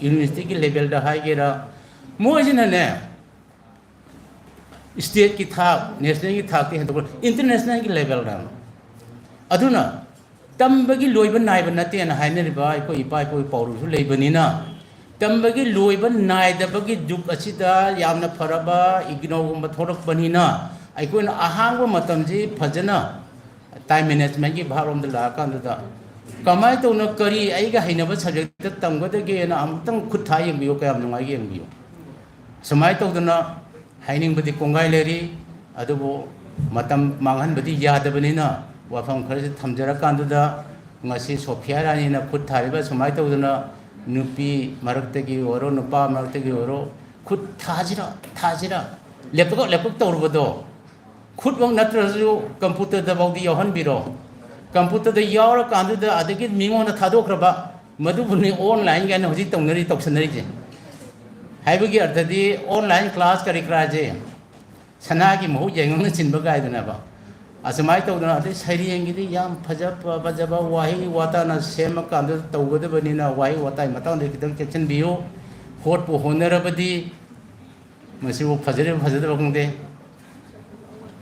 ꯌꯨꯅꯤꯚꯔꯁꯤꯇꯤꯒꯤ ꯂꯦꯚꯦꯜꯗ ꯍꯥꯏꯒꯦꯔꯥ, ꯃꯣꯏꯁꯤꯅꯅꯦ ꯁ꯭ꯇꯦꯠꯀꯤ ꯊꯥꯛ, ꯅꯦꯁꯅꯦꯜꯒꯤ ꯊꯥꯛꯇꯤ ꯍꯦꯟꯗꯣꯛꯈ꯭ꯔꯦ, ꯏꯟꯇꯔꯅꯦꯁꯅꯦꯜꯒꯤ ꯂꯦꯚꯦꯜꯗ꯫ ꯑꯗꯨꯅ ꯇꯝꯕꯒꯤ ꯂꯣꯏꯕ ꯅꯥꯏꯕ ꯅꯠꯇꯦꯅ ꯍꯥꯏꯅꯔꯤꯕ ꯑꯩꯈꯣꯏ ꯏꯄꯥ ꯏꯄꯨꯒꯤ ꯄꯥꯎꯔꯧꯁꯨ ꯂꯩꯕꯅꯤꯅ, ꯇꯝꯕꯒꯤ ꯂꯣꯏꯕ ꯅꯥꯏꯗꯕꯒꯤ ꯖꯨꯒ ꯑꯁꯤꯗ ꯌꯥꯝꯅ ꯐꯔꯕ ꯏꯒꯅꯧꯒꯨꯝꯕ ꯊꯣꯛꯂꯛꯄꯅꯤꯅ, ꯑꯩꯈꯣꯏꯅ ꯑꯍꯥꯡꯕ ꯃꯇꯝꯁꯤ ꯐꯖꯅ ꯇꯥꯏꯝ ꯃꯦꯅꯦꯖꯃꯦꯟꯒꯤ ꯚꯥꯕꯔꯣꯝꯗ ꯂꯥꯛꯑꯀꯥꯟꯗꯨꯗ, ꯀꯃꯥꯏꯅ ꯇꯧꯅ ꯀꯔꯤ ꯑꯩꯒ ꯍꯩꯅꯕ ꯁꯕꯖꯦꯛꯇ ꯇꯝꯒꯗꯒꯦꯅ ꯑꯃꯨꯛꯇꯪ ꯈꯨꯠ ꯊꯥ ꯌꯦꯡꯕꯤꯌꯨ, ꯀꯌꯥꯝ ꯅꯨꯡꯉꯥꯏꯒꯦ ꯌꯦꯡꯕꯤꯌꯨ꯫ ꯁꯨꯃꯥꯏꯅ ꯇꯧꯗꯅ ꯍꯥꯏꯅꯤꯡꯕꯗꯤ ꯀꯣꯡꯒꯥꯏ ꯂꯩꯔꯤ, ꯑꯗꯨꯕꯨ ꯃꯇꯝ ꯃꯥꯡꯍꯟꯕꯗꯤ ꯌꯥꯗꯕꯅꯤꯅ ꯋꯥꯐꯝ ꯈꯔꯁꯤ ꯊꯝꯖꯔꯀꯥꯟꯗꯨꯗ, ꯉꯁꯤ ꯁꯣꯐꯤꯌꯥ ꯔꯥꯅꯤꯅ ꯈꯨꯠ ꯊꯥꯔꯤꯕ ꯁꯨꯃꯥꯏꯅ ꯇꯧꯗꯅ ꯅꯨꯄꯤ ꯃꯔꯛꯇꯒꯤ ꯑꯣꯏꯔꯣ, ꯅꯨꯄꯥ ꯃꯔꯛꯇꯒꯤ ꯑꯣꯏꯔꯣ, ꯈꯨꯠ ꯊꯥꯁꯤꯔ ꯊꯥꯁꯤꯔ ꯂꯦꯞꯄꯛ ꯂꯦꯞꯄꯛ ꯇꯧꯔꯨꯕꯗꯣ, ꯈꯨꯠꯃꯛ ꯅꯠꯇ꯭ꯔꯁꯨ ꯀꯝꯄ꯭ꯌꯨꯇꯔꯗꯐꯥꯎꯗꯤ ꯌꯥꯎꯍꯟꯕꯤꯔꯣ꯫ ꯀꯝꯄ꯭ꯌꯨꯇꯔꯗ ꯌꯥꯎꯔꯀꯥꯟꯗꯨꯗ ꯑꯗꯒꯤ ꯃꯤꯉꯣꯟꯗ ꯊꯥꯗꯣꯛꯈ꯭ꯔꯕ, ꯃꯗꯨꯕꯨꯅꯤ ꯑꯣꯟꯂꯥꯏꯟ ꯀꯥꯏꯅ ꯍꯧꯖꯤꯛ ꯇꯧꯅꯔꯤ, ꯇꯧꯁꯟꯅꯔꯤꯁꯦ꯫ ꯍꯥꯏꯕꯒꯤ ꯑꯔꯊꯗꯤ ꯑꯣꯟꯂꯥꯏꯟ ꯀ꯭ꯂꯥꯁ ꯀꯔꯤ ꯀꯔꯥꯁꯦ ꯁꯅꯥꯒꯤ ꯃꯍꯨꯠ ꯌꯥꯏꯉꯪꯅ ꯆꯤꯟꯕ ꯀꯥꯏꯗꯅꯕ꯫ ꯑꯁꯨꯃꯥꯏꯅ ꯇꯧꯗꯅ, ꯑꯗꯩ ꯁꯩꯔꯦꯡꯒꯤꯗꯤ ꯌꯥꯝ ꯐꯖ ꯐꯖꯕ ꯋꯥꯍꯩ ꯋꯥꯇꯥꯅ ꯁꯦꯝꯃꯀꯥꯟꯗ ꯇꯧꯒꯗꯕꯅꯤꯅ, ꯋꯥꯍꯩ ꯋꯥꯇꯥꯒꯤ ꯃꯇꯥꯡꯗ ꯈꯤꯇꯪ ꯆꯦꯛꯁꯤꯟꯕꯤꯌꯨ꯫ ꯍꯣꯠꯄꯨ ꯍꯣꯠꯅꯔꯕꯗꯤ, ꯃꯁꯤꯕꯨ ꯐꯖꯔꯤꯕ ꯐꯖꯗꯕ ꯈꯪꯗꯦ,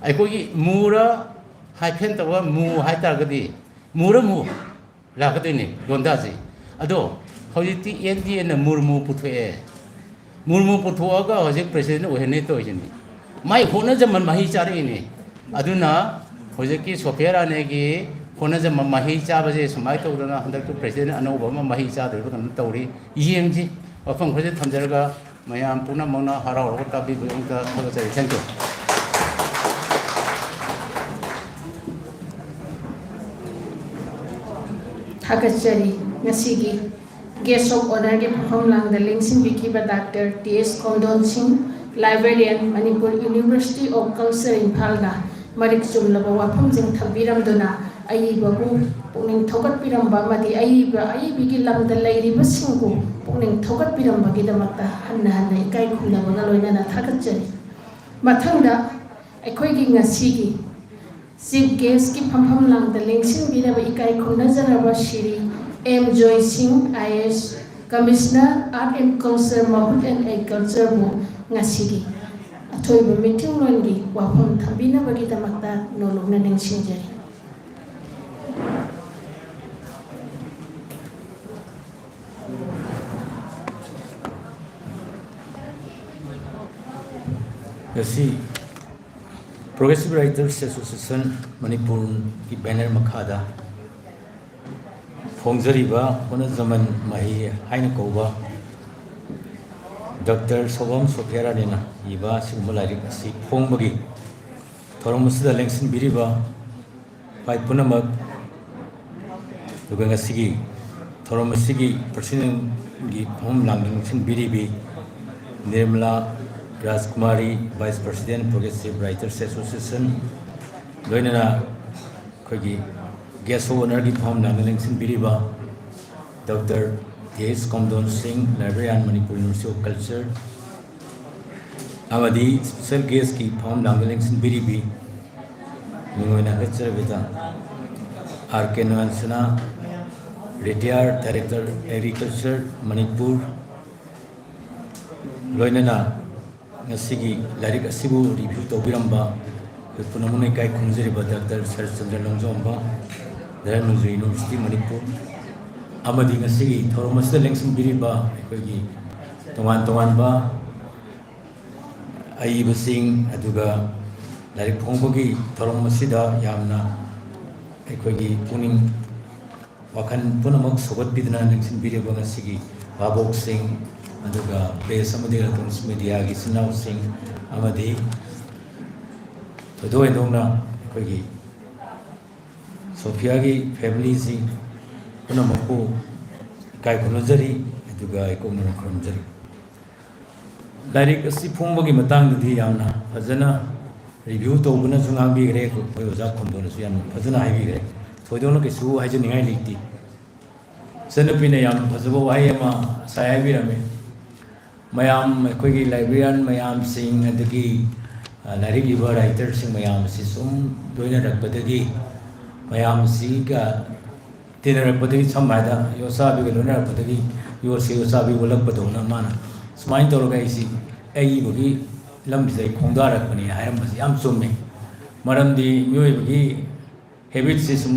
ꯑꯩꯈꯣꯏꯒꯤ ꯃꯨꯔ ꯍꯥꯏꯐꯦꯟ ꯇꯧꯕ ꯃꯨ ꯍꯥꯏꯇꯥꯔꯒꯗꯤ, ꯃꯨꯔ ꯃꯨ ꯂꯥꯛꯀꯗꯣꯏꯅꯤ ꯂꯣꯟꯗꯥꯁꯦ꯫ ꯑꯗꯣ ꯍꯧꯖꯤꯛꯇꯤ ꯑꯦꯟ ꯗꯤ ꯑꯦꯅ ꯃꯨꯔꯃꯨ ꯄꯨꯊꯣꯛꯑꯦ꯫ ꯃꯨꯔꯃꯨ ꯄꯨꯊꯣꯛꯑꯒ ꯍꯧꯖꯤꯛ ꯄ꯭ꯔꯦꯁꯤꯗꯦꯟ ꯑꯣꯏꯍꯟꯅꯤ ꯇꯧꯔꯤꯁꯤꯅꯤ꯫ ꯃꯥꯏ ꯍꯣꯠꯅꯖꯃꯟ ꯃꯍꯩ ꯆꯥꯔꯛꯏꯅꯤ꯫ ꯑꯗꯨꯅ ꯍꯧꯖꯤꯛꯀꯤ ꯁꯣꯐꯤꯌꯥ ꯔꯥꯅꯤꯒꯤ ꯍꯣꯠꯅꯖꯃꯟ ꯃꯍꯩ ꯆꯥꯕꯁꯦ ꯁꯨꯃꯥꯏꯅ ꯇꯧꯗꯅ ꯍꯟꯗꯛꯇꯤ ꯄ꯭ꯔꯦꯁꯤꯗꯦꯟ ꯑꯅꯧꯕ ꯑꯃ ꯃꯍꯩ ꯆꯥꯗꯣꯔꯤꯕ ꯀꯩꯅꯣ ꯇꯧꯔꯤ꯫ ꯌꯦꯡꯁꯤ꯫ ꯋꯥꯐꯝ ꯈꯔꯁꯦ ꯊꯝꯖꯔꯒ ꯃꯌꯥꯝ ꯄꯨꯝꯅꯃꯛꯅ ꯍꯔꯥꯎꯔꯒ ꯇꯥꯕꯤꯕꯒꯤꯗꯃꯛꯇ ꯊꯥꯒꯠꯆꯔꯤ꯫ Thank you꯫ ꯊꯥꯒꯠꯆꯔꯤ꯫ ꯉꯁꯤꯒꯤ Guest of Honourꯒꯤ ꯐꯝꯐꯝ ꯂꯥꯡꯗ ꯂꯦꯡꯁꯤꯟꯕꯤꯈꯤꯕ ꯗꯥꯛꯇꯔ ꯇꯤ ꯑꯦꯁ ꯈꯣꯡꯗꯣꯟ ꯁꯤꯡ, Librarian, Manipur University of Culture, ꯏꯝꯐꯥꯜꯅ ꯃꯔꯤꯛ ꯆꯨꯝꯂꯕ ꯋꯥꯐꯝꯁꯤꯡ ꯊꯝꯕꯤꯔꯝꯗꯨꯅ ꯑꯏꯕꯕꯨ ꯄꯨꯛꯅꯤꯡ ꯊꯧꯒꯠꯄꯤꯔꯝꯕ ꯑꯃꯗꯤ ꯑꯏꯕ ꯑꯏꯕꯒꯤ ꯂꯝꯗ ꯂꯩꯔꯤꯕꯁꯤꯡꯕꯨ ꯄꯨꯛꯅꯤꯡ ꯊꯧꯒꯠꯄꯤꯔꯝꯕꯒꯤꯗꯃꯛꯇ ꯍꯟꯅ ꯍꯟꯅ ꯏꯀꯥꯏ ꯈꯨꯝꯅꯕꯒ ꯂꯣꯏꯅꯅ ꯊꯥꯒꯠꯆꯔꯤ꯫ ꯃꯊꯪꯗ ꯑꯩꯈꯣꯏꯒꯤ ꯉꯁꯤꯒꯤ Chief Guestꯀꯤ ꯐꯝꯐꯝ ꯂꯥꯡꯗ ꯂꯦꯡꯁꯤꯟꯕꯤꯔꯕ ꯏꯀꯥꯏ ꯈꯨꯝꯅꯖꯔꯕ ꯁ꯭ꯔꯤ ꯑꯦꯝ ꯖꯣꯏ ꯁꯤꯡ, I A S, Commissioner, Art and Culture, Mahut and Agricultureꯕꯨ ꯉꯁꯤꯒꯤ ꯑꯊꯣꯏꯕ ꯃꯤꯊꯨꯡꯂꯣꯟꯒꯤ ꯋꯥꯐꯝ ꯊꯝꯕꯤꯅꯕꯒꯤꯗꯃꯛꯇ ꯅꯣꯂꯨꯛꯅ ꯅꯤꯡꯁꯤꯡꯖꯔꯤ꯫ ꯉꯁꯤ Progressive Writers Association ꯃꯅꯤꯄꯨꯔꯒꯤ banner ꯃꯈꯥꯗ ꯐꯣꯡꯖꯔꯤꯕ ꯍꯣꯠꯅꯖꯃꯟ ꯃꯍꯩ ꯍꯥꯏꯅ ꯀꯧꯕ ꯗꯣꯛꯇꯔ ꯁꯣꯕꯝ ꯁꯣꯐꯤꯌꯥ ꯔꯥꯅꯤꯅ ꯏꯕ ꯑꯁꯤꯒꯨꯝꯕ ꯂꯥꯏꯔꯤꯛ ꯑꯁꯤ ꯐꯣꯡꯕꯒꯤ ꯊꯧꯔꯝ ꯑꯁꯤꯗ ꯂꯦꯡꯁꯤꯟꯕꯤꯔꯤꯕ ꯚꯥꯏ ꯄꯨꯝꯅꯃꯛ, ꯑꯗꯨꯒ ꯉꯁꯤꯒꯤ ꯊꯧꯔꯝ ꯑꯁꯤꯒꯤ ꯄ꯭ꯔꯁꯤꯗꯦꯟꯒꯤ ꯐꯝꯐꯝ ꯂꯥꯡꯗ ꯂꯦꯡꯁꯤꯟꯕꯤꯔꯤꯕꯤ Nirmala ꯔꯥꯖꯀꯨꯃꯥꯔꯤ, Vice President, Progressive Writers Association, ꯂꯣꯏꯅꯅ ꯑꯩꯈꯣꯏꯒꯤ guest of honourꯒꯤ ꯐꯝ ꯂꯥꯡꯗ ꯂꯦꯡꯁꯤꯟꯕꯤꯔꯤꯕ Doctor ꯇꯤ ꯑꯦꯁ ꯀꯣꯝꯗꯣꯟ ꯁꯤꯡ, Librarian, Manipur University of Culture, ꯑꯃꯗꯤ special guestꯀꯤ ꯐꯝ ꯂꯥꯡꯗ ꯂꯦꯡꯁꯤꯟꯕꯤꯔꯤꯕꯤ ꯃꯤꯡ ꯑꯣꯏꯅ ꯍꯥꯏꯒꯠꯆꯔꯕꯗ ꯑꯥꯔ ꯀꯦ ꯅꯣꯌꯟꯁꯅꯥ, Retired Director, Agriculture, ꯃꯅꯤꯄꯨꯔ, ꯂꯣꯏꯅꯅ ꯉꯁꯤꯒꯤ ꯂꯥꯏꯔꯤꯛ ꯑꯁꯤꯕꯨ review ꯇꯧꯕꯤꯔꯝꯕ ꯑꯩꯈꯣꯏ ꯄꯨꯝꯅꯃꯛꯅ ꯏꯀꯥꯏ ꯈꯨꯝꯖꯔꯤꯕ ꯗꯥꯛꯇꯔ ꯁꯔꯠꯆꯟꯗ꯭ꯔ ꯂꯣꯡꯖꯣꯝꯕ, ꯙꯔꯃꯖꯨ University ꯃꯅꯤꯄꯨꯔ, ꯑꯃꯗꯤ ꯉꯁꯤꯒꯤ ꯊꯧꯔꯝ ꯑꯁꯤꯗ ꯂꯦꯡꯁꯤꯟꯕꯤꯔꯤꯕ ꯑꯩꯈꯣꯏꯒꯤ ꯇꯣꯉꯥꯟ ꯇꯣꯉꯥꯟꯕ ꯑꯏꯕꯁꯤꯡ, ꯑꯗꯨꯒ ꯂꯥꯏꯔꯤꯛ ꯐꯣꯡꯕꯒꯤ ꯊꯧꯔꯝ ꯑꯁꯤꯗ ꯌꯥꯝꯅ ꯑꯩꯈꯣꯏꯒꯤ ꯄꯨꯛꯅꯤꯡ ꯋꯥꯈꯜ ꯄꯨꯝꯅꯃꯛ ꯁꯧꯒꯠꯄꯤꯗꯨꯅ ꯂꯦꯡꯁꯤꯟꯕꯤꯔꯤꯕ ꯉꯁꯤꯒꯤ ꯚꯥꯕꯣꯛꯁꯤꯡ, ꯑꯗꯨꯒ press ꯑꯃꯗꯤ electronics mediaꯒꯤ ꯏꯆꯤꯟ ꯏꯅꯥꯎꯁꯤꯡ, ꯑꯃꯗꯤ ꯊꯣꯏꯗꯣꯛ ꯍꯦꯟꯗꯣꯛꯅ ꯑꯩꯈꯣꯏꯒꯤ ꯁꯣꯐꯤꯌꯥꯒꯤ familyꯁꯤꯡ ꯄꯨꯝꯅꯃꯛꯄꯨ ꯏꯀꯥꯏ ꯈꯨꯝꯅꯖꯔꯤ, ꯑꯗꯨꯒ ꯏꯀꯣꯛꯅꯅ ꯈꯨꯔꯨꯝꯖꯔꯤ꯫ ꯂꯥꯏꯔꯤꯛ ꯑꯁꯤ ꯐꯣꯡꯕꯒꯤ ꯃꯇꯥꯡꯗꯗꯤ ꯌꯥꯝꯅ ꯐꯖꯅ review ꯇꯧꯕꯅꯁꯨ ꯉꯥꯡꯕꯤꯈ꯭ꯔꯦ, ꯑꯩꯈꯣꯏ ꯑꯣꯖꯥ ꯈꯣꯝꯗꯣꯟꯅꯁꯨ ꯌꯥꯝꯅ ꯐꯖꯅ ꯍꯥꯏꯕꯤꯈ꯭ꯔꯦ꯫ ꯊꯣꯏꯗꯣꯛꯅ ꯀꯩꯁꯨ ꯍꯥꯏꯖꯅꯤꯡꯉꯥꯏ ꯂꯩꯇꯦ꯫ ꯏꯆꯟꯅꯨꯄꯤꯅ ꯌꯥꯝꯅ ꯐꯖꯕ ꯋꯥꯍꯩ ꯑꯃ ꯉꯁꯥꯏ ꯍꯥꯏꯕꯤꯔꯝꯃꯤ꯫ ꯃꯌꯥꯝ, ꯑꯩꯈꯣꯏꯒꯤ librarian ꯃꯌꯥꯝꯁꯤꯡ, ꯑꯗꯒꯤ, ꯑ, ꯂꯥꯏꯔꯤꯛ ꯏꯕ writerꯁꯤꯡ ꯃꯌꯥꯝ ꯑꯁꯤ ꯁꯨꯝ ꯂꯣꯏꯅꯔꯛꯄꯗꯒꯤ, ꯃꯌꯥꯝꯁꯤꯒ ꯇꯤꯟꯅꯔꯛꯄꯗꯒꯤ, ꯁꯝꯅ ꯍꯥꯏꯗ ꯌꯣꯠꯆꯥꯕꯤꯒ ꯂꯣꯏꯅꯔꯛꯄꯗꯒꯤ ꯌꯣꯠꯁꯦ ꯌꯣꯠꯆꯥꯕꯤ ꯑꯣꯜꯂꯛꯄꯗꯧꯅ, ꯃꯥꯅ ꯁꯨꯃꯥꯏꯅ ꯇꯧꯔꯒ ꯑꯩꯁꯤ ꯑꯏꯕꯒꯤ ꯂꯝꯁꯤꯗ ꯑꯩ ꯈꯣꯡꯗꯥꯔꯛꯄꯅꯤ ꯍꯥꯏꯔꯝꯕꯁꯤ ꯌꯥꯝ ꯆꯨꯝꯃꯤ꯫ ꯃꯔꯝꯗꯤ ꯃꯤꯑꯣꯏꯕꯒꯤ habitꯁꯤ ꯁꯨꯝ,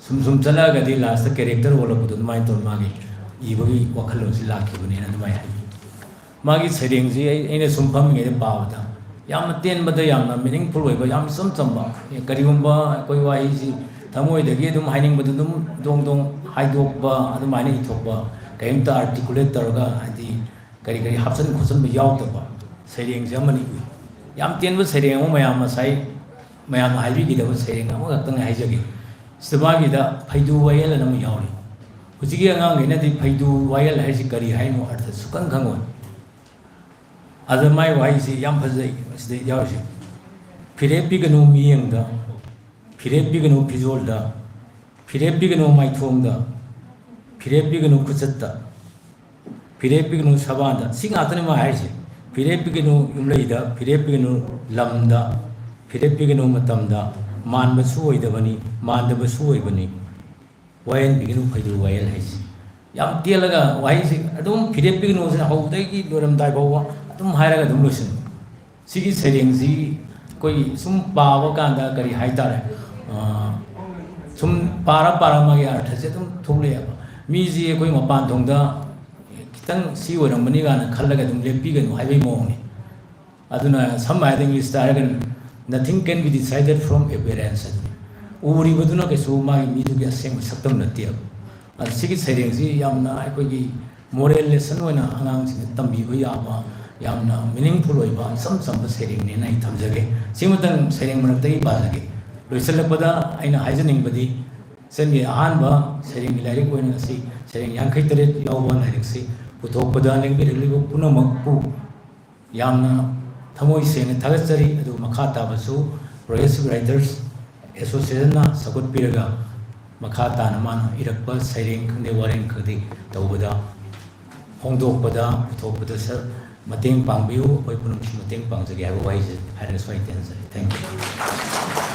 ꯁꯨꯝ ꯁꯨꯝ ꯆꯠꯂꯛꯑꯒꯗꯤ lastꯇ character ꯑꯣꯜꯂꯛꯄꯗꯣ ꯑꯗꯨꯃꯥꯏꯅ ꯇꯧꯔ ꯃꯥꯒꯤ ꯏꯕꯒꯤ ꯋꯥꯈꯜꯂꯣꯟꯁꯤ ꯂꯥꯛꯈꯤꯕꯅꯦꯅ ꯑꯗꯨꯃꯥꯏꯅ ꯍꯥꯏꯕꯤ꯫ ꯃꯥꯒꯤ ꯁꯩꯔꯦꯡꯁꯤ ꯑꯩ, ꯑꯩꯅ ꯁꯨꯝ ꯐꯝꯃꯤꯉꯩꯗ ꯄꯥꯕꯗ ꯌꯥꯝꯅ ꯇꯦꯟꯕꯗ ꯌꯥꯝꯅ meaningful ꯑꯣꯏꯕ, ꯌꯥꯝ ꯏꯆꯝ ꯆꯝꯕ, ꯑꯦ, ꯀꯔꯤꯒꯨꯝꯕ ꯑꯩꯈꯣꯏ ꯋꯥꯍꯩꯁꯤ ꯊꯃꯣꯏꯗꯒꯤ ꯑꯗꯨꯝ ꯍꯥꯏꯅꯤꯡꯕꯗꯨ ꯑꯗꯨꯝ ꯗꯣꯡ ꯗꯣꯡ ꯍꯥꯏꯗꯣꯛꯄ, ꯑꯗꯨꯃꯥꯏꯅ ꯏꯊꯣꯛꯄ, ꯀꯔꯤꯝꯇ articulate ꯇꯧꯔꯒ, ꯍꯥꯏꯗꯤ, ꯀꯔꯤ ꯀꯔꯤ ꯍꯥꯞꯆꯤꯟ ꯈꯣꯠꯆꯤꯟꯕ ꯌꯥꯎꯗꯕ ꯁꯩꯔꯦꯡꯁꯦ ꯑꯃꯅꯤ ꯎꯏ꯫ ꯌꯥꯝ ꯇꯦꯟꯕ ꯁꯩꯔꯦꯡ ꯑꯃ ꯃꯌꯥꯝ ꯉꯁꯥꯏ ꯃꯌꯥꯝꯅ ꯍꯥꯏꯕꯤꯈꯤꯗꯕ ꯁꯩꯔꯦꯡ ꯑꯃꯈꯛꯇꯪ ꯍꯥꯏꯖꯒꯦ꯫ ꯁꯤꯗ ꯃꯥꯒꯤꯗ ꯐꯩꯗꯨ ꯋꯥꯌꯦꯜ ꯑꯅ ꯑꯃ ꯌꯥꯎꯔꯤ꯫ ꯍꯧꯖꯤꯛꯀꯤ ꯑꯉꯥꯡꯈꯩꯅꯗꯤ ꯐꯩꯗꯨ ꯋꯥꯌꯦꯜ ꯍꯥꯏꯁꯤ ꯀꯔꯤ ꯍꯥꯏꯅꯣ ꯑꯔꯊ ꯁꯨꯈꯪ ꯈꯪꯉꯣꯏ꯫ ꯑꯗ ꯃꯥꯏ ꯋꯥꯍꯩꯁꯤ ꯌꯥꯝ ꯐꯖꯩ꯫ ꯁꯤꯗ ꯌꯥꯎꯔꯤꯁꯦ: "ꯐꯤꯔꯦꯞ ꯄꯤꯒꯅꯨ ꯃꯤꯠꯌꯦꯡꯗ, ꯐꯤꯔꯦꯞ ꯄꯤꯒꯅꯨ ꯐꯤꯖꯣꯜꯗ, ꯐꯤꯔꯦꯞ ꯄꯤꯒꯅꯨ ꯃꯥꯏꯊꯣꯡꯗ, ꯐꯤꯔꯦꯞ ꯄꯤꯒꯅꯨ ꯈꯨꯆꯠꯇ, ꯐꯤꯔꯦꯞ ꯄꯤꯒꯅꯨ ꯁꯕꯥꯟꯗ"꯫ ꯁꯤ ꯉꯥꯛꯇꯅꯤ ꯃꯥ ꯍꯥꯏꯔꯤꯁꯦ꯫ "ꯐꯤꯔꯦꯞ ꯄꯤꯒꯅꯨ ꯌꯨꯝꯂꯩꯗ, ꯐꯤꯔꯦꯞ ꯄꯤꯒꯅꯨ ꯂꯝꯗ, ꯐꯤꯔꯦꯞ ꯄꯤꯒꯅꯨ ꯃꯇꯝꯗ, ꯃꯥꯟꯕꯁꯨ ꯑꯣꯏꯗꯕꯅꯤ, ꯃꯥꯟꯗꯕꯁꯨ ꯑꯣꯏꯕꯅꯤ"꯫ "ꯋꯥꯌꯦꯜ ꯄꯤꯒꯅꯨ ꯐꯩꯗ꯭ꯔꯨ ꯋꯥꯌꯦꯜ" ꯍꯥꯏꯁꯦ꯫ ꯌꯥꯝ ꯇꯦꯜꯂꯒ ꯋꯥꯍꯩꯁꯦ ꯑꯗꯨꯝ "ꯐꯤꯔꯦꯞ ꯄꯤꯒꯅꯨ" ꯁꯤꯅ ꯍꯧꯕꯗꯒꯤ ꯂꯣꯏꯔꯝꯗꯥꯏ ꯐꯥꯎꯕ ꯑꯗꯨꯝ ꯍꯥꯏꯔꯒ ꯑꯗꯨꯝ ꯂꯣꯏꯁꯤꯟꯕ꯫ ꯁꯤꯒꯤ ꯁꯩꯔꯦꯡꯁꯤ ꯑꯩꯈꯣꯏꯒꯤ ꯁꯨꯝ ꯄꯥꯕ ꯀꯥꯟꯗ ꯀꯔꯤ ꯍꯥꯏꯇꯥꯔꯦ, ꯑ, ꯁꯨꯝ ꯄꯥꯔ ꯄꯥꯔ ꯃꯥꯒꯤ ꯑꯔꯊꯁꯦ ꯑꯗꯨꯝ ꯊꯣꯛꯂꯛꯑꯦꯕ꯫ ꯃꯤꯁꯤ ꯑꯩꯈꯣꯏ ꯃꯄꯥꯟ ꯊꯣꯡꯗ ꯈꯤꯇꯪ ꯁꯤ ꯑꯣꯏꯔꯝꯒꯅꯤ ꯀꯥꯏꯅ ꯈꯜꯂꯒ ꯑꯗꯨꯝ ꯂꯦꯞꯄꯤꯒꯅꯨ ꯍꯥꯏꯕꯒꯤ ꯃꯑꯣꯡꯅꯤ꯫ ꯑꯗꯨꯅ ꯁꯝꯅ ꯍꯥꯏꯔꯕꯗ ꯏꯪꯂꯤꯁꯇ ꯍꯥꯏꯔꯒꯅ, "Nothing can be decided from appearance" ꯑꯗꯨꯅꯤ꯫ ꯎꯔꯤꯕꯗꯨꯅ ꯀꯩꯁꯨ ꯃꯥꯒꯤ ꯃꯤꯗꯨꯒꯤ ꯑꯁꯦꯡꯕ ꯁꯛꯇꯝ ꯅꯠꯇꯦꯕ꯫ ꯑꯗ ꯁꯤꯒꯤ ꯁꯩꯔꯦꯡꯁꯤ ꯌꯥꯝꯅ ꯑꯩꯈꯣꯏꯒꯤ moral lesson ꯑꯣꯏꯅ ꯑꯉꯥꯡꯁꯤꯡꯗ ꯇꯝꯕꯤꯕ ꯌꯥꯕ, ꯌꯥꯝꯅ meaningful ꯑꯣꯏꯕ ꯏꯆꯝ ꯆꯝꯕ ꯁꯩꯔꯦꯡꯅꯦꯅ ꯑꯩ ꯊꯝꯖꯒꯦ꯫ ꯁꯤꯃꯇꯪ ꯁꯩꯔꯦꯡ ꯃꯔꯛꯇꯒꯤ ꯄꯥꯖꯒꯦ꯫ ꯂꯣꯏꯁꯤꯜꯂꯛꯄꯗ ꯑꯩꯅ ꯍꯥꯏꯖꯅꯤꯡꯕꯗꯤ, ꯏꯆꯟꯒꯤ ꯑꯍꯥꯟꯕ ꯁꯩꯔꯦꯡꯒꯤ ꯂꯥꯏꯔꯤꯛ ꯑꯣꯏꯅ ꯉꯁꯤ ꯁꯩꯔꯦꯡ ꯌꯥꯡꯈꯩ ꯇꯔꯦꯠ ꯌꯥꯎꯕ ꯂꯥꯏꯔꯤꯛꯁꯤ ꯄꯨꯊꯣꯛꯄꯗ ꯂꯦꯡꯕꯤꯔꯛꯂꯤꯕ ꯄꯨꯝꯅꯃꯛꯄꯨ ꯌꯥꯝꯅ ꯊꯃꯣꯏ ꯁꯦꯡꯅ ꯊꯥꯒꯠꯆꯔꯤ꯫ ꯑꯗꯨꯒ ꯃꯈꯥ ꯇꯥꯕꯁꯨ Progressive Writers Associationꯅ ꯁꯧꯒꯠꯄꯤꯔꯒ ꯃꯈꯥ ꯇꯥꯅ ꯃꯥꯅ ꯏꯔꯛꯄ ꯁꯩꯔꯦꯡ ꯈꯪꯗꯦ, ꯋꯥꯔꯦꯡ ꯈꯪꯗꯦ ꯇꯧꯕꯗ, ꯐꯣꯡꯗꯣꯛꯄꯗ, ꯄꯨꯊꯣꯛꯄꯗ ꯁ-, ꯃꯇꯦꯡ ꯄꯥꯡꯕꯤꯌꯨ, ꯑꯩꯈꯣꯏ ꯄꯨꯝꯅꯃꯛꯁꯨ ꯃꯇꯦꯡ ꯄꯥꯡꯖꯒꯦ ꯍꯥꯏꯕ ꯋꯥꯍꯩꯁꯦ ꯍꯥꯏꯔꯒ ꯁ꯭ꯋꯥꯏ ꯇꯦꯟꯖꯔꯦ꯫ Thank you꯫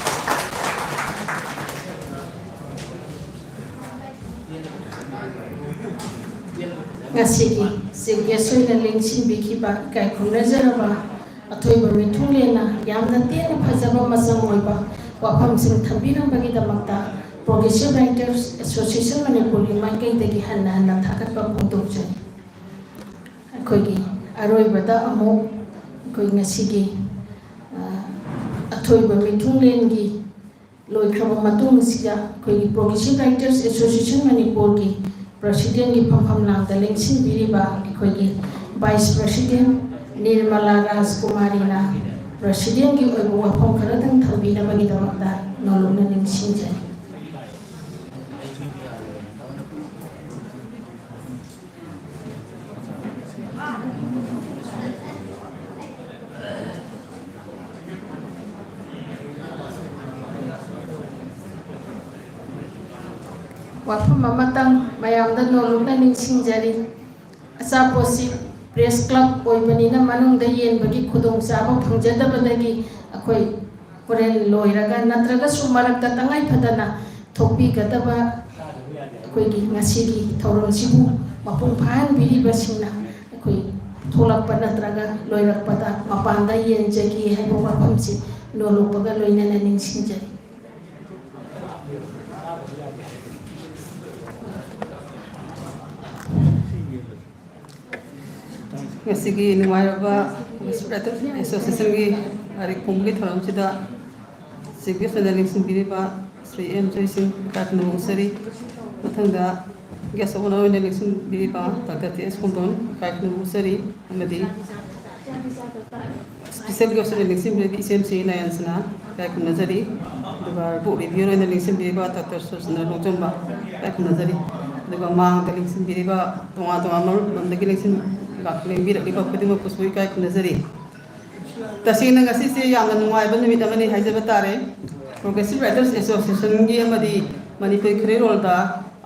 ꯉꯁꯤꯒꯤ Chief Guest ꯑꯣꯏꯅ ꯂꯦꯡꯁꯤꯟꯕꯤꯈꯤꯕ ꯏꯀꯥꯏ ꯈꯨꯝꯅꯖꯔꯕ ꯑꯊꯣꯏꯕ ꯃꯤꯊꯨꯡꯂꯦꯟꯅ ꯌꯥꯝꯅ ꯇꯦꯟꯅ ꯐꯖꯕ ꯃꯆꯪ ꯑꯣꯏꯕ ꯋꯥꯐꯝꯁꯤꯡ ꯊꯝꯕꯤꯔꯝꯕꯒꯤꯗꯃꯛꯇ Progressive Writers Association ꯃꯅꯤꯄꯨꯔꯒꯤ ꯃꯥꯏꯀꯩꯗꯒꯤ ꯍꯟꯅ ꯍꯟꯅ ꯊꯥꯒꯠꯄ ꯐꯣꯡꯗꯣꯛꯆꯔꯤ꯫ ꯑꯩꯈꯣꯏꯒꯤ ꯑꯔꯣꯏꯕꯗ ꯑꯃꯨꯛ ꯑꯩꯈꯣꯏ ꯉꯁꯤꯒꯤ, ꯑ, ꯑꯊꯣꯏꯕ ꯃꯤꯊꯨꯡꯂꯦꯟꯒꯤ ꯂꯣꯏꯈ꯭ꯔꯕ ꯃꯇꯨꯡ ꯑꯁꯤꯗ ꯑꯩꯈꯣꯏꯒꯤ Progressive Writers Association ꯃꯅꯤꯄꯨꯔꯒꯤ Presidentꯀꯤ ꯐꯝꯐꯝ ꯂꯥꯡꯗ ꯂꯦꯡꯁꯤꯟꯕꯤꯔꯤꯕ ꯑꯩꯈꯣꯏꯒꯤ Vice President ꯅꯤꯔꯃꯂꯥ ꯔꯥꯖꯀꯨꯃꯥꯔꯤꯅ Presidentꯀꯤ ꯑꯣꯏꯕ ꯋꯥꯐꯝ ꯈꯔꯗꯪ ꯊꯝꯕꯤꯅꯕꯒꯤꯗꯃꯛꯇ ꯅꯣꯂꯨꯛꯅ ꯅꯤꯡꯁꯤꯡꯖꯔꯤ꯫ ꯋꯥꯐꯝ ꯑꯃꯇꯪ ꯃꯌꯥꯝꯗ ꯅꯣꯂꯨꯛꯅ ꯅꯤꯡꯁꯤꯡꯖꯔꯤ꯫ ꯑꯆꯥꯄꯣꯠꯁꯤ ꯄ꯭ꯔꯦꯁ ꯀ꯭ꯂꯕ ꯑꯣꯏꯕꯅꯤꯅ ꯃꯅꯨꯡꯗ ꯌꯦꯟꯕꯒꯤ ꯈꯨꯗꯣꯡꯆꯥꯕ ꯐꯪꯖꯗꯕꯗꯒꯤ ꯑꯩꯈꯣꯏ ꯍꯣꯔꯦꯟ ꯂꯣꯏꯔꯒ ꯅꯠꯇ꯭ꯔꯒꯁꯨ ꯃꯔꯛꯇ ꯇꯉꯥꯏ ꯐꯗꯅ ꯊꯣꯛꯄꯤꯒꯗꯕ ꯑꯩꯈꯣꯏꯒꯤ ꯉꯁꯤꯒꯤ ꯊꯧꯔꯝꯁꯤꯕꯨ ꯃꯄꯨꯡ ꯐꯥꯍꯟꯕꯤꯔꯤꯕꯁꯤꯡꯅ ꯑꯩꯈꯣꯏ ꯊꯣꯛꯂꯛꯄ ꯅꯠꯇ꯭ꯔꯒ ꯂꯣꯏꯔꯛꯄꯗ ꯃꯄꯥꯟꯗ ꯌꯦꯟꯖꯒꯦ ꯍꯥꯏꯕ ꯋꯥꯐꯝꯁꯤ ꯅꯣꯂꯨꯛꯄꯒ ꯂꯣꯏꯅꯅ ꯅꯤꯡꯁꯤꯡꯖꯔꯤ꯫ ꯉꯁꯤꯒꯤ ꯅꯨꯡꯉꯥꯏꯔꯕ Association ꯒꯤ ꯂꯥꯏꯔꯤꯛ ꯐꯣꯡꯕꯒꯤ ꯊꯧꯔꯝꯁꯤꯗ Chief Guest ꯑꯣꯏꯅ ꯂꯦꯡꯁꯤꯟꯕꯤꯔꯤꯕ ꯁ꯭ꯔꯤ ꯑꯦꯝ ꯖꯣꯏꯁꯤꯡ ꯏꯀꯥꯏ ꯈꯨꯝꯅꯕ ꯎꯠꯆꯔꯤ꯫ ꯃꯊꯪꯗ Guest of Honour ꯑꯣꯏꯅ ꯂꯦꯡꯁꯤꯟꯕꯤꯔꯤꯕ ꯗꯥꯛꯇꯔ ꯇꯤ ꯑꯦꯁ ꯈꯣꯡꯗꯣꯟ ꯏꯀꯥꯏ ꯈꯨꯝꯅꯕ ꯎꯠꯆꯔꯤ꯫ ꯑꯃꯗꯤ Special Guest ꯑꯣꯏꯅ ꯂꯦꯡꯁꯤꯟꯕꯤꯔꯤꯕ ꯏꯆꯦꯝꯁꯤ ꯅꯌꯟꯁꯅꯥ ꯏꯀꯥꯏ ꯈꯨꯝꯅꯖꯔꯤ꯫ ꯑꯗꯨꯒ Book Reviewer ꯑꯣꯏꯅ ꯂꯦꯡꯁꯤꯟꯕꯤꯔꯤꯕ ꯗꯥꯛꯇꯔ ꯁꯨꯔꯆꯟꯗ꯭ꯔ ꯅꯣꯡꯆꯣꯝꯕ ꯏꯀꯥꯏ ꯈꯨꯝꯅꯖꯔꯤ꯫ ꯑꯗꯨꯒ ꯃꯥꯡꯗ ꯂꯦꯡꯁꯤꯟꯕꯤꯔꯤꯕ ꯇꯣꯉꯥꯟ ꯇꯣꯉꯥꯟꯕ ꯂꯝꯗꯒꯤ ꯂꯦꯡꯁꯤꯟ ꯂꯦꯡꯕꯤꯔꯛꯂꯤꯕ ꯈꯨꯗꯤꯡꯃꯛꯄꯨꯁꯨ ꯏꯀꯥꯏ ꯈꯨꯝꯅꯖꯔꯤ꯫ ꯇꯁꯦꯡꯅ ꯉꯁꯤꯁꯦ ꯌꯥꯝꯅ ꯅꯨꯡꯉꯥꯏꯕ ꯅꯨꯃꯤꯠ ꯑꯃꯅꯤ ꯍꯥꯏꯖꯕ ꯇꯥꯔꯦ꯫ Progressive Writers Association ꯒꯤ ꯑꯃꯗꯤ ꯃꯅꯤꯄꯨꯔꯤ ꯈꯨꯔꯤꯔꯣꯜꯗ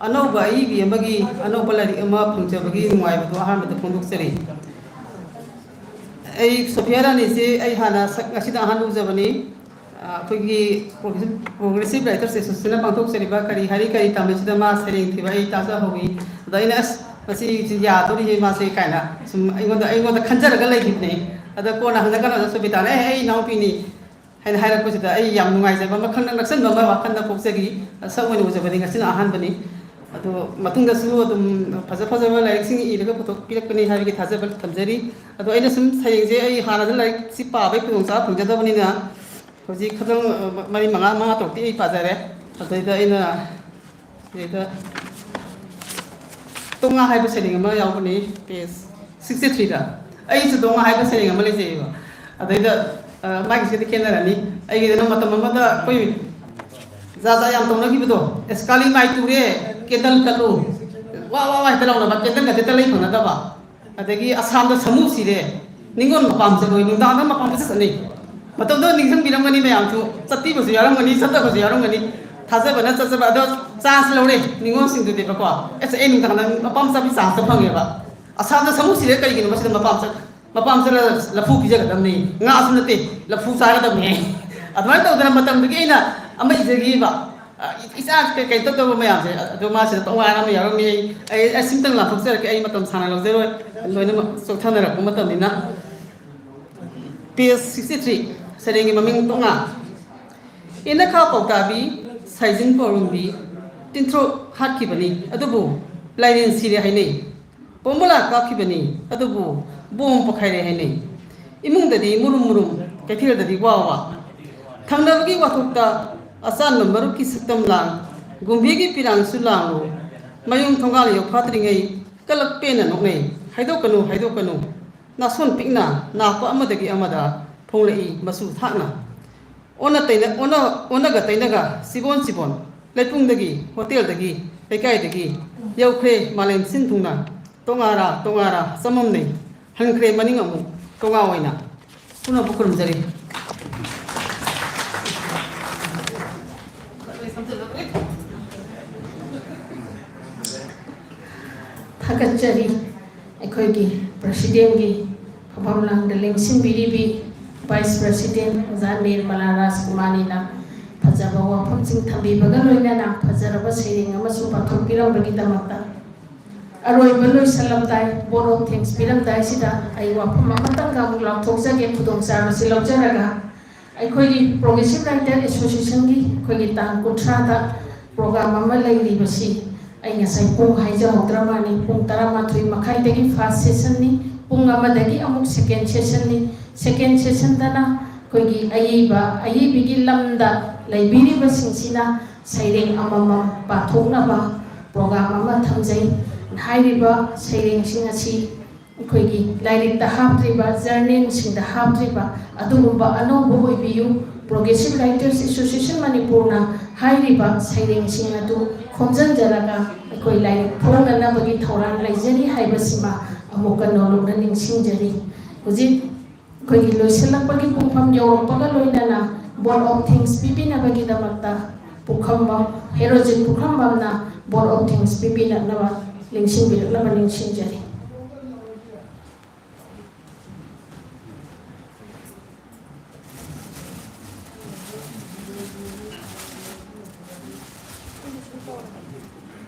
ꯑꯅꯧꯕ ꯑꯏꯕꯤ ꯑꯃꯒꯤ ꯑꯅꯧꯕ ꯂꯥꯏꯔꯤꯛ ꯑꯃ ꯐꯣꯡꯖꯕꯒꯤ ꯅꯨꯡꯉꯥꯏꯕꯗꯨ ꯑꯍꯥꯟꯕꯗ ꯐꯣꯡꯗꯣꯛꯆꯔꯤ꯫ ꯑꯩ ꯁꯣꯐꯤꯌꯥ ꯔꯥꯅꯤꯁꯤ ꯑꯩ ꯍꯥꯟꯅ ꯁꯛ ꯉꯁꯤꯗ ꯑꯍꯥꯟꯕ ꯎꯖꯕꯅꯤ꯫ ꯑ, ꯑꯩꯈꯣꯏꯒꯤ Progressive, Progressive Writers Association ꯅ ꯄꯥꯡꯊꯣꯛꯆꯔꯤꯕ ꯀꯔꯤ ꯍꯥꯏꯔꯤ ꯀꯔꯤ ꯇꯝꯃꯤꯁꯤꯗ ꯃꯥ ꯁꯩꯔꯦꯡ ꯊꯤꯕ ꯑꯩ ꯇꯥꯖꯍꯧꯏ꯫ ꯑꯗ ꯑꯩꯅ, "ꯑꯁ, ꯃꯁꯤꯁꯤ ꯌꯥꯗꯣꯔꯤꯍꯦ ꯃꯥꯁꯦ" ꯀꯥꯏꯅ ꯁꯨꯝ ꯑꯩꯉꯣꯟꯗ, ꯑꯩꯉꯣꯟꯗ ꯈꯟꯖꯔꯒ ꯂꯩꯈꯤꯕꯅꯦ꯫ ꯑꯗ ꯀꯣꯟꯅ ꯍꯟꯗꯛ ꯀꯩꯅꯣꯗ ꯁꯣꯕꯤꯇꯥꯅ, "ꯑꯦ, ꯑꯩ ꯏꯅꯥꯎꯄꯤꯅꯤ" ꯍꯥꯏꯅ ꯍꯥꯏꯔꯛꯄꯁꯤꯗ ꯑꯩ ꯌꯥꯝ ꯅꯨꯡꯉꯥꯏꯖꯕ ꯑꯃ, ꯈꯪꯅ ꯅꯛꯁꯟꯕ ꯑꯃ ꯋꯥꯈꯜꯗ ꯄꯣꯛꯆꯈꯤ꯫ ꯁꯛ ꯑꯣꯏꯅ ꯎꯖꯕꯗꯤ ꯉꯁꯤꯅ ꯑꯍꯥꯟꯕꯅꯤ꯫ ꯑꯗꯣ ꯃꯇꯨꯡꯗꯁꯨ ꯑꯗꯨꯝ ꯐꯖ ꯐꯖꯕ ꯂꯥꯏꯔꯤꯛꯁꯤꯡ ꯏꯔꯒ ꯄꯨꯊꯣꯛꯄꯤꯔꯛꯀꯅꯤ ꯍꯥꯏꯕꯒꯤ ꯊꯥꯖꯕ ꯊꯝꯖꯔꯤ꯫ ꯑꯗꯣ ꯑꯩꯅ ꯁꯨꯝ ꯁꯩꯔꯦꯡꯁꯦ ꯑꯩ ꯍꯥꯟꯅꯗ ꯂꯥꯏꯔꯤꯛꯁꯤ ꯄꯥꯕꯒꯤ ꯈꯨꯗꯣꯡꯆꯥꯕ ꯐꯪꯖꯗꯕꯅꯤꯅ ꯍꯧꯖꯤꯛ ꯈꯤꯇꯪ, ꯑ, ꯃꯔꯤ ꯃꯉꯥ, ꯃꯉꯥ ꯇꯔꯨꯛꯇꯤ ꯑꯩ ꯄꯥꯖꯔꯦ꯫ ꯑꯗꯩꯗ ꯑꯩꯅ ꯁꯤꯗꯩꯗ ꯇꯣꯉꯥ ꯍꯥꯏꯕ ꯁꯩꯔꯦꯡ ꯑꯃ ꯌꯥꯎꯕꯅꯤ, page sixty three ꯗ꯫ ꯑꯩꯁꯨ ꯇꯣꯉꯥ ꯍꯥꯏꯕ ꯁꯩꯔꯦꯡ ꯑꯃ ꯂꯩꯖꯩꯑꯕ꯫ ꯑꯗꯩꯗ, ꯑ, ꯃꯥꯒꯤꯁꯤꯗꯤ ꯈꯦꯠꯅꯔꯅꯤ꯫ ꯑꯩꯒꯤꯗꯅ ꯃꯇꯝ ꯑꯃꯗ ꯑꯩꯈꯣꯏ ꯖꯥꯠ ꯖꯥꯠ ꯌꯥꯝ ꯇꯧꯅꯈꯤꯕꯗꯣ, "ꯑꯦꯁ, ꯀꯥꯂꯤ ꯃꯥꯏ ꯇꯨꯔꯦ, candle ꯀꯠꯂꯨ", ꯋꯥ ꯋꯥ ꯋꯥ ꯍꯦꯛꯇ ꯂꯥꯎꯅꯕ, candle ꯒꯁꯦ ꯍꯦꯛꯇ ꯂꯩ ꯐꯪꯅꯗꯕ꯫ ꯑꯗꯒꯤ ꯑꯁꯥꯝꯗ ꯁꯥꯃꯨ ꯁꯤꯔꯦ, ꯅꯤꯉꯣꯜ ꯃꯄꯥꯝ ꯆꯠꯂꯣꯏ, ꯅꯨꯡꯗꯥꯡꯗ ꯃꯄꯥꯝ ꯀꯣꯏꯆꯠ ꯆꯠꯅꯩ꯫ ꯃꯇꯝꯗꯨꯗ ꯅꯤꯡꯁꯤꯡꯕꯤꯔꯝꯒꯅꯤ ꯃꯌꯥꯝꯁꯨ, ꯆꯠꯄꯤꯕꯁꯨ ꯌꯥꯎꯔꯝꯒꯅꯤ, ꯆꯠꯇꯕꯁꯨ ꯌꯥꯎꯔꯝꯒꯅꯤ꯫ ꯊꯥꯖꯕꯅ ꯆꯠꯆꯕ꯫ ꯑꯗꯣ ꯆꯥꯟꯁ ꯂꯧꯔꯦ ꯅꯤꯉꯣꯜꯁꯤꯡꯗꯨꯗꯤꯕꯀꯣ꯫ ꯑꯁ, ꯑꯩ ꯅꯨꯡꯗꯥꯡꯗ ꯃꯄꯥ ꯃꯆꯥ ꯆꯥꯟꯁꯇꯣ ꯐꯪꯉꯦꯕ꯫ ꯑꯁꯥꯝꯗ ꯁꯥꯃꯨ ꯁꯤꯔꯦ ꯀꯩꯒꯤꯅꯣ? ꯃꯁꯤꯗ ꯃꯄꯥ ꯃꯆꯥ, ꯃꯄꯥ ꯃꯆꯥ ꯂꯐꯨ ꯄꯤꯖꯒꯗꯕꯅꯤ, ꯉꯥꯁꯨ ꯅꯠꯇꯦ, ꯂꯐꯨ ꯆꯥꯒꯗꯕꯅꯤ꯫ ꯑꯗꯨꯃꯥꯏꯅ ꯇꯧꯗꯅ ꯃꯇꯝꯗꯨꯒꯤ ꯑꯩꯅ ꯑꯃ ꯏꯖꯈꯤꯕ, ꯑ, ꯏꯆꯥ ꯀꯩ-, ꯀꯩꯅꯣ ꯇꯧꯗꯕ ꯃꯌꯥꯝꯁꯦ꯫ ꯑꯗꯣ ꯃꯥꯁꯤꯗ ꯇꯣꯉꯥꯟꯅ ꯑꯃ ꯌꯥꯎꯔꯝꯃꯤ꯫ ꯑꯩ, ꯑꯩ ꯁꯤꯝꯇꯪ ꯂꯥꯟꯊꯣꯛꯆꯔꯛꯀꯦ, ꯑꯩ ꯃꯇꯝ ꯁꯥꯡꯅ ꯂꯧꯖꯔꯣꯏ, ꯂꯣꯏꯅꯃꯛ ꯆꯣꯛꯊꯅꯔꯛꯄ ꯃꯇꯝꯅꯤꯅ꯫ Page sixty three, ꯁꯩꯔꯦꯡꯒꯤ ꯃꯃꯤꯡ ꯇꯣꯉꯥ꯫ ꯏꯅꯈꯥ ꯄꯥꯎꯇꯥꯕꯤ, ꯁꯥꯏꯖꯤꯟ ꯄꯥꯎꯔꯨꯝꯕꯤ, ꯇꯤꯟꯊ꯭ꯔꯣꯛ ꯍꯥꯠꯈꯤꯕꯅꯤ, ꯑꯗꯨꯕꯨ ꯂꯥꯏꯔꯦꯟ ꯁꯤꯔꯦ ꯍꯥꯏꯅꯩ꯫ ꯕꯣꯝꯕꯨꯂꯥ ꯀꯥꯞꯈꯤꯕꯅꯤ, ꯑꯗꯨꯕꯨ ꯕꯣꯝ ꯄꯣꯈꯥꯏꯔꯦ ꯍꯥꯏꯅꯩ꯫ ꯏꯃꯨꯡꯗꯗꯤ ꯃꯨꯔꯨꯝ ꯃꯨꯔꯨꯝ, ꯀꯩꯊꯦꯜꯗꯗꯤ ꯋꯥ ꯋꯥ꯫ ꯊꯪꯅꯕꯒꯤ ꯋꯥꯊꯣꯛꯇ ꯑꯆꯥꯟꯕ ꯃꯔꯨꯞꯀꯤ ꯁꯛꯇꯝ ꯂꯥꯡ, ꯒꯨꯝꯚꯤꯒꯤ ꯄꯤꯔꯥꯡꯁꯨ ꯂꯥꯡꯂꯨ꯫ ꯃꯌꯨꯝ ꯊꯣꯡꯒꯥꯜ ꯌꯧꯐꯥꯠꯇ꯭ꯔꯤꯉꯩ ꯀꯂꯛ ꯄꯦꯟꯅ ꯅꯣꯛꯅꯩ꯫ ꯍꯥꯏꯗꯣꯛꯀꯅꯨ, ꯍꯥꯏꯗꯣꯛꯀꯅꯨ꯫ ꯅꯥꯁꯣꯟ ꯄꯤꯛꯅ ꯅꯥꯞꯄ ꯑꯃꯗꯒꯤ ꯑꯃꯗ ꯐꯣꯡꯂꯛꯏ ꯃꯆꯨ ꯊꯥꯛꯅ꯫ ꯑꯣꯟꯅ ꯇꯩꯅ-, ꯑꯣꯟꯅ-, ꯑꯣꯟꯅꯒ ꯇꯩꯅꯒ, ꯆꯤꯕꯣꯟ ꯆꯤꯕꯣꯟ, ꯂꯩꯄꯨꯡꯗꯒꯤ, ꯍꯣꯇꯦꯜꯗꯒꯤ, ꯂꯩꯀꯥꯏꯗꯒꯤ ꯌꯧꯈ꯭ꯔꯦ ꯃꯥꯂꯦꯝ ꯁꯤꯟ ꯊꯨꯡꯅ꯫ ꯇꯣꯉꯥꯔꯥ, ꯇꯣꯉꯥꯔꯥ, ꯆꯃꯝꯅꯩ꯫ ꯍꯟꯈ꯭ꯔꯦ ꯃꯅꯤꯡ ꯑꯃꯨꯛ ꯇꯣꯉꯥ ꯑꯣꯏꯅ꯫ ꯄꯨꯝꯅꯃꯛꯄꯨ ꯈꯨꯔꯨꯝꯖꯔꯤ꯫ ꯊꯥꯒꯠꯆꯔꯤ꯫ ꯑꯩꯈꯣꯏꯒꯤ ꯄ꯭ꯔꯁꯤꯗꯦꯟꯒꯤ ꯐꯝꯐꯝ ꯂꯥꯡꯗ ꯂꯦꯡꯁꯤꯟꯕꯤꯔꯤꯕꯤ ꯚꯥꯏꯁ ꯄ꯭ꯔꯁꯤꯗꯦꯟ ꯑꯣꯖꯥ ꯅꯤꯔꯃꯂꯥ ꯔꯥꯖꯀꯨꯃꯥꯔꯤꯅ ꯐꯖꯕ ꯋꯥꯐꯝꯁꯤꯡ ꯊꯝꯕꯤꯕꯒ ꯂꯣꯏꯅꯅ ꯐꯖꯔꯕ ꯁꯩꯔꯦꯡ ꯑꯃꯁꯨ ꯄꯥꯊꯣꯛꯄꯤꯔꯝꯕꯒꯤꯗꯃꯛꯇ꯫ ꯑꯔꯣꯏꯕ ꯂꯣꯏꯁꯤꯜꯂꯝꯗꯥꯏ, vote of thanks ꯄꯤꯔꯝꯗꯥꯏꯁꯤꯗ ꯑꯩ ꯋꯥꯐꯝ ꯑꯃꯇꯪꯒ ꯑꯃꯨꯛ ꯂꯥꯎꯊꯣꯛꯆꯒꯦ, ꯈꯨꯗꯣꯡꯆꯥꯕꯁꯤ ꯂꯧꯖꯔꯒ꯫ ꯑꯩꯈꯣꯏꯒꯤ Progressive Writer Association ꯒꯤ ꯑꯩꯈꯣꯏꯒꯤ ꯇꯥꯡ ꯀꯨꯟꯊ꯭ꯔꯥꯗ program ꯑꯃ ꯂꯩꯔꯤꯕꯁꯤ ꯑꯩ ꯉꯁꯥꯏ ꯄꯨꯡ ꯍꯥꯏꯖꯍꯧꯗ꯭ꯔ ꯃꯥꯜꯂꯤ꯫ ꯄꯨꯡ ꯇꯔꯥꯃꯥꯊꯣꯏ ꯃꯈꯥꯏꯗꯒꯤ first session ꯅꯤ, ꯄꯨꯡ ꯑꯃꯗꯒꯤ ꯑꯃꯨꯛ second session ꯅꯤ꯫ Second session ꯗꯅ ꯑꯩꯈꯣꯏꯒꯤ ꯑꯏꯕ, ꯑꯏꯕꯤꯒꯤ ꯂꯝꯗ ꯂꯩꯕꯤꯔꯤꯕꯁꯤꯡꯁꯤꯅ ꯁꯩꯔꯦꯡ ꯑꯃꯃꯝ ꯄꯥꯊꯣꯛꯅꯕ program ꯑꯃ ꯊꯝꯖꯩ꯫ ꯍꯥꯏꯔꯤꯕ ꯁꯩꯔꯦꯡꯁꯤꯡ ꯑꯁꯤ ꯑꯩꯈꯣꯏꯒꯤ ꯂꯥꯏꯔꯤꯛꯇ ꯍꯥꯞꯇ꯭ꯔꯤꯕ, journal ꯁꯤꯡꯗ ꯍꯥꯞꯇ꯭ꯔꯤꯕ ꯑꯗꯨꯒꯨꯝꯕ ꯑꯅꯧꯕ ꯑꯣꯏꯕꯤꯌꯨ꯫ Progressive Writers Association ꯃꯅꯤꯄꯨꯔꯅ ꯍꯥꯏꯔꯤꯕ ꯁꯩꯔꯦꯡꯁꯤꯡ ꯑꯗꯨ ꯈꯣꯝꯖꯤꯟꯖꯔꯒ ꯑꯩꯈꯣꯏ ꯂꯥꯏꯔꯤꯛ ꯐꯣꯡꯅꯅꯕꯒꯤ ꯊꯧꯔꯥꯡ ꯂꯩꯖꯔꯤ ꯍꯥꯏꯕꯁꯤꯃ ꯑꯃꯨꯛꯀ ꯅꯧꯂꯨꯛꯅ ꯅꯤꯡꯁꯤꯡꯖꯔꯤ꯫ ꯍꯧꯖꯤꯛ ꯑꯩꯈꯣꯏꯒꯤ ꯂꯣꯏꯁꯤꯜꯂꯛꯄꯒꯤ ꯄꯨꯡꯐꯝ ꯌꯧꯔꯛꯄꯒ ꯂꯣꯏꯅꯅ vote of thanks ꯄꯤꯕꯤꯅꯕꯒꯤꯗꯃꯛꯇ Pukhrambam, Herojit ꯄꯨꯈ꯭ꯔꯝꯕꯝꯅ vote of thanks ꯄꯤꯕꯤꯔꯛꯅꯕ ꯂꯦꯡꯁꯤꯟꯕꯤꯔꯛꯅꯕ ꯅꯤꯡꯁꯤꯡꯖꯔꯤ꯫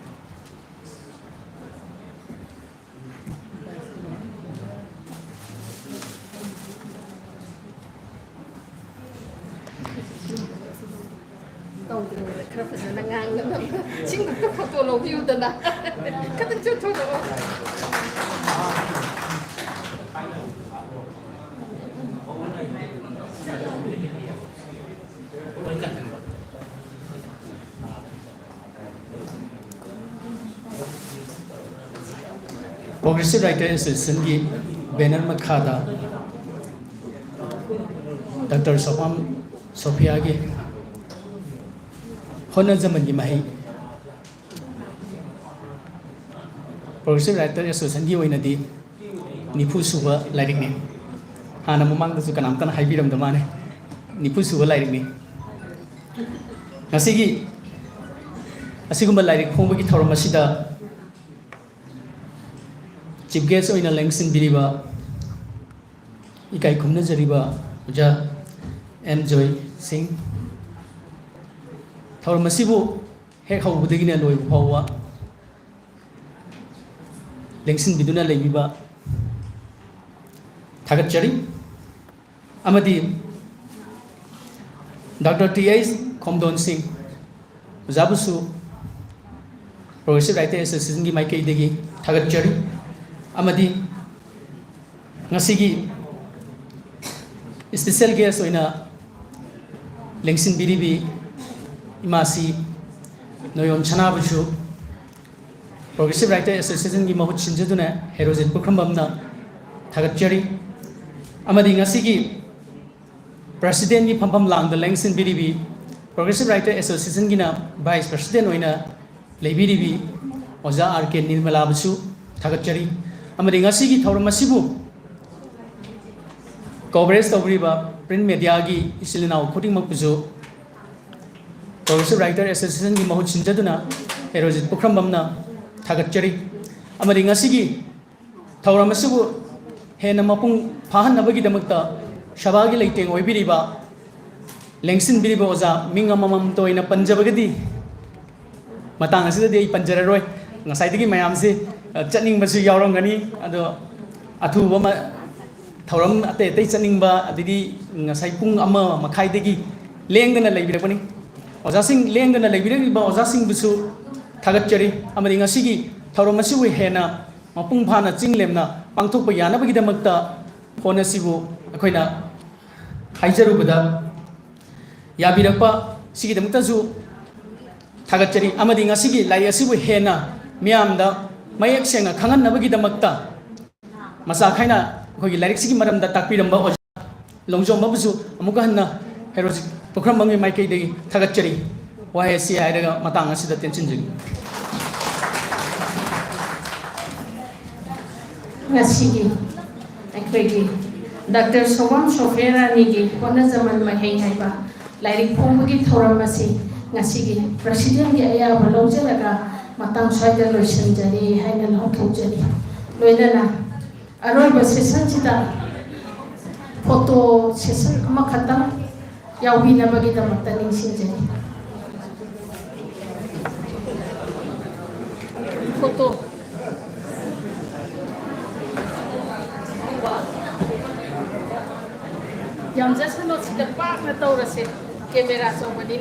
ꯇꯧꯗ꯭ꯔꯦ, ꯈꯔ ꯐꯖꯅ ꯉꯥꯡꯅꯕ꯫ ꯁꯤꯡꯗꯨꯗ ꯐꯣꯇꯣ ꯂꯧꯕꯤꯌꯨꯗꯅ꯫ ꯈꯤꯇꯪ ꯆꯠꯊꯣꯔꯛꯑꯣ꯫ Progressive Writer Associationꯒꯤ banner ꯃꯈꯥꯗ ꯗꯥꯛꯇꯔ ꯁꯣꯐꯥꯝ ꯁꯣꯐꯤꯌꯥꯒꯤ ꯍꯣꯠꯅꯖꯃꯟꯒꯤ ꯃꯍꯩ Progressive Writer Associationꯒꯤ ꯑꯣꯏꯅꯗꯤ ꯅꯤꯐꯨ ꯁꯨꯕ ꯂꯥꯏꯔꯤꯛꯅꯤ꯫ ꯍꯥꯟꯅ ꯃꯃꯥꯡꯗꯁꯨ ꯀꯅꯥꯝꯇꯅ ꯍꯥꯏꯕꯤꯔꯝꯗ ꯃꯥꯅꯦ, ꯅꯤꯐꯨ ꯁꯨꯕ ꯂꯥꯏꯔꯤꯛꯅꯤ꯫ ꯉꯁꯤꯒꯤ ꯑꯁꯤꯒꯨꯝꯕ ꯂꯥꯏꯔꯤꯛ ꯐꯣꯡꯕꯒꯤ ꯊꯧꯔꯝ ꯑꯁꯤꯗ chief guest ꯑꯣꯏꯅ ꯂꯦꯡꯁꯤꯟꯕꯤꯔꯤꯕ ꯏꯀꯥꯏ ꯈꯨꯝꯅꯖꯔꯤꯕ ꯑꯣꯖꯥ ꯑꯦꯝ ꯖꯣꯏ ꯁꯤꯡ, ꯊꯧꯔꯝ ꯑꯁꯤꯕꯨ ꯍꯦꯛ ꯍꯧꯕꯗꯒꯤꯅ ꯂꯣꯏꯕ ꯐꯥꯎꯕ ꯂꯦꯡꯁꯤꯟꯕꯤꯗꯨꯅ ꯂꯩꯕꯤꯕ ꯊꯥꯒꯠꯆꯔꯤ꯫ ꯑꯃꯗꯤ ꯗꯥꯛꯇꯔ ꯇꯤ ꯑꯩꯆ ꯈꯣꯝꯗꯣꯟ ꯁꯤꯡ, ꯑꯣꯖꯥꯕꯨꯁꯨ Progressive Writer Associationꯒꯤ ꯃꯥꯏꯀꯩꯗꯒꯤ ꯊꯥꯒꯠꯆꯔꯤ꯫ ꯑꯃꯗꯤ ꯉꯁꯤꯒꯤ special guest ꯑꯣꯏꯅ ꯂꯦꯡꯁꯤꯟꯕꯤꯔꯤꯕꯤ ꯏꯃꯥꯁꯤ ꯅꯣꯌꯣꯝ ꯁꯅꯥꯕꯨꯁꯨ Progressive Writer Associationꯒꯤ ꯃꯍꯨꯠ ꯁꯤꯟꯖꯗꯨꯅ ꯍꯦꯔꯣꯖꯤꯠ ꯄꯨꯈ꯭ꯔꯝꯕꯝꯅ ꯊꯥꯒꯠꯆꯔꯤ꯫ ꯑꯃꯗꯤ ꯉꯁꯤꯒꯤ presidentꯒꯤ ꯐꯝꯐꯝ ꯂꯥꯡꯗ ꯂꯦꯡꯁꯤꯟꯕꯤꯔꯤꯕꯤ Progressive Writer Associationꯒꯤꯅ vice president ꯑꯣꯏꯅ ꯂꯩꯕꯤꯔꯤꯕꯤ ꯑꯣꯖꯥ ꯑꯥꯔ ꯀꯦ ꯅꯤꯔꯃꯂꯥꯕꯨꯁꯨ ꯊꯥꯒꯠꯆꯔꯤ꯫ ꯑꯃꯗꯤ ꯉꯁꯤꯒꯤ ꯊꯧꯔꯝ ꯑꯁꯤꯕꯨ coverage ꯇꯧꯕꯤꯔꯤꯕ print mediaꯒꯤ ꯏꯆꯤꯜ ꯏꯅꯥꯎ ꯈꯨꯗꯤꯡꯃꯛꯄꯨꯁꯨ Progressive Writer Associationꯒꯤ ꯃꯍꯨꯠ ꯁꯤꯟꯖꯗꯨꯅ ꯍꯦꯔꯣꯖꯤꯠ ꯄꯨꯈ꯭ꯔꯝꯕꯝꯅ ꯊꯥꯒꯠꯆꯔꯤ꯫ ꯑꯃꯗꯤ ꯉꯁꯤꯒꯤ ꯊꯧꯔꯝ ꯑꯁꯤꯕꯨ ꯍꯦꯟꯅ ꯃꯄꯨꯡ ꯐꯥꯍꯟꯅꯕꯒꯤꯗꯃꯛꯇ ꯁꯚꯥꯒꯤ ꯂꯩꯇꯦꯡ ꯑꯣꯏꯕꯤꯔꯤꯕ, ꯂꯦꯡꯁꯤꯟꯕꯤꯔꯤꯕ ꯑꯣꯖꯥ ꯃꯤꯡ ꯑꯃꯃꯝꯇ ꯑꯣꯏꯅ ꯄꯟꯖꯕꯒꯗꯤ ꯃꯇꯥꯡ ꯑꯁꯤꯗꯗꯤ ꯑꯩ ꯄꯟꯖꯔꯔꯣꯏ꯫ ꯉꯁꯥꯏꯗꯒꯤ ꯃꯌꯥꯝꯁꯤ, ꯑ, ꯆꯠꯅꯤꯡꯕꯁꯨ ꯌꯥꯎꯔꯝꯒꯅꯤ꯫ ꯑꯗꯣ ꯑꯊꯨꯕ ꯑꯃ ꯊꯧꯔꯝ ꯑꯇꯩ ꯑꯇꯩ ꯆꯠꯅꯤꯡꯕ, ꯑꯗꯩꯗꯤ ꯉꯁꯥꯏ ꯄꯨꯡ ꯑꯃ ꯃꯈꯥꯏꯗꯒꯤ ꯂꯦꯡꯗꯅ ꯂꯩꯕꯤꯔꯛꯄꯅꯤ꯫ ꯑꯣꯖꯥꯁꯤꯡ, ꯂꯦꯡꯗꯅ ꯂꯩꯕꯤꯔꯛꯂꯤꯕ ꯑꯣꯖꯥꯁꯤꯡꯕꯨꯁꯨ ꯊꯥꯒꯠꯆꯔꯤ꯫ ꯑꯃꯗꯤ ꯉꯁꯤꯒꯤ ꯊꯧꯔꯝ ꯑꯁꯤꯕꯨ ꯍꯦꯟꯅ ꯃꯄꯨꯡ ꯐꯥꯅ ꯆꯤꯡ ꯂꯦꯝꯅ ꯄꯥꯡꯊꯣꯛꯄ ꯌꯥꯅꯕꯒꯤꯗꯃꯛꯇ ꯐꯣꯟ ꯑꯁꯤꯕꯨ ꯑꯩꯈꯣꯏꯅ ꯍꯥꯏꯖꯔꯨꯕꯗ ꯌꯥꯕꯤꯔꯛꯄ ꯁꯤꯒꯤꯗꯃꯛꯇꯁꯨ ꯊꯥꯒꯠꯆꯔꯤ꯫ ꯑꯃꯗꯤ ꯉꯁꯤꯒꯤ ꯂꯥꯏꯔꯤꯛ ꯑꯁꯤꯕꯨ ꯍꯦꯟꯅ ꯃꯤꯌꯥꯝꯗ ꯃꯌꯦꯛ ꯁꯦꯡꯅ ꯈꯪꯍꯟꯅꯕꯒꯤꯗꯃꯛꯇ ꯃꯆꯥ ꯈꯥꯏꯅ ꯑꯩꯈꯣꯏꯒꯤ ꯂꯥꯏꯔꯤꯛꯁꯤꯒꯤ ꯃꯔꯝꯗ ꯇꯥꯛꯄꯤꯔꯝꯕ ꯑꯣꯖꯥ ꯂꯣꯡꯖꯣꯝꯕꯕꯨꯁꯨ ꯑꯃꯨꯛꯀ ꯍꯟꯅ ꯍꯦꯔꯣꯖꯤꯠ ꯄꯨꯈ꯭ꯔꯝꯕꯝꯒꯤ ꯃꯥꯏꯀꯩꯗꯒꯤ ꯊꯥꯒꯠꯆꯔꯤ꯫ ꯋꯥꯍꯩ ꯑꯁꯤ ꯍꯥꯏꯔꯒ ꯃꯇꯥꯡ ꯑꯁꯤꯗ ꯇꯦꯟꯁꯤꯟꯖꯒꯦ꯫ ꯉꯁꯤꯒꯤ ꯑꯩꯈꯣꯏꯒꯤ ꯗꯥꯛꯇꯔ ꯁꯣꯕꯥꯝ ꯁꯣꯐꯤꯌꯥ ꯔꯥꯅꯤꯒꯤ ꯍꯣꯠꯅꯖꯃꯟ ꯃꯍꯩ ꯍꯥꯏꯕ ꯂꯥꯏꯔꯤꯛ ꯐꯣꯡꯕꯒꯤ ꯊꯧꯔꯝ ꯑꯁꯤ ꯉꯁꯤꯒꯤ ꯄ꯭ꯔꯁꯤꯗꯦꯟꯒꯤ ꯑꯌꯥꯕ ꯂꯧꯖꯔꯒ ꯃꯇꯥꯡ ꯁ꯭ꯋꯥꯏꯗ ꯂꯣꯏꯁꯤꯟꯖꯔꯦ ꯍꯥꯏꯅ ꯂꯥꯎꯊꯣꯛꯆꯔꯤ꯫ ꯂꯣꯏꯅꯅ ꯑꯔꯣꯏꯕ ꯁꯦꯁꯟꯁꯤꯗ ꯐꯣꯇꯣ ꯁꯦꯁꯟ ꯑꯃꯈꯛꯇꯪ ꯌꯥꯎꯕꯤꯅꯕꯒꯤꯗꯃꯛꯇ ꯅꯤꯡꯁꯤꯡꯖꯔꯤ꯫ ꯐꯣꯇꯣ꯫ ꯌꯥꯝꯖꯁꯅꯨ, ꯁꯤꯗ ꯄꯥꯛꯅ ꯇꯧꯔꯁꯦ꯫ ꯀꯦꯃꯦꯔꯥ ꯑꯆꯧꯕꯅꯤꯅ꯫